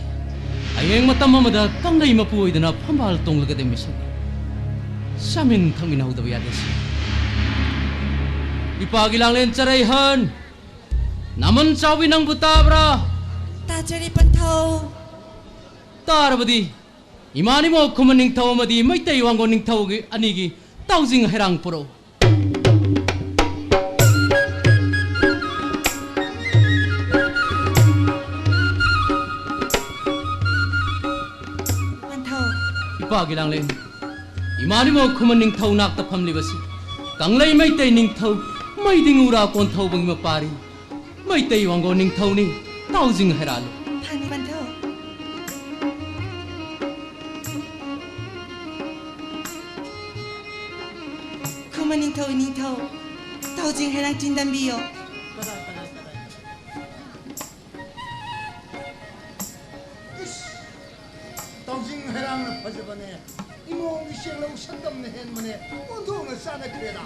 ꯍꯌꯦꯡ ꯃꯇꯝ ꯑꯃꯗ ꯀꯪꯂꯩ ꯃꯄꯨ ꯑꯣꯏꯗꯨꯅ ꯐꯝꯕꯥꯜ ꯇꯣꯡꯂꯒꯗꯦ ꯃꯤꯁꯛꯅꯤ꯫ ꯆꯥꯃꯤꯟ ꯊꯛꯃꯤꯟꯅꯍꯧꯗꯕ ꯌꯥꯗꯦ ꯁꯤ꯫ ꯏꯄꯥꯒꯤ ꯂꯥꯡꯂꯦꯟ ꯆꯔꯩꯍꯟ, ꯅꯃꯟ ꯆꯥꯎꯕꯤ ꯅꯪꯕꯨ ꯇꯥꯕ꯭ꯔꯥ? ꯇꯥꯖꯔꯤ ꯄꯟꯊꯧ꯫ ꯇꯥꯔꯕꯗꯤ ꯏꯃꯥ ꯅꯤꯡꯃꯣ ꯈꯨꯃꯟ ꯅꯤꯡꯊꯧ ꯑꯃꯗꯤ ꯃꯩꯇꯩ ꯋꯥꯡꯒꯣꯟ ꯅꯤꯡꯊꯧꯒꯤ ꯑꯅꯤꯒꯤ ꯇꯥꯎꯖꯤꯡ ꯍꯩꯔꯥꯡ ꯄꯨꯔꯛꯎ꯫ ꯄꯟꯊꯧ꯫ ꯏꯄꯥꯒꯤ ꯂꯥꯡꯂꯦꯟ, ꯏꯃꯥ ꯅꯤꯡꯃꯣ ꯈꯨꯃꯟ ꯅꯤꯡꯊꯧ ꯅꯥꯛꯇ ꯐꯝꯂꯤꯕꯁꯤ ꯀꯪꯂꯩ ꯃꯩꯇꯩ ꯅꯤꯡꯊꯧ ꯃꯩꯗꯤꯡ ꯎꯔꯥ ꯀꯣꯟꯊꯧꯕꯒꯤ ꯃꯄꯥꯔꯤ ꯃꯩꯇꯩ ꯋꯥꯡꯒꯣꯟ ꯅꯤꯡꯊꯧꯅꯤ꯫ ꯇꯥꯎꯖꯤꯡ ꯍꯩꯔꯥꯜꯂꯨ꯫ ꯊꯥꯅꯤ ꯄꯟꯊꯧ꯫ ꯈꯨꯃꯟ ꯅꯤꯡꯊꯧ, ꯏꯅꯤꯡꯊꯧ, ꯇꯥꯎꯖꯤꯡ ꯍꯩꯔꯥꯡ ꯆꯤꯟꯗꯝꯕꯤꯌꯣ꯫ ꯏꯁ! ꯇꯥꯎꯖꯤꯡ ꯍꯩꯔꯥꯡꯅ ꯐꯖꯕꯅꯦ꯫ ꯏꯃꯣꯝꯒꯤ ꯁꯦꯡꯂꯧ ꯁꯛꯇꯝꯅ ꯍꯦꯟꯕꯅꯦ꯫ ꯑꯣꯟꯊꯣꯛꯅ ꯆꯥꯟꯅꯈ꯭ꯔꯦꯗ꯫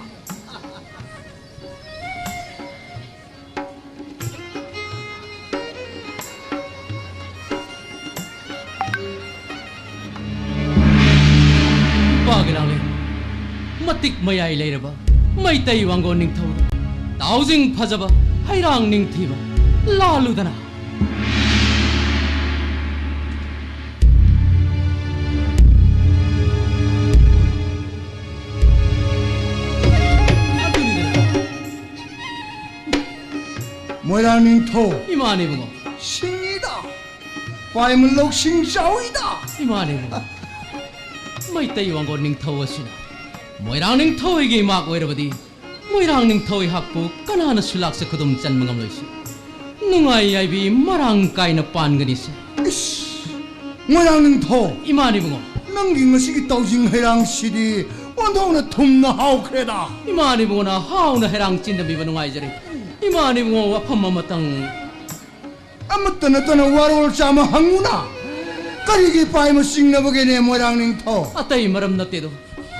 ꯅꯨꯄꯥꯒꯤ ꯂꯥꯡꯂꯦꯟ, ꯃꯇꯤꯛ ꯃꯌꯥꯏ ꯂꯩꯔꯕ ꯃꯩꯇꯩ ꯋꯥꯡꯒꯣꯟ ꯅꯤꯡꯊꯧꯗ ꯇꯥꯎꯖꯤꯡ ꯐꯖꯕ ꯍꯩꯔꯥꯡ ꯅꯤꯡꯊꯤꯕ ꯂꯥꯜꯂꯨꯗꯅ꯫ ꯃꯣꯏꯔꯥꯡ ꯅꯤꯡꯊꯧ꯫ ꯏꯃꯥꯅꯦ ꯏꯕꯨꯡꯉꯣ꯫ ꯁꯤꯡꯉꯤꯗ꯫ ꯄꯥꯏꯃ ꯂꯧꯁꯤꯡ ꯆꯥꯎꯏꯗ꯫ ꯏꯃꯥꯅꯦ ꯏꯕꯨꯡꯉꯣ꯫ ꯃꯩꯇꯩ ꯋꯥꯡꯒꯣꯟ ꯅꯤꯡꯊꯧ ꯑꯁꯤꯅ ꯃꯣꯏꯔꯥꯡ ꯅꯤꯡꯊꯧꯒꯤ ꯏꯃꯥꯛ ꯑꯣꯏꯔꯕꯗꯤ ꯃꯣꯏꯔꯥꯡ ꯅꯤꯡꯊꯧ ꯑꯩꯍꯥꯛꯄꯨ ꯀꯅꯥꯅꯁꯨ ꯂꯥꯛꯆ ꯈꯨꯗꯨꯝ ꯆꯟꯕ ꯉꯝꯂꯣꯏꯁꯤ꯫ ꯅꯨꯡꯉꯥꯏ ꯌꯥꯏꯕꯤ ꯃꯔꯥꯡ ꯀꯥꯏꯅ ꯄꯥꯟꯒꯅꯤꯁꯦ꯫ ꯏꯁ! ꯃꯣꯏꯔꯥꯡ ꯅꯤꯡꯊꯧ! ꯏꯃꯥꯅꯦ ꯏꯕꯨꯡꯉꯣ꯫ ꯅꯪꯒꯤ ꯉꯁꯤꯒꯤ ꯇꯥꯎꯖꯤꯡ ꯍꯩꯔꯥꯡꯁꯤꯗꯤ ꯑꯣꯟꯊꯣꯛꯅ ꯊꯨꯝꯅ ꯍꯥꯎꯈ꯭ꯔꯦꯗ꯫ ꯏꯃꯥꯅꯦ ꯏꯕꯨꯡꯉꯣꯅ ꯍꯥꯎꯅ ꯍꯩꯔꯥꯡ ꯆꯤꯟꯗꯕꯤꯕ ꯅꯨꯡꯉꯥꯏꯖꯔꯦ꯫ ꯏꯃꯥꯅꯦ ꯏꯕꯨꯡꯉꯣ, ꯋꯥꯐꯝ ꯑꯃꯇꯪ꯫ ꯑꯃꯠꯇ ꯅꯠꯇꯅ ꯋꯥꯔꯣꯜ ꯆꯥꯝꯃ ꯍꯪꯉꯨꯅ꯫ ꯀꯔꯤꯒꯤ ꯄꯥꯏꯃ ꯆꯤꯡꯅꯕꯒꯦꯅꯦ ꯃꯣꯏꯔꯥꯡ ꯅꯤꯡꯊꯧ? ꯑꯇꯩ ꯃꯔꯝ ꯅꯠꯇꯦꯗꯣ꯫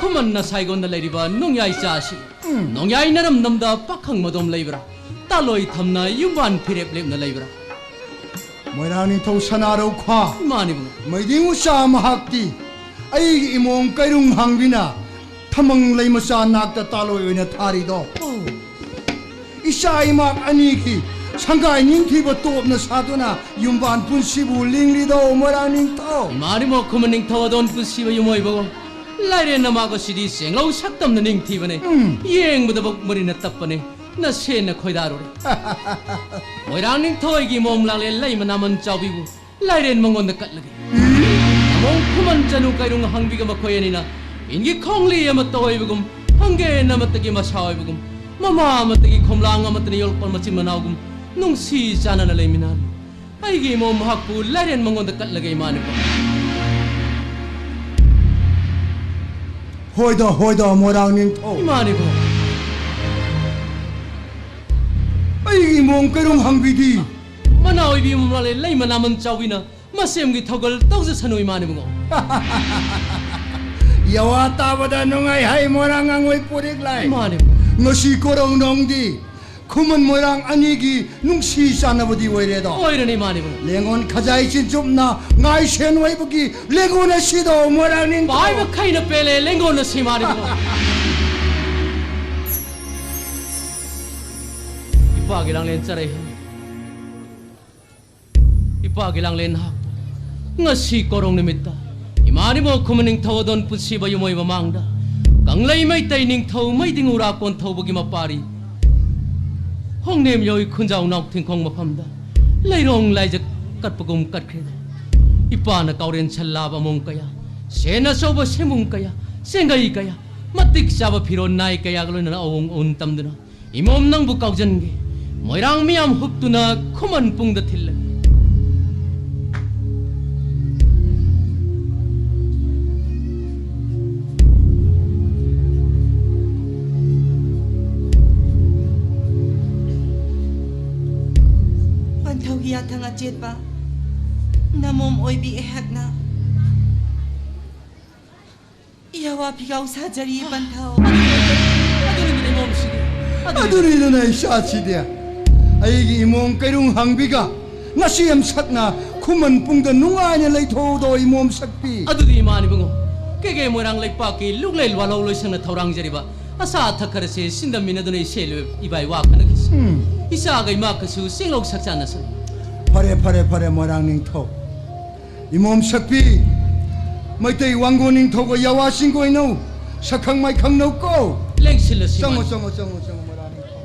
ꯈꯨꯃꯟꯅ ꯁꯥꯏꯒꯣꯟꯗ ꯂꯩꯔꯤꯕ ꯅꯣꯡꯌꯥꯏ ꯆꯥ ꯑꯁꯤ ꯎꯝ꯫ ꯅꯣꯡꯌꯥꯏ ꯅꯔꯝꯗꯝꯗ ꯄꯥꯈꯪ ꯃꯗꯣꯝ ꯂꯩꯕ꯭ꯔꯥ? ꯇꯥꯂꯣꯏ ꯊꯝꯅ ꯌꯨꯝꯕꯥꯟ ꯐꯤꯔꯦꯞ ꯂꯦꯞꯅ ꯂꯩꯕ꯭ꯔꯥ? ꯃꯣꯏꯔꯥꯡ ꯅꯤꯡꯊꯧ ꯁꯅꯥꯔꯧꯈ꯭ꯋꯥ꯫ ꯃꯥꯅꯤ ꯏꯕꯨꯡꯉꯣ꯫ ꯃꯩꯗꯤꯡ ꯎꯆꯥ ꯃꯍꯥꯛꯇꯤ ꯑꯩꯒꯤ ꯏꯃꯣꯝ ꯀꯩꯔꯨꯡ ꯍꯥꯡꯕꯤꯅ ꯊꯃꯪ ꯂꯩꯃꯆꯥ ꯅꯥꯛꯇ ꯇꯥꯂꯣꯏ ꯑꯣꯏꯅ ꯊꯥꯔꯤꯗꯣ꯫ ꯑꯣ꯫ ꯏꯆꯥ ꯏꯃꯥ ꯑꯅꯤꯒꯤ ꯁꯪꯒꯥꯏ ꯅꯤꯡꯊꯤꯕ ꯇꯣꯞꯅ ꯁꯥꯗꯨꯅ ꯌꯨꯝꯕꯥꯟ ꯄꯨꯟꯁꯤꯕꯨ ꯂꯤꯡꯂꯤꯗꯣ ꯃꯣꯏꯔꯥꯡ ꯅꯤꯡꯊꯧ꯫ ꯏꯃꯥꯅꯤꯃꯣ ꯈꯨꯃꯟ ꯅꯤꯡꯊꯧ ꯑꯗꯣꯟ ꯄꯨꯟꯁꯤꯕ ꯌꯨꯝꯑꯣꯏꯕꯒꯣ, ꯂꯥꯏꯔꯦꯟ ꯅꯃꯥꯒꯣ ꯁꯤꯗꯤ ꯆꯦꯡꯂꯧ ꯁꯛꯇꯝꯅ ꯅꯤꯡꯊꯤꯕꯅꯦ꯫ ꯎꯝ꯫ ꯌꯦꯡꯕꯗ ꯕꯛ ꯃꯔꯤꯅ ꯇꯞꯄꯅꯦ꯫ ꯅꯁꯦꯟꯅ ꯈꯣꯏꯗꯥꯔꯨꯔꯦ꯫ ꯃꯣꯏꯔꯥꯡ ꯅꯤꯡꯊꯧ ꯑꯩꯒꯤ ꯃꯣꯝ ꯂꯥꯡꯂꯦꯟ ꯂꯩ ꯃꯅꯥ ꯃꯟ ꯆꯥꯎꯕꯤꯕꯨ ꯂꯥꯏꯔꯦꯟ ꯃꯉꯣꯟꯗ ꯀꯠꯂꯒꯦ꯫ ꯅꯃꯣꯝ ꯈꯨꯃꯟ ꯆꯅꯨ ꯀꯩꯔꯨꯡ ꯍꯥꯡꯕꯤꯒ ꯃꯈꯣꯏ ꯑꯅꯤꯅ ꯏꯟꯒꯤ ꯈꯣꯡꯂꯤ ꯑꯃꯠꯇ ꯑꯣꯏꯕꯒꯨꯝ, ꯍꯪꯒꯦꯟ ꯑꯃꯠꯇꯒꯤ ꯃꯁꯥ ꯑꯣꯏꯕꯒꯨꯝ, ꯃꯃꯥ ꯑꯃꯠꯇꯒꯤ ꯈꯣꯝꯂꯥꯡ ꯑꯃꯠꯇꯅ ꯌꯣꯛꯂꯛꯄ ꯃꯆꯤꯟ ꯃꯅꯥꯎꯒꯨꯝ ꯅꯨꯡꯁꯤ ꯆꯥꯟꯅꯅ ꯂꯩꯃꯤꯟꯅꯍꯜꯂꯨ꯫ ꯑꯩꯒꯤ ꯏꯃꯣꯝ ꯃꯍꯥꯛꯄꯨ ꯂꯥꯏꯔꯦꯟ ꯃꯉꯣꯟꯗ ꯀꯠꯂꯒꯦ, ꯏꯃꯥꯅꯤꯃꯣ꯫ ꯍꯣꯏꯗ, ꯍꯣꯏꯗ, ꯃꯣꯏꯔꯥꯡ ꯅꯤꯡꯊꯧ꯫ ꯏꯃꯥꯅꯤꯃꯣ꯫ ꯑꯩꯒꯤ ꯏꯃꯣꯝ ꯀꯩꯔꯨꯝ ꯍꯪꯕꯤꯗꯤ꯫ ꯃꯅꯥ ꯑꯣꯏꯕꯤ ꯃꯃꯥꯂꯦ ꯂꯩ ꯃꯅꯥ ꯃꯟ ꯆꯥꯎꯕꯤꯅ ꯃꯁꯦꯝꯒꯤ ꯊꯧꯒꯜ ꯇꯧꯖꯁꯅꯨ, ꯏꯃꯥꯅꯤꯃꯣ꯫ ꯌꯥꯋꯥ ꯇꯥꯕꯗ ꯅꯨꯡꯉꯥꯏ ꯍꯥꯏ ꯃꯣꯏꯔꯥꯡ ꯉꯥꯡꯉꯣꯏ ꯄꯣꯔꯤꯛ ꯂꯥꯏ꯫ ꯏꯃꯥꯅꯤꯃꯣ꯫ ꯉꯁꯤ ꯀꯣꯔꯧꯅꯣꯡꯗꯤ ꯈꯨꯃꯟ ꯃꯣꯏꯔꯥꯡ ꯑꯅꯤꯒꯤ ꯅꯨꯡꯁꯤ ꯆꯥꯟꯅꯕꯗꯤ ꯑꯣꯏꯔꯦꯗꯣ꯫ ꯑꯣꯏꯔꯅꯤ, ꯏꯃꯥꯅꯤꯃꯣ꯫ ꯂꯦꯡꯉꯣꯟ ꯈꯖꯥꯏ ꯆꯤꯟꯆꯨꯞꯅ ꯉꯥꯏꯁꯦꯟ ꯑꯣꯏꯕꯒꯤ ꯂꯦꯡꯉꯣꯟ ꯑꯁꯤꯗꯣ ꯃꯣꯏꯔꯥꯡ ꯅꯤꯡꯊꯧ꯫ ꯄꯥꯏꯕ ꯈꯩꯅ ꯄꯦꯜꯂꯦ ꯂꯦꯡꯉꯣꯟ ꯑꯁꯤ, ꯏꯃꯥꯅꯤꯃꯣ꯫ ꯏꯄꯥꯒꯤ ꯂꯥꯡꯂꯦꯟ ꯆꯔꯩ ꯍꯥꯏ꯫ ꯏꯄꯥꯒꯤ ꯂꯥꯡꯂꯦꯟ ꯅꯍꯥꯛꯄꯨ ꯉꯁꯤ ꯀꯣꯔꯧ ꯅꯨꯃꯤꯠꯇ ꯏꯃꯥꯅꯤꯃꯣ ꯈꯨꯃꯟ ꯅꯤꯡꯊꯧ ꯑꯗꯣꯟ ꯄꯨꯟꯁꯤꯕ ꯌꯨꯝꯑꯣꯏꯕ ꯃꯥꯡꯗ ꯀꯪꯂꯩ ꯃꯩꯇꯩ ꯅꯤꯡꯊꯧ ꯃꯩꯗꯤꯡ ꯎꯔꯥ ꯀꯣꯟꯊꯧꯕꯒꯤ ꯃꯄꯥꯔꯤ ꯍꯣꯡꯅꯦꯝ ꯌꯣꯏ ꯈꯨꯟꯖꯥꯎ ꯅꯥꯎ ꯊꯤꯡꯈꯣꯡ ꯃꯐꯝꯗ ꯂꯩꯔꯣꯡ ꯂꯥꯏꯖ ꯀꯠꯄꯒꯨꯝ ꯀꯠꯈ꯭ꯔꯦꯗ꯫ ꯏꯄꯥꯅ ꯀꯥꯎꯔꯦꯟ ꯁꯜ ꯂꯥꯕ ꯑꯃꯣꯝ ꯀꯌꯥ, ꯁꯦꯟ ꯑꯆꯧꯕ ꯁꯦꯝꯕꯨꯡ ꯀꯌꯥ, ꯆꯦꯡꯒꯩ ꯀꯌꯥ, ꯃꯇꯤꯛ ꯆꯥꯕ ꯐꯤꯔꯣꯟ ꯅꯥꯏ ꯀꯌꯥꯒ ꯂꯣꯏꯅꯅ ꯑꯋꯣꯡ ꯑꯋꯨꯟ ꯇꯝꯗꯨꯅ ꯏꯃꯣꯝ ꯅꯪꯕꯨ ꯀꯥꯎꯖꯟꯒꯦ꯫ ꯃꯣꯏꯔꯥꯡ ꯃꯤꯌꯥꯝ ꯍꯨꯞꯇꯨꯅ ꯈꯨꯃꯟ ꯄꯨꯡꯗ ꯊꯤꯜꯂꯒꯦ꯫ ꯄꯟꯊꯧꯒꯤ ꯌꯥꯊꯪ ꯑꯆꯦꯠꯄ ꯅꯃꯣꯝ ꯑꯣꯏꯕꯤ ꯑꯩꯍꯥꯛꯅ ꯌꯥꯋꯥ ꯐꯤꯒꯥꯎ ꯁꯥꯖꯔꯤ, ꯄꯟꯊꯧ꯫ ꯑꯗꯨꯅꯤꯗꯅ ꯏꯃꯣꯝꯁꯤꯗꯤ꯫ ꯑꯗꯨꯅꯤ꯫ ꯑꯗꯨꯅꯤꯗꯅ ꯏꯆꯥꯁꯤꯗꯤ꯫ ꯑꯩꯒꯤ ꯏꯃꯣꯝ ꯀꯩꯔꯨꯡ ꯍꯥꯡꯕꯤꯒ ꯉꯁꯤ ꯑꯃꯁꯛꯅ ꯈꯨꯃꯟ ꯄꯨꯡꯗ ꯅꯨꯡꯉꯥꯏꯅ ꯂꯩꯊꯣꯛꯎꯗꯣ, ꯏꯃꯣꯝ ꯁꯛꯄꯤ꯫ ꯑꯗꯨꯗꯤ ꯏꯃꯥꯅꯤꯕꯨꯡꯉꯣ, ꯀꯦꯒꯦ ꯃꯣꯏꯔꯥꯡ ꯂꯩꯄꯥꯛꯀꯤ ꯂꯨꯛꯂꯩ ꯋꯥꯂꯧ ꯂꯣꯏꯁꯪꯅ ꯊꯧꯔꯥꯡꯖꯔꯤꯕ ꯑꯆꯥ ꯑꯊꯛ ꯈꯔꯁꯦ ꯁꯤꯟꯗꯝꯃꯤꯟꯅꯗꯨꯅ ꯏꯆꯦ ꯏꯕꯥꯏ ꯋꯥ ꯈꯟꯅꯈꯤꯁꯤ꯫ ꯎꯝ꯫ ꯏꯆꯥꯒ ꯏꯃꯥꯒꯁꯨ ꯆꯦꯡꯂꯧ ꯁꯛꯆꯥꯟꯅꯁꯅꯨ꯫ ꯐꯔꯦ, ꯐꯔꯦ, ꯐꯔꯦ, ꯃꯣꯏꯔꯥꯡ ꯅꯤꯡꯊꯧ꯫ ꯏꯃꯣꯝ ꯁꯛꯄꯤ, ꯃꯩꯇꯩ ꯋꯥꯡꯒꯣꯟ ꯅꯤꯡꯊꯧꯒ ꯌꯥꯋꯥ ꯆꯤꯡꯒꯣꯏꯅꯧ ꯁꯛꯈꯪ ꯃꯥꯏꯈꯪꯅꯧ ꯀꯣ꯫ ꯂꯦꯡꯁꯤꯜꯂꯁꯤ ꯆꯪꯉꯣ, ꯃꯥꯅꯤ꯫ ꯆꯪꯉꯣ, ꯆꯪꯉꯣ, ꯆꯪꯉꯣ, ꯃꯣꯏꯔꯥꯡ ꯅꯤꯡꯊꯧ꯫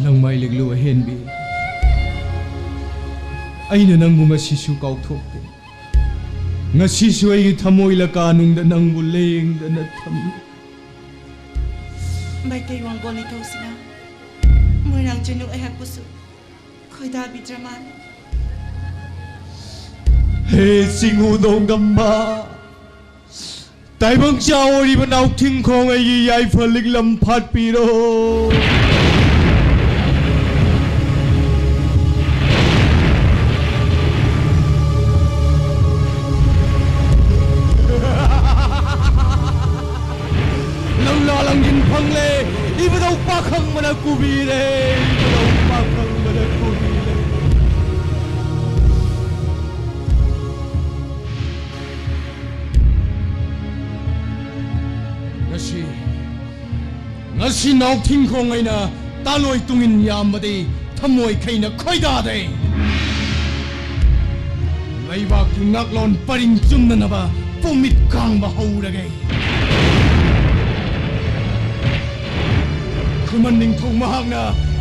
ꯂꯪꯃꯥꯏ ꯂꯤꯛꯂꯨ ꯑꯍꯦꯟꯕꯤ, ꯑꯩꯅ ꯅꯪꯕꯨ ꯉꯁꯤꯁꯨ ꯀꯥꯎꯊꯣꯛꯇꯦ꯫ ꯉꯁꯤꯁꯨ ꯑꯩꯒꯤ ꯊꯃꯣꯏ ꯂꯀꯥꯅꯨꯡꯗ ꯅꯪꯕꯨ ꯂꯦꯡꯗꯅ ꯊꯝꯂꯤ꯫ ꯃꯩꯇꯩ ꯋꯥꯡꯒꯣꯟ ꯅꯤꯡꯊꯧꯁꯤꯅ ꯃꯣꯏꯔꯥꯡ ꯆꯅꯨ ꯑꯩꯍꯥꯛꯄꯨꯁꯨ ꯈꯣꯏꯗꯥꯕꯤꯗ꯭ꯔ ꯃꯥꯜꯂꯦ꯫ ꯍꯦ ꯆꯤꯡꯉꯨ ꯅꯣꯡꯗꯝꯕ, ꯇꯥꯏꯕꯪ ꯆꯥ ꯑꯣꯏꯔꯤꯕ ꯅꯥꯎꯊꯤꯡꯈꯣꯡ ꯑꯩꯒꯤ ꯌꯥꯏꯐ ꯂꯤꯛꯂꯝ ꯐꯥꯠꯄꯤꯔꯣ꯫ ꯂꯝꯂꯥ ꯂꯪꯖꯤꯟ ꯐꯪꯂꯦ, ꯏꯕꯨꯙꯧ ꯄꯥꯈꯪꯕꯅ ꯀꯨꯕꯤꯔꯦ, ꯏꯕꯨꯙꯧ ꯄꯥꯈꯪꯕꯅ ꯀꯨꯕꯤꯔꯦ꯫ ꯉꯁꯤ, ꯉꯁꯤ ꯅꯥꯎꯊꯤꯡꯈꯣꯡ ꯑꯩꯅ ꯇꯥꯂꯣꯏ ꯇꯨꯡꯏꯟ ꯌꯥꯝꯕꯗꯤ ꯊꯃꯣꯏ ꯈꯩꯅ ꯈꯣꯏꯗꯥꯗꯦ꯫ ꯂꯩꯕꯥꯛꯀꯤ ꯉꯥꯛꯂꯣꯟ ꯄꯔꯤꯡ ꯆꯨꯝꯅꯅꯕ ꯄꯨꯝꯃꯤꯠ ꯀꯥꯡꯕ ꯍꯧꯔꯒꯦ꯫ ꯈꯨꯃꯟ ꯅꯤꯡꯊꯧ ꯃꯍꯥꯛꯅ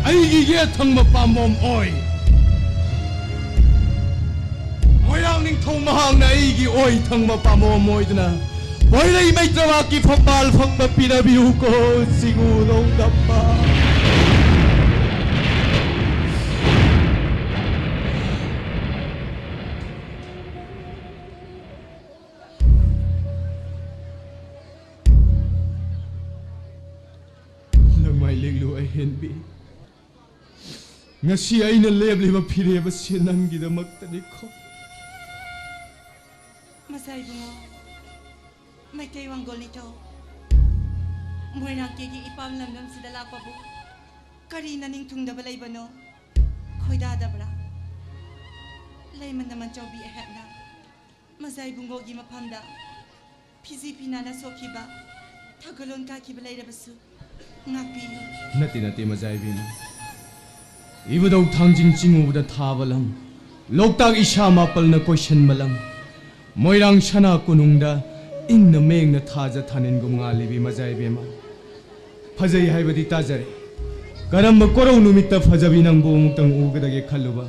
ꯑꯩꯒꯤ ꯌꯦꯠ ꯊꯪꯕ ꯄꯥꯝꯕꯣꯝ ꯑꯣꯏ꯫ ꯃꯣꯏꯔꯥꯡ ꯅꯤꯡꯊꯧ ꯃꯍꯥꯛꯅ ꯑꯩꯒꯤ ꯑꯣꯏ ꯊꯪꯕ ꯄꯥꯝꯕꯣꯝ ꯑꯣꯏꯗꯨꯅ ꯄꯣꯏꯔꯩ ꯃꯩꯇ꯭ꯔꯕꯥꯛꯀꯤ ꯐꯝꯕꯥꯜ ꯐꯪꯕ ꯄꯤꯅꯕꯤꯌꯨꯀꯣ, ꯆꯤꯡꯉꯨ ꯅꯣꯡꯗꯝꯕ꯫ ꯂꯪꯃꯥꯏ ꯂꯦꯛꯂꯨ ꯑꯍꯦꯟꯕꯤ, ꯉꯁꯤ ꯑꯩꯅ ꯂꯦꯞꯂꯤꯕ ꯐꯤꯔꯦꯞ ꯑꯁꯤ ꯅꯪꯒꯤꯗꯃꯛꯇꯅꯤꯀꯣ꯫ ꯃꯆꯥ ꯏꯕꯨꯡꯉꯣ, ꯃꯩꯇꯩ ꯋꯥꯡꯒꯣꯜ ꯅꯤꯡꯊꯧ, ꯃꯣꯏꯔꯥꯡ ꯀꯦꯒꯤ ꯏꯄꯥꯝ ꯂꯝꯗꯝꯁꯤꯗ ꯂꯥꯛꯄꯕꯨ ꯀꯔꯤ ꯅꯅꯤꯡ ꯊꯨꯡꯗꯕ ꯂꯩꯕꯅꯣ? ꯈꯣꯏꯗꯥꯗꯕ꯭ꯔꯥ? ꯂꯩꯃ ꯅꯃꯟ ꯆꯥꯎꯕꯤ ꯑꯩꯍꯥꯛꯅ ꯃꯖꯥ ꯏꯕꯨꯡꯉꯣꯒꯤ ꯃꯐꯝꯗ ꯐꯤꯖꯤ ꯐꯤꯅꯥꯅ ꯁꯣꯛꯈꯤꯕ, ꯊꯧꯒꯜꯂꯣꯟ ꯀꯥꯈꯤꯕ ꯂꯩꯔꯕꯁꯨ ꯉꯥꯛꯄꯤꯌꯨ꯫ ꯅꯠꯇꯦ, ꯅꯠꯇꯦ, ꯃꯖꯥ ꯏꯕꯦꯝꯃ꯫ ꯏꯕꯨꯙꯧ ꯊꯥꯡꯖꯤꯡ ꯆꯤꯡ ꯎꯕꯗ ꯊꯥꯕ ꯂꯝ, ꯂꯣꯛꯇꯥꯛ ꯏꯁꯥ ꯃꯥꯄꯜꯅ ꯀꯣꯏꯁꯟꯕ ꯂꯝ, ꯃꯣꯏꯔꯥꯡ ꯁꯅꯥ ꯀꯣꯅꯨꯡꯗ ꯏꯪꯅ ꯃꯦꯡꯅ ꯊꯥꯖ ꯊꯥꯅꯤꯟꯒꯨꯝ ꯉꯥꯜꯂꯤꯕꯤ ꯃꯖꯥ ꯏꯕꯦꯝꯃ꯫ ꯐꯖꯩ ꯍꯥꯏꯕꯗꯤ ꯇꯥꯖꯔꯦ꯫ ꯀꯔꯝꯕ ꯀꯣꯔꯧ ꯅꯨꯃꯤꯠꯇ ꯐꯖꯕꯤ ꯅꯪꯕꯨ ꯑꯃꯨꯛꯇꯪ ꯎꯒꯗꯒꯦ ꯈꯜꯂꯨꯕ꯫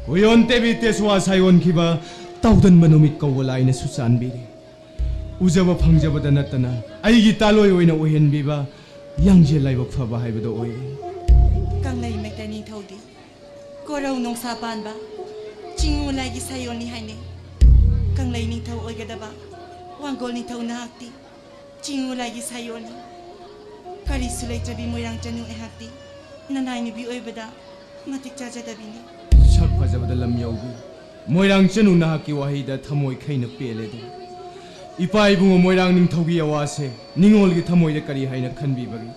ꯀꯨꯌꯣꯟ ꯇꯦꯕꯤ ꯇꯦꯁꯋꯥ ꯁꯥꯏꯌꯣꯟꯈꯤꯕ ꯇꯥꯎꯗꯟꯕ ꯅꯨꯃꯤꯠ ꯀꯧꯕ ꯂꯥꯏꯅꯁꯨ ꯆꯥꯟꯕꯤꯔꯦ꯫ ꯎꯖꯕ ꯐꯪꯖꯕꯗ ꯅꯠꯇꯅ ꯑꯩꯒꯤ ꯇꯥꯂꯣꯏ ꯑꯣꯏꯅ ꯑꯣꯏꯍꯟꯕꯤꯕ ꯌꯥꯡꯖꯦꯜ ꯂꯥꯏꯕꯛ ꯐꯕ ꯍꯥꯏꯕꯗꯣ ꯑꯣꯏꯔꯦ꯫ ꯀꯪꯂꯩ ꯃꯩꯇꯩ ꯅꯤꯡꯊꯧꯗꯤ ꯀꯣꯔꯧ ꯅꯣꯡꯁꯥ ꯄꯥꯟꯕ ꯆꯤꯡꯉꯨ ꯂꯥꯏꯒꯤ ꯁꯥꯏꯌꯣꯟꯅꯤ ꯍꯥꯏꯅꯩ꯫ ꯀꯪꯂꯩ ꯅꯤꯡꯊꯧ ꯑꯣꯏꯒꯗꯕ ꯋꯥꯡꯒꯣꯜ ꯅꯤꯡꯊꯧ ꯅꯍꯥꯛꯇꯤ ꯆꯤꯡꯉꯨ ꯂꯥꯏꯒꯤ ꯁꯥꯏꯌꯣꯟꯅꯤ꯫ ꯀꯔꯤꯁꯨ ꯂꯩꯇ꯭ꯔꯕꯤ ꯃꯣꯏꯔꯥꯡ ꯆꯅꯨ ꯑꯩꯍꯥꯛꯇꯤ ꯅꯅꯥꯏ ꯅꯨꯄꯤ ꯑꯣꯏꯕꯗ ꯃꯇꯤꯛ ꯆꯥꯖꯗꯕꯤꯅꯤ꯫ ꯁꯛ ꯐꯖꯕꯗ ꯂꯝ ꯌꯧꯕꯤ ꯃꯣꯏꯔꯥꯡ ꯆꯅꯨ, ꯅꯍꯥꯛꯀꯤ ꯋꯥꯍꯩꯗ ꯊꯃꯣꯏ ꯈꯩꯅ ꯄꯦꯜꯂꯦꯗꯣ꯫ ꯏꯄꯥ ꯏꯕꯨꯡꯉꯣ ꯃꯣꯏꯔꯥꯡ ꯅꯤꯡꯊꯧꯒꯤ ꯑꯋꯥꯁꯦ ꯅꯤꯡꯉꯣꯜꯒꯤ ꯊꯃꯣꯏꯗ ꯀꯔꯤ ꯍꯥꯏꯅ ꯈꯟꯕꯤꯕꯒꯦ?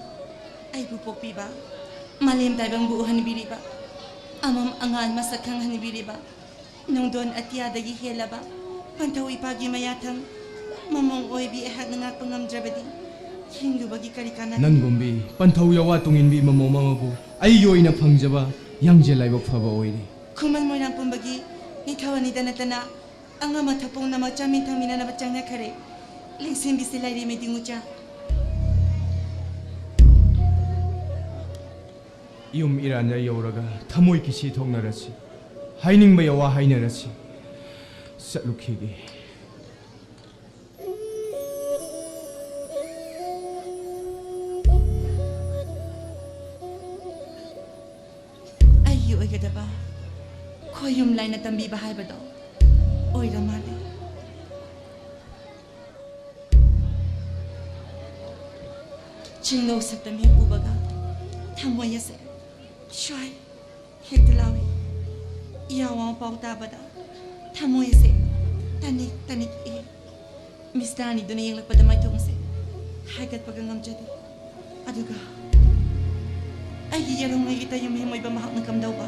ꯑꯩꯕꯨ ꯄꯣꯛꯄꯤꯕ, ꯃꯥꯂꯦꯝ ꯇꯥꯏꯕꯪꯕꯨ ꯎꯍꯟꯕꯤꯔꯤꯕ, ꯑꯃꯝ ꯑꯉꯥꯟ ꯃꯁꯛ ꯈꯪꯍꯟꯕꯤꯔꯤꯕ, ꯅꯣꯡꯗꯣꯟ ꯑꯇꯤꯌꯥꯗꯒꯤ ꯍꯦꯜꯂꯕ ꯄꯟꯊꯧ ꯏꯄꯥꯒꯤ ꯃꯌꯥꯊꯪ ꯃꯃꯣꯡ ꯑꯣꯏꯕꯤ ꯑꯩꯍꯥꯛꯅ ꯉꯥꯛꯄ ꯉꯝꯗ꯭ꯔꯕꯗꯤ ꯍꯤꯡꯂꯨꯕꯒꯤ ꯀꯔꯤ ꯀꯥꯟꯅꯒꯅꯤ? ꯅꯪꯒꯨꯝꯕꯤ ꯄꯟꯊꯧ ꯌꯥꯋꯥ ꯇꯨꯡꯏꯟꯕꯤ ꯃꯃꯣꯝ ꯑꯃꯕꯨ ꯑꯩꯒꯤ ꯑꯣꯏꯅ ꯐꯪꯖꯕ ꯌꯥꯡꯖꯦꯜ ꯂꯥꯏꯕꯛ ꯐꯕ ꯑꯣꯏꯔꯦ꯫ ꯈꯨꯃꯟ ꯃꯣꯏꯔꯥꯡ ꯄꯨꯝꯕꯒꯤ ꯅꯤꯡꯊꯧ ꯑꯅꯤꯗ ꯅꯠꯇꯅ ꯑꯉꯝ ꯑꯊꯧ ꯄꯨꯝꯅꯃꯛ ꯆꯥꯃꯤꯟ ꯊꯛꯃꯤꯟꯅꯅꯕ ꯆꯪꯅꯈꯔꯦ꯫ ꯂꯦꯡꯁꯤꯟꯕꯤꯁꯦ ꯂꯥꯏꯔꯦꯝꯕꯤ ꯗꯤꯡꯉꯨꯆꯥ꯫ ꯌꯨꯝ ꯏꯔꯥꯟꯗ ꯌꯧꯔꯒ ꯊꯃꯣꯏ ꯀꯤꯁꯤ ꯊꯣꯛꯅꯔꯁꯤ, ꯍꯥꯏꯅꯤꯡꯕ ꯌꯥꯋꯥ ꯍꯥꯏꯅꯔꯁꯤ꯫ ꯆꯠꯂꯨꯈꯤꯒꯦ꯫ ꯑꯩꯒꯤ ꯑꯣꯏꯒꯗꯕ ꯈꯣꯌꯨꯝ ꯂꯥꯏꯅ ꯇꯝꯕꯤꯕ ꯍꯥꯏꯕꯗꯣ ꯑꯣꯏꯔ ꯃꯥꯜꯂꯦ꯫ ꯆꯤꯡꯅꯧ ꯁꯛꯇꯝ ꯍꯦꯛ ꯎꯕꯒ ꯊꯃꯣꯏ ꯑꯁꯦ ꯁ꯭ꯋꯥꯏ ꯍꯦꯛꯇ ꯂꯥꯎꯏ꯫ ꯏꯌꯥꯎ ꯑꯃ ꯄꯥꯎ ꯇꯥꯕꯗ ꯊꯃꯣꯏ ꯑꯁꯦ ꯇꯅꯤꯛ ꯇꯅꯤꯛ ꯏ꯫ ꯃꯤꯁꯅꯥꯅꯤꯗꯨꯅ ꯌꯦꯡꯂꯛꯄꯗ ꯃꯥꯏꯊꯣꯡꯁꯦ ꯍꯥꯏꯒꯠꯄꯒ ꯉꯝꯖꯗꯦ꯫ ꯑꯗꯨꯒ ꯑꯩꯒꯤ ꯌꯦꯔꯨꯝꯉꯩꯒꯤ ꯇꯌꯨꯝ ꯍꯦꯝ ꯑꯣꯏꯕ ꯃꯍꯥꯛꯅ ꯀꯝꯗꯧꯕ?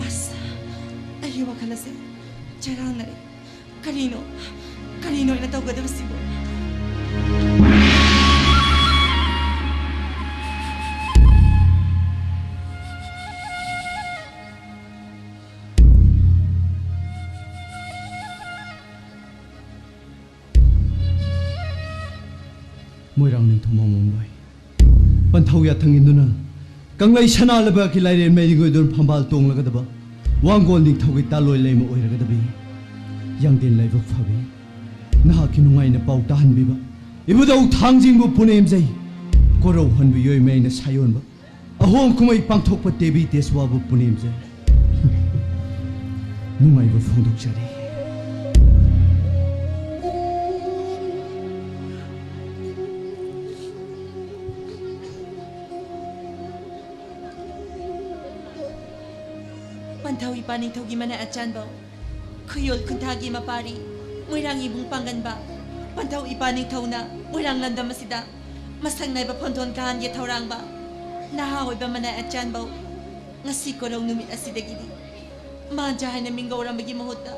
ꯑꯁ, ꯑꯩꯒꯤ ꯋꯥꯈꯜ ꯑꯁꯦ ꯆꯔꯥꯡꯅꯔꯦ꯫ ꯀꯔꯤꯅꯣ? ꯀꯔꯤꯅꯣ ꯑꯩꯅ ꯇꯧꯒꯗꯕꯁꯤꯕꯨ? ꯃꯣꯏꯔꯥꯡ ꯅꯤꯡꯊꯧ ꯃꯃꯣꯝꯂꯣꯏ꯫ ꯄꯟꯊꯧ ꯌꯥꯊꯪ ꯏꯟꯗꯨꯅ ꯀꯪꯂꯩ ꯁꯅꯥ ꯂꯩꯕꯥꯛꯀꯤ ꯂꯥꯏꯔꯦꯟ ꯃꯩꯔꯤꯡ ꯑꯣꯏꯗꯨꯅ ꯐꯝꯕꯥꯜ ꯇꯣꯡꯂꯒꯗꯕ ꯋꯥꯡꯒꯣꯜ ꯅꯤꯡꯊꯧꯒꯤ ꯇꯥꯂꯣꯏ ꯂꯩꯃ ꯑꯣꯏꯔꯒꯗꯕꯤ ꯌꯥꯡꯗꯦꯟ ꯂꯥꯏꯕꯛ ꯐꯕꯤ꯫ ꯅꯍꯥꯛꯀꯤ ꯅꯨꯡꯉꯥꯏꯅ ꯄꯥꯎ ꯇꯥꯍꯟꯕꯤꯕ ꯏꯕꯨꯙꯧ ꯊꯥꯡꯖꯤꯡꯕꯨ ꯄꯨꯅꯦꯝꯖꯩ꯫ ꯀꯣꯔꯧ ꯍꯟꯕ ꯌꯣꯏꯃ ꯑꯩꯅ ꯁꯥꯌꯣꯟꯕ꯫ ꯑꯍꯣꯡ ꯀꯨꯝꯍꯩ ꯄꯥꯡꯊꯣꯛꯄ ꯇꯦꯕꯤ ꯇꯦꯁ꯭ꯋꯥꯕꯨ ꯄꯨꯅꯦꯝꯖꯩ꯫ ꯅꯨꯡꯉꯥꯏꯕ ꯐꯣꯡꯗꯣꯛꯆꯔꯤ꯫ ꯄꯟꯊꯧ ꯏꯄꯥ ꯅꯤꯡꯊꯧꯒꯤ ꯃꯅꯥ ꯑꯆꯥꯟꯕꯧ, ꯈꯨꯌꯣꯜ ꯈꯨꯟꯊꯥꯒꯤ ꯃꯄꯥꯔꯤ, ꯃꯣꯏꯔꯥꯡ ꯏꯕꯨꯡ ꯄꯥꯡꯒꯟꯕ, ꯄꯟꯊꯧ ꯏꯄꯥ ꯅꯤꯡꯊꯧꯅ ꯃꯣꯏꯔꯥꯡ ꯂꯝꯗꯝ ꯑꯁꯤꯗ ꯃꯁꯛ ꯅꯥꯏꯕ ꯐꯣꯟꯊꯣꯟ ꯀꯥꯍꯟꯒꯦ ꯊꯧꯔꯥꯡꯕ ꯅꯍꯥ ꯑꯣꯏꯕ ꯃꯅꯥ ꯑꯆꯥꯟꯕꯧ, ꯉꯁꯤ ꯀꯣꯔꯧ ꯅꯨꯃꯤꯠ ꯑꯁꯤꯗꯒꯤꯗꯤ ꯃꯥꯟꯖꯥ ꯍꯥꯏꯅ ꯃꯤꯡꯒꯧꯔꯝꯕꯒꯤ ꯃꯍꯨꯠꯇ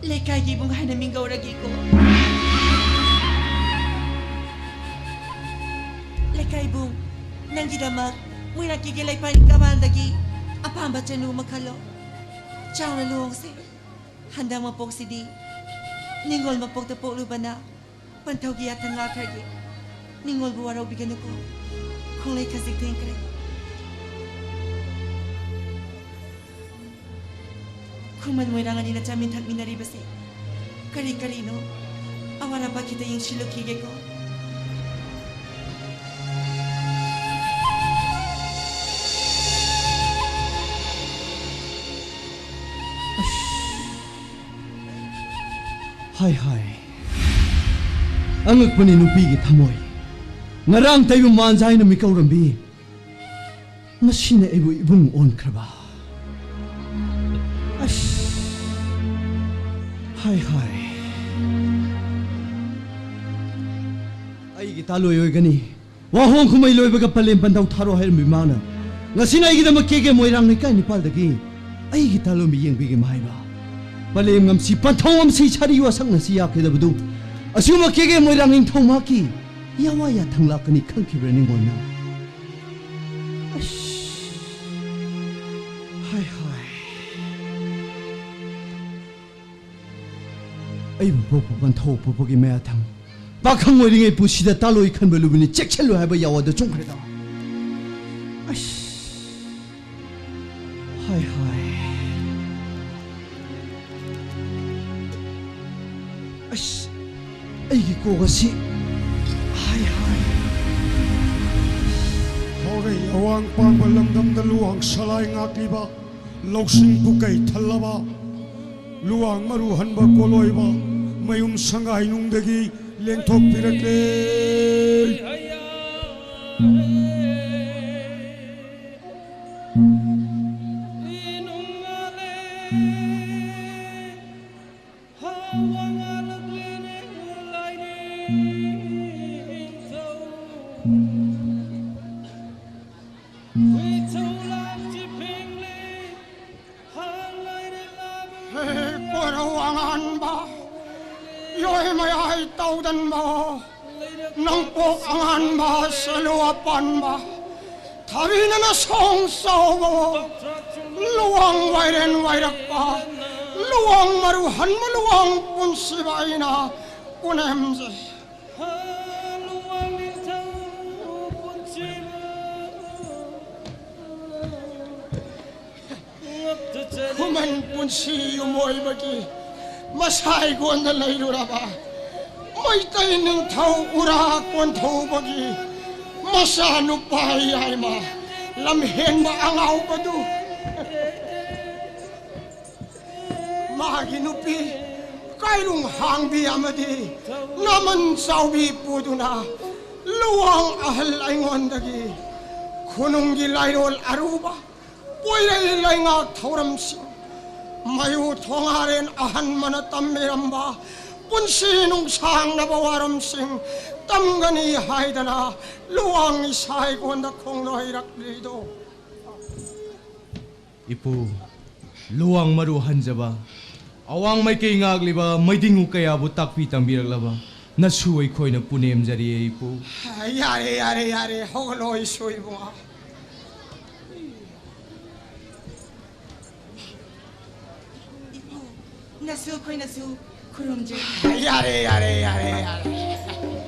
ꯂꯩꯀꯥꯏꯒꯤ ꯏꯕꯨꯡ ꯍꯥꯏꯅ ꯃꯤꯡꯒꯧꯔꯒꯦꯀꯣ꯫ ꯂꯩꯀꯥꯏ ꯏꯕꯨꯡ, ꯅꯪꯒꯤꯗꯃꯛ ꯃꯣꯏꯔꯥꯡ ꯀꯦꯒꯦ ꯂꯩꯄꯥꯛ ꯀꯃꯥꯟꯗꯒꯤ ꯑꯄꯥꯝꯕ ꯆꯅꯨ ꯑꯃ ꯈꯜꯂꯣ꯫ ꯆꯥꯎꯅ ꯂꯨꯍꯣꯡꯁꯦ꯫ ꯍꯟꯗꯛ ꯃꯄꯣꯛꯁꯤꯗꯤ ꯅꯤꯡꯉꯣꯜ ꯃꯄꯣꯛꯇ ꯄꯣꯛꯂꯨꯕꯅ ꯄꯟꯊꯧꯒꯤ ꯌꯥꯊꯪ ꯉꯥꯛꯈ꯭ꯔꯒꯦ꯫ ꯅꯤꯡꯉꯣꯜꯕꯨ ꯋꯥꯔꯧꯕꯤꯒꯅꯨꯀꯣ꯫ ꯈꯣꯡꯂꯩ ꯈꯖꯤꯛ ꯊꯦꯡꯈ꯭ꯔꯦ꯫ ꯈꯨꯃꯟ ꯃꯣꯏꯔꯥꯡ ꯑꯅꯤꯅ ꯆꯥꯃꯤꯟ ꯊꯛꯃꯤꯟꯅꯔꯤꯕꯁꯤ ꯀꯔꯤ ꯀꯔꯤꯅꯣ? ꯑꯋꯥꯠ ꯑꯄꯥ ꯈꯤꯇ ꯌꯦꯡꯁꯤꯜꯂꯨꯈꯤꯒꯦꯀꯣ꯫ ꯍꯥꯏ ꯍꯥꯏ꯫ ꯑꯉꯛꯄꯅꯤ ꯅꯨꯄꯤꯒꯤ ꯊꯃꯣꯏ꯫ ꯉꯔꯥꯡ ꯇꯩꯕ ꯃꯥꯟꯖꯥ ꯍꯥꯏꯅ ꯃꯤꯀꯧꯔꯝꯕꯤ꯫ ꯃꯁꯤꯅ ꯑꯩꯕꯨ ꯏꯕꯨꯡ ꯑꯣꯟꯈ꯭ꯔꯕ꯫ ꯑꯁ꯫ ꯍꯥꯏ ꯍꯥꯏ꯫ ꯑꯩꯒꯤ ꯇꯥꯂꯣꯏ ꯑꯣꯏꯒꯅꯤ꯫ ꯋꯥꯍꯣꯡ ꯀꯨꯝꯍꯩ ꯂꯣꯏꯕꯒ ꯄꯂꯦꯝ ꯄꯟꯊꯧ ꯊꯥꯔꯣ ꯍꯥꯏꯔꯝꯕꯤ ꯃꯥꯅ ꯉꯁꯤꯅ ꯑꯩꯒꯤꯗꯃꯛ ꯀꯦꯒꯦ ꯃꯣꯏꯔꯥꯡ ꯂꯩꯀꯥꯏ ꯅꯤꯄꯥꯜꯗꯒꯤ ꯑꯩꯒꯤ ꯇꯥꯂꯣꯏ ꯌꯦꯡꯕꯤꯒꯦ ꯍꯥꯏꯕ꯫ ꯃꯥꯂꯦꯝ ꯉꯝꯁꯤ ꯄꯟꯊꯧ ꯉꯝꯁꯤ ꯁꯥꯔꯤ ꯋꯥꯁꯛꯅꯁꯤ ꯌꯥꯈꯤꯗꯕꯗꯨ ꯑꯁꯤꯒꯨꯝꯕ ꯀꯦꯒꯦ ꯃꯣꯏꯔꯥꯡ ꯅꯤꯡꯊꯧ ꯃꯍꯥꯛꯀꯤ ꯌꯥꯋꯥ ꯌꯥꯊꯪ ꯂꯥꯛꯀꯅꯤ ꯈꯪꯈꯤꯕ꯭ꯔꯥ ꯅꯤꯡꯉꯣꯜꯅ? ꯑꯁ, ꯍꯥꯏ ꯍꯥꯏ꯫ ꯑꯩꯕꯨ ꯄꯣꯛꯄ ꯄꯟꯊꯧ ꯄꯣꯛꯄꯒꯤ ꯃꯌꯥꯊꯪ ꯄꯥꯈꯪ ꯑꯣꯏꯔꯤꯉꯩ ꯄꯨꯟꯁꯤꯗ ꯇꯥꯂꯣꯏ ꯈꯟꯕ ꯂꯨꯕꯅꯤ, ꯆꯦꯛꯁꯤꯜꯂꯨ ꯍꯥꯏꯕ ꯌꯥꯋꯥꯗ ꯆꯨꯝꯈ꯭ꯔꯦꯗ꯫ ꯑꯁ꯫ ꯍꯥꯏ ꯍꯥꯏ꯫ ꯑꯁ꯫ ꯑꯩꯒꯤ ꯀꯣꯛ ꯑꯁꯤ꯫ ꯍꯥꯏ ꯍꯥꯏ꯫ ꯐꯥꯎꯔꯩ ꯑꯋꯥꯡ ꯄꯥꯡꯕ ꯂꯝꯗꯝꯗ ꯂꯨꯋꯥꯡ ꯁꯂꯥꯏ ꯉꯥꯛꯂꯤꯕ ꯂꯧꯁꯤꯡ ꯄꯨꯀꯩ ꯊꯜꯂꯕ ꯂꯨꯋꯥꯡ ꯃꯔꯨ ꯍꯟꯕ ꯀꯣꯂꯣꯏꯕ ꯃꯌꯨꯝ ꯁꯪꯒꯥꯏꯅꯨꯡꯗꯒꯤ ꯂꯦꯡꯊꯣꯛꯄꯤꯔꯛꯂꯦ꯫ ꯍꯦ ꯀꯣꯔꯧ ꯑꯉꯥꯟꯕ, ꯌꯣꯏ ꯃꯌꯥꯏ ꯇꯧꯗꯟꯕ, ꯅꯪꯄꯣꯛ ꯑꯉꯥꯟꯕ, ꯁꯦꯂꯨ ꯑꯄꯥꯟꯕ, ꯊꯕꯤꯅꯅ ꯁꯣꯡ ꯆꯥꯎꯕ, ꯂꯨꯋꯥꯡ ꯋꯥꯏꯔꯦꯟ ꯋꯥꯏꯔꯛꯄ, ꯂꯨꯋꯥꯡ ꯃꯔꯨ ꯍꯟꯕ, ꯂꯨꯋꯥꯡ ꯄꯨꯟꯁꯤꯕ ꯑꯩꯅ ꯄꯨꯅꯦꯝꯖꯩ꯫ ꯈꯨꯃꯟ ꯄꯨꯟꯁꯤ ꯌꯨꯝ ꯑꯣꯏꯕꯒꯤ ꯃꯁꯥꯏꯒꯣꯟꯗ ꯂꯩꯔꯨꯔꯕ ꯃꯩꯇꯩ ꯅꯤꯡꯊꯧ ꯎꯔꯥ ꯀꯣꯟꯊꯧꯕꯒꯤ ꯃꯆꯥꯅꯨꯄꯥ ꯌꯥꯏꯃ ꯂꯝꯍꯦꯟꯕ ꯑꯉꯥꯎꯕꯗꯨ ꯃꯥꯒꯤ ꯅꯨꯄꯤ ꯀꯥꯏꯔꯨꯡ ꯍꯥꯡꯕꯤ ꯑꯃꯗꯤ ꯅꯃꯟ ꯆꯥꯎꯕꯤ ꯄꯨꯗꯨꯅ ꯂꯨꯋꯥꯡ ꯑꯍꯜ ꯑꯩꯉꯣꯟꯗꯒꯤ ꯈꯨꯅꯨꯡꯒꯤ ꯂꯥꯏꯔꯣꯜ ꯑꯔꯨꯕ, ꯄꯣꯏꯔꯩ ꯂꯩꯉꯥꯛ ꯊꯧꯔꯝꯁꯤꯡ, ꯃꯌꯨ ꯊꯣꯉꯥꯔꯦꯟ ꯑꯍꯟꯕꯅ ꯇꯝꯕꯤꯔꯝꯕ ꯄꯨꯟꯁꯤ ꯅꯨꯡꯁꯥꯡꯅꯕ ꯋꯥꯔꯝꯁꯤꯡ ꯇꯝꯒꯅꯤ ꯍꯥꯏꯗꯅ ꯂꯨꯋꯥꯡ ꯏꯁꯥꯏꯒꯣꯟꯗ ꯈꯣꯡꯂꯣꯏꯔꯛꯂꯤꯗꯣ꯫ ꯏꯄꯨ, ꯂꯨꯋꯥꯡ ꯃꯔꯨ ꯍꯟꯖꯕ ꯑꯋꯥꯡ ꯃꯥꯏꯀꯩ ꯉꯥꯛꯂꯤꯕ ꯃꯩꯗꯤꯡꯉꯨ ꯀꯌꯥꯕꯨ ꯇꯥꯛꯄꯤ ꯇꯝꯕꯤꯔꯛꯂꯕ ꯅꯁꯨ ꯑꯩꯈꯣꯏꯅ ꯄꯨꯅꯦꯝꯖꯔꯤ, ꯏꯄꯨ꯫ ꯌꯥꯔꯦ, ꯌꯥꯔꯦ, ꯌꯥꯔꯦ, ꯍꯧꯒꯠꯂꯣ, ꯏꯁꯨ ꯏꯕꯨꯡꯉꯣ꯫ ꯏꯄꯨ, ꯅꯁꯨ ꯑꯩꯈꯣꯏꯅꯁꯨ ꯈꯨꯔꯨꯝꯖꯔꯤ꯫ ꯌꯥꯔꯦ, ꯌꯥꯔꯦ, ꯌꯥꯔꯦ, ꯌꯥꯔꯦ꯫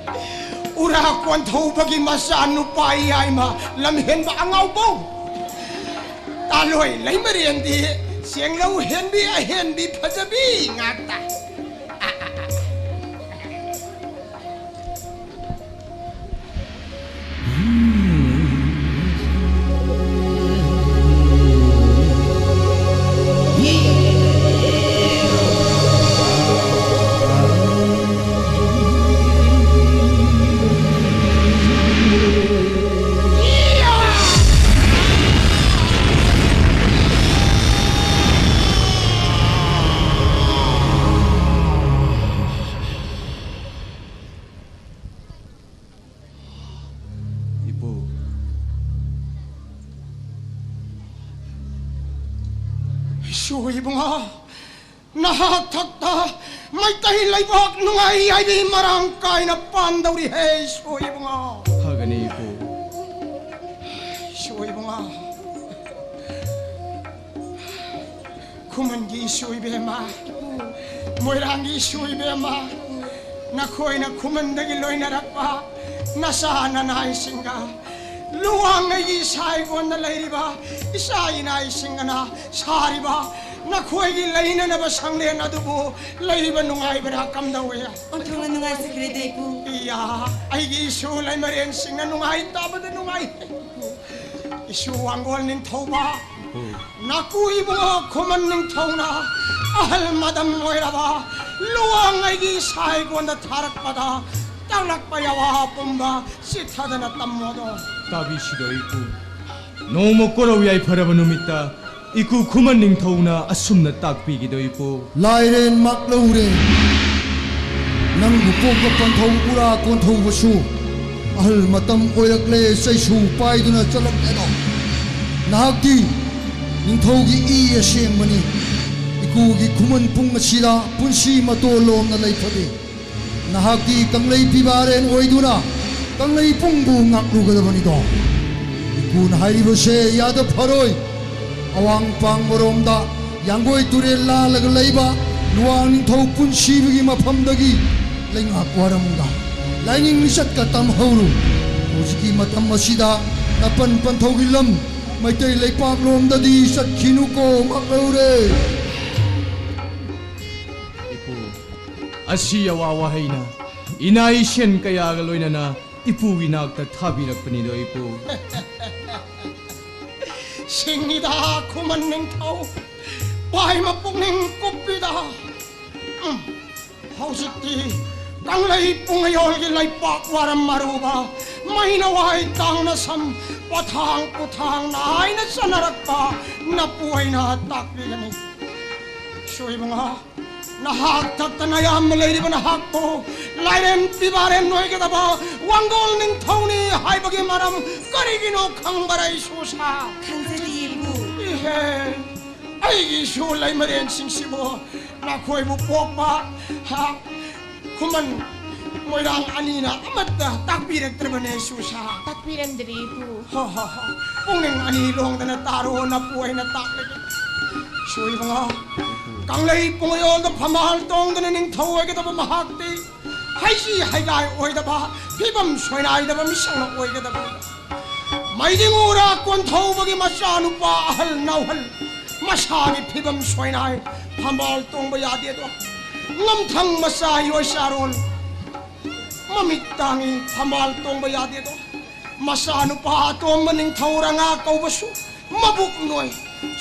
ꯎꯔꯥ ꯀꯣꯟꯊꯧꯕꯒꯤ ꯃꯆꯥ ꯅꯨꯄꯥ ꯌꯥꯏꯃ ꯂꯝꯍꯦꯟꯕ ꯑꯉꯥꯎꯕꯧ꯫ ꯇꯥꯂꯣꯏ ꯂꯩꯃꯔꯦꯟꯗꯤ ꯆꯦꯡꯂꯧ ꯍꯦꯟꯕꯤ ꯑꯍꯦꯟꯕꯤ ꯐꯖꯕꯤ ꯉꯥꯛꯇ꯫ ꯏꯄꯨ꯫ ꯏꯁꯨ ꯏꯕꯨꯡꯉꯣ, ꯅꯍꯥꯛ ꯊꯛꯇ ꯃꯩꯇꯩ ꯂꯩꯕꯥꯛ ꯅꯨꯡꯉꯥꯏ ꯍꯥꯏꯕꯤ ꯃꯔꯥꯡ ꯀꯥꯏꯅ ꯄꯥꯟꯗꯧꯔꯤ ꯍꯦ, ꯏꯁꯨ ꯏꯕꯨꯡꯉꯣ꯫ ꯐꯒꯅꯤ, ꯏꯄꯨ꯫ ꯏꯁꯨ ꯏꯕꯨꯡꯉꯣ, ꯈꯨꯃꯟꯒꯤ ꯏꯁꯨ ꯏꯕꯦꯝꯃ, ꯃꯣꯏꯔꯥꯡꯒꯤ ꯏꯁꯨ ꯏꯕꯦꯝꯃ, ꯅꯈꯣꯏꯅ ꯈꯨꯃꯟꯗꯒꯤ ꯂꯣꯏꯅꯔꯛꯄ ꯅꯆꯥ ꯅꯅꯥꯏꯁꯤꯡꯒ, ꯂꯨꯋꯥꯡꯉꯩꯒꯤ ꯁꯥꯏꯒꯣꯟꯗ ꯂꯩꯔꯤꯕ ꯏꯆꯥ ꯏꯅꯥꯏꯁꯤꯡꯒꯅ ꯁꯥꯔꯤꯕ ꯅꯈꯣꯏꯒꯤ ꯂꯩꯅꯅꯕ ꯁꯪꯂꯦꯟ ꯑꯗꯨꯕꯨ ꯂꯩꯕ ꯅꯨꯡꯉꯥꯏꯕ꯭ꯔꯥ ꯀꯝꯗꯧꯏ? ꯑꯣꯟꯊꯣꯛꯅ ꯅꯨꯡꯉꯥꯏꯖꯈ꯭ꯔꯦꯗ, ꯏꯄꯨ꯫ ꯏꯌꯥ, ꯑꯩꯒꯤ ꯏꯁꯨ ꯂꯩꯃꯔꯦꯟꯁꯤꯡꯅ ꯅꯨꯡꯉꯥꯏ ꯇꯥꯕꯗ ꯅꯨꯡꯉꯥꯏ꯫ ꯏꯁꯨ ꯋꯥꯡꯒꯣꯜ ꯅꯤꯡꯊꯧꯕ, ꯅꯥꯀꯨ ꯏꯕꯨꯡꯉꯣ ꯈꯨꯃꯟ ꯅꯤꯡꯊꯧꯅ ꯑꯍꯜ ꯃꯗꯝ ꯑꯣꯏꯔꯕ ꯂꯨꯋꯥꯡꯉꯩꯒꯤ ꯁꯥꯏꯒꯣꯟꯗ ꯊꯥꯔꯛꯄꯗ ꯇꯥꯛꯂꯛꯄ ꯌꯥꯋꯥ ꯄꯨꯝꯕ ꯆꯤꯊꯗꯅ ꯇꯝꯃꯣꯗꯣ꯫ ꯇꯥꯕꯤꯁꯤꯗꯣ ꯏꯄꯨ꯫ ꯅꯣꯡꯃ ꯀꯣꯔꯧ ꯌꯥꯏꯐꯔꯕ ꯅꯨꯃꯤꯠꯇ ꯏꯀꯨ ꯈꯨꯃꯟ ꯅꯤꯡꯊꯧꯅ ꯑꯁꯨꯝꯅ ꯇꯥꯛꯄꯤꯒꯦꯗꯣ ꯏꯄꯨ꯫ ꯂꯥꯏꯔꯦꯟ ꯃꯥꯛꯂꯧꯔꯦ꯫ ꯅꯪꯕꯨ ꯄꯣꯛꯄ ꯄꯟꯊꯧ ꯎꯔꯥ ꯀꯣꯟꯊꯧꯕꯁꯨ ꯑꯍꯜ ꯃꯇꯝ ꯑꯣꯏꯔꯛꯂꯦ, ꯆꯩꯁꯨ ꯄꯥꯏꯗꯨꯅ ꯆꯠꯂꯛꯂꯦꯗꯣ꯫ ꯅꯍꯥꯛꯇꯤ ꯅꯤꯡꯊꯧꯒꯤ ꯏ ꯑꯁꯦꯡꯕꯅꯤ꯫ ꯏꯀꯨꯒꯤ ꯈꯨꯃꯟ ꯄꯨꯡ ꯑꯁꯤꯗ ꯄꯨꯟꯁꯤ ꯃꯇꯣꯜꯂꯣꯝꯅ ꯂꯩꯐꯗꯦ꯫ ꯅꯍꯥꯛꯇꯤ ꯀꯪꯂꯩ ꯄꯤꯕꯥꯔꯦꯟ ꯑꯣꯏꯗꯨꯅ ꯀꯪꯂꯩ ꯄꯨꯡꯕꯨ ꯉꯥꯛꯂꯨꯒꯗꯕꯅꯤꯗꯣ꯫ ꯏꯀꯨꯅ ꯍꯥꯏꯔꯤꯕꯁꯦ ꯌꯥꯗ ꯐꯔꯣꯏ꯫ ꯑꯋꯥꯡ ꯄꯥꯡꯕꯔꯣꯝꯗ ꯌꯥꯡꯒꯣꯏ ꯇꯨꯔꯦꯜ ꯂꯥꯜꯂꯒ ꯂꯩꯕ ꯂꯨꯋꯥꯡ ꯅꯤꯡꯊꯧ ꯄꯨꯟꯁꯤꯕꯒꯤ ꯃꯐꯝꯗꯒꯤ ꯂꯩꯉꯥꯛ ꯋꯥꯔꯝꯗ ꯂꯥꯏꯅꯤꯡ ꯂꯤꯆꯠꯀ ꯇꯝꯍꯧꯔꯨ꯫ ꯍꯧꯖꯤꯛꯀꯤ ꯃꯇꯝ ꯑꯁꯤꯗ ꯅꯄꯟ ꯄꯟꯊꯧꯒꯤ ꯂꯝ ꯃꯩꯇꯩ ꯂꯩꯄꯥꯛꯂꯣꯝꯗꯗꯤ ꯆꯠꯈꯤꯅꯨꯀꯣ, ꯃꯥꯛꯂꯧꯔꯦ꯫ ꯏꯄꯨ, ꯑꯁꯤ ꯑꯋꯥ ꯋꯥꯍꯩꯅ ꯏꯅꯥ ꯏꯁꯦꯟ ꯀꯌꯥꯒ ꯂꯣꯏꯅꯅ ꯏꯄꯨꯒꯤ ꯅꯥꯛꯇ ꯊꯥꯕꯤꯔꯛꯄꯅꯤꯗꯣ, ꯏꯄꯨ꯫ ꯁꯤꯡꯉꯤꯗ ꯈꯨꯃꯟ ꯅꯤꯡꯊꯧ, ꯄꯥꯏꯃ ꯄꯨꯛꯅꯤꯡ ꯀꯨꯞꯄꯤꯗ꯫ ꯎꯝ, ꯍꯧꯖꯤꯛꯇꯤ ꯀꯪꯂꯩ ꯄꯨꯡꯌꯣꯜꯒꯤ ꯂꯩꯄꯥꯛ ꯋꯥꯔꯝ ꯑꯔꯨꯕ, ꯃꯩꯅꯋꯥꯏ ꯇꯥꯡꯅ ꯁꯝ, ꯄꯊꯥꯡ ꯄꯨꯊꯥꯡ ꯅꯥꯏꯅ ꯆꯠꯅꯔꯛꯄ ꯅꯄꯨ ꯑꯩꯅ ꯇꯥꯛꯄꯤꯒꯅꯤ꯫ ꯁꯣꯏꯕꯉꯥ, ꯅꯍꯥꯛ ꯊꯛꯇ ꯅꯌꯥꯝꯕ ꯂꯩꯔꯤꯕ ꯅꯍꯥꯛꯄꯨ ꯂꯥꯏꯔꯦꯟ ꯄꯤꯕꯥꯔꯦꯟ ꯑꯣꯏꯒꯗꯕ ꯋꯥꯡꯒꯣꯜ ꯅꯤꯡꯊꯧꯅꯤ ꯍꯥꯏꯕꯒꯤ ꯃꯔꯝ ꯀꯔꯤꯒꯤꯅꯣ ꯈꯪꯕꯔꯥ, ꯏꯁꯨꯁꯥ? ꯈꯪꯖꯗꯤꯌꯦ, ꯏꯄꯨ꯫ ꯏꯍꯦ, ꯑꯩꯒꯤ ꯏꯁꯨ ꯂꯩꯃꯔꯦꯟꯁꯤꯡꯁꯤꯕꯨ ꯅꯈꯣꯏꯕꯨ ꯄꯣꯛꯄ, ꯍꯥ, ꯈꯨꯃꯟ ꯃꯣꯏꯔꯥꯡ ꯑꯅꯤꯅ ꯑꯃꯠꯇ ꯇꯥꯛꯄꯤꯔꯛꯇ꯭ꯔꯕꯅꯦ, ꯏꯁꯨꯁꯥ꯫ ꯇꯥꯛꯄꯤꯔꯝꯗ꯭ꯔꯦ, ꯏꯄꯨ꯫ ꯍꯣ, ꯍꯣ, ꯍꯣ꯫ ꯄꯨꯛꯅꯤꯡ ꯑꯅꯤ ꯂꯣꯡꯗꯅ ꯇꯥꯔꯣ, ꯅꯄꯨ ꯑꯩꯅ ꯇꯥꯛꯂꯒꯦ꯫ ꯁꯣꯏꯕꯉꯥ, ꯀꯪꯂꯩ ꯄꯨꯡꯌꯣꯜꯗ ꯐꯝꯕꯥꯜ ꯇꯣꯡꯗꯅ ꯅꯤꯡꯊꯧ ꯑꯣꯏꯒꯗꯕ ꯃꯍꯥꯛꯇꯤ ꯍꯩꯁꯤ ꯍꯩꯒꯥꯏ ꯑꯣꯏꯗꯕ, ꯐꯤꯕꯝ ꯁꯣꯏꯅꯥꯏꯗꯕ ꯃꯤꯁꯛꯅ ꯑꯣꯏꯒꯗꯕꯅꯤ꯫ ꯃꯩꯗꯤꯡ ꯎꯔꯥ ꯀꯣꯟꯊꯧꯕꯒꯤ ꯃꯆꯥꯅꯨꯄꯥ ꯑꯍꯜ ꯅꯥꯎꯍꯜ, ꯃꯁꯥꯒꯤ ꯐꯤꯕꯝ ꯁꯣꯏꯅꯥꯏ, ꯐꯝꯕꯥꯜ ꯇꯣꯡꯕ ꯌꯥꯗꯦꯗꯣ꯫ ꯉꯝꯊꯪ ꯃꯆꯥ ꯌꯣꯏꯆꯥꯔꯣꯜ, ꯃꯃꯤꯠ ꯇꯥꯡꯉꯤ, ꯐꯝꯕꯥꯜ ꯇꯣꯡꯕ ꯌꯥꯗꯦꯗꯣ꯫ ꯃꯆꯥꯅꯨꯄꯥ ꯑꯇꯣꯝꯕ ꯅꯤꯡꯊꯧ ꯔꯉꯥ ꯀꯧꯕꯁꯨ ꯃꯕꯨꯛ ꯅꯣꯏ,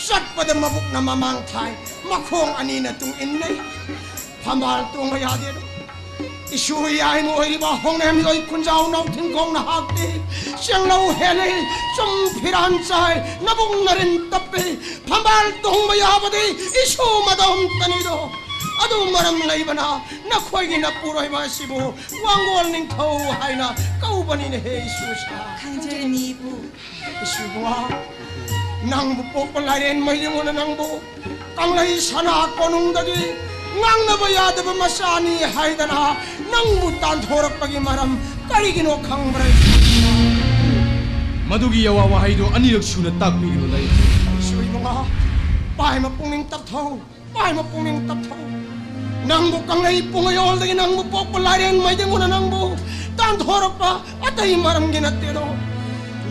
ꯆꯠꯄꯗ ꯃꯕꯨꯛꯅ ꯃꯃꯥꯡ ꯊꯥꯏ, ꯃꯈꯣꯡ ꯑꯅꯤꯅ ꯇꯨꯡ ꯏꯟꯅꯩ, ꯐꯝꯕꯥꯜ ꯇꯣꯡꯕ ꯌꯥꯗꯦꯗꯣ꯫ ꯏꯁꯨ ꯌꯥꯏꯃ ꯑꯣꯏꯔꯤꯕ ꯍꯣꯡꯅꯦꯝ ꯂꯣꯏ ꯈꯨꯟꯖꯥꯎ ꯅꯥꯎꯊꯤꯡꯈꯣꯡ ꯅꯍꯥꯛꯇꯤ ꯆꯦꯡꯂꯧ ꯍꯦꯜꯂꯤ, ꯆꯨꯝ ꯐꯤꯔꯥꯟ ꯆꯥꯏ, ꯅꯕꯨꯡ ꯅꯔꯤꯟ ꯇꯞꯄꯤ, ꯐꯝꯕꯥꯜ ꯇꯣꯡꯕ ꯌꯥꯕꯗꯤ ꯏꯁꯨ ꯃꯗꯣꯝꯇꯅꯤꯗꯣ꯫ ꯑꯗꯨ ꯃꯔꯝ ꯂꯩꯕꯅ ꯅꯈꯣꯏꯒꯤ ꯅꯄꯨꯔꯣꯏꯕ ꯑꯁꯤꯕꯨ ꯋꯥꯡꯒꯣꯜ ꯅꯤꯡꯊꯧ ꯍꯥꯏꯅ ꯀꯧꯕꯅꯤꯅꯦꯍꯦ, ꯏꯁꯨꯁꯥ꯫ ꯈꯪꯖꯔꯅꯤ, ꯏꯄꯨ꯫ ꯏꯁꯨꯕꯨ, ꯅꯪꯕꯨ ꯄꯣꯛꯄ ꯂꯥꯏꯔꯦꯟ ꯃꯌꯨꯝꯅ ꯅꯪꯕꯨ ꯀꯪꯂꯩ ꯁꯅꯥ ꯀꯣꯅꯨꯡꯗꯒꯤ ꯉꯥꯡꯅꯕ ꯌꯥꯗꯕ ꯃꯆꯥꯅꯤ ꯍꯥꯏꯗꯅ ꯅꯪꯕꯨ ꯇꯥꯟꯊꯣꯔꯛꯄꯒꯤ ꯃꯔꯝ ꯀꯔꯤꯒꯤꯅꯣ ꯈꯪꯕ꯭ꯔꯥ? ꯃꯗꯨꯒꯤ ꯌꯥꯋꯥ ꯋꯥꯍꯩꯗꯨ ꯑꯅꯤꯔꯛ ꯁꯨꯅ ꯇꯥꯛꯄꯤꯒꯅꯨ, ꯂꯩ꯫ ꯏꯁꯨ ꯏꯕꯨꯡꯉꯣ, ꯄꯥꯏꯃ ꯄꯨꯛꯅꯤꯡ ꯇꯞꯊꯧ, ꯄꯥꯏꯃ ꯄꯨꯛꯅꯤꯡ ꯇꯞꯊꯧ꯫ ꯅꯪꯕꯨ ꯀꯪꯂꯩ ꯄꯨꯡꯌꯣꯜꯗꯒꯤ ꯅꯪꯕꯨ ꯄꯣꯛꯄ ꯂꯥꯏꯔꯦꯟ ꯃꯩꯗꯤꯡꯉꯨꯅ ꯅꯪꯕꯨ ꯇꯥꯟꯊꯣꯔꯛꯄ ꯑꯇꯩ ꯃꯔꯝꯒꯤ ꯅꯠꯇꯦꯗꯣ꯫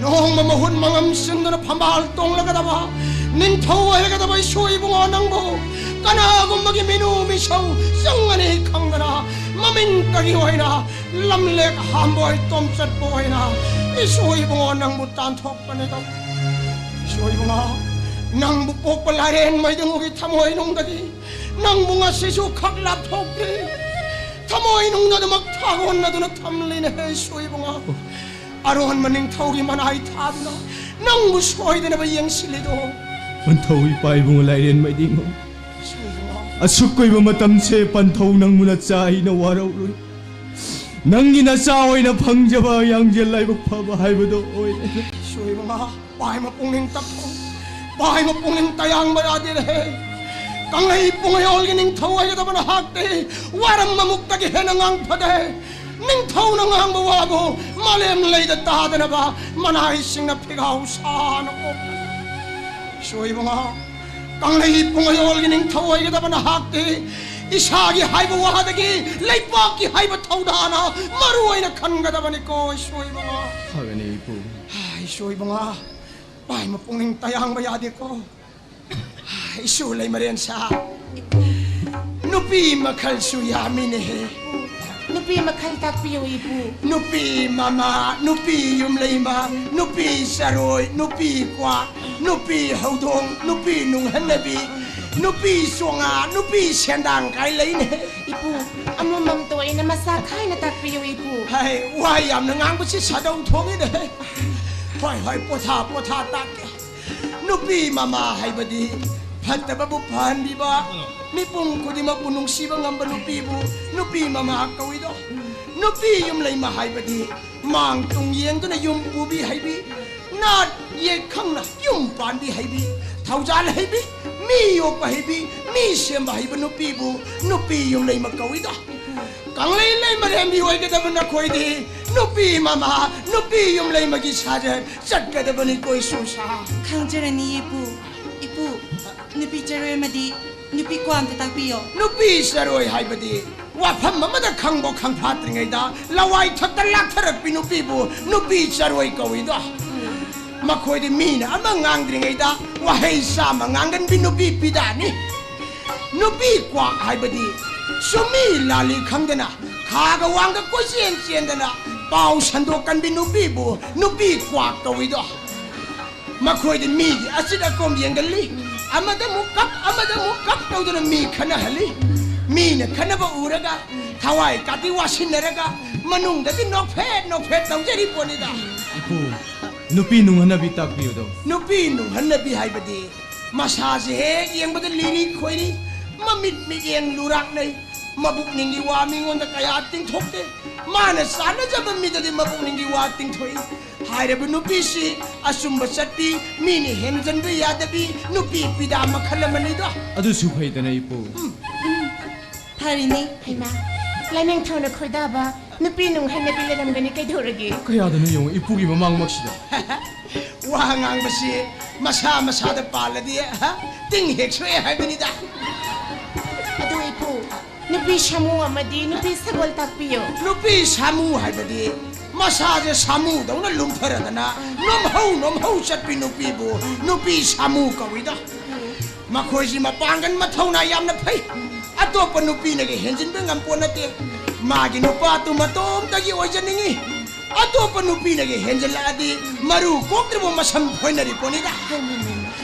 ꯅꯣꯡꯃ ꯃꯍꯨꯠ ꯃꯉꯝ ꯆꯤꯟꯗꯨꯅ ꯐꯝꯕꯥꯜ ꯇꯣꯡꯂꯒꯗꯕ ꯅꯤꯡꯊꯧ ꯑꯣꯏꯔꯒꯗꯕ ꯏꯁꯨ ꯏꯕꯨꯡꯉꯣ ꯅꯪꯕꯨ ꯀꯅꯥꯒꯨꯝꯕꯒꯤ ꯃꯤꯅꯨ ꯃꯤꯁꯧ ꯆꯪꯒꯅꯤ ꯈꯪꯗꯅ ꯃꯃꯤꯡꯇꯒꯤ ꯑꯣꯏꯅ ꯂꯝꯂꯦꯛ ꯍꯥꯝꯕꯣꯏ ꯇꯣꯝꯆꯠꯄ ꯑꯣꯏꯅ ꯏꯁꯨ ꯏꯕꯨꯡꯉꯣ ꯅꯪꯕꯨ ꯇꯥꯟꯊꯣꯛꯄꯅꯤꯗꯣ꯫ ꯏꯁꯨ ꯏꯕꯨꯡꯉꯣ, ꯅꯪꯕꯨ ꯄꯣꯛꯄ ꯂꯥꯏꯔꯦꯟ ꯃꯩꯗꯤꯡꯉꯨꯒꯤ ꯊꯃꯣꯏꯅꯨꯡꯗꯒꯤ ꯅꯪꯕꯨ ꯉꯁꯤꯁꯨ ꯈꯛ ꯂꯥꯞꯊꯣꯛꯇ꯭ꯔꯤ꯫ ꯊꯃꯣꯏꯅꯨꯡꯗ ꯑꯗꯨꯃꯛ ꯊꯥꯒꯣꯟꯅꯗꯨꯅ ꯊꯝꯂꯤꯅꯦ ꯍꯦ ꯏꯁꯨ ꯏꯕꯨꯡꯉꯣ꯫ ꯑꯔꯣꯟꯕ ꯅꯤꯡꯊꯧꯒꯤ ꯃꯅꯥꯏ ꯊꯥꯗꯨꯅ ꯅꯪꯕꯨ ꯁꯣꯏꯗꯅꯕ ꯌꯦꯡꯁꯤꯜꯂꯤꯗꯣ꯫ ꯄꯟꯊꯧ ꯏꯄꯥ ꯏꯕꯨꯡꯉꯣ ꯂꯥꯏꯔꯦꯟ ꯃꯩꯗꯤꯡꯉꯨ꯫ ꯏꯁꯨ ꯏꯕꯨꯡꯉꯣ꯫ ꯑꯁꯨꯛ ꯀꯨꯏꯕ ꯃꯇꯝꯁꯦ ꯄꯟꯊꯧ ꯅꯪꯕꯨ ꯅꯆꯥ ꯑꯩꯅ ꯋꯥꯔꯧꯔꯨꯏ꯫ ꯅꯪꯒꯤ ꯅꯆꯥ ꯑꯣꯏꯅ ꯐꯪꯖꯕ ꯌꯥꯡꯖꯦꯜ ꯂꯥꯏꯕꯛ ꯐꯕ ꯍꯥꯏꯕꯗꯣ ꯑꯣꯏꯔꯦ꯫ ꯏꯁꯨ ꯏꯕꯨꯡꯉꯣ, ꯄꯥꯏꯃ ꯄꯨꯛꯅꯤꯡ ꯇꯞꯊꯧ꯫ ꯄꯥꯏꯃ ꯄꯨꯛꯅꯤꯡ ꯇꯌꯥꯡꯕ ꯌꯥꯗꯦꯅꯦꯍꯦ꯫ ꯀꯪꯂꯩ ꯄꯨꯡꯌꯣꯜꯒꯤ ꯅꯤꯡꯊꯧ ꯑꯣꯏꯒꯗꯕ ꯅꯍꯥꯛꯇꯤ ꯋꯥꯔꯝꯕ ꯃꯨꯛꯇꯒꯤ ꯍꯦꯟꯅ ꯉꯥꯡꯐꯗꯦ꯫ ꯅꯤꯡꯊꯧꯅ ꯉꯥꯡꯕ ꯋꯥꯕꯨ ꯃꯥꯂꯦꯝ ꯂꯩꯗ ꯇꯥꯗꯅꯕ ꯃꯅꯥꯏꯁꯤꯡꯅ ꯐꯤꯒꯥꯎ ꯁꯥꯅ ꯑꯣꯛꯄꯅꯤ꯫ ꯏꯁꯨ ꯏꯕꯨꯡꯉꯣ, ꯀꯪꯂꯩ ꯄꯨꯡꯌꯣꯜꯒꯤ ꯅꯤꯡꯊꯧ ꯑꯣꯏꯒꯗꯕ ꯅꯍꯥꯛꯇꯤ ꯏꯁꯥꯒꯤ ꯍꯥꯏꯕ ꯋꯥꯗꯒꯤ ꯂꯩꯄꯥꯛꯀꯤ ꯍꯥꯏꯕ ꯊꯧꯗꯥꯅ ꯃꯔꯨ ꯑꯣꯏꯅ ꯈꯟꯒꯗꯕꯅꯤꯀꯣ ꯏꯁꯨ ꯏꯕꯨꯡꯉꯣ꯫ ꯐꯒꯅꯤ ꯏꯄꯨ꯫ ꯏꯁꯨ ꯏꯕꯨꯡꯉꯣ, ꯄꯥꯏꯃ ꯄꯨꯛꯅꯤꯡ ꯇꯌꯥꯡꯕ ꯌꯥꯗꯦꯀꯣ꯫ ꯏꯁꯨ ꯂꯩꯃꯔꯦꯟ ꯁꯥ, ꯅꯨꯄꯤ ꯃꯈꯜꯁꯨ ꯌꯥꯝꯃꯤꯅꯦꯍꯦ꯫ ꯅꯨꯄꯤ ꯃꯈꯜ ꯇꯥꯛꯄꯤꯌꯨ ꯏꯄꯨ꯫ ꯅꯨꯄꯤ ꯃꯃꯥ, ꯅꯨꯄꯤ ꯌꯨꯝꯂꯩꯃ, ꯅꯨꯄꯤ ꯆꯔꯣꯏ, ꯅꯨꯄꯤ ꯀ꯭ꯋꯥꯛ, ꯅꯨꯄꯤ ꯍꯧꯗꯣꯡ, ꯅꯨꯄꯤ ꯅꯨꯡꯍꯟꯅꯕꯤ, ꯅꯨꯄꯤ ꯆꯣꯉꯥ, ꯅꯨꯄꯤ ꯁꯦꯟꯗꯥꯡ ꯀꯥꯏ ꯂꯩꯅꯦ꯫ ꯏꯄꯨ, ꯑꯃꯃꯝꯇ ꯑꯣꯏꯅ ꯃꯁꯥ ꯈꯥꯏꯅ ꯇꯥꯛꯄꯤꯌꯨ ꯏꯄꯨ꯫ ꯍꯥꯏ, ꯋꯥ ꯌꯥꯝꯅ ꯉꯥꯡꯕꯁꯤ ꯁꯥꯗꯧ ꯊꯣꯛꯏꯅꯦ꯫ ꯍꯣꯏ ꯍꯣꯏ, ꯄꯣꯊꯥ ꯄꯣꯊꯥ ꯇꯥꯛꯀꯦ꯫ ꯅꯨꯄꯤ ꯃꯃꯥ ꯍꯥꯏꯕꯗꯤ ꯐꯠꯇꯕꯕꯨ ꯐꯍꯟꯕꯤꯕ, ꯃꯤꯄꯨꯝ ꯈꯨꯗꯤꯡꯃꯛꯄꯨ ꯅꯨꯡꯁꯤꯕ ꯉꯝꯕ ꯅꯨꯄꯤꯕꯨ ꯅꯨꯄꯤ ꯃꯃꯥ ꯀꯧꯏꯗꯣ꯫ ꯅꯨꯄꯤ ꯌꯨꯝꯂꯩꯃ ꯍꯥꯏꯕꯗꯤ ꯃꯥꯡ ꯇꯨꯡ ꯌꯦꯡꯗꯨꯅ ꯌꯨꯝ ꯄꯨꯕꯤ ꯍꯩꯕꯤ, ꯅꯥꯠ ꯌꯦꯛ ꯈꯪꯅ ꯌꯨꯝ ꯄꯥꯟꯕꯤ ꯍꯩꯕꯤ, ꯊꯧꯖꯥꯜ ꯍꯩꯕꯤ, ꯃꯤ ꯌꯣꯛꯄ ꯍꯩꯕꯤ, ꯃꯤ ꯁꯦꯝꯕ ꯍꯩꯕ ꯅꯨꯄꯤꯕꯨ ꯅꯨꯄꯤ ꯌꯨꯝꯂꯩꯃ ꯀꯧꯏꯗꯣ꯫ ꯀꯪꯂꯩ ꯂꯩꯃꯔꯦꯝꯕꯤ ꯑꯣꯏꯒꯗꯕ ꯅꯈꯣꯏꯗꯤ ꯅꯨꯄꯤ ꯃꯃꯥ, ꯅꯨꯄꯤ ꯌꯨꯝꯂꯩꯃꯒꯤ ꯁꯥꯖꯠ ꯆꯠꯀꯗꯕꯅꯤ ꯀꯣꯏꯁꯨ ꯁꯥ꯫ ꯈꯪꯖꯔꯅꯤ ꯏꯄꯨ꯫ ꯏꯄꯨ, ꯅꯨꯄꯤ ꯆꯔꯣꯏ ꯑꯃꯗꯤ ꯅꯨꯄꯤ ꯀ꯭ꯋꯥ ꯑꯝꯇ ꯇꯥꯛꯄꯤꯌꯣ꯫ ꯅꯨꯄꯤ ꯆꯔꯣꯏ ꯍꯥꯏꯕꯗꯤ ꯋꯥꯐꯝ ꯑꯃꯗ ꯈꯪꯕ ꯈꯪꯐꯥꯠꯇ꯭ꯔꯤꯉꯩꯗ ꯂꯋꯥꯏ ꯊꯛꯇ ꯂꯥꯛꯊꯔꯛꯄꯤ ꯅꯨꯄꯤꯕꯨ ꯅꯨꯄꯤ ꯆꯔꯣꯏ ꯀꯧꯏꯗꯣ꯫ ꯃꯈꯣꯏꯗꯤ ꯃꯤꯅ ꯑꯃ ꯉꯥꯡꯗ꯭ꯔꯤꯉꯩꯗ ꯋꯥꯍꯩ ꯆꯥꯝꯃ ꯉꯥꯡꯒꯟꯕꯤ ꯅꯨꯄꯤ ꯄꯤꯗꯥꯅꯤ꯫ ꯅꯨꯄꯤ ꯀ꯭ꯋꯥꯛ ꯍꯥꯏꯕꯗꯤ ꯆꯨꯝꯃꯤ ꯂꯥꯜꯂꯤ ꯈꯪꯗꯅ ꯈꯥꯒ ꯋꯥꯡꯒ ꯀꯣꯏꯆꯦꯟ ꯆꯦꯟꯗꯅ ꯄꯥꯎ ꯁꯟꯗꯣꯛꯀꯟꯕꯤ ꯅꯨꯄꯤꯕꯨ ꯅꯨꯄꯤ ꯀ꯭ꯋꯥꯛ ꯀꯧꯏꯗꯣ꯫ ꯃꯈꯣꯏꯗꯤ ꯃꯤꯒꯤ ꯑꯆꯤꯠ ꯑꯀꯣꯝ ꯌꯦꯡꯒꯜꯂꯤ꯫ ꯑꯃꯗ ꯑꯃꯨꯛ ꯀꯞ, ꯑꯃꯗ ꯑꯃꯨꯛ ꯀꯞ ꯇꯧꯗꯨꯅ ꯃꯤ ꯈꯠꯅꯍꯜꯂꯤ꯫ ꯃꯤꯅ ꯈꯠꯅꯕ ꯎꯔꯒ ꯊꯋꯥꯏ ꯀꯥꯇꯤ ꯋꯥꯁꯤꯟꯅꯔꯒ ꯃꯅꯨꯡꯗꯗꯤ ꯅꯣꯛꯐꯦꯠ ꯅꯣꯛꯐꯦꯠ ꯇꯧꯖꯔꯤ ꯄꯣꯠꯅꯤꯗ꯫ ꯏꯄꯨ, ꯅꯨꯄꯤ ꯅꯨꯡꯍꯟꯅꯕꯤ ꯇꯥꯛꯄꯤꯌꯨꯗꯣ꯫ ꯅꯨꯄꯤ ꯅꯨꯡꯍꯟꯅꯕꯤ ꯍꯥꯏꯕꯗꯤ ꯃꯁꯥꯁꯦ ꯍꯦꯛ ꯌꯦꯡꯕꯗ ꯂꯤꯔꯤ ꯈꯣꯏꯔꯤ, ꯃꯃꯤꯠ ꯃꯤꯠꯌꯦꯡ ꯂꯨꯔꯥꯛꯅꯩ, ꯃꯕꯨꯛꯅꯤꯡꯒꯤ ꯋꯥ ꯃꯤꯉꯣꯟꯗ ꯀꯌꯥ ꯇꯤꯡꯊꯣꯛꯇꯦ꯫ ꯃꯥꯅ ꯆꯥꯟꯅꯖꯕ ꯃꯤꯗꯗꯤ ꯃꯕꯨꯛꯅꯤꯡꯒꯤ ꯋꯥ ꯇꯤꯡꯊꯣꯛꯏ꯫ ꯍꯥꯏꯔꯤꯕ ꯅꯨꯄꯤꯁꯤ ꯑꯆꯨꯝꯕ ꯆꯠꯄꯤ, ꯃꯤꯅ ꯍꯦꯟꯖꯟꯕ ꯌꯥꯗꯕꯤ ꯅꯨꯄꯤ ꯄꯤꯗꯥ ꯃꯈꯜ ꯑꯃꯅꯤꯗꯣ꯫ ꯑꯗꯨꯁꯨ ꯐꯩꯗꯅ, ꯏꯄꯨ꯫ ꯐꯔꯤꯅꯤ꯫ ꯍꯩꯃꯥ, ꯂꯥꯏꯅꯤꯡꯊꯧꯅ ꯈꯣꯏꯗꯥꯕ ꯅꯨꯄꯤ ꯅꯨꯡꯍꯟꯅꯕꯤ ꯂꯩꯔꯝꯒꯅꯤ, ꯀꯩꯗꯧꯔꯒꯦ? ꯀꯌꯥꯗꯅꯣ ꯌꯦꯡꯉꯨ, ꯏꯄꯨꯒꯤ ꯃꯃꯥꯡꯃꯛꯁꯤꯗ꯫ ꯋꯥ ꯉꯥꯡꯕꯁꯤ ꯃꯁꯥ ꯃꯁꯥꯗ ꯄꯥꯜꯂꯗꯤ, ꯍꯥ? ꯇꯤꯡ ꯍꯦꯛ ꯁꯣꯛꯑꯦ ꯍꯥꯏꯕꯅꯤꯗ꯫ ꯑꯗꯨ ꯏꯄꯨ, ꯅꯨꯄꯤ ꯁꯥꯃꯨ ꯑꯃꯗꯤ ꯅꯨꯄꯤ ꯁꯒꯣꯜ ꯇꯥꯛꯄꯤꯌꯨ꯫ ꯅꯨꯄꯤ ꯁꯥꯃꯨ ꯍꯥꯏꯕꯗꯤ ꯃꯁꯥꯁꯦ ꯁꯥꯃꯨꯗꯧꯅ ꯂꯨꯝꯊꯔꯗꯅ ꯅꯣꯝꯍꯧ ꯅꯣꯝꯍꯧ ꯆꯠꯄꯤ ꯅꯨꯄꯤꯕꯨ ꯅꯨꯄꯤ ꯁꯥꯃꯨ ꯀꯧꯏꯗ꯫ ꯃꯈꯣꯏꯁꯤ ꯃꯄꯥꯡꯒꯜ ꯃꯊꯧꯅꯥ ꯌꯥꯝꯅ ꯐꯩ꯫ ꯑꯇꯣꯞꯄ ꯅꯨꯄꯤꯅꯒ ꯍꯦꯟꯖꯤꯟꯕ ꯉꯝꯄꯣꯠ ꯅꯠꯇꯦ꯫ ꯃꯥꯒꯤ ꯅꯨꯄꯥꯗꯨ ꯃꯇꯣꯝꯇꯒꯤ ꯑꯣꯏꯖꯅꯤꯡꯏ꯫ ꯑꯇꯣꯞꯄ ꯅꯨꯄꯤꯅꯒ ꯍꯦꯟꯖꯤꯜꯂꯛꯑꯗꯤ ꯃꯔꯨ ꯀꯣꯛꯇ꯭ꯔꯤꯕ ꯃꯁꯝ ꯐꯣꯏꯅꯔꯤ ꯄꯣꯠꯅꯤꯗ꯫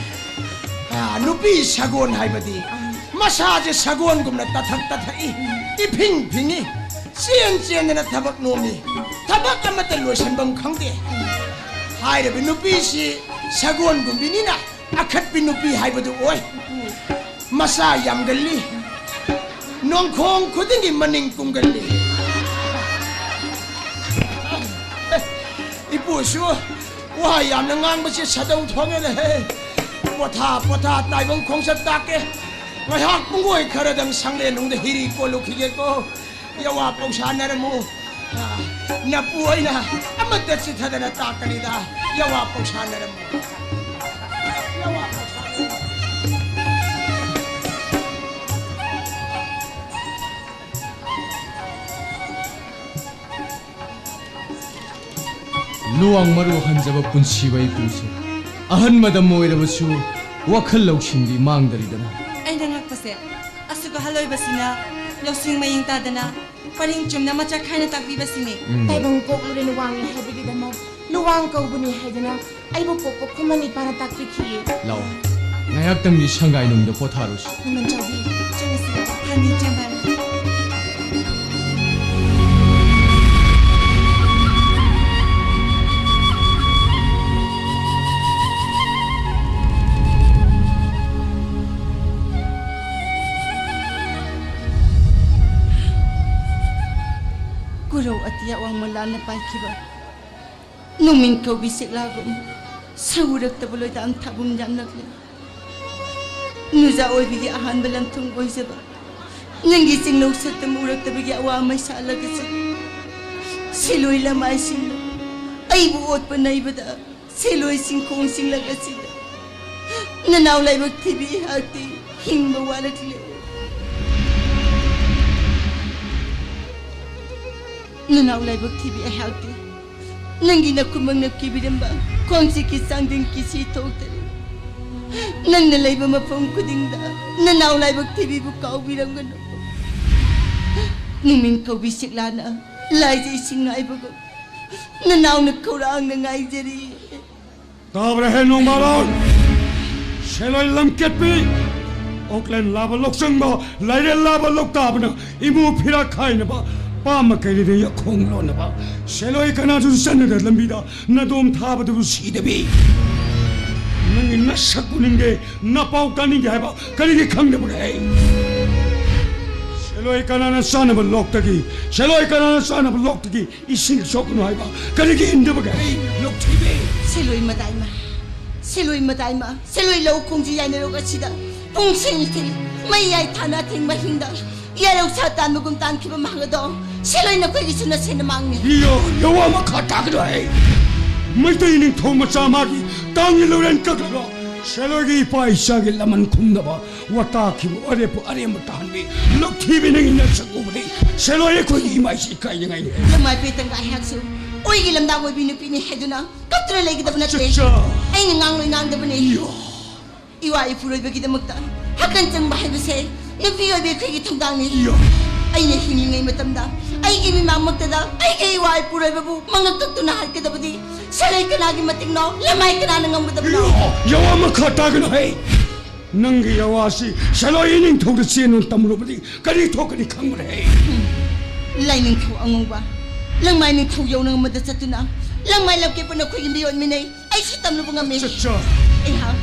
ꯑꯥ, ꯅꯨꯄꯤ ꯁꯒꯣꯜ ꯍꯥꯏꯕꯗꯤ ꯃꯁꯥꯁꯦ ꯁꯒꯣꯜꯒꯨꯝꯅ ꯇꯊꯛ ꯇꯊꯛꯏ, ꯏꯐꯤꯡ ꯐꯤꯡꯏ, ꯆꯦꯟ ꯆꯦꯟꯗꯅ ꯊꯕꯛ ꯅꯣꯝꯃꯤ, ꯊꯕꯛ ꯑꯃꯠꯇ ꯂꯣꯏꯁꯤꯟꯐꯝ ꯈꯪꯗꯦ꯫ ꯍꯥꯏꯔꯤꯕ ꯅꯨꯄꯤꯁꯤ ꯁꯒꯣꯜꯒꯨꯝꯕꯤꯅꯤꯅ ꯑꯈꯠꯄꯤ ꯅꯨꯄꯤ ꯍꯥꯏꯕꯗꯨ ꯑꯣꯏ꯫ ꯃꯆꯥ ꯌꯥꯝꯒꯜꯂꯤ, ꯅꯣꯡꯈꯣꯡ ꯈꯨꯗꯤꯡꯒꯤ ꯃꯅꯤꯡ ꯀꯨꯝꯒꯜꯂꯤ꯫ ꯏꯄꯨꯁꯨ ꯋꯥ ꯌꯥꯝꯅ ꯉꯥꯡꯕꯁꯦ ꯁꯥꯗꯧ ꯊꯣꯛꯑꯦꯅꯦꯍꯦ꯫ ꯄꯣꯊꯥ ꯄꯣꯊꯥ ꯇꯥꯏꯕꯪ ꯈꯣꯡꯆꯠ ꯇꯥꯛꯀꯦ꯫ ꯉꯥꯏꯍꯥꯛ ꯄꯨꯡꯒꯣꯏ ꯈꯔꯗꯪ ꯁꯪꯂꯦꯟ ꯅꯨꯡꯗ ꯍꯤꯔꯤ ꯀꯣꯜꯂꯨꯈꯤꯒꯦꯀꯣ꯫ ꯌꯥꯋꯥ ꯄꯧꯁꯥꯟꯅꯔꯝꯃꯨ꯫ ꯑ, ꯅꯄꯨ ꯑꯩꯅ ꯑꯃꯠꯇ ꯆꯤꯠꯊꯗꯅ ꯇꯥꯛꯀꯅꯤꯗ꯫ ꯌꯥꯋꯥ ꯄꯧꯁꯥꯟꯅꯔꯝꯃꯨ꯫ ꯌꯥꯋꯥ ꯄꯧꯁꯥꯟꯅꯔꯝꯃꯨ꯫ ꯂꯨꯋꯥꯡ ꯃꯔꯨ ꯍꯟꯖꯕ ꯄꯨꯟꯁꯤꯕ ꯏꯄꯨꯁꯦ꯫ ꯑꯍꯟ ꯃꯇꯝ ꯑꯣꯏꯔꯕꯁꯨ ꯋꯥꯈꯜ ꯂꯧꯁꯤꯡꯗꯤ ꯃꯥꯡꯗꯔꯤꯗꯅ꯫ ꯑꯩꯅ ꯉꯛꯄꯁꯦ, ꯑꯁꯨꯛ ꯑꯍꯜ ꯑꯣꯏꯕꯁꯤꯅ ꯂꯧꯁꯤꯡ ꯃꯌꯦꯡ ꯇꯥꯗꯅ ꯄꯔꯤꯡ ꯆꯨꯝꯅ ꯃꯆꯥ ꯈꯥꯏꯅ ꯇꯥꯛꯄꯤꯕꯁꯤꯅꯤ꯫ ꯎꯝ꯫ ꯇꯥꯏꯕꯪ ꯄꯣꯛꯂꯨꯔꯦ ꯅꯨꯋꯥꯡꯅꯤ ꯍꯥꯏꯕꯒꯤꯗꯃꯛ ꯂꯨꯋꯥꯡ ꯀꯧꯕꯅꯤ ꯍꯥꯏꯗꯨꯅ ꯑꯩꯕꯨ ꯄꯣꯛꯄ ꯈꯨꯃꯟ ꯏꯄꯥꯅ ꯇꯥꯛꯄꯤꯈꯤꯌꯦ꯫ ꯂꯥꯛꯑꯣ, ꯉꯥꯏꯍꯥꯛꯇꯪꯗꯤ ꯁꯪꯒꯥꯏꯅꯨꯡꯗ ꯄꯣꯊꯥꯔꯨꯁꯤ꯫ ꯈꯨꯃꯟ ꯆꯥꯎꯕꯤ, ꯆꯪꯉꯁꯤ꯫ ꯐꯅꯤ, ꯆꯦꯟꯕ꯫ ꯀꯨꯔꯧ ꯑꯇꯤꯌꯥ ꯋꯥꯡꯃ ꯂꯥꯟꯅ ꯄꯥꯏꯈꯤꯕ ꯅꯨꯃꯤꯠ ꯀꯧꯕꯤ ꯁꯤꯛꯂꯥꯒꯨꯝ ꯁꯧꯔꯛꯇꯕ ꯂꯣꯏꯗꯥꯝ ꯊꯥꯕꯨꯝ ꯌꯥꯝꯂꯛꯂꯦ꯫ ꯅꯨꯖꯥ ꯑꯣꯏꯕꯤꯒꯤ ꯑꯍꯥꯟꯕ ꯂꯟꯊꯨꯡ ꯑꯣꯏꯖꯕ ꯅꯪꯒꯤ ꯆꯤꯡꯅꯧ ꯁꯛꯇꯝ ꯎꯔꯛꯇꯕꯒꯤ ꯑꯋꯥ ꯃꯩꯁꯥ ꯂꯛ ꯑꯁꯤ ꯁꯤꯂꯣꯏ ꯂꯃꯥꯏꯁꯤꯡꯅ ꯑꯩꯕꯨ ꯑꯣꯠꯄ ꯅꯩꯕꯗ ꯁꯤꯂꯣꯏ ꯆꯤꯡꯈꯣꯡ ꯆꯤꯡꯂꯛ ꯑꯁꯤꯗ ꯅꯅꯥꯎ ꯂꯥꯏꯕꯛ ꯊꯤꯕꯤ ꯑꯩꯍꯥꯛꯇꯤ ꯍꯤꯡꯕ ꯋꯥꯔꯛꯂꯦ꯫ ꯅꯅꯥꯎ ꯂꯥꯏꯕꯛ ꯊꯤꯕꯤ ꯑꯩꯍꯥꯛꯇꯤ ꯅꯪꯒꯤ ꯅꯈꯨꯠꯃꯛꯅ ꯀꯤꯕꯤꯔꯝꯕ ꯈꯣꯡꯆꯤꯛꯀꯤ ꯆꯥꯡꯗꯝ ꯀꯤꯁꯤ ꯊꯣꯛꯇꯔꯦ꯫ ꯅꯪꯅ ꯂꯩꯕ ꯃꯐꯝ ꯈꯨꯗꯤꯡꯗ ꯅꯅꯥꯎ ꯂꯥꯏꯕꯛ ꯊꯤꯕꯤꯕꯨ ꯀꯥꯎꯕꯤꯔꯝꯒꯅꯨ꯫ ꯅꯨꯃꯤꯠ ꯀꯧꯕꯤ ꯁꯤꯛꯂꯥꯅ ꯂꯥꯏꯖ ꯏꯁꯤꯡ ꯉꯥꯏꯕꯒꯨꯝ ꯅꯅꯥꯎꯅ ꯈꯧꯔꯥꯡꯅ ꯉꯥꯏꯖꯔꯤ꯫ ꯇꯥꯕ꯭ꯔꯥ ꯍꯦ ꯅꯣꯡꯕꯥꯂꯣꯟ? ꯁꯦꯂꯣꯏ ꯂꯝꯀꯦꯠꯄꯤ, ꯑꯣꯛꯂꯦꯟ ꯂꯥꯕ ꯂꯣꯛꯆꯪꯕ, ꯂꯥꯏꯔꯦꯜ ꯂꯥꯕ ꯂꯣꯛꯇꯥꯕꯅ ꯏꯃꯨ ꯐꯤꯔꯥ ꯈꯥꯏꯅꯕ, ꯄꯥꯝꯕ ꯀꯩꯔꯤꯗ ꯌꯥꯈꯣꯡ ꯂꯣꯟꯅꯕ, ꯁꯦꯂꯣꯏ ꯀꯅꯥꯁꯨ ꯆꯠꯅꯗ ꯂꯝꯕꯤꯗ ꯅꯗꯣꯝ ꯊꯥꯕꯗꯨꯕꯨ ꯁꯤꯗꯕꯤ꯫ ꯅꯪꯒꯤ ꯅꯁꯛ ꯎꯅꯤꯡꯗꯦ, ꯅꯄꯥꯎ ꯇꯥꯅꯤꯡꯗꯦ ꯍꯥꯏꯕ ꯀꯔꯤꯒꯤ ꯈꯪꯗꯕꯒꯦ? ꯁꯦꯂꯣꯏ ꯀꯅꯥꯅ ꯆꯥꯅꯕ ꯂꯣꯛꯇꯒꯤ, ꯁꯦꯂꯣꯏ ꯀꯅꯥꯅ ꯆꯥꯅꯕ ꯂꯣꯛꯇꯒꯤ ꯏꯁꯤꯡ ꯁꯣꯛꯀꯅꯨ ꯍꯥꯏꯕ ꯀꯔꯤꯒꯤ ꯏꯟꯗꯕꯒꯦ? ꯂꯣꯛꯊꯤꯕꯤ! ꯁꯦꯂꯣꯏ ꯃꯇꯥꯏꯃ, ꯁꯤꯂꯣꯏ ꯃꯇꯥꯏꯃ, ꯁꯤꯂꯣꯏ ꯂꯧ ꯈꯣꯡꯁꯤ ꯌꯥꯏꯅꯔꯣꯛ ꯑꯁꯤꯗ ꯄꯨꯡꯁꯤꯡ ꯊꯤꯜ, ꯃꯩ ꯌꯥꯏ ꯊꯥꯅ ꯊꯤꯡꯕ ꯍꯤꯡꯗ ꯌꯥꯏꯔꯧ ꯁꯥ ꯇꯥꯟꯕꯒꯨꯝ ꯇꯥꯟꯈꯤꯕ ꯃꯍꯥꯛ ꯑꯗꯣ ꯁꯤꯂꯣꯏ ꯅꯈꯣꯏꯒꯤꯁꯨ ꯅꯁꯦꯟꯅ ꯃꯥꯡꯅꯤ꯫ ꯏꯌꯣ, ꯌꯋꯥ ꯃꯈꯥ ꯇꯥꯒꯅꯨ ꯍꯦ꯫ ꯃꯩꯇꯩ ꯅꯤꯡꯊꯧ ꯃꯆꯥ ꯃꯥꯒꯤ ꯇꯥꯡꯒꯤ ꯂꯧꯔꯦꯟ ꯀꯛꯂꯒ ꯁꯦꯂꯣꯏꯒꯤ ꯏꯄꯥ ꯏꯆꯥꯒꯤ ꯂꯃꯟ ꯈꯨꯝꯅꯕ ꯋꯥꯇꯥꯈꯤꯕ ꯑꯔꯦꯞꯄ ꯑꯔꯦꯝꯕ ꯇꯥꯍꯟꯕꯤ ꯂꯧꯊꯤꯕꯤ ꯅꯪꯒꯤ ꯅꯁꯛ ꯎꯕꯗꯤ ꯁꯦꯂꯣꯏ ꯑꯩꯈꯣꯏꯒꯤ ꯏꯃꯥ ꯏꯆꯦ ꯏꯀꯥꯏꯅꯤꯡꯉꯥꯏꯅꯤ꯫ ꯂꯃꯥꯏ ꯄꯦꯇꯪꯒ ꯑꯩꯍꯥꯛꯁꯨ ꯑꯣꯏꯒꯤ ꯂꯝꯗꯥꯡ ꯑꯣꯏꯕꯤ ꯅꯨꯄꯤꯅꯤ ꯍꯥꯏꯗꯨꯅ ꯀꯞꯇꯨꯅ ꯂꯩꯒꯗꯕ ꯅꯠꯇꯦ꯫ ꯆꯠꯆꯥ꯫ ꯑꯩꯅ ꯉꯥꯡꯂꯣꯏ ꯉꯥꯡꯗꯕꯅꯤ꯫ ꯏꯌꯣ꯫ ꯏꯋꯥ ꯏꯄꯨꯔꯣꯏꯕꯒꯤꯗꯃꯛꯇ ꯍꯛꯀꯟ ꯆꯪꯕ ꯍꯥꯏꯕꯁꯦ ꯅꯨꯄꯤ ꯑꯣꯏꯕꯤ ꯑꯩꯈꯣꯏꯒꯤ ꯊꯧꯗꯥꯡꯅꯤ꯫ ꯏꯌꯣ꯫ ꯑꯩꯅ ꯍꯤꯡꯂꯤꯉꯩ ꯃꯇꯝꯗ ꯑꯩꯒꯤ ꯃꯤꯃꯥꯡꯃꯛꯇꯗ ꯑꯩꯒꯤ ꯏꯋꯥ ꯏꯄꯨꯔꯣꯏꯕꯕꯨ ꯃꯉꯛ ꯀꯛꯇꯨꯅ ꯍꯥꯠꯀꯗꯕꯗꯤ ꯁꯦꯂꯣꯏ ꯀꯅꯥꯒꯤ ꯃꯇꯤꯛꯅꯣ? ꯂꯃꯥꯏ ꯀꯅꯥꯅ ꯉꯝꯒꯗꯕꯅꯣ? ꯏꯌꯣ꯫ ꯌꯋꯥ ꯃꯈꯥ ꯇꯥꯒꯅꯨ ꯍꯦ꯫ ꯅꯪꯒꯤ ꯌꯋꯥꯁꯤ ꯁꯦꯂꯣꯏ ꯅꯤꯡꯊꯧꯗ ꯆꯦꯟꯅ ꯇꯝꯂꯨꯕꯗꯤ ꯀꯔꯤ ꯊꯣꯛꯀꯅꯤ ꯈꯪꯕ꯭ꯔꯥ ꯍꯦ? ꯂꯥꯏꯅꯤꯡꯊꯧ ꯑꯉꯧꯕ, ꯂꯪꯃꯥꯏ ꯅꯤꯡꯊꯧ ꯌꯧꯅ ꯑꯃꯗ ꯆꯠꯇꯨꯅ ꯂꯪꯃꯥꯏ ꯂꯝꯀꯦꯠꯄꯅ ꯑꯩꯈꯣꯏꯒꯤ ꯃꯤꯑꯣꯠ ꯃꯤꯅꯩ꯫ ꯑꯩꯁꯨ ꯇꯝꯂꯨꯕ ꯉꯝꯃꯤ꯫ ꯆꯠꯆꯥ꯫ ꯑꯩꯍꯥꯛ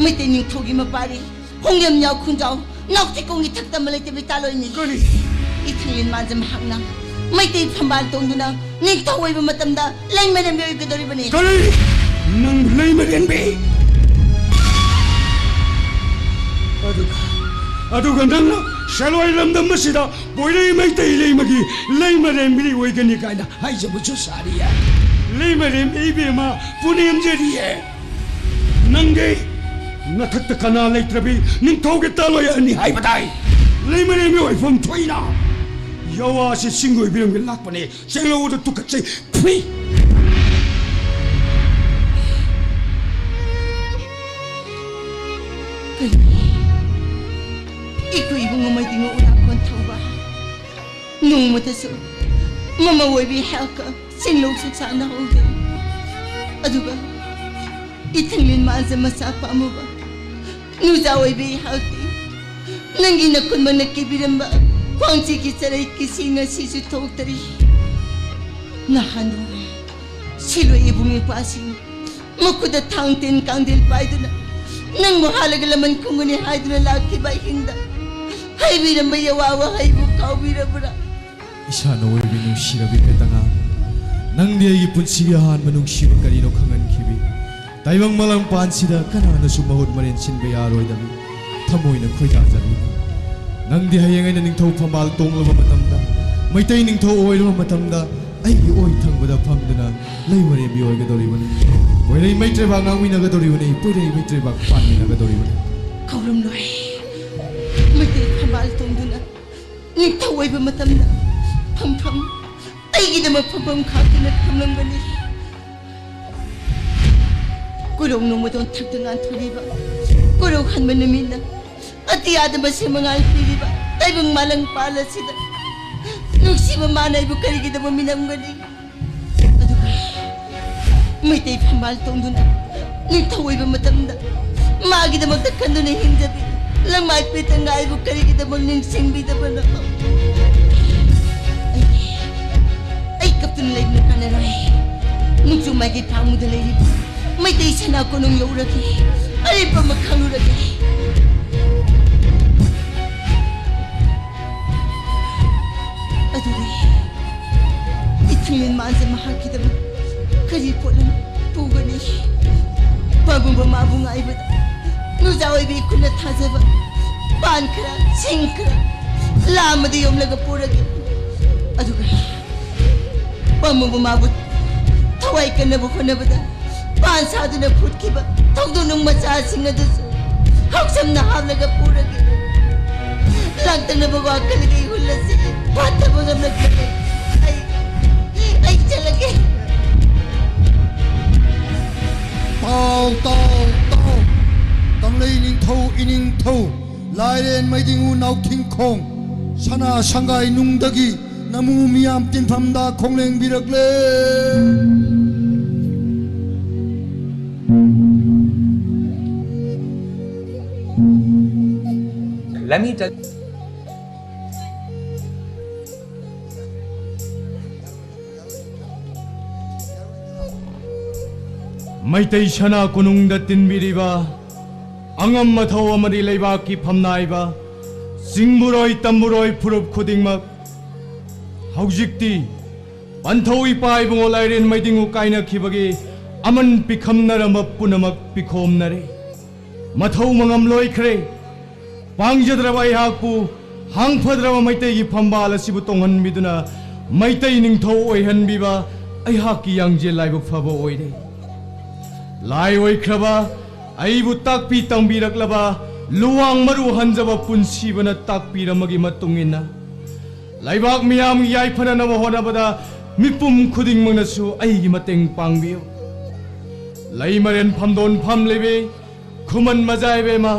ꯃꯩꯇꯩ ꯅꯤꯡꯊꯧꯒꯤ ꯃꯄꯥꯔꯤ ꯍꯣꯡꯂꯦꯝ ꯌꯥꯎ ꯈꯨꯟꯖꯥꯎ ꯅꯥꯎꯊꯤꯀꯣꯡꯒꯤ ꯊꯛꯇ ꯑꯃ ꯂꯩꯇꯕꯤ ꯇꯥꯂꯣꯏꯅꯤ꯫ ꯀꯔꯤ? ꯏꯊꯪꯂꯦꯟ ꯃꯥꯟꯖ ꯃꯍꯥꯛꯅ ꯃꯩꯇꯩ ꯐꯝꯕꯥꯜ ꯇꯣꯡꯗꯨꯅ ꯅꯤꯡꯊꯧ ꯑꯣꯏꯕ ꯃꯇꯝꯗ ꯂꯩꯃꯔꯦꯝꯕꯤ ꯑꯣꯏꯒꯗꯧꯔꯤꯕꯅꯤ꯫ ꯀꯔꯤ? ꯅꯪ ꯂꯩꯃꯔꯦꯝꯕꯤ? ꯑꯗꯨꯒ, ꯑꯗꯨꯒ ꯅꯪꯅ ꯁꯦꯂꯣꯏ ꯂꯝꯗꯝ ꯑꯁꯤꯗ ꯄꯣꯏꯔꯩ ꯃꯩꯇꯩ ꯂꯩꯃꯒꯤ ꯂꯩꯃꯔꯦꯝꯕꯤ ꯑꯣꯏꯒꯅꯤ ꯀꯥꯏꯅ ꯍꯥꯏꯖꯕꯁꯨ ꯁꯥꯔꯤꯌꯦ꯫ ꯂꯩꯃꯔꯦꯝꯕꯤ ꯏꯕꯦꯝꯃ ꯄꯨꯅꯦꯝꯖꯔꯤꯌꯦ꯫ ꯅꯪꯒꯤ ꯅꯊꯛꯇ ꯀꯅꯥ ꯂꯩꯇ꯭ꯔꯕꯤ ꯅꯤꯡꯊꯧꯒꯤ ꯇꯥꯂꯣꯏ ꯑꯅꯤ ꯍꯥꯏꯕ ꯇꯥꯏ꯫ ꯂꯩꯃꯔꯦꯝꯕꯤ ꯑꯣꯏꯐꯝ ꯊꯣꯛꯏꯅ ꯌꯋꯥꯁꯤ ꯆꯤꯡꯒꯣꯏꯕꯤꯔꯝꯒꯤ ꯂꯥꯛꯄꯅꯦ꯫ ꯆꯦꯡꯂꯧꯗ ꯇꯨꯀꯠꯆꯩ꯫ ꯐꯨꯏ꯫ ꯀꯔꯤ? ꯏꯈꯣꯏ ꯏꯕꯨꯡ ꯑꯃꯗꯤ ꯉꯧꯔꯥꯛ ꯀꯣꯟꯊꯧꯕ꯫ ꯅꯣꯡꯃꯇꯁꯨ ꯃꯃꯧ ꯑꯣꯏꯕꯤ ꯍꯦꯛꯀ ꯆꯤꯡꯂꯧ ꯁꯨꯛꯁꯥꯟꯅꯍꯧꯗꯦ꯫ ꯑꯗꯨꯒ ꯏꯊꯪꯂꯦꯟ ꯃꯥꯟꯖ ꯃꯆꯥ ꯄꯥꯝꯃꯨꯕ ꯅꯨꯖꯥ ꯑꯣꯏꯕꯤ ꯍꯦꯛꯇꯤ ꯅꯪꯒꯤ ꯅꯈꯨꯠꯃꯛꯅ ꯀꯤꯕꯤꯔꯝꯕ ꯈ꯭ꯋꯥꯡꯆꯤꯒꯤ ꯆꯔꯩ ꯀꯤꯁꯤ ꯉꯁꯤꯁꯨ ꯊꯣꯛꯇꯔꯤ꯫ ꯅꯍꯥꯟꯋꯥꯏ ꯁꯤꯂꯣꯏ ꯏꯕꯨꯡ ꯏꯄ꯭ꯋꯥꯁꯤꯡ ꯃꯈꯨꯠꯇ ꯊꯥꯡ ꯇꯤꯟ ꯀꯥꯡꯗꯤꯜ ꯄꯥꯏꯗꯨꯅ ꯅꯪꯕꯨ ꯍꯥꯠꯂꯒ ꯂꯃꯟ ꯈꯨꯝꯒꯅꯤ ꯍꯥꯏꯗꯨꯅ ꯂꯥꯛꯈꯤꯕ ꯑꯍꯤꯡꯗ ꯍꯥꯏꯕꯤꯔꯝꯕ ꯌꯋꯥ ꯋꯥꯍꯩꯕꯨ ꯀꯥꯎꯕꯤꯔꯕ꯭ꯔꯥ? ꯏꯁꯥ ꯅꯣꯏꯕꯤ ꯅꯨꯡꯁꯤꯔꯕꯤ ꯄꯦꯇꯉꯥ, ꯅꯪꯗꯤ ꯑꯩꯒꯤ ꯄꯨꯟꯁꯤꯒꯤ ꯑꯍꯥꯟꯕ ꯅꯨꯡꯁꯤꯕ ꯀꯔꯤꯅꯣ ꯈꯪꯍꯟꯈꯤꯕꯤ꯫ ꯇꯥꯏꯕꯪ ꯃꯥꯂꯪꯄꯥꯟꯁꯤꯗ ꯀꯅꯥꯅꯁꯨ ꯃꯍꯨꯠ ꯃꯔꯦꯟ ꯁꯤꯟꯕ ꯌꯥꯔꯣꯏꯗꯕꯤ ꯊꯃꯣꯏꯅ ꯈꯣꯏꯗꯥꯖꯕꯤ꯫ ꯅꯪꯗꯤ ꯍꯌꯦꯡ ꯑꯩꯅ ꯅꯤꯡꯊꯧ ꯐꯝꯕꯥꯜ ꯇꯣꯡꯂꯕ ꯃꯇꯝꯗ, ꯃꯩꯇꯩ ꯅꯤꯡꯊꯧ ꯑꯣꯏꯔꯕ ꯃꯇꯝꯗ, ꯑꯩꯒꯤ ꯑꯣꯏ ꯊꯪꯕꯗ ꯐꯝꯗꯨꯅ ꯂꯩꯃꯔꯦꯝꯕꯤ ꯑꯣꯏꯒꯗꯧꯔꯤꯕꯅꯤ꯫ ꯄꯣꯏꯔꯩ ꯃꯩꯇ꯭ꯔꯩꯕꯥꯛ ꯉꯥꯡꯃꯤꯟꯅꯒꯗꯧꯔꯤꯕꯅꯤ, ꯄꯣꯏꯔꯩ ꯃꯩꯇ꯭ꯔꯩꯕꯥꯛ ꯄꯥꯟꯃꯤꯟꯅꯒꯗꯧꯔꯤꯕꯅꯤ꯫ ꯀꯧꯔꯝꯂꯣꯏ꯫ ꯃꯩꯇꯩ ꯐꯝꯕꯥꯜ ꯇꯣꯡꯗꯨꯅ ꯅꯤꯡꯊꯧ ꯑꯣꯏꯕ ꯃꯇꯝꯗ ꯐꯝꯐꯝ, ꯑꯩꯒꯤꯗꯃꯛ ꯐꯝꯐꯝ ꯈꯥꯛꯇꯨꯅ ꯊꯝꯂꯝꯒꯅꯤ꯫ ꯀꯣꯏꯔꯧ ꯅꯣꯡꯃꯗꯣꯟ ꯊꯛꯇ ꯉꯥꯟꯊꯣꯛꯂꯤꯕ, ꯀꯣꯏꯔꯧ ꯍꯟꯕ ꯅꯨꯃꯤꯠꯅ ꯑꯇꯤꯌꯥꯗ ꯃꯁꯦꯝ ꯃꯉꯥꯜ ꯄꯤꯔꯤꯕ ꯇꯥꯏꯕꯪ ꯃꯥꯂꯪ ꯄꯥꯜ ꯑꯁꯤꯗ ꯅꯨꯡꯁꯤꯕ ꯃꯥꯅ ꯑꯩꯕꯨ ꯀꯔꯤꯒꯤꯗꯃꯛ ꯃꯤꯅꯝꯒꯅꯤ? ꯑꯗꯨꯒ ꯃꯩꯇꯩ ꯐꯝꯕꯥꯜ ꯇꯣꯡꯗꯨꯅ ꯅꯤꯡꯊꯧ ꯑꯣꯏꯕ ꯃꯇꯝꯗ ꯃꯥꯒꯤꯗꯃꯛꯇ ꯈꯟꯗꯨꯅ ꯍꯤꯡꯖꯕꯤ ꯂꯪꯃꯥꯏ ꯄꯦꯠꯇ ꯉꯥꯏꯕꯨ ꯀꯔꯤꯒꯤꯗꯃꯛ ꯅꯤꯡꯁꯤꯡꯕꯤꯗꯕꯅꯣ? ꯑꯩ, ꯑꯩ ꯀꯞꯇꯨꯅ ꯂꯩꯕꯅ ꯀꯥꯟꯅꯔꯣꯏ꯫ ꯅꯣꯡꯆꯨꯞ ꯃꯥꯏꯀꯩ ꯐꯥꯡꯃꯗ ꯂꯩꯔꯤꯕ ꯃꯩꯇꯩ ꯁꯅꯥ ꯀꯣꯅꯨꯡ ꯌꯧꯔꯒꯦ꯫ ꯑꯔꯦꯞꯄ ꯑꯃ ꯈꯪꯂꯨꯔꯒꯦ꯫ ꯑꯗꯨꯗꯤ ꯏꯊꯤꯡꯂꯦꯟ ꯃꯥꯟꯁꯦ ꯃꯍꯥꯛꯀꯤꯗꯃꯛ ꯀꯔꯤ ꯄꯣꯠꯂꯝ ꯄꯨꯒꯅꯤ? ꯄꯥꯕꯨꯡꯕ ꯃꯥꯕꯨ ꯉꯥꯏꯕꯗ ꯅꯨꯖꯥ ꯑꯣꯏꯕꯤ ꯏꯈꯨꯠꯅ ꯊꯥꯖꯕ ꯄꯥꯟ ꯈꯔ, ꯁꯤꯡ ꯈꯔ ꯂꯥ ꯑꯃꯗ ꯌꯣꯝꯂꯒ ꯄꯨꯔꯒꯦ꯫ ꯑꯗꯨꯒ ꯄꯥꯕꯨꯡꯕ ꯃꯥꯕꯨ ꯊꯋꯥꯏ ꯀꯟꯅꯕ ꯍꯣꯠꯅꯕꯗ ꯄꯥꯟ ꯁꯥꯗꯨꯅ ꯐꯨꯠꯈꯤꯕ ꯊꯧꯗꯣꯛꯅꯨꯡ ꯃꯆꯥꯁꯤꯡ ꯑꯗꯨꯁꯨ ꯍꯧꯁꯝꯅ ꯍꯥꯞꯂꯒ ꯄꯨꯔꯒꯦ꯫ ꯂꯥꯡꯇꯛꯅꯕ ꯋꯥꯈꯜꯒꯤ ꯏꯍꯨꯜ ꯑꯁꯤ ꯐꯥꯊꯕ ꯉꯝꯂꯛꯇ꯭ꯔꯦ꯫ ꯑꯩ, ꯑꯩ ꯆꯠꯂꯒꯦ꯫ ꯇꯥꯎ, ꯇꯥꯎ, ꯇꯥꯎ꯫ ꯀꯪꯂꯩ ꯅꯤꯡꯊꯧ, ꯏꯅꯤꯡꯊꯧ, ꯂꯥꯏꯔꯦꯟ ꯃꯩꯗꯤꯡꯉꯨ ꯅꯥꯎꯊꯤꯡꯈꯣꯡ, ꯁꯅꯥ ꯁꯪꯒꯥꯏ ꯅꯨꯡꯗꯒꯤ ꯅꯃꯨ ꯃꯤꯌꯥꯝ ꯇꯤꯟꯐꯝꯗ ꯈꯣꯡꯂꯦꯡꯕꯤꯔꯛꯂꯦ꯫ Let me tell ꯃꯩꯇꯩ ꯁꯅꯥ ꯀꯣꯅꯨꯡꯗ ꯇꯤꯟꯕꯤꯔꯤꯕ ꯑꯉꯝ ꯑꯊꯧ ꯑꯃꯗꯤ ꯂꯩꯕꯥꯛꯀꯤ ꯐꯝꯅꯥꯏꯕ ꯆꯤꯡꯕꯨꯔꯣꯏ ꯇꯝꯕꯨꯔꯣꯏ ꯐꯨꯔꯨꯞ ꯈꯨꯗꯤꯡꯃꯛ, ꯍꯧꯖꯤꯛꯇꯤ ꯄꯟꯊꯧ ꯏꯄꯥ ꯏꯕꯨꯡꯉꯣ ꯂꯥꯏꯔꯦꯟ ꯃꯩꯗꯤꯡꯉꯨ ꯀꯥꯏꯅꯈꯤꯕꯒꯤ ꯑꯃꯟ ꯄꯤꯈꯝꯅꯔꯝꯕ ꯄꯨꯝꯅꯃꯛ ꯄꯤꯈꯣꯝꯅꯔꯦ꯫ ꯃꯊꯧ ꯃꯉꯝ ꯂꯣꯏꯈ꯭ꯔꯦ꯫ ꯄꯥꯡꯖꯗ꯭ꯔꯕ ꯑꯩꯍꯥꯛꯄꯨ ꯍꯥꯡꯐꯗ꯭ꯔꯕ ꯃꯩꯇꯩꯒꯤ ꯐꯝꯕꯥꯜ ꯑꯁꯤꯕꯨ ꯇꯣꯡꯍꯟꯕꯤꯗꯨꯅ ꯃꯩꯇꯩ ꯅꯤꯡꯊꯧ ꯑꯣꯏꯍꯟꯕꯤꯕ ꯑꯩꯍꯥꯛꯀꯤ ꯌꯥꯡꯖꯦꯜ ꯂꯥꯏꯕꯛ ꯐꯕ ꯑꯣꯏꯔꯦ꯫ ꯂꯥꯏ ꯑꯣꯏꯈ꯭ꯔꯕ ꯑꯩꯕꯨ ꯇꯥꯛꯄꯤ ꯇꯝꯕꯤꯔꯛꯂꯕ ꯂꯨꯋꯥꯡ ꯃꯔꯨ ꯍꯟꯖꯕ ꯄꯨꯟꯁꯤꯕꯅ ꯇꯥꯛꯄꯤꯔꯝꯕꯒꯤ ꯃꯇꯨꯡ ꯏꯟꯅ ꯂꯩꯕꯥꯛ ꯃꯤꯌꯥꯝꯒꯤ ꯌꯥꯏꯐꯅꯅꯕ ꯍꯣꯠꯅꯕꯗ ꯃꯤꯄꯨꯝ ꯈꯨꯗꯤꯡꯃꯛꯅꯁꯨ ꯑꯩꯒꯤ ꯃꯇꯦꯡ ꯄꯥꯡꯕꯤꯌꯨ꯫ ꯂꯩꯃꯔꯦꯟ ꯐꯝꯗꯣꯟ ꯐꯝꯂꯤꯕꯤ ꯈꯨꯃꯟ ꯃꯖꯥ ꯏꯕꯦꯝꯃ,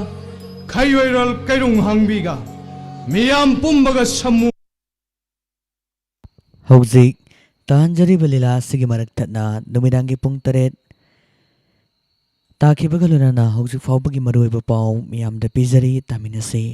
ꯈꯩꯔꯣꯏꯔꯣꯜ ꯀꯩꯔꯨꯡ ꯍꯥꯡꯕꯤꯒ ꯃꯤꯌꯥꯝ ꯄꯨꯝꯕꯒ ꯁꯃꯨ ꯍꯧꯖꯤꯛ ꯇꯥꯍꯟꯖꯔꯤꯕ ꯂꯤꯂꯥ ꯑꯁꯤꯒꯤ ꯃꯔꯛ ꯊꯠꯅ ꯅꯨꯃꯤꯗꯥꯡꯒꯤ ꯄꯨꯡ ꯇꯔꯦꯠ ꯇꯥꯈꯤꯕꯒ ꯂꯣꯏꯅꯅ ꯍꯧꯖꯤꯛ ꯐꯥꯎꯕꯒꯤ ꯃꯔꯨꯑꯣꯏꯕ ꯄꯥꯎ ꯃꯤꯌꯥꯝꯗ ꯄꯤꯖꯔꯤ, ꯇꯥꯃꯤꯟꯅꯁꯤ꯫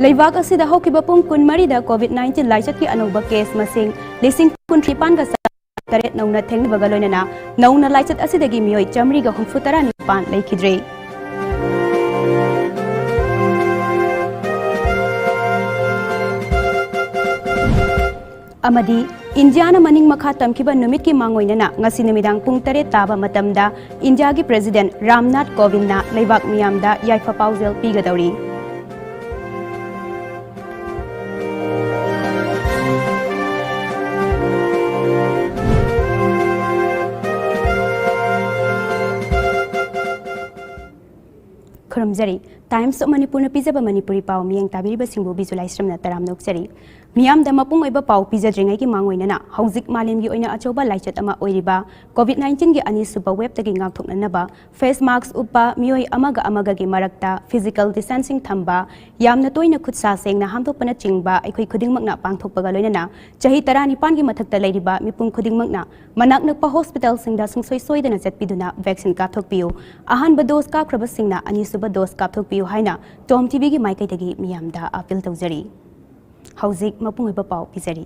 ꯂꯩꯕꯥꯛ ꯑꯁꯤꯗ ꯍꯧꯈꯤꯕ ꯄꯨꯡ ꯀꯨꯟꯃꯔꯤꯗ COVID nineteen ꯂꯥꯏꯆꯠꯀꯤ ꯑꯅꯧꯕ ꯀꯦꯁ ꯃꯁꯤꯡ ꯂꯤꯁꯤꯡ ꯀꯨꯟꯊ꯭ꯔꯥ ꯅꯤꯄꯥꯟꯒ ꯇꯔꯦꯠ ꯅꯧꯅ ꯊꯦꯡꯅꯕꯒ ꯂꯣꯏꯅꯅ ꯅꯧꯅ ꯂꯥꯏꯆꯠ ꯑꯁꯤꯗꯒꯤ ꯃꯤꯑꯣꯏ ꯆꯥꯃꯔꯤꯒ ꯍꯨꯝꯐꯨ ꯇꯔꯥ ꯅꯤꯄꯥꯟ ꯂꯩꯈꯤꯗ꯭ꯔꯦ꯫ ꯑꯃꯗꯤ ꯏꯟꯗꯤꯌꯥꯅ ꯃꯅꯤꯡ ꯃꯈꯥ ꯇꯝꯈꯤꯕ ꯅꯨꯃꯤꯠꯀꯤ ꯃꯥꯡꯑꯣꯏꯅꯅ ꯉꯁꯤ ꯅꯨꯃꯤꯗꯥꯡ ꯄꯨꯡ ꯇꯔꯦꯠ ꯇꯥꯕ ꯃꯇꯝꯗ ꯏꯟꯗꯤꯌꯥꯒꯤ ꯄ꯭ꯔꯦꯁꯤꯗꯦꯟꯠ ꯔꯥꯝꯅꯥꯊ ꯀꯣꯕꯤꯟꯗꯅ ꯂꯩꯕꯥꯛ ꯃꯤꯌꯥꯝꯗ ꯌꯥꯏꯐ ꯄꯥꯎꯖꯦꯜ ꯄꯤꯒꯗꯧꯔꯤ꯫ ꯈꯨꯔꯨꯝꯖꯔꯤ꯫ Times of ꯃꯅꯤꯄꯨꯔꯅ ꯄꯤꯖꯕ ꯃꯅꯤꯄꯨꯔꯤ ꯄꯥꯎ ꯃꯤꯠꯌꯦꯡ ꯇꯥꯕꯤꯔꯤꯕꯁꯤꯡꯕꯨ ꯕꯤꯖꯨ ꯂꯥꯏꯁ꯭ꯔꯝꯅ ꯇꯔꯥꯝꯅ ꯑꯣꯛꯆꯔꯤ꯫ ꯃꯤꯌꯥꯝꯗ ꯃꯄꯨꯡ ꯑꯣꯏꯕ ꯄꯥꯎ ꯄꯤꯖꯗ꯭ꯔꯤꯉꯩꯒꯤ ꯃꯥꯡꯑꯣꯏꯅꯅ ꯍꯧꯖꯤꯛ ꯃꯥꯂꯦꯝꯒꯤ ꯑꯣꯏꯅ ꯑꯆꯧꯕ ꯂꯥꯏꯆꯠ ꯑꯃ ꯑꯣꯏꯔꯤꯕ COVID nineteen ꯒꯤ ꯑꯅꯤꯁꯨꯕ ꯋꯦꯕꯇꯒꯤ ꯉꯥꯛꯊꯣꯛꯅꯅꯕ face mask ꯎꯞꯄ, ꯃꯤꯑꯣꯏ ꯑꯃꯒ ꯑꯃꯒꯒꯤ ꯃꯔꯛꯇ physical distancing ꯊꯝꯕ, ꯌꯥꯝꯅ ꯇꯣꯏꯅ ꯈꯨꯠ ꯁꯥ ꯁꯦꯡꯅ ꯍꯥꯝꯗꯣꯛꯄꯅꯆꯤꯡꯕ ꯑꯩꯈꯣꯏ ꯈꯨꯗꯤꯡꯃꯛꯅ ꯄꯥꯡꯊꯣꯛꯄꯒ ꯂꯣꯏꯅꯅ ꯆꯍꯤ ꯇꯔꯥꯅꯤꯄꯥꯟꯒꯤ ꯃꯊꯛꯇ ꯂꯩꯔꯤꯕ ꯃꯤꯄꯨꯝ ꯈꯨꯗꯤꯡꯃꯛꯅ ꯃꯅꯥꯛ ꯅꯛꯄ ꯍꯣꯁꯄꯤꯇꯥꯜꯁꯤꯡꯗ ꯁꯨꯡꯁꯣꯏ ꯁꯣꯏꯗꯅ ꯆꯠꯄꯤꯗꯨꯅ vaccine ꯀꯥꯞꯊꯣꯛꯄꯤꯌꯨ꯫ ꯑꯍꯥꯟꯕ dose ꯀꯥꯞꯈ꯭ꯔꯕꯁꯤꯡꯅ ꯑꯅꯤꯁꯨꯕ dose ꯀꯥꯞꯊꯣꯛꯄꯤꯌꯨ ꯍꯥꯏꯅ Tom TVꯒꯤ ꯃꯥꯏꯀꯩꯗꯒꯤ ꯃꯤꯌꯥꯝꯗ appeal ꯇꯧꯖꯔꯤ꯫ ꯍꯧꯖꯤꯛ ꯃꯄꯨꯡ ꯑꯣꯏꯕ ꯄꯥꯎ ꯄꯤꯖꯔꯤ꯫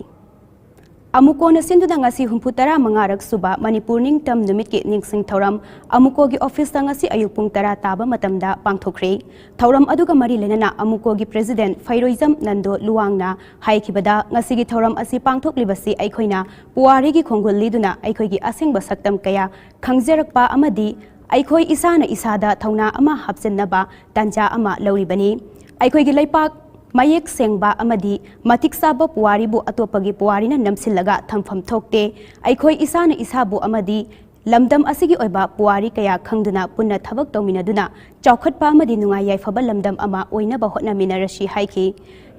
ꯑꯃꯨꯀꯣꯅ ꯁꯤꯟꯗꯨꯅ ꯉꯁꯤ ꯍꯨꯝꯐꯨ ꯇꯔꯥ ꯃꯉꯥꯔꯛ ꯁꯨꯕ ꯃꯅꯤꯄꯨꯔ ꯅꯤꯡꯇꯝ ꯅꯨꯃꯤꯠꯀꯤ ꯅꯤꯡꯁꯤꯡ ꯊꯧꯔꯝ ꯑꯃꯨꯀꯣꯒꯤ ꯑꯣꯐꯤꯁꯇ ꯉꯁꯤ ꯑꯌꯨꯛ ꯄꯨꯡ ꯇꯔꯥ ꯇꯥꯕ ꯃꯇꯝꯗ ꯄꯥꯡꯊꯣꯛꯈ꯭ꯔꯦ꯫ ꯊꯧꯔꯝ ꯑꯗꯨꯒ ꯃꯔꯤ ꯂꯩꯅꯅ ꯑꯃꯨꯀꯣꯒꯤ ꯄ꯭ꯔꯦꯁꯤꯗꯦꯟꯠ ꯐꯩꯔꯣꯏꯖꯝ ꯅꯟꯗꯣ ꯂꯨꯋꯥꯡꯅ ꯍꯥꯏꯈꯤꯕꯗ, ꯉꯁꯤꯒꯤ ꯊꯧꯔꯝ ꯑꯁꯤ ꯄꯥꯡꯊꯣꯛꯂꯤꯕꯁꯤ ꯑꯩꯈꯣꯏꯅ ꯄꯨꯋꯥꯔꯤꯒꯤ ꯈꯣꯡꯒꯨꯜ ꯂꯤꯗꯨꯅ ꯑꯩꯈꯣꯏꯒꯤ ꯑꯁꯦꯡꯕ ꯁꯛꯇꯝ ꯀꯌꯥ ꯈꯪꯖꯔꯛꯄ ꯑꯃꯗꯤ ꯑꯩꯈꯣꯏ ꯏꯁꯥꯅ ꯏꯁꯥꯗ ꯊꯧꯅꯥ ꯑꯃ ꯍꯥꯞꯆꯤꯟꯅꯕ ꯇꯥꯟꯖꯥ ꯑꯃ ꯂꯧꯔꯤꯕꯅꯤ꯫ ꯑꯩꯈꯣꯏꯒꯤ ꯂꯩꯄꯥꯛ ꯃꯌꯦꯛ ꯁꯦꯡꯕ ꯑꯃꯗꯤ ꯃꯇꯤꯛ ꯆꯥꯕ ꯄꯨꯋꯥꯔꯤꯕꯨ ꯑꯇꯣꯞꯄꯒꯤ ꯄꯨꯋꯥꯔꯤꯅ ꯅꯝꯁꯤꯜꯂꯒ ꯊꯝꯐꯝ ꯊꯣꯛꯇꯦ꯫ ꯑꯩꯈꯣꯏ ꯏꯁꯥꯅ ꯏꯁꯥꯕꯨ ꯑꯃꯗꯤ ꯂꯝꯗꯝ ꯑꯁꯤꯒꯤ ꯑꯣꯏꯕ ꯄꯨꯋꯥꯔꯤ ꯀꯌꯥ ꯈꯪꯗꯨꯅ ꯄꯨꯟꯅ ꯊꯕꯛ ꯇꯧꯃꯤꯟꯅꯗꯨꯅ ꯆꯥꯎꯈꯠꯄ ꯑꯃꯗꯤ ꯅꯨꯡꯉꯥꯏ ꯌꯥꯏꯐꯕ ꯂꯝꯗꯝ ꯑꯃ ꯑꯣꯏꯅꯕ ꯍꯣꯠꯅꯃꯤꯟꯅꯔꯁꯤ ꯍꯥꯏꯈꯤ꯫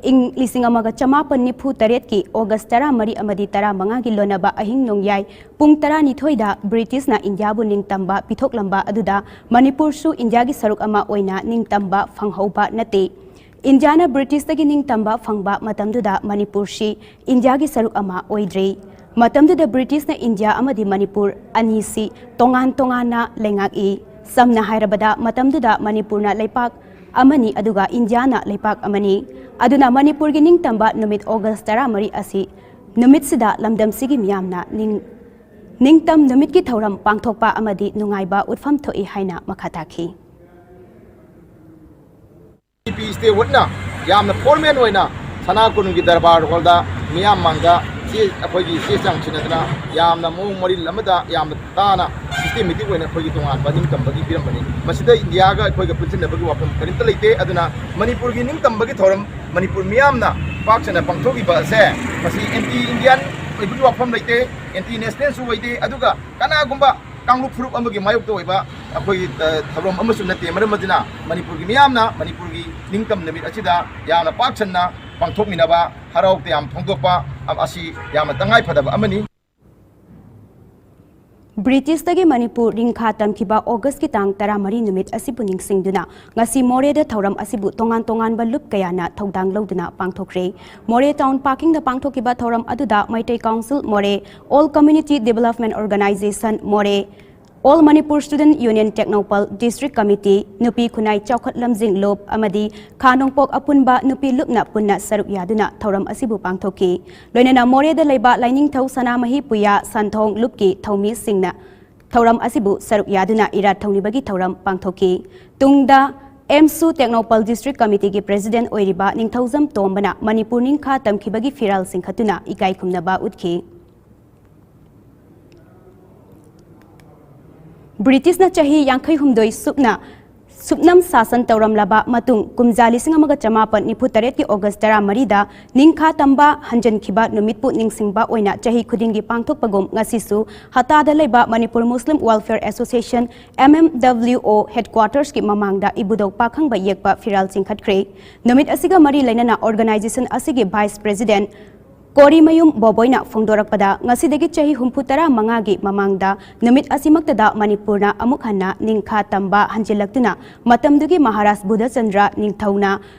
ꯏꯪ ꯂꯤꯁꯤꯡ ꯑꯃꯒ ꯆꯃꯥꯄꯟ ꯅꯤꯐꯨ ꯇꯔꯦꯠꯀꯤ ꯑꯣꯒꯁ ꯇꯔꯥꯃꯔꯤ ꯑꯃꯗꯤ ꯇꯔꯥꯃꯉꯥꯒꯤ ꯂꯣꯟꯅꯕ ꯑꯍꯤꯡ ꯅꯣꯡꯌꯥꯏ ꯄꯨꯡ ꯇꯔꯥꯅꯤꯊꯣꯏꯗ ꯕ꯭ꯔꯤꯇꯤꯁꯅ ꯏꯟꯗꯤꯌꯥꯕꯨ ꯅꯤꯡꯇꯝꯕ ꯄꯤꯊꯣꯛꯂꯝꯕ ꯑꯗꯨꯗ ꯃꯅꯤꯄꯨꯔꯁꯨ ꯏꯟꯗꯤꯌꯥꯒꯤ ꯁꯔꯨꯛ ꯑꯃ ꯑꯣꯏꯅ ꯅꯤꯡꯇꯝꯕ ꯐꯪꯍꯧꯕ ꯅꯠꯇꯦ꯫ ꯏꯟꯗꯤꯌꯥꯅ ꯕ꯭ꯔꯤꯇꯤꯁꯇꯒꯤ ꯅꯤꯡꯇꯝꯕ ꯐꯪꯕ ꯃꯇꯝꯗꯨꯗ ꯃꯅꯤꯄꯨꯔꯁꯤ ꯏꯟꯗꯤꯌꯥꯒꯤ ꯁꯔꯨꯛ ꯑꯃ ꯑꯣꯏꯗ꯭ꯔꯤ꯫ ꯃꯇꯝꯗꯨꯗ ꯕ꯭ꯔꯤꯇꯤꯁꯅ ꯏꯟꯗꯤꯌꯥ ꯑꯃꯗꯤ ꯃꯅꯤꯄꯨꯔ ꯑꯅꯤꯁꯤ ꯇꯣꯉꯥꯟ ꯇꯣꯉꯥꯟꯅ ꯂꯩꯉꯥꯛꯏ꯫ ꯁꯝꯅ ꯍꯥꯏꯔꯕꯗ, ꯃꯇꯝꯗꯨꯗ ꯃꯅꯤꯄꯨꯔꯅ ꯂꯩꯄꯥꯛ ꯑꯃꯅꯤ, ꯑꯗꯨꯒ ꯏꯟꯗꯤꯌꯥꯅ ꯂꯩꯄꯥꯛ ꯑꯃꯅꯤ꯫ ꯑꯗꯨꯅ ꯃꯅꯤꯄꯨꯔꯒꯤ ꯅꯤꯡꯇꯝꯕ ꯅꯨꯃꯤꯠ ꯑꯣꯒꯁ ꯇꯔꯥꯃꯔꯤ ꯑꯁꯤ ꯅꯨꯃꯤꯠꯁꯤꯗ ꯂꯝꯗꯝꯁꯤꯒꯤ ꯃꯤꯌꯥꯝꯅ ꯅꯤꯡ-, ꯅꯤꯡꯇꯝ ꯅꯨꯃꯤꯠꯀꯤ ꯊꯧꯔꯝ ꯄꯥꯡꯊꯣꯛꯄ ꯑꯃꯗꯤ ꯅꯨꯡꯉꯥꯏꯕ ꯎꯠꯐꯝ ꯊꯣꯛꯏ ꯍꯥꯏꯅ ꯃꯈꯥ ꯇꯥꯈꯤ꯫ ꯄꯤ ꯁ꯭ꯇꯦꯋꯔꯠꯅ ꯌꯥꯝꯅ ꯐꯣꯔꯃꯦꯜ ꯑꯣꯏꯅ ꯁꯅꯥ ꯀꯣꯅꯨꯡꯒꯤ ꯗꯔꯕꯥꯔ ꯍꯣꯜꯗ ꯃꯤꯌꯥꯝ ꯃꯥꯡꯗ ꯆꯦ, ꯑꯩꯈꯣꯏꯒꯤ ꯆꯦ ꯆꯥꯡ ꯁꯤꯟꯅꯗꯅ ꯌꯥꯝꯅ ꯃꯑꯣꯡ ꯃꯔꯤꯜ ꯑꯃꯗ ꯌꯥꯝꯅ ꯇꯥꯅ ꯁꯤꯁꯇꯦꯃꯦꯇꯤꯛ ꯑꯣꯏꯅ ꯑꯩꯈꯣꯏꯒꯤ ꯇꯣꯉꯥꯟꯕ ꯅꯤꯡꯇꯝꯕꯒꯤ ꯄꯤꯔꯝꯕꯅꯤ꯫ ꯃꯁꯤꯗ ꯏꯟꯗꯤꯌꯥꯒ ꯑꯩꯈꯣꯏꯒ ꯄꯨꯟꯁꯤꯟꯅꯕꯒꯤ ꯋꯥꯐꯝ ꯀꯔꯤꯝꯇ ꯂꯩꯇꯦ꯫ ꯑꯗꯨꯅ ꯃꯅꯤꯄꯨꯔꯒꯤ ꯅꯤꯡꯇꯝꯕꯒꯤ ꯊꯧꯔꯝ ꯃꯅꯤꯄꯨꯔ ꯃꯤꯌꯥꯝꯅ ꯄꯥꯛ ꯁꯟꯅ ꯄꯥꯡꯊꯣꯛꯂꯤꯕ ꯑꯁꯦ ꯃꯁꯤ ꯑꯦꯟꯇꯤ ꯏꯟꯗꯤꯌꯥꯟ ꯑꯣꯏꯕꯒꯤ ꯋꯥꯐꯝ ꯂꯩꯇꯦ, ꯑꯦꯟꯇꯤ ꯅꯦꯁꯅꯦꯜꯁꯨ ꯑꯣꯏꯗꯦ꯫ ꯑꯗꯨꯒ ꯀꯅꯥꯒꯨꯝꯕ ꯀꯥꯡꯂꯨꯞ ꯐꯨꯔꯨꯞ ꯑꯃꯒꯤ ꯃꯥꯌꯣꯛꯇ ꯑꯣꯏꯕ ꯑꯩꯈꯣꯏꯒꯤ, ꯑ, ꯊꯧꯔꯝ ꯑꯃꯁꯨ ꯅꯠꯇꯦ꯫ ꯃꯔꯝ ꯑꯗꯨꯅ ꯃꯅꯤꯄꯨꯔꯒꯤ ꯃꯤꯌꯥꯝꯅ ꯃꯅꯤꯄꯨꯔꯒꯤ ꯅꯤꯡꯇꯝ ꯅꯨꯃꯤꯠ ꯑꯁꯤꯗ ꯌꯥꯝꯅ ꯄꯥꯛ ꯁꯟꯅ ꯄꯥꯡꯊꯣꯛꯃꯤꯟꯅꯕ, ꯍꯔꯥꯎ ꯇꯌꯥꯝ ꯐꯣꯡꯗꯣꯛꯄ ꯑꯁꯤ ꯌꯥꯝꯅ ꯇꯉꯥꯏ ꯐꯗꯕ ꯑꯃꯅꯤ꯫ ꯕ꯭ꯔꯤꯇꯤꯁꯇꯒꯤ ꯃꯅꯤꯄꯨꯔ ꯅꯤꯡꯈꯥ ꯇꯝꯈꯤꯕ ꯑꯣꯒꯁꯀꯤ ꯇꯥꯡ ꯇꯔꯥꯃꯔꯤ ꯅꯨꯃꯤꯠ ꯑꯁꯤꯕꯨ ꯅꯤꯡꯁꯤꯡꯗꯨꯅ ꯉꯁꯤ ꯃꯣꯔꯦꯗ ꯊꯧꯔꯝ ꯑꯁꯤꯕꯨ ꯇꯣꯉꯥꯟ ꯇꯣꯉꯥꯟꯕ ꯂꯨꯞ ꯀꯌꯥꯅ ꯊꯧꯗꯥꯡ ꯂꯧꯗꯨꯅ ꯄꯥꯡꯊꯣꯛꯈ꯭ꯔꯦ꯫ ꯃꯣꯔꯦ ꯇꯥꯎꯟ ꯄꯥꯔꯀꯤꯡꯗ ꯄꯥꯡꯊꯣꯛꯈꯤꯕ ꯊꯧꯔꯝ ꯑꯗꯨꯗ ꯃꯩꯇꯩ ꯀꯥꯎꯟꯁꯤꯜ ꯃꯣꯔꯦ, ꯑꯣꯜ ꯀꯝꯃ꯭ꯌꯨꯅꯤꯇꯤ ꯗꯤꯕꯦꯂꯞꯃꯦꯟꯠ ꯑꯣꯔꯒꯅꯥꯏꯖꯦꯁꯟ ꯃꯣꯔꯦ, All Manipur Student Union Tengnoupal District Committee, ꯅꯨꯄꯤ ꯈꯨꯟꯅꯥꯏ ꯆꯥꯎꯈꯠ ꯂꯝꯖꯤꯡ ꯂꯨꯞ ꯑꯃꯗꯤ ꯈꯥ ꯅꯣꯡꯄꯣꯛ ꯑꯄꯨꯟꯕ ꯅꯨꯄꯤ ꯂꯨꯞꯅ ꯄꯨꯟꯅ ꯁꯔꯨꯛ ꯌꯥꯗꯨꯅ ꯊꯧꯔꯝ ꯑꯁꯤꯕꯨ ꯄꯥꯡꯊꯣꯛꯈꯤ꯫ ꯂꯣꯏꯅꯅ ꯃꯣꯔꯦꯗ ꯂꯩꯕ ꯂꯥꯏꯅꯤꯡꯊꯧ ꯁꯅꯥꯃꯍꯤ ꯄꯨꯌꯥ ꯁꯟꯊꯣꯡ ꯂꯨꯞꯀꯤ ꯊꯧꯃꯤꯁꯤꯡꯅ ꯊꯧꯔꯝ ꯑꯁꯤꯕꯨ ꯁꯔꯨꯛ ꯌꯥꯗꯨꯅ ꯏꯔꯥꯠ ꯊꯧꯅꯤꯕꯒꯤ ꯊꯧꯔꯝ ꯄꯥꯡꯊꯣꯛꯈꯤ꯫ ꯇꯨꯡꯗ ꯑꯦꯝꯁꯨ ꯇꯦꯡꯅꯧꯄꯜ District Committeeꯒꯤ President ꯑꯣꯏꯔꯤꯕ ꯅꯤꯡꯊꯧꯖꯝ ꯇꯣꯝꯕꯅ ꯃꯅꯤꯄꯨꯔ ꯅꯤꯡꯈꯥ ꯇꯝꯈꯤꯕꯒꯤ ꯐꯤꯔꯥꯜ ꯆꯤꯡꯈꯠꯇꯨꯅ ꯏꯀꯥꯏ ꯈꯨꯝꯅꯕ ꯎꯠꯈꯤ꯫ ꯕ꯭ꯔꯤꯇꯤꯁꯅ ꯆꯍꯤ ꯌꯥꯡꯈꯩ ꯍꯨꯝꯗꯣꯏ ꯁꯨꯞꯅ ꯁꯨꯞꯅꯝ ꯁꯥꯁꯟ ꯇꯧꯔꯝꯂꯕ ꯃꯇꯨꯡ, ꯀꯨꯝꯖꯥ ꯂꯤꯁꯤꯡ ꯑꯃꯒ ꯆꯃꯥꯄꯟ ꯅꯤꯐꯨ ꯇꯔꯦꯠꯀꯤ ꯑꯣꯒꯁ ꯇꯔꯥꯃꯔꯤꯗ ꯅꯤꯡꯈꯥ ꯇꯝꯕ ꯍꯟꯖꯤꯟꯈꯤꯕ ꯅꯨꯃꯤꯠꯄꯨ ꯅꯤꯡꯁꯤꯡꯕ ꯑꯣꯏꯅ ꯆꯍꯤ ꯈꯨꯗꯤꯡꯒꯤ ꯄꯥꯡꯊꯣꯛꯄꯒꯨꯝ ꯉꯁꯤꯁꯨ ꯍꯇꯥꯗ ꯂꯩꯕ Manipur Muslim Welfare Association, M M W O, headquartersꯀꯤ ꯃꯃꯥꯡꯗ ꯏꯕꯨꯙꯧ ꯄꯥꯈꯪꯕ ꯌꯦꯛꯄ ꯐꯤꯔꯥꯜ ꯆꯤꯡꯈꯠꯈ꯭ꯔꯦ꯫ ꯅꯨꯃꯤꯠ ꯑꯁꯤꯒ ꯃꯔꯤ ꯂꯩꯅꯅ organization ꯑꯁꯤꯒꯤ Vice President ꯀꯣꯔꯤꯃꯌꯨꯝ ꯕꯣꯕꯣꯏꯅ ꯐꯣꯡꯗꯣꯔꯛꯄꯗ, ꯉꯁꯤꯗꯒꯤ ꯆꯍꯤ ꯍꯨꯝꯐꯨ ꯇꯔꯥ ꯃꯉꯥꯒꯤ ꯃꯃꯥꯡꯗ ꯅꯨꯃꯤꯠ ꯑꯁꯤꯃꯛꯇꯗ ꯃꯅꯤꯄꯨꯔꯅ ꯑꯃꯨꯛ ꯍꯟꯅ ꯅꯤꯡꯈꯥ ꯇꯝꯕ ꯍꯟꯖꯤꯜꯂꯛꯇꯨꯅ, ꯃꯇꯝꯗꯨꯒꯤ ꯃꯍꯥꯔꯥꯖ ꯕꯨꯙꯆꯟꯗ꯭ꯔ ꯅꯤꯡꯊꯧꯅ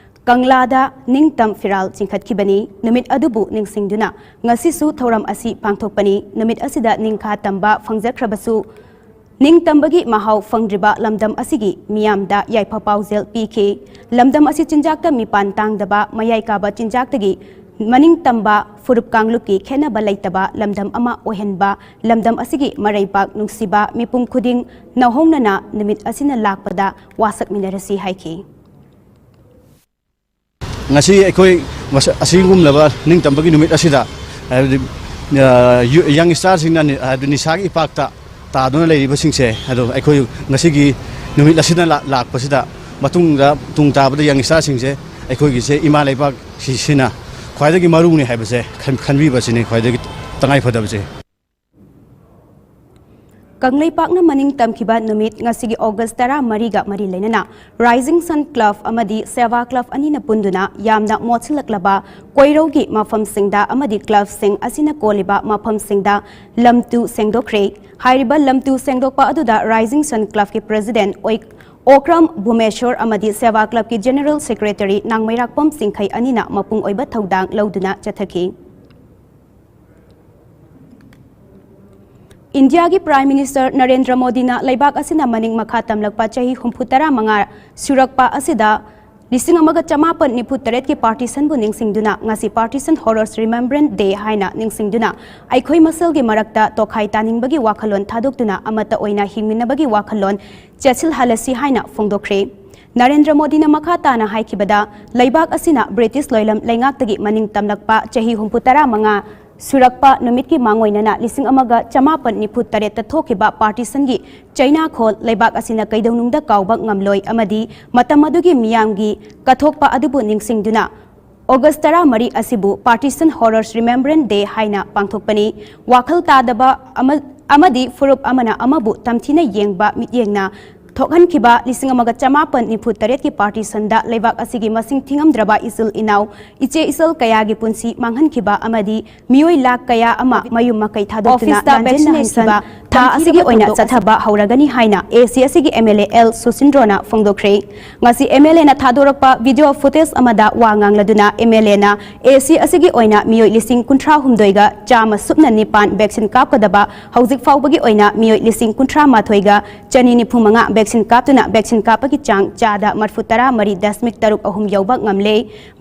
ꯀꯪꯂꯥꯗ ꯅꯤꯡꯇꯝ ꯐꯤꯔꯥꯜ ꯆꯤꯡꯈꯠꯈꯤꯕꯅꯤ꯫ ꯅꯨꯃꯤꯠ ꯑꯗꯨꯕꯨ ꯅꯤꯡꯁꯤꯡꯗꯨꯅ ꯉꯁꯤꯁꯨ ꯊꯧꯔꯝ ꯑꯁꯤ ꯄꯥꯡꯊꯣꯛꯄꯅꯤ꯫ ꯅꯨꯃꯤꯠ ꯑꯁꯤꯗ ꯅꯤꯡꯈꯥ ꯇꯝꯕ ꯐꯪꯖꯈ꯭ꯔꯕꯁꯨ, ꯅꯤꯡꯇꯝꯕꯒꯤ ꯃꯍꯥꯎ ꯐꯪꯗ꯭ꯔꯤꯕ ꯂꯝꯗꯝ ꯑꯁꯤꯒꯤ ꯃꯤꯌꯥꯝꯗ ꯌꯥꯏꯐ ꯄꯥꯎꯖꯦꯜ ꯄꯤꯈꯤ꯫ ꯂꯝꯗꯝ ꯑꯁꯤ ꯆꯤꯟꯖꯥꯛꯇ ꯃꯤꯄꯥꯟ ꯇꯥꯡꯗꯕ, ꯃꯌꯥꯏ ꯀꯥꯕ ꯆꯤꯟꯖꯥꯛꯇꯒꯤ ꯃꯅꯤꯡ ꯇꯝꯕ, ꯐꯨꯔꯨꯞ ꯀꯥꯡꯂꯨꯞꯀꯤ ꯈꯦꯠꯅꯕ ꯂꯩꯇꯕ ꯂꯝꯗꯝ ꯑꯃ ꯑꯣꯏꯍꯟꯕ, ꯂꯝꯗꯝ ꯑꯁꯤꯒꯤ ꯃꯔꯩꯕꯥꯛ ꯅꯨꯡꯁꯤꯕ ꯃꯤꯄꯨꯝ ꯈꯨꯗꯤꯡ ꯅꯧꯍꯧꯅꯅ ꯅꯨꯃꯤꯠ ꯑꯁꯤꯅ ꯂꯥꯛꯄꯗ ꯋꯥꯁꯛꯃꯤꯟꯅꯔꯁꯤ ꯍꯥꯏꯈꯤ꯫ ꯉꯁꯤ ꯑꯩꯈꯣꯏ ꯃꯁ-, ꯑꯁꯤꯒꯨꯝꯂꯕ ꯅꯤꯡꯇꯝꯕꯒꯤ ꯅꯨꯃꯤꯠ ꯑꯁꯤꯗ, ꯍꯥꯏꯕꯗꯤ, ꯑ, ꯌꯨ-, youngsterꯁꯤꯡꯅ ꯅꯤ-, ꯍꯥꯏꯕꯗꯤ ꯅꯤꯁꯥꯒꯤ ꯏꯄꯥꯛꯇ ꯇꯥꯗꯨꯅ ꯂꯩꯔꯤꯕꯁꯤꯡꯁꯦ, ꯑꯗꯣ ꯑꯩꯈꯣꯏ ꯉꯁꯤꯒꯤ ꯅꯨꯃꯤꯠ ꯑꯁꯤꯗ ꯂꯥ-, ꯂꯥꯛꯄꯁꯤꯗ, ꯃꯇꯨꯡꯗ, ꯇꯨꯡ ꯇꯥꯕꯗ youngsterꯁꯤꯡꯁꯦ ꯑꯩꯈꯣꯏꯒꯤꯁꯦ ꯏꯃꯥ ꯂꯩꯕꯥꯛ ꯁꯤ-, ꯁꯤꯅ ꯈ꯭ꯋꯥꯏꯗꯒꯤ ꯃꯔꯨꯅꯤ ꯍꯥꯏꯕꯁꯦ ꯈꯟ-, ꯈꯟꯕꯤꯕꯁꯤꯅꯤ ꯈ꯭ꯋꯥꯏꯗꯒꯤ ꯇꯉꯥꯏ ꯐꯗꯕꯁꯦ꯫ ꯀꯪꯂꯩꯄꯥꯛꯅ ꯃꯅꯤꯡ ꯇꯝꯈꯤꯕ ꯅꯨꯃꯤꯠ ꯉꯁꯤꯒꯤ ꯑꯣꯒꯁ ꯇꯔꯥꯃꯔꯤꯒ ꯃꯔꯤ ꯂꯩꯅꯅ Rising Sun Club ꯑꯃꯗꯤ Seva Club ꯑꯅꯤꯅ ꯄꯨꯟꯗꯨꯅ ꯌꯥꯝꯅ ꯃꯣꯠꯁꯤꯜꯂꯛꯂꯕ ꯀꯣꯏꯔꯧꯒꯤ ꯃꯐꯝꯁꯤꯡꯗ ꯑꯃꯗꯤ clubꯁꯤꯡ ꯑꯁꯤꯅ ꯀꯣꯜꯂꯤꯕ ꯃꯐꯝꯁꯤꯡꯗ ꯂꯝꯇꯨ ꯁꯦꯡꯗꯣꯛꯈ꯭ꯔꯦ꯫ ꯍꯥꯏꯔꯤꯕ ꯂꯝꯇꯨ ꯁꯦꯡꯗꯣꯛꯄ ꯑꯗꯨꯗ Rising Sun Clubꯀꯤ President ꯑꯣꯏ-, ꯑꯣꯀ꯭ꯔꯝ ꯚꯨꯃꯦꯁꯣꯔ ꯑꯃꯗꯤ Seva Clubꯀꯤ General Secretary ꯅꯥꯡꯃꯩꯔꯥꯛꯄꯝ ꯆꯤꯡꯈꯩ ꯑꯅꯤꯅ ꯃꯄꯨꯡ ꯑꯣꯏꯕ ꯊꯧꯗꯥꯡ ꯂꯧꯗꯨꯅ ꯆꯠꯊꯈꯤ꯫ ꯏꯟꯗꯤꯌꯥꯒꯤ Prime Minister ꯅꯔꯦꯟꯗ꯭ꯔ ꯃꯣꯗꯤꯅ ꯂꯩꯕꯥꯛ ꯑꯁꯤꯅ ꯃꯅꯤꯡ ꯃꯈꯥ ꯇꯝꯂꯛꯄ ꯆꯍꯤ ꯍꯨꯝꯐꯨ ꯇꯔꯥ ꯃꯉꯥ ꯁꯨꯔꯛꯄ ꯑꯁꯤꯗ ꯂꯤꯁꯤꯡ ꯑꯃꯒ ꯆꯃꯥꯄꯟ ꯅꯤꯐꯨ ꯇꯔꯦꯠꯀꯤ partitionꯕꯨ ꯅꯤꯡꯁꯤꯡꯗꯨꯅ ꯉꯁꯤ Partition Horrors Remembrance Day ꯍꯥꯏꯅ ꯅꯤꯡꯁꯤꯡꯗꯨꯅ ꯑꯩꯈꯣꯏ ꯃꯁꯦꯜꯒꯤ ꯃꯔꯛꯇ ꯇꯣꯈꯥꯏ ꯇꯥꯅꯤꯡꯕꯒꯤ ꯋꯥꯈꯜꯂꯣꯟ ꯊꯥꯗꯣꯛꯇꯨꯅ ꯑꯃꯠꯇ ꯑꯣꯏꯅ ꯍꯤꯡꯃꯤꯟꯅꯕꯒꯤ ꯋꯥꯈꯜꯂꯣꯟ ꯆꯦꯠꯁꯤꯜꯍꯜꯂꯁꯤ ꯍꯥꯏꯅ ꯐꯣꯡꯗꯣꯛꯈ꯭ꯔꯦ꯫ ꯅꯔꯦꯟꯗ꯭ꯔ ꯃꯣꯗꯤꯅ ꯃꯈꯥ ꯇꯥꯅ ꯍꯥꯏꯈꯤꯕꯗ, ꯂꯩꯕꯥꯛ ꯑꯁꯤꯅ British ꯂꯣꯏꯂꯝ ꯂꯩꯉꯥꯛꯇꯒꯤ ꯃꯅꯤꯡ ꯇꯝꯂꯛꯄ ꯆꯍꯤ ꯍꯨꯝꯐꯨ ꯇꯔꯥ ꯃꯉꯥ ꯁꯨꯔꯛꯄ ꯅꯨꯃꯤꯠꯀꯤ ꯃꯥꯡꯑꯣꯏꯅꯅ ꯂꯤꯁꯤꯡ ꯑꯃꯒ ꯆꯃꯥꯄꯟ ꯅꯤꯐꯨ ꯇꯔꯦꯠꯇ ꯊꯣꯛꯈꯤꯕ partitionꯒꯤ ꯆꯩꯅꯥꯈꯣꯜ ꯂꯩꯕꯥꯛ ꯑꯁꯤꯅ ꯀꯩꯗꯧꯅꯨꯡꯗ ꯀꯥꯎꯕ ꯉꯝꯂꯣꯏ ꯑꯃꯗꯤ ꯃꯇꯝ ꯑꯗꯨꯒꯤ ꯃꯤꯌꯥꯝꯒꯤ ꯀꯠꯊꯣꯛꯄ ꯑꯗꯨꯕꯨ ꯅꯤꯡꯁꯤꯡꯗꯨꯅ August ꯇꯔꯥꯃꯔꯤ ꯑꯁꯤꯕꯨ Partition Horrors Remembrance Day ꯍꯥꯏꯅ ꯄꯥꯡꯊꯣꯛꯄꯅꯤ꯫ ꯋꯥꯈꯜ ꯇꯥꯗꯕ ꯑꯃ-, ꯑꯃꯗꯤ ꯐꯨꯔꯨꯞ ꯑꯃꯅ ꯑꯃꯕꯨ ꯇꯝꯊꯤꯅ ꯌꯦꯡꯕ ꯃꯤꯠꯌꯦꯡꯅ ꯊꯣꯛꯍꯟꯈꯤꯕ ꯂꯤꯁꯤꯡ ꯑꯃꯒ ꯆꯃꯥꯄꯟ ꯅꯤꯐꯨ ꯇꯔꯦꯠꯀꯤ partitionꯗ ꯂꯩꯕꯥꯛ ꯑꯁꯤꯒꯤ ꯃꯁꯤꯡ ꯊꯤꯉꯝꯗ꯭ꯔꯕ ꯏꯆꯤꯜ ꯏꯅꯥꯎ, ꯏꯆꯦ ꯏꯆꯜ ꯀꯌꯥꯒꯤ ꯄꯨꯟꯁꯤ ꯃꯥꯡꯍꯟꯈꯤꯕ ꯑꯃꯗꯤ ꯃꯤꯑꯣꯏ ꯂꯥꯈ ꯀꯌꯥ ꯑꯃ ꯃꯌꯨꯝ ꯃꯀꯩ ꯊꯥꯗꯣꯛꯇꯨꯅ officeꯇ ꯂꯥꯟꯖꯦꯟꯅ vaccination ꯍꯤꯡꯈꯤꯕ ꯊꯥ ꯑꯁꯤꯒꯤ ꯑꯣꯏꯅ ꯆꯠꯊꯕ ꯍꯧꯔꯒꯅꯤ ꯍꯥꯏꯅ A C ꯑꯁꯤꯒꯤ M L A L ꯁꯨꯁꯤꯟꯗ꯭ꯔꯣꯅ ꯐꯣꯡꯗꯣꯛꯈ꯭ꯔꯦ꯫ ꯉꯁꯤ M L Aꯅ ꯊꯥꯗꯣꯔꯛꯄ video footage ꯑꯃꯗ ꯋꯥ ꯉꯥꯡꯂꯗꯨꯅ M L Aꯅ A C ꯑꯁꯤꯒꯤ ꯑꯣꯏꯅ ꯃꯤꯑꯣꯏ ꯂꯤꯁꯤꯡ ꯀꯨꯟꯊ꯭ꯔꯥ ꯍꯨꯝꯗꯣꯏꯒ ꯆꯥꯝꯃ ꯁꯨꯞꯅ ꯅꯤꯄꯥꯟ vaccine ꯀꯥꯞꯀꯗꯕ ꯍꯧꯖꯤꯛ ꯐꯥꯎꯕꯒꯤ ꯑꯣꯏꯅ ꯃꯤꯑꯣꯏ ꯂꯤꯁꯤꯡ ꯀꯨꯟꯊ꯭ꯔꯥ ꯃꯥꯊꯣꯏꯒ ꯆꯅꯤ ꯅꯤꯐꯨ ꯃꯉꯥ vaccine ꯀꯥꯞꯇꯨꯅ vaccine ꯀꯥꯞꯄꯒꯤ ꯆꯥꯡ ꯆꯥꯗ ꯃꯔꯤꯐꯨ ꯇꯔꯥ ꯃꯔꯤ ꯗꯁꯃꯤꯛ ꯇꯔꯨꯛ ꯑꯍꯨꯝ ꯌꯧꯕ ꯉꯝꯂꯦ꯫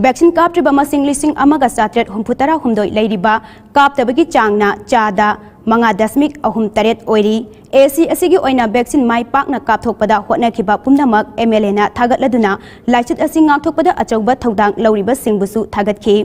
Vaccine ꯀꯥꯞꯇ꯭ꯔꯤꯕ ꯃꯁꯤꯡ ꯂꯤꯁꯤꯡ ꯑꯃꯒ ꯆꯥꯇ꯭ꯔꯦꯠ ꯍꯨꯝꯐꯨ ꯇꯔꯥ ꯍꯨꯝꯗꯣꯏ ꯂꯩꯔꯤꯕ ꯀꯥꯞꯇꯕꯒꯤ ꯆꯥꯡꯅ ꯆꯥꯗ ꯃꯉꯥ ꯗꯁꯃꯤꯛ ꯑꯍꯨꯝ ꯇꯔꯦꯠ ꯑꯣꯏꯔꯤ꯫ A C ꯑꯁꯤꯒꯤ ꯑꯣꯏꯅ vaccine ꯃꯥꯏ ꯄꯥꯛꯅ ꯀꯥꯞꯊꯣꯛꯄꯗ ꯍꯣꯠꯅꯈꯤꯕ ꯄꯨꯝꯅꯃꯛ M L Aꯅ ꯊꯥꯒꯠꯂꯗꯨꯅ ꯂꯥꯏꯆꯠ ꯑꯁꯤ ꯉꯥꯛꯊꯣꯛꯄꯗ ꯑꯆꯧꯕ ꯊꯧꯗꯥꯡ ꯂꯧꯔꯤꯕꯁꯤꯡꯕꯨꯁꯨ ꯊꯥꯒꯠꯈꯤ꯫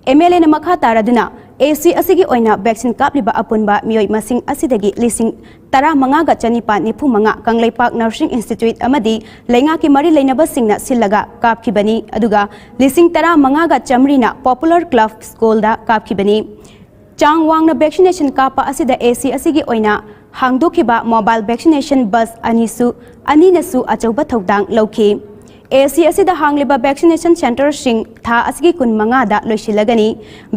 M L Aꯅ ꯃꯈꯥ ꯇꯥꯔꯗꯨꯅ A C ꯑꯁꯤꯒꯤ ꯑꯣꯏꯅ vaccine ꯀꯥꯞꯂꯤꯕ ꯑꯄꯨꯟꯕ ꯃꯤꯑꯣꯏ ꯃꯁꯤꯡ ꯑꯁꯤꯗꯒꯤ ꯂꯤꯁꯤꯡ ꯇꯔꯥꯃꯉꯥꯒ ꯆꯅꯤꯄꯥꯟ ꯅꯤꯐꯨ ꯃꯉꯥ ꯀꯪꯂꯩꯄꯥꯛ Nursing Institute ꯑꯃꯗꯤ ꯂꯩꯉꯥꯛꯀꯤ ꯃꯔꯤ ꯂꯩꯅꯕꯁꯤꯡꯅ ꯁꯤꯜꯂꯒ ꯀꯥꯞꯈꯤꯕꯅꯤ, ꯑꯗꯨꯒ ꯂꯤꯁꯤꯡ ꯇꯔꯥꯃꯉꯥꯒ ꯆꯥꯃꯔꯤꯅ Popular Club Schoolꯗ ꯀꯥꯞꯈꯤꯕꯅꯤ꯫ ꯆꯥꯡ ꯋꯥꯡꯅ vaccination ꯀꯥꯞꯄ ꯑꯁꯤꯗ A C ꯑꯁꯤꯒꯤ ꯑꯣꯏꯅ ꯍꯥꯡꯗꯣꯛꯈꯤꯕ mobile vaccination bus ꯑꯅꯤꯁꯨ, ꯑꯅꯤꯅꯁꯨ ꯑꯆꯧꯕ ꯊꯧꯗꯥꯡ ꯂꯧꯈꯤ꯫ A C ꯑꯁꯤꯗ ꯍꯥꯡꯂꯤꯕ vaccination centreꯁꯤꯡ ꯊꯥ ꯑꯁꯤꯒꯤ ꯀꯨꯟꯃꯉꯥꯗ ꯂꯣꯏꯁꯤꯜꯂꯒꯅꯤ꯫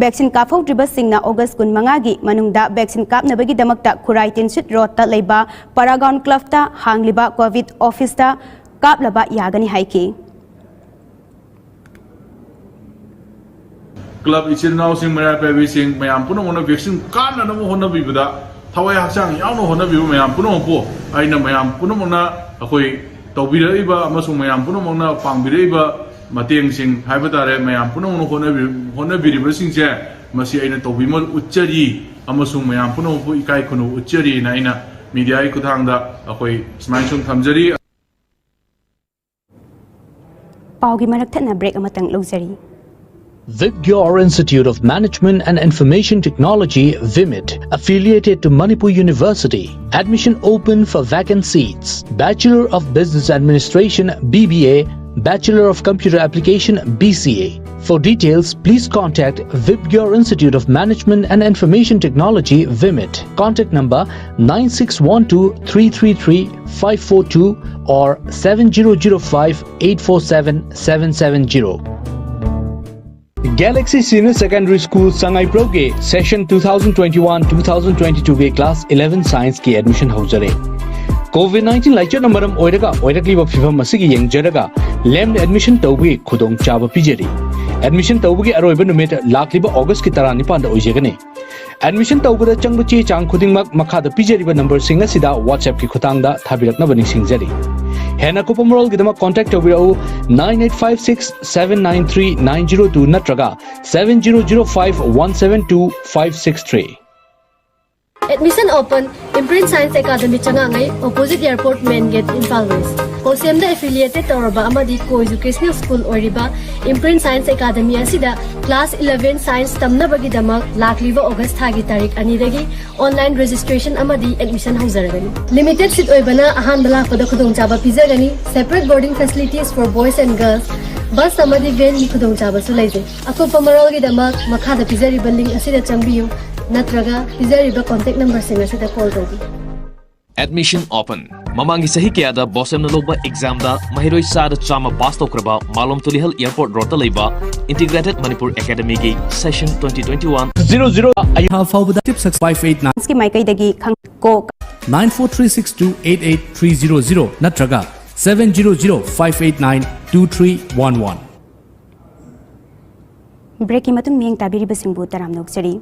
Vaccine ꯀꯥꯞꯍꯧꯗ꯭ꯔꯤꯕꯁꯤꯡꯅ August ꯀꯨꯟꯃꯉꯥꯒꯤ ꯃꯅꯨꯡꯗ vaccine ꯀꯥꯞꯅꯕꯒꯤꯗꯃꯛꯇ ꯈꯨꯔꯥꯏ ꯇꯤꯟꯁꯤꯠ ꯔꯣꯗꯇ ꯂꯩꯕ Paragon Clubꯇ ꯍꯥꯡꯂꯤꯕ COVID officeꯇ ꯀꯥꯞꯂꯕ ꯌꯥꯒꯅꯤ ꯍꯥꯏꯈꯤ꯫ Club ꯏꯆꯤꯟ ꯏꯅꯥꯎꯁꯤꯡ, ꯃꯩꯔꯥ ꯄꯥꯏꯕꯤꯁꯤꯡ, ꯃꯌꯥꯝ ꯄꯨꯝꯅꯃꯛꯅ vaccine ꯀꯥꯞꯅꯅꯕ ꯍꯣꯠꯅꯕꯤꯕꯗ ꯊꯋꯥꯏ ꯍꯛꯆꯥꯡ ꯌꯥꯎꯅ ꯍꯣꯠꯅꯕꯤꯕ ꯃꯌꯥꯝ ꯄꯨꯝꯅꯃꯛꯄꯨ ꯑꯩꯅ ꯃꯌꯥꯝ ꯄꯨꯝꯅꯃꯛꯅ ꯑꯩꯈꯣꯏ ꯇꯧꯕꯤꯔꯛꯏꯕ ꯑꯃꯁꯨꯡ ꯃꯌꯥꯝ ꯄꯨꯝꯅꯃꯛꯅ ꯄꯥꯡꯕꯤꯔꯛꯏꯕ ꯃꯇꯦꯡꯁꯤꯡ ꯍꯥꯏꯕ ꯇꯥꯔꯦ, ꯃꯌꯥꯝ ꯄꯨꯝꯅꯃꯛꯅ ꯍꯣꯠꯅꯕꯤ-, ꯍꯣꯠꯅꯕꯤꯔꯤꯕꯁꯤꯡꯁꯦ ꯃꯁꯤ ꯑꯩꯅ ꯇꯧꯕꯤꯃꯜ ꯎꯠꯆꯔꯤ ꯑꯃꯁꯨꯡ ꯃꯌꯥꯝ ꯄꯨꯝꯅꯃꯛꯄꯨ ꯏꯀꯥꯏ ꯈꯨꯝꯅꯕ ꯎꯠꯆꯔꯤꯅ ꯑꯩꯅ ꯃꯤꯗꯤꯌꯥꯒꯤ ꯈꯨꯠꯊꯥꯡꯗ ꯑꯩꯈꯣꯏ ꯁꯨꯃꯥꯏꯅ ꯁꯨꯝ ꯊꯝꯖꯔꯤ꯫ ꯄꯥꯎꯒꯤ ꯃꯔꯛ ꯊꯠꯅ ꯕ꯭ꯔꯦꯛ ꯑꯃꯇꯪ ꯂꯧꯖꯔꯤ꯫ Vibgyor Institute of Management and Information Technology, VIMIT, affiliated to Manipur University. Admission open for vacant seats. Bachelor of Business Administration, B B A, Bachelor of Computer Application, B C A. For details, please contact Vibgyor Institute of Management and Information Technology, VIMIT. Contact number nine six one two three three three five four two or seven zero zero five eight four seven seven seven zero. Galaxy Senior Secondary School Sangaiprogge session two thousand twenty-one two thousand twenty-two ꯒꯤ class eleven science ꯀꯤ admission ꯍꯧꯖꯔꯦ꯫ COVID nineteen ꯂꯥꯏꯆꯠꯅ ꯃꯔꯝ ꯑꯣꯏꯔꯒ ꯑꯣꯏꯔꯛꯂꯤꯕ ꯐꯤꯚꯝ ꯑꯁꯤꯒꯤ ꯌꯦꯡꯖꯔꯒ ꯂꯦꯝꯅ admission ꯇꯧꯕꯒꯤ ꯈꯨꯗꯣꯡꯆꯥꯕ ꯄꯤꯖꯔꯤ꯫ Admission ꯇꯧꯕꯒꯤ ꯑꯔꯣꯏꯕ ꯅꯨꯃꯤꯠ ꯂꯥꯛꯂꯤꯕ August ꯀꯤ ꯇꯔꯥꯅꯤꯄꯥꯟꯗ ꯑꯣꯏꯖꯒꯅꯤ꯫ Admission ꯇꯧꯕꯗ ꯆꯪꯕ ꯆꯦ ꯆꯥꯡ ꯈꯨꯗꯤꯡꯃꯛ ꯃꯈꯥꯗ ꯄꯤꯖꯔꯤꯕ number ꯁꯤꯡ ꯑꯁꯤꯗ WhatsApp ꯀꯤ ꯈꯨꯠꯊꯥꯡꯗ ꯊꯥꯕꯤꯔꯛꯅꯕ ꯅꯤꯡꯁꯤꯡꯖꯔꯤ꯫ ꯍꯦꯟꯅ ꯀꯨꯞꯄ ꯃꯔꯣꯜꯒꯤꯗꯃꯛ contact ꯇꯧꯕꯤꯔꯛꯎ nine eight five six seven nine three nine zero two ꯅꯠꯇ꯭ꯔꯒ seven zero zero five one seven two five six three꯫ Admission open, Imprint Science Academy ꯆꯉꯥꯡꯉꯩ, opposite airport, main gate, Imphal West꯫ ꯀꯣꯁꯦꯝꯗ affiliated ꯇꯧꯔꯕ ꯑꯃꯗꯤ ꯀꯣ educational school ꯑꯣꯏꯔꯤꯕ Imprint Science Academy ꯑꯁꯤꯗ class eleven science ꯇꯝꯅꯕꯒꯤꯗꯃꯛ ꯂꯥꯛꯂꯤꯕ August ꯊꯥꯒꯤ ꯇꯥꯔꯤꯛ ꯑꯅꯤꯗꯒꯤ online registration ꯑꯃꯗꯤ admission ꯍꯧꯖꯔꯒꯅꯤ꯫ Limited seat ꯑꯣꯏꯕꯅ ꯑꯍꯥꯟꯕ ꯂꯥꯛꯄꯗ ꯈꯨꯗꯣꯡꯆꯥꯕ ꯄꯤꯖꯒꯅꯤ꯫ Separate boarding facilities for boys and girls, bus ꯑꯃꯗꯤ van ꯒꯤ ꯈꯨꯗꯣꯡꯆꯥꯕꯁꯨ ꯂꯩꯖꯩ꯫ ꯑꯀꯨꯞꯄ ꯃꯔꯣꯜꯒꯤꯗꯃꯛ ꯃꯈꯥꯗ ꯄꯤꯖꯔꯤꯕ link ꯑꯁꯤꯗ ꯆꯪꯕꯤꯌꯨ ꯅꯠꯇ꯭ꯔꯒ ꯄꯤꯖꯔꯤꯕ contact number ꯁꯤꯡ ꯑꯁꯤꯗ call ꯇꯧꯕꯤꯌꯨ꯫ Admission open꯫ ꯃꯃꯥꯡꯒꯤ ꯆꯍꯤ ꯀꯌꯥꯗ ꯕꯣꯁꯦꯝꯅ ꯂꯧꯕ exam ꯗ ꯃꯍꯩꯔꯣꯏ ꯆꯥꯗ ꯆꯥꯝꯃ pass ꯇꯧꯈ꯭ꯔꯕ ꯃꯥꯂꯣꯝ ꯇꯨꯂꯤꯍꯜ airport road ꯇ ꯂꯩꯕ Integrated Manipur Academy ꯒꯤ session twenty twenty-one zero zero ꯐꯥꯎꯕꯗ ꯇꯤꯞ ꯁꯛꯁ five eight nine ꯀꯤ ꯃꯥꯏꯀꯩꯗꯒꯤ ꯈꯪ ꯀꯣ nine four three six two eight eight three zero zero ꯅꯠꯇ꯭ꯔꯒ seven zero zero five eight nine two three one one꯫ ꯕ꯭ꯔꯦꯛꯀꯤ ꯃꯇꯨꯡ ꯃꯤꯠꯌꯦꯡ ꯇꯥꯕꯤꯔꯤꯕꯁꯤꯡꯕꯨ ꯇꯔꯥꯝꯅ ꯑꯣꯛꯆꯔꯤ꯫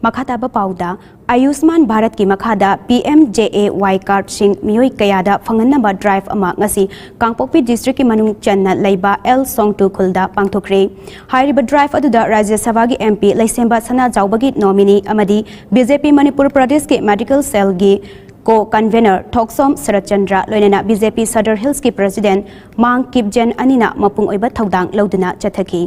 ꯃꯈꯥ ꯇꯥꯕ ꯄꯥꯎꯗ, ꯑꯌꯨꯁꯃꯥꯟ ꯚꯥꯔꯠꯀꯤ ꯃꯈꯥꯗ P M J A Y cardꯁꯤꯡ ꯃꯤꯑꯣꯏ ꯀꯌꯥꯗ ꯐꯪꯍꯟꯅꯕ drive ꯑꯃ ꯉꯁꯤ ꯀꯥꯡꯄꯣꯛꯄꯤ districtꯀꯤ ꯃꯅꯨꯡ ꯆꯟꯅ ꯂꯩꯕ ꯑꯦꯜ ꯁꯣꯡꯇꯨ ꯈꯨꯜꯗ ꯄꯥꯡꯊꯣꯛꯈ꯭ꯔꯦ꯫ ꯍꯥꯏꯔꯤꯕ drive ꯑꯗꯨꯗ ꯔꯥꯖ꯭ꯌ ꯁꯚꯥꯒꯤ M P ꯂꯩꯁꯦꯝꯕ ꯁꯅꯥꯖꯥꯎꯕꯒꯤ nominee ꯑꯃꯗꯤ B J P ꯃꯅꯤꯄꯨꯔ ꯄ꯭ꯔꯗꯦꯁꯀꯤ medical cellꯒꯤ co-convener ꯊꯣꯛꯁꯣꯝ ꯁꯔꯠꯆꯟꯗ꯭ꯔ ꯂꯣꯏꯅꯅ B J P Sadar Hillsꯀꯤ president ꯃꯥꯡ ꯀꯤꯞꯖꯦꯟ ꯑꯅꯤꯅ ꯃꯄꯨꯡ ꯑꯣꯏꯕ ꯊꯧꯗꯥꯡ ꯂꯧꯗꯨꯅ ꯆꯠꯊꯈꯤ꯫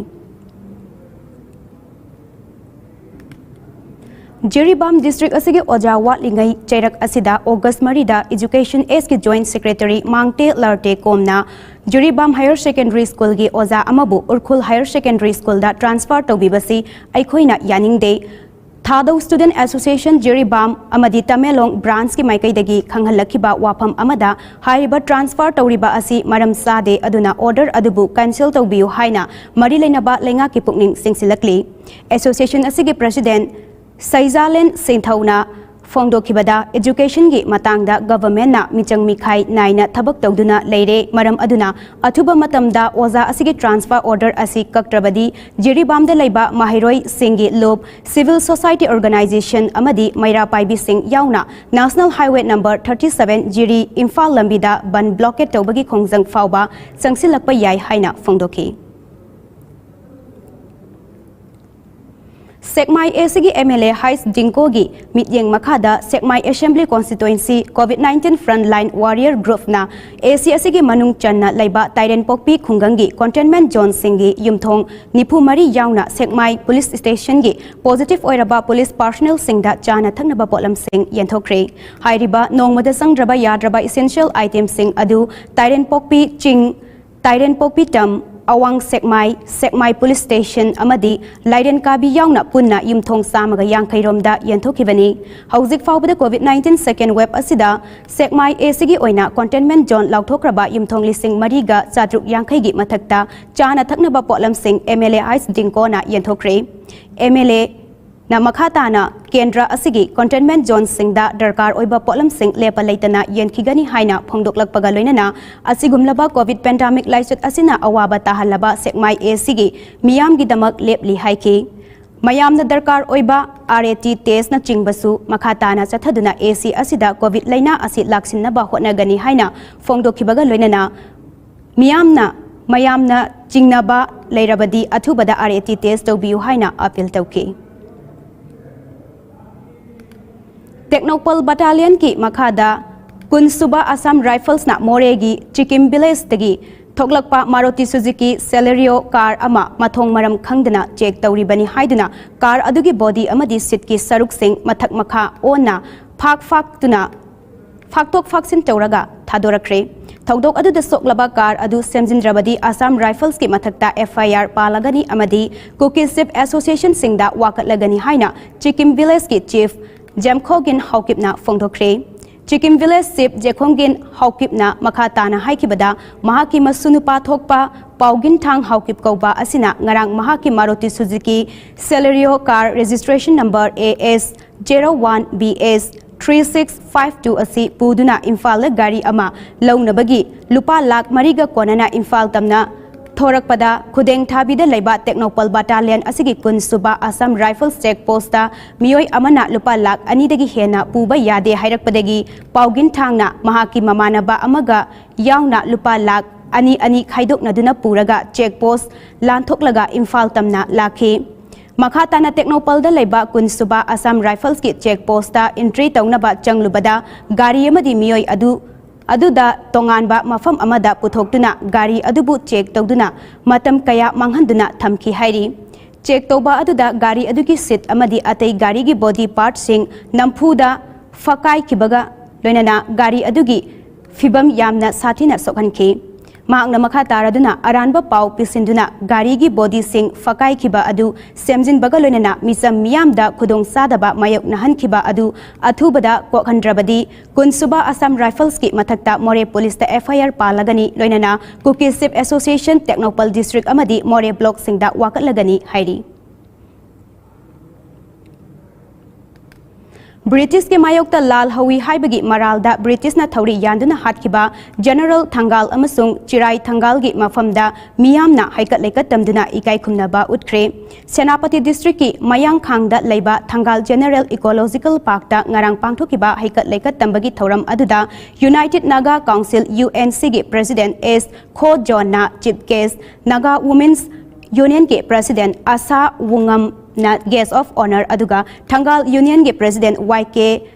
ꯖꯤꯔꯤꯕꯥꯝ district ꯑꯁꯤꯒꯤ ꯑꯣꯖꯥ ꯋꯥꯠꯂꯤꯉꯩ ꯆꯩꯔꯛ ꯑꯁꯤꯗ August ꯃꯔꯤꯗ Education Sꯀꯤ joint secretary ꯃꯥꯡꯇꯦ ꯂꯥꯔꯇꯦ ꯀꯣꯝꯅ ꯖꯤꯔꯤꯕꯥꯝ Higher Secondary Schoolꯒꯤ ꯑꯣꯖꯥ ꯑꯃꯕꯨ ꯎꯔꯈꯨꯜ Higher Secondary Schoolꯗ transfer ꯇꯧꯕꯤꯕꯁꯤ ꯑꯩꯈꯣꯏꯅ ꯌꯥꯅꯤꯡꯗꯦ꯫ ꯊꯥꯗꯧ Student Association ꯖꯤꯔꯤꯕꯥꯝ ꯑꯃꯗꯤ ꯇꯃꯦꯡꯂꯣꯡ branchꯀꯤ ꯃꯥꯏꯀꯩꯗꯒꯤ ꯈꯪꯍꯜꯂꯛꯈꯤꯕ ꯋꯥꯐꯝ ꯑꯃꯗ ꯍꯥꯏꯔꯤꯕ transfer ꯇꯧꯔꯤꯕ ꯑꯁꯤ ꯃꯔꯝ ꯆꯥꯗꯦ, ꯑꯗꯨꯅ order ꯑꯗꯨꯕꯨ cancel ꯇꯧꯕꯤꯌꯨ ꯍꯥꯏꯅ ꯃꯔꯤ ꯂꯩꯅꯕ ꯂꯩꯉꯥꯛꯀꯤ ꯄꯨꯛꯅꯤꯡ ꯆꯤꯡꯁꯤꯜꯂꯛꯂꯤ꯫ Association ꯑꯁꯤꯒꯤ president ꯁꯩꯖꯥꯂꯦꯟ ꯁꯤꯟꯊꯧꯅ ꯐꯣꯡꯗꯣꯛꯈꯤꯕꯗ, educationꯒꯤ ꯃꯇꯥꯡꯗ governmentꯅ ꯃꯤꯆꯪ ꯃꯤꯈꯥꯏ ꯅꯥꯏꯅ ꯊꯕꯛ ꯇꯧꯗꯨꯅ ꯂꯩꯔꯦ, ꯃꯔꯝ ꯑꯗꯨꯅ ꯑꯊꯨꯕ ꯃꯇꯝꯗ ꯑꯣꯖꯥ ꯑꯁꯤꯒꯤ transfer order ꯑꯁꯤ ꯀꯛꯇ꯭ꯔꯕꯗꯤ ꯖꯤꯔꯤꯕꯥꯝꯗ ꯂꯩꯕ ꯃꯍꯩꯔꯣꯏꯁꯤꯡꯒꯤ ꯂꯨꯞ, civil society organization ꯑꯃꯗꯤ ꯃꯩꯔꯥ ꯄꯥꯏꯕꯤꯁꯤꯡ ꯌꯥꯎꯅ National Highway number thirty seven ꯖꯤꯔꯤ ꯏꯝꯐꯥꯜ ꯂꯝꯕꯤꯗ ꯕꯟ blockade ꯇꯧꯕꯒꯤ ꯈꯣꯡꯖꯪ ꯐꯥꯎꯕ ꯆꯪꯁꯤꯜꯂꯛꯄ ꯌꯥꯏ ꯍꯥꯏꯅ ꯐꯣꯡꯗꯣꯛꯈꯤ꯫ ꯁꯦꯛꯃꯥꯏ Aꯒꯤ M L A ꯍꯩꯁ ꯗꯤꯡꯀꯣꯒꯤ ꯃꯤꯠꯌꯦꯡ ꯃꯈꯥꯗ ꯁꯦꯛꯃꯥꯏ Assembly Constituency COVID nineteen Frontline Warrior Groupꯅ A C ꯑꯁꯤꯒꯤ ꯃꯅꯨꯡ ꯆꯟꯅ ꯂꯩꯕ ꯇꯥꯏꯔꯦꯟꯄꯣꯛꯄꯤ ꯈꯨꯡꯒꯪꯒꯤ containment zoneꯁꯤꯡꯒꯤ ꯌꯨꯝꯊꯣꯡ ꯅꯤꯐꯨ ꯃꯔꯤ ꯌꯥꯎꯅ ꯁꯦꯛꯃꯥꯏ Police Stationꯒꯤ positive ꯑꯣꯏꯔꯕ police personnelꯁꯤꯡꯗ ꯆꯥꯅ ꯊꯛꯅꯕ ꯄꯣꯠꯂꯝꯁꯤꯡ ꯌꯦꯟꯊꯣꯛꯈ꯭ꯔꯦ꯫ ꯍꯥꯏꯔꯤꯕ ꯅꯣꯡꯃꯗ ꯆꯪꯗ꯭ꯔꯕ ꯌꯥꯗ꯭ꯔꯕ essential itemꯁꯤꯡ ꯑꯗꯨ ꯇꯥꯏꯔꯦꯟꯄꯣꯛꯄꯤ ꯆꯤꯡ, ꯇꯥꯏꯔꯦꯟꯄꯣꯛꯄꯤ ꯇꯝ, ꯑꯋꯥꯡ ꯁꯦꯛꯃꯥꯏ, ꯁꯦꯛꯃꯥꯏ Police Station ꯑꯃꯗꯤ ꯂꯥꯏꯔꯦꯟ ꯀꯥꯕꯤ ꯌꯥꯎꯅ ꯄꯨꯟꯅ ꯌꯨꯝꯊꯣꯡ ꯆꯥꯝꯃꯒ ꯌꯥꯡꯈꯩ ꯔꯣꯝꯗ ꯌꯦꯟꯊꯣꯛꯈꯤꯕꯅꯤ꯫ ꯍꯧꯖꯤꯛ ꯐꯥꯎꯕꯗ COVID nineteen second wave ꯑꯁꯤꯗ ꯁꯦꯛꯃꯥꯏ Aꯒꯤ ꯑꯣꯏꯅ containment zone ꯂꯥꯎꯊꯣꯛꯈ꯭ꯔꯕ ꯌꯨꯝꯊꯣꯡ ꯂꯤꯁꯤꯡ ꯃꯔꯤꯒ ꯆꯥꯇ꯭ꯔꯨꯛ ꯌꯥꯡꯈꯩꯒꯤ ꯃꯊꯛꯇ ꯆꯥꯅ ꯊꯛꯅꯕ ꯄꯣꯠꯂꯝꯁꯤꯡ M L A H ꯗꯤꯡꯀꯣꯅ ꯌꯦꯟꯊꯣꯛꯈ꯭ꯔꯦ꯫ M L A ꯅ ꯃꯈꯥ ꯇꯥꯅ ꯀꯦꯟꯗ꯭ꯔ ꯑꯁꯤꯒꯤ containment zoneꯁꯤꯡꯗ ꯗꯔꯀꯥꯔ ꯑꯣꯏꯕ ꯄꯣꯠꯂꯝꯁꯤꯡ ꯂꯦꯞꯄ ꯂꯩꯇꯅ ꯌꯦꯟꯈꯤꯒꯅꯤ ꯍꯥꯏꯅ ꯐꯣꯡꯗꯣꯛꯂꯛꯄꯒ ꯂꯣꯏꯅꯅ ꯑꯁꯤꯒꯨꯝꯂꯕ COVID pandemic ꯂꯥꯏꯆꯠ ꯑꯁꯤꯅ ꯑꯋꯥꯕ ꯇꯥꯍꯜꯂꯕ ꯁꯦꯛꯃꯥꯏ Aꯒꯤ ꯃꯤꯌꯥꯝꯒꯤꯗꯃꯛ ꯂꯦꯞꯂꯤ ꯍꯥꯏꯈꯤ꯫ ꯃꯌꯥꯝꯅ ꯗꯔꯀꯥꯔ ꯑꯣꯏꯕ ꯑꯥꯔ ꯑꯦ ꯇꯤ ꯇꯦꯁꯅꯆꯤꯡꯕꯁꯨ ꯃꯈꯥ ꯇꯥꯅ ꯆꯠꯊꯗꯨꯅ ꯑꯦ ꯁꯤ ꯑꯁꯤꯗ ꯀꯣꯚꯤꯗ ꯂꯥꯏꯅꯥ ꯑꯁꯤ ꯂꯥꯛꯁꯤꯟꯅꯕ ꯍꯣꯠꯅꯒꯅꯤ ꯍꯥꯏꯅ ꯐꯣꯡꯗꯣꯛꯈꯤꯕꯒ ꯂꯣꯏꯅꯅ ꯃꯤꯌꯥꯝꯅ ꯃꯌꯥꯝꯅ ꯆꯤꯡꯅꯕ ꯂꯩꯔꯕꯗꯤ ꯑꯊꯨꯕꯗ ꯑꯥꯔ ꯑꯦ ꯇꯤ ꯇꯦꯁ ꯇꯧꯕꯤꯌꯨ ꯍꯥꯏꯅ ꯑꯄꯤꯜ ꯇꯧꯈꯤ꯫ ꯇꯦꯡꯅꯧꯄꯜ ꯕꯠꯇꯥꯂꯤꯌꯟꯒꯤ ꯃꯈꯥꯗ ꯀꯨꯟꯁꯨꯕ ꯑꯁꯥꯝ ꯔꯥꯏꯐꯜꯁꯅ ꯃꯣꯔꯦꯒꯤ ꯆꯤꯀꯤꯝ ꯚꯤꯂꯦꯖꯇꯒꯤ ꯊꯣꯛꯂꯛꯄ ꯃꯥꯔꯨꯇꯤ ꯁꯨꯖꯨꯀꯤ ꯁꯦꯂꯦꯔꯤꯑꯣ ꯀꯥꯔ ꯑꯃ ꯃꯊꯣꯡ ꯃꯔꯝ ꯈꯪꯗꯅ ꯆꯦꯛ ꯇꯧꯔꯤꯕꯅꯤ ꯍꯥꯏꯗꯨꯅ ꯀꯥꯔ ꯑꯗꯨꯒꯤ ꯕꯣꯗꯤ ꯑꯃꯗꯤ ꯁꯤꯠꯀꯤ ꯁꯔꯨꯛꯁꯤꯡ ꯃꯊꯛ ꯃꯈꯥ ꯑꯣꯟꯅ ꯐꯥꯛ ꯐꯥꯛꯇꯨꯅ ꯐꯥꯛꯇꯣꯛ ꯐꯥꯛꯆꯤꯟ ꯇꯧꯔꯒ ꯊꯥꯗꯣꯔꯛꯈ꯭ꯔꯦ꯫ ꯊꯧꯗꯣꯛ ꯑꯗꯨꯗ ꯁꯣꯛꯂꯕ ꯀꯥꯔ ꯑꯗꯨ ꯁꯦꯝꯖꯤꯟꯗ꯭ꯔꯕꯗꯤ ꯑꯁꯥꯝ ꯔꯥꯏꯐꯜꯁꯀꯤ ꯃꯊꯛꯇ ꯑꯦꯐ ꯑꯥꯏ ꯑꯥꯔ ꯄꯥꯜꯂꯒꯅꯤ ꯑꯃꯗꯤ ꯀꯨꯀꯤ ꯆꯤꯐ ꯑꯦꯁꯣꯁꯤꯌꯦꯁꯟꯁꯤꯡꯗ ꯋꯥꯀꯠꯂꯒꯅꯤ ꯍꯥꯏꯅ ꯆꯤꯀꯤꯝ ꯚꯤꯂꯦꯖꯀꯤ ꯆꯤꯐ ꯖꯦꯝꯈꯣꯒꯤꯟ ꯍꯥꯎꯀꯤꯞꯅ ꯐꯣꯡꯗꯣꯛꯈ꯭ꯔꯦ꯫ ꯆꯤꯀꯤꯝ ꯚꯤꯂꯦꯖ ꯆꯤꯐ ꯖꯦꯈꯣꯡꯒꯤꯟ ꯍꯥꯎꯀꯤꯞꯅ ꯃꯈꯥ ꯇꯥꯅ ꯍꯥꯏꯈꯤꯕꯗ, ꯃꯍꯥꯛꯀꯤ ꯃꯁꯨ ꯅꯨꯄꯥ ꯊꯣꯛꯄ ꯄꯥꯎꯒꯤꯟꯊꯥꯡ ꯍꯥꯎꯀꯤꯞ ꯀꯧꯕ ꯑꯁꯤꯅ ꯉꯔꯥꯡ ꯃꯍꯥꯛꯀꯤ Maruti Suzuki Celerio car registration number A S zero one B S three six five two ꯑꯁꯤ ꯄꯨꯗꯨꯅ ꯏꯝꯐꯥꯜꯗ ꯒꯥꯔꯤ ꯑꯃ ꯂꯧꯅꯕꯒꯤ ꯂꯨꯄꯥ ꯂꯥꯈ ꯃꯔꯤꯒ ꯀꯣꯟꯅꯅ ꯏꯝꯐꯥꯜ ꯇꯝꯅ ꯊꯣꯔꯛꯄꯗ ꯈꯨꯗꯦꯡ ꯊꯥꯕꯤꯗ ꯂꯩꯕ ꯇꯦꯡꯅꯧꯄꯜ ꯕꯠꯇꯥꯂꯤꯌꯟ ꯑꯁꯤꯒꯤ ꯀꯨꯟꯁꯨꯕ ꯑꯁꯥꯝ ꯔꯥꯏꯐꯜꯁ ꯆꯦꯛ ꯄꯣꯁꯇ ꯃꯤꯑꯣꯏ ꯑꯃꯅ ꯂꯨꯄꯥ ꯂꯥꯈ ꯑꯅꯤꯗꯒꯤ ꯍꯦꯟꯅ ꯄꯨꯕ ꯌꯥꯗꯦ ꯍꯥꯏꯔꯛꯄꯗꯒꯤ ꯄꯥꯎꯒꯤꯟꯊꯥꯡꯅ ꯃꯍꯥꯛꯀꯤ ꯃꯃꯥꯟꯅꯕ ꯑꯃꯒ ꯌꯥꯎꯅ ꯂꯨꯄꯥ ꯂꯥꯈ ꯑꯅꯤ ꯑꯅꯤ ꯈꯥꯏꯗꯣꯛꯅꯗꯨꯅ ꯄꯨꯔꯒ ꯆꯦꯛ ꯄꯣꯁ ꯂꯥꯟꯊꯣꯛꯂꯒ ꯏꯝꯐꯥꯜ ꯇꯝꯅ ꯂꯥꯛꯈꯤ꯫ ꯃꯈꯥ ꯇꯥꯅ ꯇꯦꯡꯅꯧꯄꯜꯗ ꯂꯩꯕ ꯀꯨꯟꯁꯨꯕ ꯑꯁꯥꯝ ꯔꯥꯏꯐꯜꯁꯀꯤ ꯆꯦꯛ ꯄꯣꯁꯇ ꯏꯟꯇ꯭ꯔꯤ ꯇꯧꯅꯕ ꯆꯪꯂꯨꯕꯗ ꯒꯥꯔꯤ ꯑꯃꯗꯤ ꯃꯤꯑꯣꯏ ꯑꯗꯨ ꯑꯗꯨꯗ ꯇꯣꯉꯥꯟꯕ ꯃꯐꯝ ꯑꯃꯗ ꯄꯨꯊꯣꯛꯇꯨꯅ ꯒꯥꯔꯤ ꯑꯗꯨꯕꯨ ꯆꯦꯛ ꯇꯧꯗꯨꯅ ꯃꯇꯝ ꯀꯌꯥ ꯃꯥꯡꯍꯟꯗꯨꯅ ꯊꯝꯈꯤ ꯍꯥꯏꯔꯤ꯫ ꯆꯦꯛ ꯇꯧꯕ ꯑꯗꯨꯗ ꯒꯥꯔꯤ ꯑꯗꯨꯒꯤ ꯁꯤꯠ ꯑꯃꯗꯤ ꯑꯇꯩ ꯒꯥꯔꯤꯒꯤ ꯕꯣꯗꯤ ꯄꯥꯔꯠꯁꯤꯡ ꯅꯝꯐꯨꯗ ꯐꯀꯥꯏꯈꯤꯕꯒ ꯂꯣꯏꯅꯅ ꯒꯥꯔꯤ ꯑꯗꯨꯒꯤ ꯐꯤꯕꯝ ꯌꯥꯝꯅ ꯁꯥꯊꯤꯅ ꯁꯣꯛꯍꯟꯈꯤ꯫ ꯃꯍꯥꯛꯅ ꯃꯈꯥ ꯇꯥꯔꯗꯨꯅ ꯑꯔꯥꯟꯕ ꯄꯥꯎ ꯄꯤꯁꯤꯟꯗꯨꯅ ꯒꯥꯔꯤꯒꯤ ꯕꯣꯗꯤꯁꯤꯡ ꯐꯀꯥꯏꯈꯤꯕ ꯑꯗꯨ ꯁꯦꯝꯖꯤꯟꯕꯒ ꯂꯣꯏꯅꯅ ꯃꯤꯆꯝ ꯃꯤꯌꯥꯝꯗ ꯈꯨꯗꯣꯡꯆꯥꯗꯕ ꯃꯥꯌꯣꯛꯅꯍꯟꯈꯤꯕ ꯑꯗꯨ ꯑꯊꯨꯕꯗ ꯀꯣꯛꯍꯟꯗ꯭ꯔꯕꯗꯤ ꯀꯨꯟꯁꯨꯕ ꯑꯁꯥꯝ ꯔꯥꯏꯐꯜꯁꯀꯤ ꯃꯊꯛꯇ ꯃꯣꯔꯦ ꯄꯨꯂꯤꯁꯇ ꯑꯦꯐ ꯑꯥꯏ ꯑꯥꯔ ꯄꯥꯜꯂꯒꯅꯤ, ꯂꯣꯏꯅꯅ ꯀꯨꯀꯤ ꯆꯤꯐ ꯑꯦꯁꯣꯁꯤꯌꯦꯁꯟ ꯇꯦꯡꯅꯧꯄꯜ ꯗꯤꯁꯇ꯭ꯔꯤꯛ ꯑꯃꯗꯤ ꯃꯣꯔꯦ ꯕ꯭ꯂꯣꯛꯁꯤꯡꯗ ꯋꯥꯀꯠꯂꯒꯅꯤ ꯍꯥꯏꯔꯤ꯫ ꯕ꯭ꯔꯤꯇꯤꯁꯀꯤ ꯃꯥꯌꯣꯛꯇ ꯂꯥꯜ ꯍꯧꯏ ꯍꯥꯏꯕꯒꯤ ꯃꯔꯥꯜꯗ ꯕ꯭ꯔꯤꯇꯤꯁꯅ ꯊꯧꯔꯤ ꯌꯥꯟꯗꯨꯅ ꯍꯥꯠꯈꯤꯕ ꯖꯦꯅꯔꯦꯜ ꯊꯪꯒꯥꯜ ꯑꯃꯁꯨꯡ ꯆꯤꯔꯥꯏ ꯊꯪꯒꯥꯜꯒꯤ ꯃꯐꯝꯗ ꯃꯤꯌꯥꯝꯅ ꯍꯩꯀꯠ ꯂꯩꯀꯠ ꯇꯝꯗꯨꯅ ꯏꯀꯥꯏ ꯈꯨꯝꯅꯕ ꯎꯠꯈ꯭ꯔꯦ꯫ ꯁꯦꯅꯥꯄꯇꯤ ꯗꯤꯁꯇ꯭ꯔꯤꯛꯀꯤ ꯃꯌꯥꯡꯈꯥꯡꯗ ꯂꯩꯕ ꯊꯪꯒꯥꯜ ꯖꯦꯅꯔꯦꯜ ꯏꯀꯣꯂꯣꯖꯤꯀꯦꯜ ꯄꯥꯔꯛꯇ ꯉꯔꯥꯡ ꯄꯥꯡꯊꯣꯛꯈꯤꯕ ꯍꯩꯀꯠ ꯂꯩꯀꯠ ꯇꯝꯕꯒꯤ ꯊꯧꯔꯝ ꯑꯗꯨꯗ United Naga Council, U N C, ꯒꯤ ꯄ꯭ꯔꯦꯁꯤꯗꯦꯟ ꯑꯦꯁ ꯈꯣ ꯖꯣꯟꯅ ꯆꯤꯐ ꯒꯦꯁ, ꯅꯥꯒꯥ ꯋꯨꯃꯦꯟꯁ ꯌꯨꯅꯤꯌꯟꯒꯤ ꯄ꯭ꯔꯦꯁꯤꯗꯦꯟ ꯑꯁꯥ ꯋꯨꯉꯝꯅ ꯒꯦꯁ ꯑꯣꯐ ꯑꯣꯅꯔ, ꯑꯗꯨꯒ ꯊꯪꯒꯥꯜ ꯌꯨꯅꯤꯌꯟꯒꯤ ꯄ꯭ꯔꯦꯁꯤꯗꯦꯟ ꯋꯥꯏ ꯀꯦ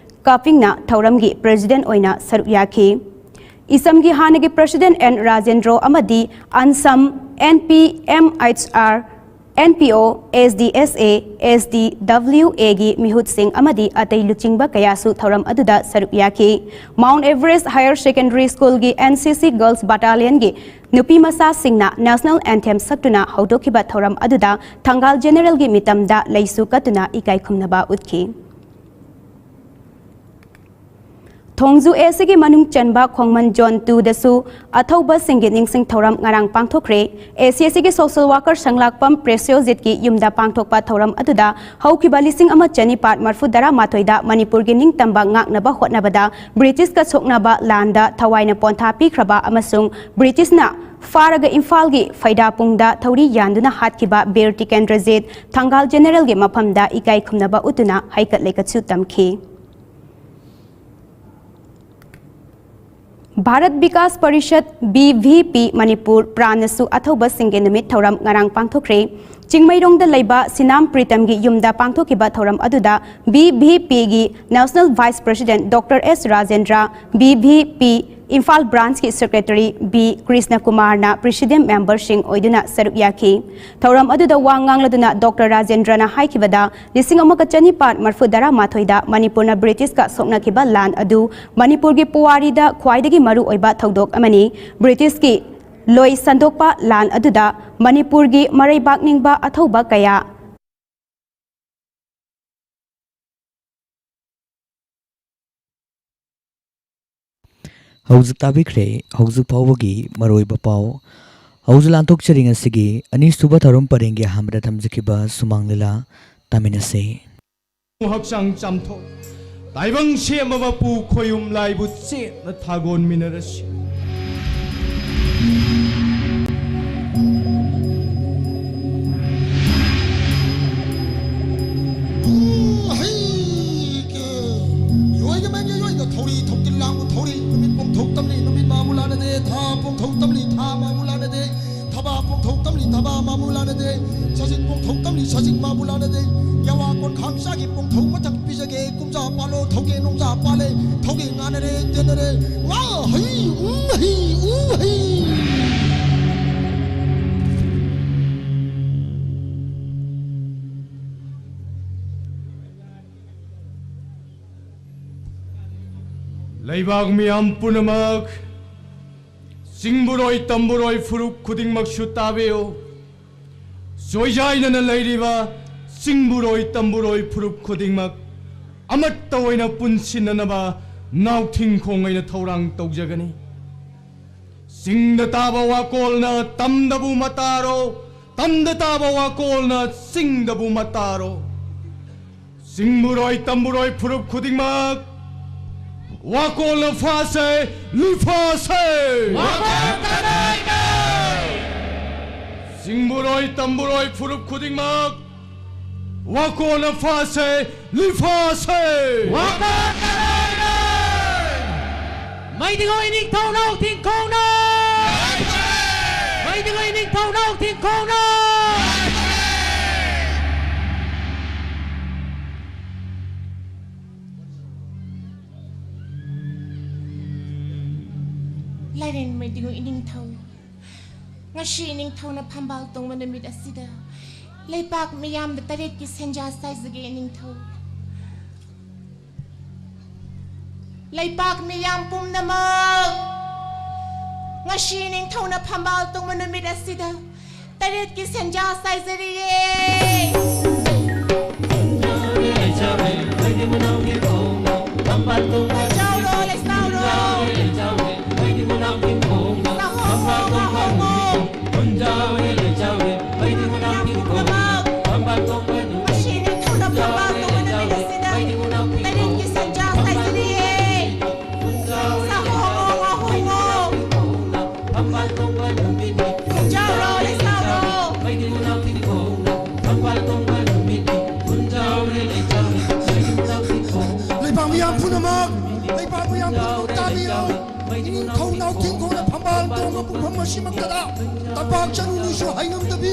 ꯀꯥꯄꯤꯡꯅ ꯊꯧꯔꯝꯒꯤ ꯄ꯭ꯔꯦꯁꯤꯗꯦꯟ ꯑꯣꯏꯅ ꯁꯔꯨꯛ ꯌꯥꯈꯤ꯫ ꯏꯁꯝꯒꯤ ꯍꯥꯟꯅꯒꯤ ꯄ꯭ꯔꯦꯁꯤꯗꯦꯟ ꯑꯦꯟ ꯔꯥꯖꯦꯟꯗ꯭ꯔꯣ ꯑꯃꯗꯤ ꯑꯟꯁꯝ, N P M H R, N P O, S D S A, S D W A ꯒꯤ ꯃꯤꯍꯨꯠꯁꯤꯡ ꯑꯃꯗꯤ ꯑꯇꯩ ꯂꯨꯆꯤꯡꯕ ꯀꯌꯥꯁꯨ ꯊꯧꯔꯝ ꯑꯗꯨꯗ ꯁꯔꯨꯛ ꯌꯥꯈꯤ꯫ Mount Everest Higher Secondary School ꯒꯤ N C C Girls Battalion ꯒꯤ ꯅꯨꯄꯤ ꯃꯆꯥꯁꯤꯡꯅ ꯅꯦꯁꯅꯦꯜ ꯑꯦꯟꯊꯦꯝ ꯁꯛꯇꯨꯅ ꯍꯧꯗꯣꯛꯈꯤꯕ ꯊꯧꯔꯝ ꯑꯗꯨꯗ ꯊꯪꯒꯥꯜ ꯖꯦꯅꯔꯦꯜꯒꯤ ꯃꯤꯇꯝꯗ ꯂꯩꯁꯨ ꯀꯠꯇꯨꯅ ꯏꯀꯥꯏ ꯈꯨꯝꯅꯕ ꯎꯠꯈꯤ꯫ ꯊꯣꯡꯖꯨ A C ꯒꯤ ꯃꯅꯨꯡ ꯆꯟꯕ ꯈꯣꯡꯃꯟ Zone two ꯗꯁꯨ ꯑꯊꯧꯕꯁꯤꯡꯒꯤ ꯅꯤꯡꯁꯤꯡ ꯊꯧꯔꯝ ꯉꯔꯥꯡ ꯄꯥꯡꯊꯣꯛꯈ꯭ꯔꯦ꯫ A C S C ꯒꯤ social worker ꯁꯪꯂꯥꯛꯄꯝ ꯄ꯭ꯔꯦꯁꯤꯌꯣꯖꯤꯠꯀꯤ ꯌꯨꯝꯗ ꯄꯥꯡꯊꯣꯛꯄ ꯊꯧꯔꯝ ꯑꯗꯨꯗ ꯍꯧꯈꯤꯕ ꯂꯤꯁꯤꯡ ꯑꯃ ꯆꯅꯤꯄꯥꯟ ꯃꯔꯤꯐꯨ ꯇꯔꯥꯃꯥꯊꯣꯏꯗ ꯃꯅꯤꯄꯨꯔꯒꯤ ꯅꯤꯡꯇꯝꯕ ꯉꯥꯛꯅꯕ ꯍꯣꯠꯅꯕꯗ ꯕ꯭ꯔꯤꯇꯤꯁꯀ ꯁꯣꯛꯅꯕ ꯂꯥꯟꯗ ꯊꯋꯥꯏꯅ ꯄꯣꯟꯊꯥ ꯄꯤꯈ꯭ꯔꯕ ꯑꯃꯁꯨꯡ ꯕ꯭ꯔꯤꯇꯤꯁꯅ ꯐꯥꯔꯒ ꯏꯝꯐꯥꯜꯒꯤ ꯐꯩꯗꯥꯄꯨꯡꯗ ꯊꯧꯔꯤ ꯌꯥꯟꯗꯨꯅ ꯍꯥꯠꯈꯤꯕ ꯕꯤꯔ ꯇꯤꯀꯦꯟꯗ꯭ꯔꯖꯤꯠ ꯊꯪꯒꯥꯜ ꯖꯦꯅꯔꯦꯜꯒꯤ ꯃꯐꯝꯗ ꯏꯀꯥꯏ ꯈꯨꯝꯅꯕ ꯎꯠꯇꯨꯅ ꯍꯩꯀꯠ ꯂꯩꯀꯠꯁꯨ ꯇꯝꯈꯤ꯫ Bharat Vikas parishad, B V P, Manipur ꯄ꯭ꯔꯥꯟꯅꯁꯨ ꯑꯊꯧꯕꯁꯤꯡꯒꯤ ꯅꯨꯃꯤꯠ ꯊꯧꯔꯝ ꯉꯔꯥꯡ ꯄꯥꯡꯊꯣꯛꯈ꯭ꯔꯦ꯫ ꯆꯤꯡꯃꯩꯔꯣꯡꯗ ꯂꯩꯕ ꯁꯤꯅꯥꯝ ꯄ꯭ꯔꯤꯇꯝꯒꯤ ꯌꯨꯝꯗ ꯄꯥꯡꯊꯣꯛꯈꯤꯕ ꯊꯧꯔꯝ ꯑꯗꯨꯗ B V P ꯒꯤ National Vice President Doctor S Rajendra, B V P Imphal ꯕ꯭ꯔꯥꯟꯆꯀꯤ ꯁꯦꯀ꯭ꯔꯦꯇꯔꯤ ꯕꯤ ꯀ꯭ꯔꯤꯁꯅ ꯀꯨꯃꯥꯔꯅ ꯄ꯭ꯔꯤꯁꯤꯗꯤꯌꯝ ꯃꯦꯝꯕꯔꯁꯤꯡ ꯑꯣꯏꯗꯨꯅ ꯁꯔꯨꯛ ꯌꯥꯈꯤ꯫ ꯊꯧꯔꯝ ꯑꯗꯨꯗ ꯋꯥ ꯉꯥꯡꯂꯗꯨꯅ ꯗꯣꯛꯇꯔ ꯔꯥꯖꯦꯟꯗ꯭ꯔꯅ ꯍꯥꯏꯈꯤꯕꯗ, ꯂꯤꯁꯤꯡ ꯑꯃꯒ ꯆꯅꯤꯄꯥꯟ ꯃꯔꯤꯐꯨ ꯇꯔꯥꯃꯥꯊꯣꯏꯗ ꯃꯅꯤꯄꯨꯔꯅ ꯕ꯭ꯔꯤꯇꯤꯁꯀ ꯁꯣꯛꯅꯈꯤꯕ ꯂꯥꯟ ꯑꯗꯨ ꯃꯅꯤꯄꯨꯔꯒꯤ ꯄꯨꯋꯥꯔꯤꯗ ꯈ꯭ꯋꯥꯏꯗꯒꯤ ꯃꯔꯨꯑꯣꯏꯕ ꯊꯧꯗꯣꯛ ꯑꯃꯅꯤ꯫ ꯕ꯭ꯔꯤꯇꯤꯁꯀꯤ ꯂꯣꯏ ꯁꯟꯗꯣꯛꯄ ꯂꯥꯟ ꯑꯗꯨꯗ ꯃꯅꯤꯄꯨꯔꯒꯤ ꯃꯔꯩꯕꯥꯛ ꯅꯤꯡꯕ ꯑꯊꯧꯕ ꯀꯌꯥ ꯍꯧꯖꯤꯛ ꯇꯥꯕꯤꯈ꯭ꯔꯦ ꯍꯧꯖꯤꯛ ꯐꯥꯎꯕꯒꯤ ꯃꯔꯨꯑꯣꯏꯕ ꯄꯥꯎ꯫ ꯍꯧꯖꯤꯛ ꯂꯥꯟꯊꯣꯛꯆꯔꯤ ꯉꯁꯤꯒꯤ ꯑꯅꯤꯁꯨꯕ ꯊꯧꯔꯝ ꯄꯔꯦꯡꯒꯤ ꯑꯍꯥꯟꯕꯗ ꯊꯝꯖꯈꯤꯕ ꯁꯨꯃꯥꯡ ꯂꯤꯂꯥ ꯇꯥꯃꯤꯟꯅꯁꯤ꯫ ꯍꯛꯆꯥꯡ ꯆꯥꯝꯊꯣꯛ ꯇꯥꯏꯕꯪ ꯁꯦꯝꯕ ꯃꯄꯨ ꯈꯣꯌꯨꯝ ꯂꯥꯏꯕꯨ ꯆꯦꯠꯅ ꯊꯥꯒꯣꯟꯃꯤꯟꯅꯔꯁꯤ꯫ ꯎꯝ, ꯍꯩ, ꯀꯦ꯫ ꯌꯣꯏꯒ ꯃꯩꯒ ꯌꯣꯏꯒ ꯊꯧꯔꯤ, ꯊꯧꯖꯤꯜ ꯂꯥꯡꯕ ꯊꯧꯔꯤ꯫ ꯅꯨꯃꯤꯠ ꯄꯣꯡꯊꯣꯛ ꯇꯝꯂꯤ, ꯅꯨꯃꯤꯠ ꯃꯥꯕꯨ ꯂꯥꯟꯅꯗꯦ, ꯊꯥ ꯄꯣꯡꯊꯣꯛ ꯇꯝꯂꯤ, ꯊꯥ ꯃꯥꯕꯨ ꯂꯥꯟꯅꯗꯦ꯫ ꯊꯕꯥ ꯄꯣꯡꯊꯧ ꯇꯝꯂꯤ ꯊꯕꯥ ꯃꯥꯕꯨ ꯂꯥꯟꯅꯗꯦ꯫ ꯁꯖꯤꯛ ꯄꯣꯡꯊꯧ ꯇꯝꯂꯤ ꯁꯖꯤꯛ ꯃꯥꯕꯨ ꯂꯥꯟꯅꯗꯦ꯫ ꯌꯥꯋꯥ ꯀꯣꯟꯈꯥꯡ ꯆꯥꯒꯤ ꯄꯣꯡꯊꯧ ꯃꯊꯛ ꯄꯤꯖꯒꯦ꯫ ꯀꯨꯝꯖꯥ ꯄꯥꯜꯂꯣ ꯊꯧꯒꯦ ꯅꯣꯡꯖꯥ ꯄꯥꯜꯂꯦ꯫ ꯊꯧꯒꯦ ꯉꯥꯟꯅꯔꯦ ꯇꯦꯟꯅꯔꯦ꯫ ꯉꯥ ꯍꯩ ꯎ ꯍꯩ ꯎ ꯍꯩ꯫ ꯂꯩꯕꯥꯛ ꯃꯤꯌꯥꯝ ꯄꯨꯝꯅꯃꯛ, ꯆꯤꯡꯕꯨꯔꯣꯏ ꯇꯝꯕꯨꯔꯣꯏ ꯐꯨꯔꯨꯞ ꯈꯨꯗꯤꯡꯃꯛꯁꯨ ꯇꯥꯕꯤꯌꯨ꯫ ꯆꯣꯏꯖꯥꯏꯅꯅ ꯂꯩꯔꯤꯕ ꯆꯤꯡꯕꯨꯔꯣꯏ ꯇꯝꯕꯨꯔꯣꯏ ꯐꯨꯔꯨꯞ ꯈꯨꯗꯤꯡꯃꯛ ꯑꯃꯠꯇ ꯑꯣꯏꯅ ꯄꯨꯟꯁꯤꯟꯅꯅꯕ ꯅꯥꯎꯊꯤꯡꯈꯣꯡ ꯑꯩꯅ ꯊꯧꯔꯥꯡ ꯇꯧꯖꯒꯅꯤ꯫ ꯆꯤꯡꯗ ꯇꯥꯕ ꯋꯥꯀꯣꯜꯅ ꯇꯝꯗꯕꯨ ꯃꯇꯥꯔꯣ, ꯇꯝꯗ ꯇꯥꯕ ꯋꯥꯀꯣꯜꯅ ꯆꯤꯡꯗꯕꯨ ꯃꯇꯥꯔꯣ꯫ ꯆꯤꯡꯕꯨꯔꯣꯏ ꯇꯝꯕꯨꯔꯣꯏ ꯐꯨꯔꯨꯞ ꯈꯨꯗꯤꯡꯃꯛ ꯋꯥꯀꯣꯜꯅ ꯐꯥꯁꯦ, ꯂꯨꯏꯐꯥꯁꯦ꯫ ꯋꯥꯀꯣꯜ ꯀꯗꯥꯏꯅꯣ? ꯆꯤꯡꯕꯨꯔꯣꯏ ꯇꯝꯕꯨꯔꯣꯏ ꯐꯨꯔꯨꯞ ꯈꯨꯗꯤꯡꯃꯛ ꯋꯥꯀꯣꯜꯅ ꯐꯥꯁꯦ, ꯂꯨꯏꯐꯥꯁꯦ꯫ ꯋꯥꯀꯣꯜ ꯀꯗꯥꯏꯅꯣ? ꯃꯩꯗꯤꯉꯣꯏ ꯅꯤꯡꯊꯧ ꯅꯥꯎꯊꯤꯡꯈꯣꯡꯅ! ꯃꯩꯗꯤꯉꯣꯏ ꯅꯤꯡꯊꯧ ꯅꯥꯎꯊꯤꯡꯈꯣꯡꯅ! ꯂꯥꯏꯔꯦꯟ ꯃꯩꯗꯤꯉꯣꯏ ꯏꯅꯤꯡꯊꯧ, ꯉꯁꯤ ꯏꯅꯤꯡꯊꯧꯅ ꯐꯝꯕꯥꯜ ꯇꯣꯡꯕ ꯅꯨꯃꯤꯠ ꯑꯁꯤꯗ ꯂꯩꯄꯥꯛ ꯃꯤꯌꯥꯝꯗ ꯇꯔꯦꯠꯀꯤ ꯁꯦꯟꯖꯥ ꯆꯥꯏꯖꯒꯦ ꯏꯅꯤꯡꯊꯧ꯫ ꯂꯩꯄꯥꯛ ꯃꯤꯌꯥꯝ ꯄꯨꯝꯅꯃꯛ, ꯉꯁꯤ ꯅꯤꯡꯊꯧꯅ ꯐꯝꯕꯥꯜ ꯇꯣꯡꯕ ꯅꯨꯃꯤꯠ ꯑꯁꯤꯗ ꯇꯔꯦꯠꯀꯤ ꯁꯦꯟꯖꯥ ꯆꯥꯏꯖꯔꯤꯌꯦ꯫ ꯂꯩꯆꯥꯎꯔꯣ, ꯂꯩꯆꯥꯎꯔꯣ꯫ ꯆꯥꯍꯣꯡꯉꯣ, ꯉꯥꯍꯣꯡꯉꯣ꯫ ꯄꯨꯝꯅꯃꯛ, ꯉꯁꯤ ꯅꯤꯡꯊꯧꯅ ꯐꯝꯕꯥꯜ ꯇꯣꯡꯕ ꯅꯨꯃꯤꯠ ꯑꯁꯤꯗ ꯇꯔꯦꯠꯀꯤ ꯁꯦꯟꯖꯥ ꯅꯥꯎꯊꯦꯡ ꯈꯣꯡꯅ ꯐꯝꯕꯥꯜ ꯇꯣꯡꯕ ꯄꯨꯡꯐꯝ ꯑꯁꯤꯃꯛꯇꯗ ꯇꯝꯄꯥꯛ ꯆꯅꯨꯅꯤꯁꯨ ꯍꯥꯏꯉꯝꯗꯕꯤ,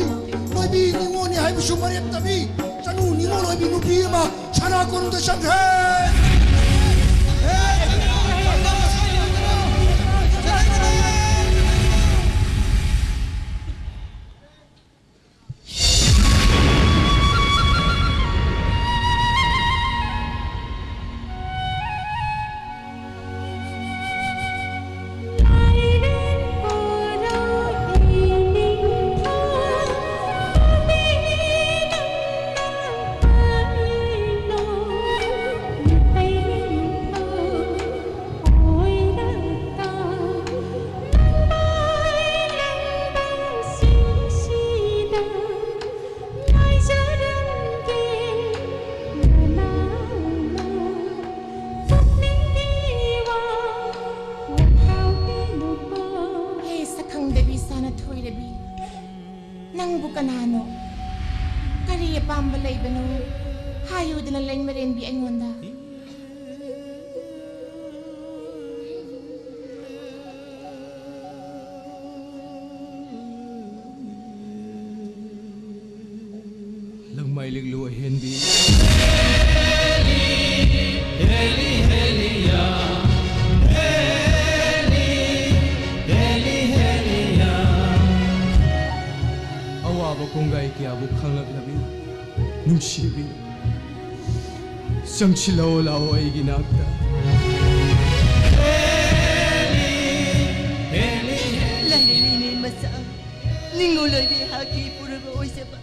ꯅꯣꯏꯕꯤ ꯅꯤꯉꯣꯜꯅꯤ ꯍꯥꯏꯕꯁꯨ ꯃꯔꯦꯞꯇꯕꯤ, ꯆꯅꯨ ꯅꯤꯉꯣꯜ ꯑꯣꯏꯕꯤ ꯅꯨꯄꯤ ꯑꯃ ꯁꯅꯥ ꯀꯣꯅꯨꯡꯗ ꯆꯪꯈ꯭ꯔꯦ꯫ ꯍꯦ ꯁꯛꯈꯪꯗꯕꯤ ꯁꯥꯅꯊꯣꯏꯔꯕꯤ, ꯅꯪꯕꯨ ꯀꯅꯥꯅꯣ? ꯀꯔꯤ ꯑꯄꯥꯝꯕ ꯂꯩꯕꯅꯣ? ꯍꯥꯏꯌꯨꯗꯅ ꯂꯩꯃꯔꯦꯟꯕꯤ ꯑꯩꯉꯣꯟꯗ꯫ ꯂꯪꯃꯥꯏ ꯂꯤꯛꯂꯨ ꯑꯍꯦꯟꯕꯤ꯫ ꯑꯋꯥꯕ ꯀꯣꯡꯒꯥꯏ ꯀꯌꯥꯕꯨ ꯈꯪꯂꯛꯂꯕꯤ ꯅꯨꯡꯁꯤꯕꯤ, ꯆꯪꯁꯤꯜꯂꯛꯑꯣ ꯂꯥꯛꯑꯣ ꯑꯩꯒꯤ ꯅꯥꯛꯇ꯫ ꯂꯥꯏꯔꯦꯝꯕꯤꯅꯦ ꯃꯆꯥ, ꯅꯤꯡꯉꯣꯜ ꯑꯣꯏꯕꯤ ꯑꯩꯍꯥꯛꯀꯤ ꯏꯄꯨꯔꯣꯏꯕ ꯑꯣꯏꯖꯕ꯫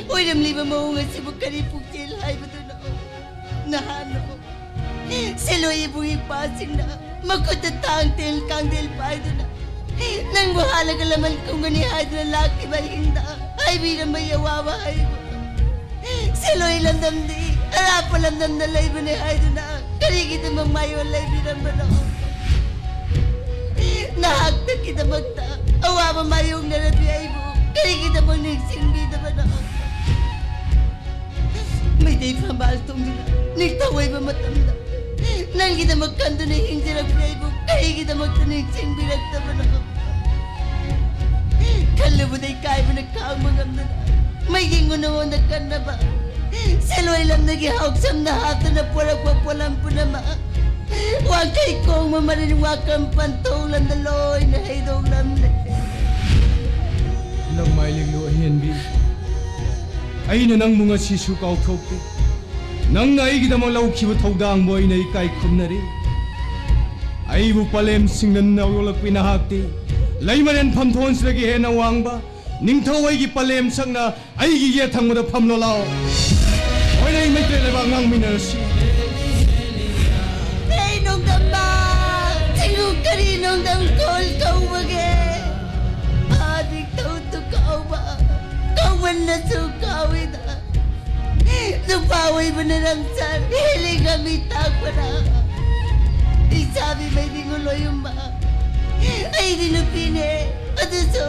ꯑꯣꯏꯔꯝꯂꯤꯕ ꯃꯑꯣꯡ ꯑꯁꯤꯕꯨ ꯀꯔꯤ ꯄꯨꯛꯆꯦꯜ ꯍꯥꯏꯕꯗꯨꯅꯣ? ꯅꯍꯥꯟ ꯁꯦꯂꯣꯏ ꯏꯕꯨꯡ ꯏꯄ꯭ꯋꯥꯁꯤꯡꯅ ꯃꯈꯨꯠꯇ ꯊꯥꯡ ꯇꯦꯜ ꯀꯥꯡꯗꯦꯜ ꯄꯥꯏꯗꯨꯅ ꯅꯪꯕꯨ ꯍꯥꯠꯂꯒ ꯂꯃꯟ ꯈꯨꯝꯒꯅꯤ ꯍꯥꯏꯗꯨꯅ ꯂꯥꯛꯈꯤꯕ ꯑꯍꯤꯡꯗ ꯍꯥꯏꯕꯤꯔꯝꯕ ꯑꯋꯥꯕ ꯍꯥꯏꯕꯨ ꯁꯦꯂꯣꯏ ꯂꯝꯗꯝꯗꯤ ꯑꯔꯥꯞꯄ ꯂꯝꯗꯝꯗ ꯂꯩꯕꯅꯦ ꯍꯥꯏꯗꯨꯅ ꯀꯔꯤꯒꯤꯗꯃꯛ ꯃꯥꯌꯣꯜ ꯂꯩꯕꯤꯔꯝꯕꯅꯣ? ꯅꯍꯥꯛꯇꯒꯤꯗꯃꯛꯇ ꯑꯋꯥꯕ ꯃꯥꯌꯣꯛꯅꯔꯕꯤ ꯑꯩꯕꯨ ꯀꯔꯤꯒꯤꯗꯃꯛ ꯅꯤꯡꯁꯤꯡꯕꯤꯗꯕꯅꯣ? ꯃꯩꯇꯩ ꯐꯝꯕꯥꯜ ꯇꯣꯡꯗꯨꯅ ꯅꯤꯡꯊꯧ ꯑꯣꯏꯕ ꯃꯇꯝꯗ ꯅꯪꯒꯤꯗꯃꯛ ꯀꯟꯗꯨꯅ ꯍꯤꯡꯖꯔꯛꯄꯤ ꯑꯩꯕꯨ ꯀꯩꯒꯤꯗꯃꯛꯇ ꯅꯤꯡꯁꯤꯡꯕꯤꯔꯛꯇꯕꯅꯣ? ꯈꯜꯂꯨꯕꯗ ꯏꯀꯥꯏꯕꯅ ꯈꯥꯡꯕ ꯉꯝꯗꯅ ꯃꯩꯒꯤ ꯅꯉꯣꯟꯗ ꯀꯟꯅꯕ ꯁꯦꯂꯣꯏ ꯂꯝꯗꯒꯤ ꯍꯥꯎꯁꯝꯅ ꯍꯥꯞꯇꯨꯅ ꯄꯨꯔꯛꯄ ꯄꯣꯠꯂꯝ ꯄꯨꯝꯅꯃꯛ ꯋꯥꯡꯈꯩ ꯈꯣꯡꯕ ꯃꯔꯤꯟ ꯋꯥꯀꯝ ꯄꯟꯊꯧ ꯂꯝꯗ ꯂꯣꯏꯅ ꯍꯩꯗꯣꯛꯂꯝꯂꯦ꯫ ꯂꯝꯃꯥꯏ ꯂꯤꯛꯂꯨ ꯑꯍꯦꯟꯕꯤ, ꯑꯩꯅ ꯅꯪꯕꯨ ꯉꯁꯤꯁꯨ ꯀꯥꯎꯊꯣꯛꯇꯦ꯫ ꯅꯪꯅ ꯑꯩꯒꯤꯗꯃꯛ ꯂꯧꯈꯤꯕ ꯊꯧꯗꯥꯡꯕꯨ ꯑꯩꯅ ꯏꯀꯥꯏ ꯈꯨꯝꯅꯔꯤ꯫ ꯑꯩꯕꯨ ꯄꯂꯦꯝꯁꯤꯡꯅ ꯅꯧꯔꯣꯛꯂꯛꯄꯤ ꯅꯍꯥꯛꯇꯤ ꯂꯩꯃꯔꯦꯟ ꯐꯝꯊꯣꯟꯁꯤꯗꯒꯤ ꯍꯦꯟꯅ ꯋꯥꯡꯕ ꯅꯤꯡꯊꯧ ꯑꯩꯒꯤ ꯄꯂꯦꯝ ꯁꯛꯅ ꯑꯩꯒꯤ ꯌꯦꯠ ꯊꯪꯕꯗ ꯐꯝꯂꯣ ꯂꯥꯎ꯫ ꯍꯣꯏꯅꯦ, ꯑꯩ ꯃꯩꯇꯩ ꯂꯩꯕꯥꯛ ꯉꯥꯡꯃꯤꯟꯅꯔꯁꯤ꯫ ꯀꯩ ꯅꯣꯡꯗꯝꯕ? ꯆꯤꯡꯒꯨ ꯀꯔꯤ ꯅꯣꯡꯗꯝ ꯀꯣꯜ ꯀꯧꯕꯒꯦ? ꯑꯥꯗꯤ ꯀꯧꯇꯨ ꯀꯧꯕ, ꯀꯧꯃꯟꯅꯁꯨ ꯀꯧꯏꯗ꯫ ꯅꯨꯄꯥ ꯑꯣꯏꯕꯅ ꯔꯪꯆꯥꯟ ꯍꯦꯜꯂꯤꯒ ꯃꯤ ꯇꯥꯛꯄꯅ꯫ ꯏꯆꯥꯕꯤ ꯃꯩꯗꯤ ꯉꯨꯂꯣꯏꯌꯨꯝꯕ꯫ ꯑꯩꯗꯤ ꯅꯨꯄꯤꯅꯦ꯫ ꯑꯗꯨꯁꯨ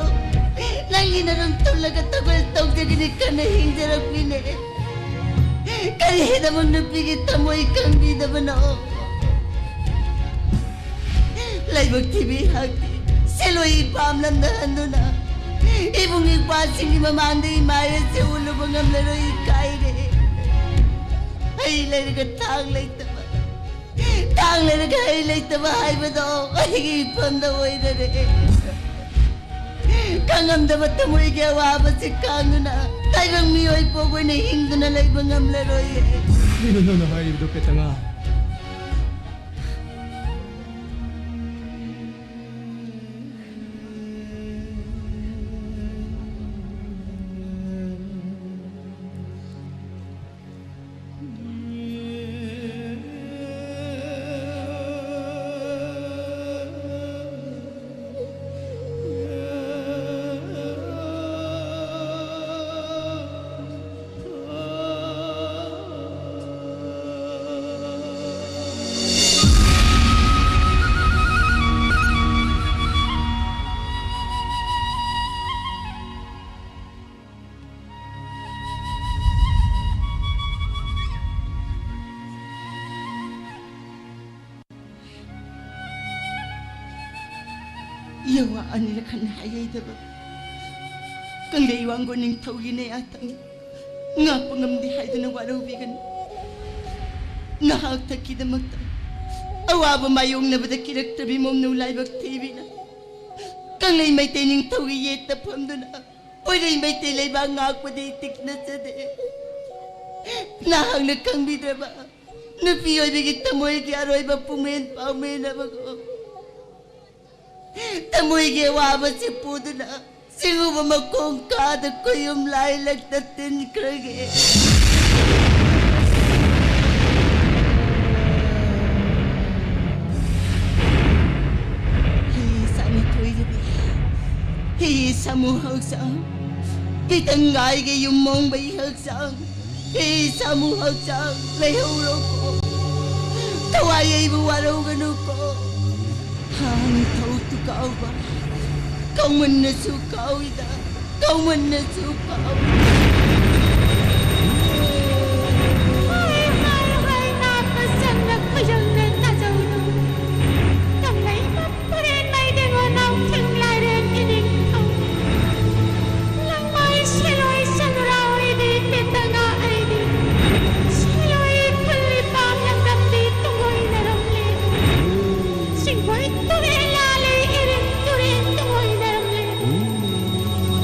ꯅꯪꯒꯤ ꯅꯔꯨꯝ ꯇꯨꯜꯂꯒ ꯇꯧꯒꯜ ꯇꯧꯖꯒꯅꯤ ꯀꯟꯅ ꯍꯤꯡꯖꯔꯛꯄꯤꯅꯦ꯫ ꯀꯔꯤꯒꯤꯗꯃꯛ ꯅꯨꯄꯤꯒꯤ ꯊꯃꯣꯏ ꯀꯪꯕꯤꯗꯕꯅꯣ? ꯂꯥꯏꯕꯛ ꯊꯤꯕꯤ ꯍꯥꯛꯇꯤ ꯁꯦꯂꯣꯏ ꯏꯄꯥꯝ ꯂꯝꯗ ꯍꯟꯗꯨꯅ ꯏꯕꯨꯡ ꯏꯄ꯭ꯋꯥꯁꯤꯡꯒꯤ ꯃꯃꯥꯡꯗ ꯏꯃꯥ ꯑꯁꯤ ꯎꯠꯂꯨꯕ ꯉꯝꯂꯔꯣꯏ, ꯏꯀꯥꯏꯔꯦ꯫ ꯍꯩ ꯂꯩꯔꯒ ꯊꯥꯡ ꯂꯩꯇꯕ, ꯊꯥꯡ ꯂꯩꯔꯒ ꯍꯩ ꯂꯩꯇꯕ ꯍꯥꯏꯕꯗꯣ ꯑꯩꯒꯤ ꯏꯐꯝꯗ ꯑꯣꯏꯔꯔꯦ꯫ ꯈꯪꯉꯝꯗꯕ ꯊꯃꯣꯏꯒꯤ ꯑꯋꯥꯕꯁꯤ ꯈꯥꯡꯗꯨꯅ ꯇꯥꯏꯕꯪ ꯃꯤꯑꯣꯏ ꯄꯣꯛ ꯑꯣꯏꯅ ꯍꯤꯡꯗꯨꯅ ꯂꯩꯕ ꯉꯝꯂꯔꯣꯏꯌꯦ꯫ ꯀꯩꯅꯣ ꯅꯪꯅ ꯍꯥꯏꯔꯤꯕꯗꯣ, ꯄꯦꯇꯉꯥ? ꯌꯦꯡꯉꯣ, ꯑꯅꯤꯔꯛ ꯍꯟꯅ ꯍꯥꯏꯔꯩꯗꯕ ꯀꯪꯂꯩ ꯋꯥꯡꯒꯣꯟ ꯅꯤꯡꯊꯧꯒꯤ ꯅꯌꯥꯊꯪ ꯉꯥꯛꯄ ꯉꯝꯗꯦ ꯍꯥꯏꯗꯨꯅ ꯋꯥꯔꯧꯕꯤꯒꯅꯨ꯫ ꯅꯍꯥꯛ ꯊꯛꯀꯤꯗꯃꯛꯇ ꯑꯋꯥꯕ ꯃꯥꯌꯣꯛꯅꯕꯗ ꯀꯤꯔꯛꯇ꯭ꯔꯕꯤ ꯃꯣꯝꯅꯧ ꯂꯥꯏꯕꯛ ꯊꯤꯕꯤꯅ ꯀꯪꯂꯩ ꯃꯩꯇꯩ ꯅꯤꯡꯊꯧꯒꯤ ꯌꯦꯠꯇ ꯐꯝꯗꯨꯅ ꯄꯣꯏꯔꯩ ꯃꯩꯇꯩ ꯂꯩꯕꯥꯛ ꯉꯥꯛꯄꯗꯤ ꯇꯤꯛꯅꯖꯗꯦ꯫ ꯅꯍꯥꯛꯅ ꯈꯪꯕꯤꯗ꯭ꯔꯕ ꯅꯨꯄꯤ ꯑꯣꯏꯕꯒꯤ ꯊꯃꯣꯏꯒꯤ ꯑꯔꯣꯏꯕ ꯄꯨꯡꯃꯦꯟ ꯄꯥꯎꯃꯦꯟ ꯑꯃꯒꯨꯝ ꯊꯃꯣꯏꯒꯤ ꯑꯋꯥꯕꯁꯤ ꯄꯨꯗꯨꯅ ꯆꯤꯡꯉꯨꯕ ꯃꯈꯣꯡ ꯀꯥꯗ ꯈꯨꯌꯨꯝ ꯂꯥꯏꯂꯛꯇ ꯇꯤꯟꯈ꯭ꯔꯒꯦ꯫ ꯍꯤ ꯁꯥꯅꯤ ꯊꯣꯏꯖꯕꯤ, ꯍꯤ ꯁꯥꯃꯨ ꯍꯛꯆꯥꯡ, ꯄꯤꯇꯪꯒꯥꯏꯒꯤ ꯌꯨꯝ ꯃꯣꯡꯕꯩ ꯍꯛꯆꯥꯡ, ꯍꯤ ꯁꯥꯃꯨ ꯍꯛꯆꯥꯡ ꯂꯩꯍꯧꯔꯣꯀꯣ꯫ ꯊꯋꯥꯏ ꯑꯩꯕꯨ ꯋꯥꯔꯧꯒꯅꯨꯀꯣ꯫ ꯍꯥ, ꯅꯤꯡꯊꯧ ꯇꯨꯀꯥꯎꯕ, ꯀꯧꯃꯟꯅꯁꯨ ꯀꯥꯎꯏꯗ, ꯀꯧꯃꯟꯅꯁꯨ ꯀꯥꯎꯏꯗ꯫ ꯍꯥꯏ, ꯍꯥꯏ, ꯍꯥꯏ, ꯅꯥꯠꯄ ꯁꯪꯅ ꯈꯣꯏꯖꯪꯅ ꯇꯥꯖꯧꯅꯨ꯫ ꯀꯪꯂꯩꯃ ꯄꯨꯔꯦꯟ ꯃꯩꯗꯦꯉꯣ ꯅꯥꯎꯊꯤꯡ ꯂꯥꯏꯔꯦꯟ ꯏꯅꯤꯡꯊꯧ꯫ ꯂꯪꯃꯥꯏ ꯁꯤꯂꯣꯏ ꯁꯅꯨꯔꯥ ꯍꯣꯏꯗꯤ ꯄꯦꯇꯉꯥ ꯑꯩꯗꯤ꯫ ꯁꯤꯂꯣꯏ ꯈꯨꯜꯂꯤ ꯄꯥꯝ ꯂꯪꯗꯝꯗꯤ ꯇꯨꯡꯑꯣꯏꯅꯔꯝꯂꯦ꯫ ꯁꯤꯡꯈꯣꯏ ꯇꯨꯔꯦꯜ ꯂꯥꯜꯂꯤ ꯏꯔꯤꯟ ꯇꯨꯔꯦꯜ ꯇꯨꯡꯑꯣꯏꯅꯔꯝꯂꯦ꯫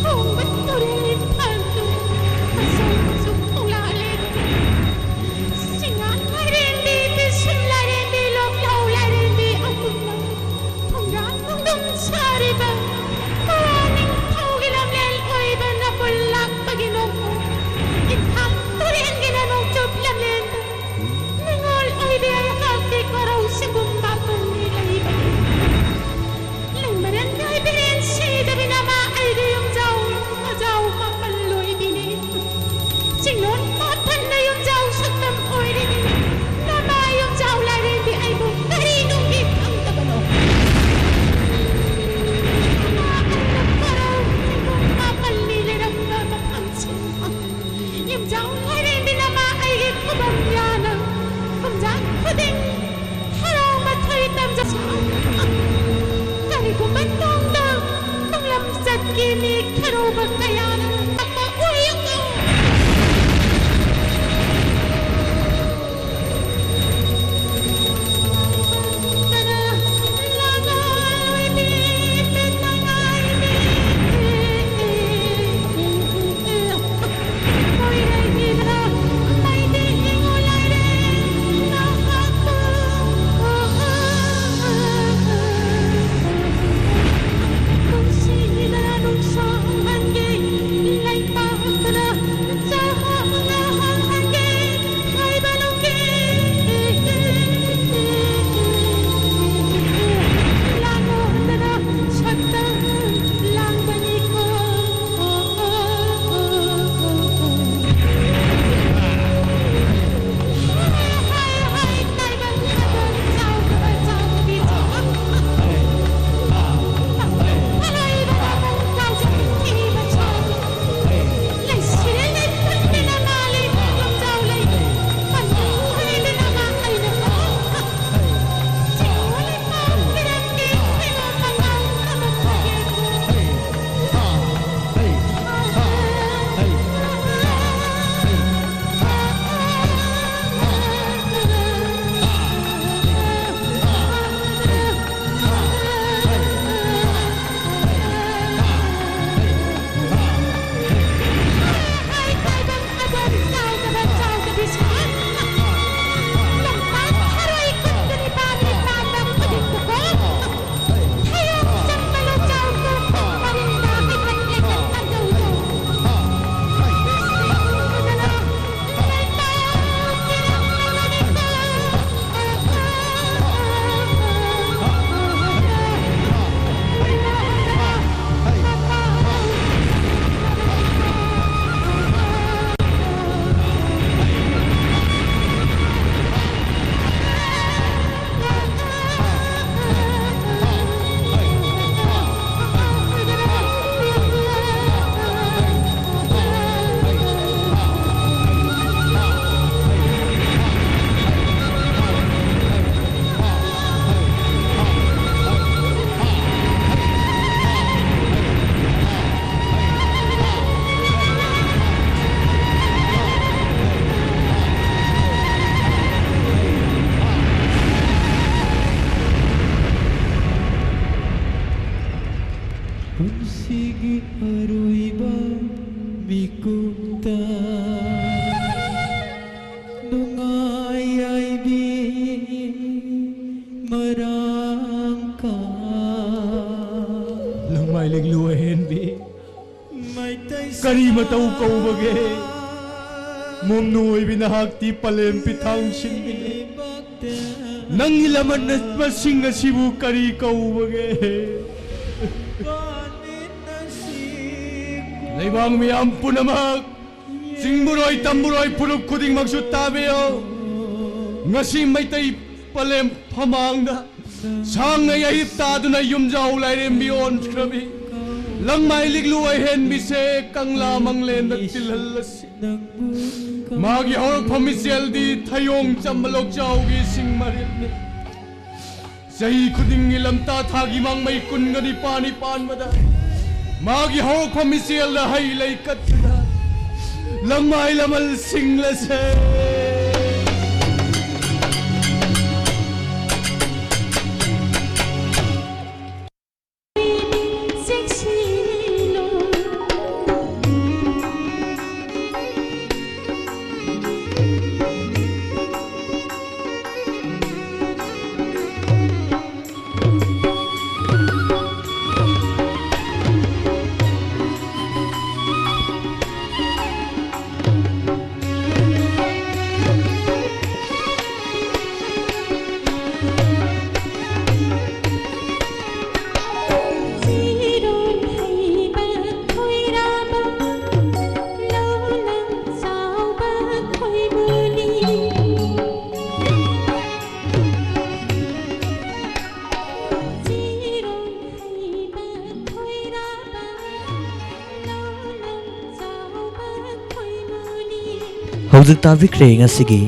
ꯍꯣꯡꯕ ꯇꯨꯔꯦꯜ ꯏꯝꯐꯥꯜ ꯇꯨꯔꯦꯜ ꯀꯤ ꯃꯤ ꯈꯦꯔꯧꯕ ꯀꯌꯥꯅ ꯇꯛꯄ ꯎꯏꯌꯨ꯫ ꯄꯨꯟꯁꯤꯒꯤ ꯑꯔꯣꯏꯕ ꯃꯤꯀꯨꯞꯇ ꯅꯨꯡꯉꯥꯏ ꯌꯥꯏꯕꯤ ꯃꯔꯥꯡ ꯀꯥꯏ꯫ ꯂꯪꯃꯥꯏ ꯂꯤꯛꯂꯨ ꯑꯍꯦꯟꯕꯤ, ꯃꯩꯇꯩ ꯀꯔꯤ ꯃꯇꯧ ꯀꯧꯕꯒꯦ? ꯃꯣꯝꯅ ꯑꯣꯏꯕꯤ ꯅꯍꯥꯛꯇꯤ ꯄꯂꯦꯝ ꯄꯤꯊꯥꯡ ꯁꯤꯟꯕꯤꯅꯦ꯫ ꯅꯪꯒꯤ ꯂꯃꯟ ꯃꯁꯤꯡ ꯑꯁꯤꯕꯨ ꯀꯔꯤ ꯀꯧꯕꯒꯦ? ꯂꯩꯕꯥꯛ ꯃꯤꯌꯥꯝ ꯄꯨꯝꯅꯃꯛ, ꯆꯤꯡꯕꯨꯔꯣꯏ ꯇꯝꯕꯨꯔꯣꯏ ꯐꯨꯔꯨꯞ ꯈꯨꯗꯤꯡꯃꯛꯁꯨ ꯇꯥꯕꯤꯌꯨ꯫ ꯉꯁꯤ ꯃꯩꯇꯩ ꯄꯂꯦꯝ ꯐꯝꯃꯥꯡꯗ ꯁꯥꯡꯅ ꯌꯩꯔꯤꯞ ꯇꯥꯗꯨꯅ ꯌꯨꯝꯖꯥꯎ ꯂꯥꯏꯔꯦꯝꯕꯤ ꯑꯣꯟꯈ꯭ꯔꯕꯤ ꯂꯪꯃꯥꯏ ꯂꯤꯛꯂꯨ ꯑꯍꯦꯟꯕꯤꯁꯦ ꯀꯪꯂꯥ ꯃꯪꯂꯦꯟꯗ ꯇꯤꯜꯍꯜꯂꯁꯤ꯫ ꯃꯥꯒꯤ ꯍꯧꯔꯛꯐꯝ ꯏꯆꯦꯜꯗꯤ ꯊꯌꯣꯡ ꯆꯝꯕ ꯂꯣꯛꯆꯥꯎꯒꯤ ꯏꯁꯤꯡ ꯃꯔꯤꯜꯅꯤ꯫ ꯆꯍꯤ ꯈꯨꯗꯤꯡꯒꯤ ꯂꯝꯇꯥ ꯊꯥꯒꯤ ꯃꯥꯡꯃꯩ ꯀꯨꯟꯒ ꯅꯤꯄꯥꯜꯅꯤ ꯄꯥꯟꯕꯗ ꯃꯥꯒꯤ ꯍꯧꯔꯛꯐꯝ ꯏꯆꯦꯜꯗ ꯍꯩ ꯂꯩ ꯀꯠꯇꯨꯅ ꯂꯪꯃꯥꯏ ꯂꯃꯜ ꯁꯤꯡꯂꯁꯦ꯫ ꯍꯧꯖꯤꯛ ꯇꯥꯕꯤꯈ꯭ꯔꯦ ꯉꯁꯤꯒꯤ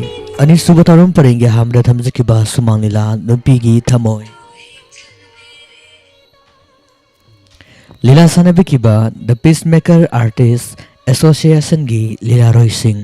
ꯑꯅꯤꯁꯨꯕ ꯊꯧꯔꯝ ꯄꯔꯦꯡꯒꯤ ꯑꯍꯥꯟꯕꯗ ꯊꯝꯖꯈꯤꯕ ꯁꯨꯃꯥꯡ ꯂꯤꯂꯥ ꯅꯨꯄꯤꯒꯤ ꯊꯃꯣꯏ꯫ ꯂꯤꯂꯥ ꯁꯥꯟꯅꯕꯤꯈꯤꯕ The Peacemaker Artist Associationꯒꯤ ꯂꯤꯂꯥꯔꯣꯏꯁꯤꯡ꯫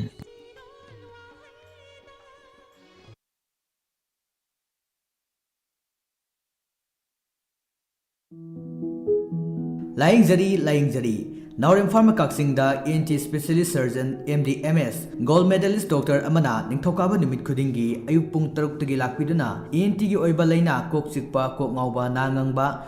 ꯂꯥꯌꯦꯡꯖꯔꯤ, ꯂꯥꯌꯦꯡꯖꯔꯤ꯫ ꯅꯥꯎꯔꯦꯝ ꯐꯥꯔꯃꯥ ꯀꯛꯆꯤꯡꯗ E N T specialist surgeon, M D, M S, gold medalist doctor ꯑꯃꯅ ꯅꯤꯡꯊꯧꯀꯥꯕ ꯅꯨꯃꯤꯠ ꯈꯨꯗꯤꯡꯒꯤ ꯑꯌꯨꯛ ꯄꯨꯡ ꯇꯔꯨꯛꯇꯒꯤ ꯂꯥꯛꯄꯤꯗꯨꯅ E N Tꯒꯤ ꯑꯣꯏꯕ ꯂꯥꯏꯅꯥ, ꯀꯣꯛ ꯆꯤꯛꯄ, ꯀꯣꯛ ꯉꯥꯎꯕ, ꯅꯥ ꯉꯪꯕ,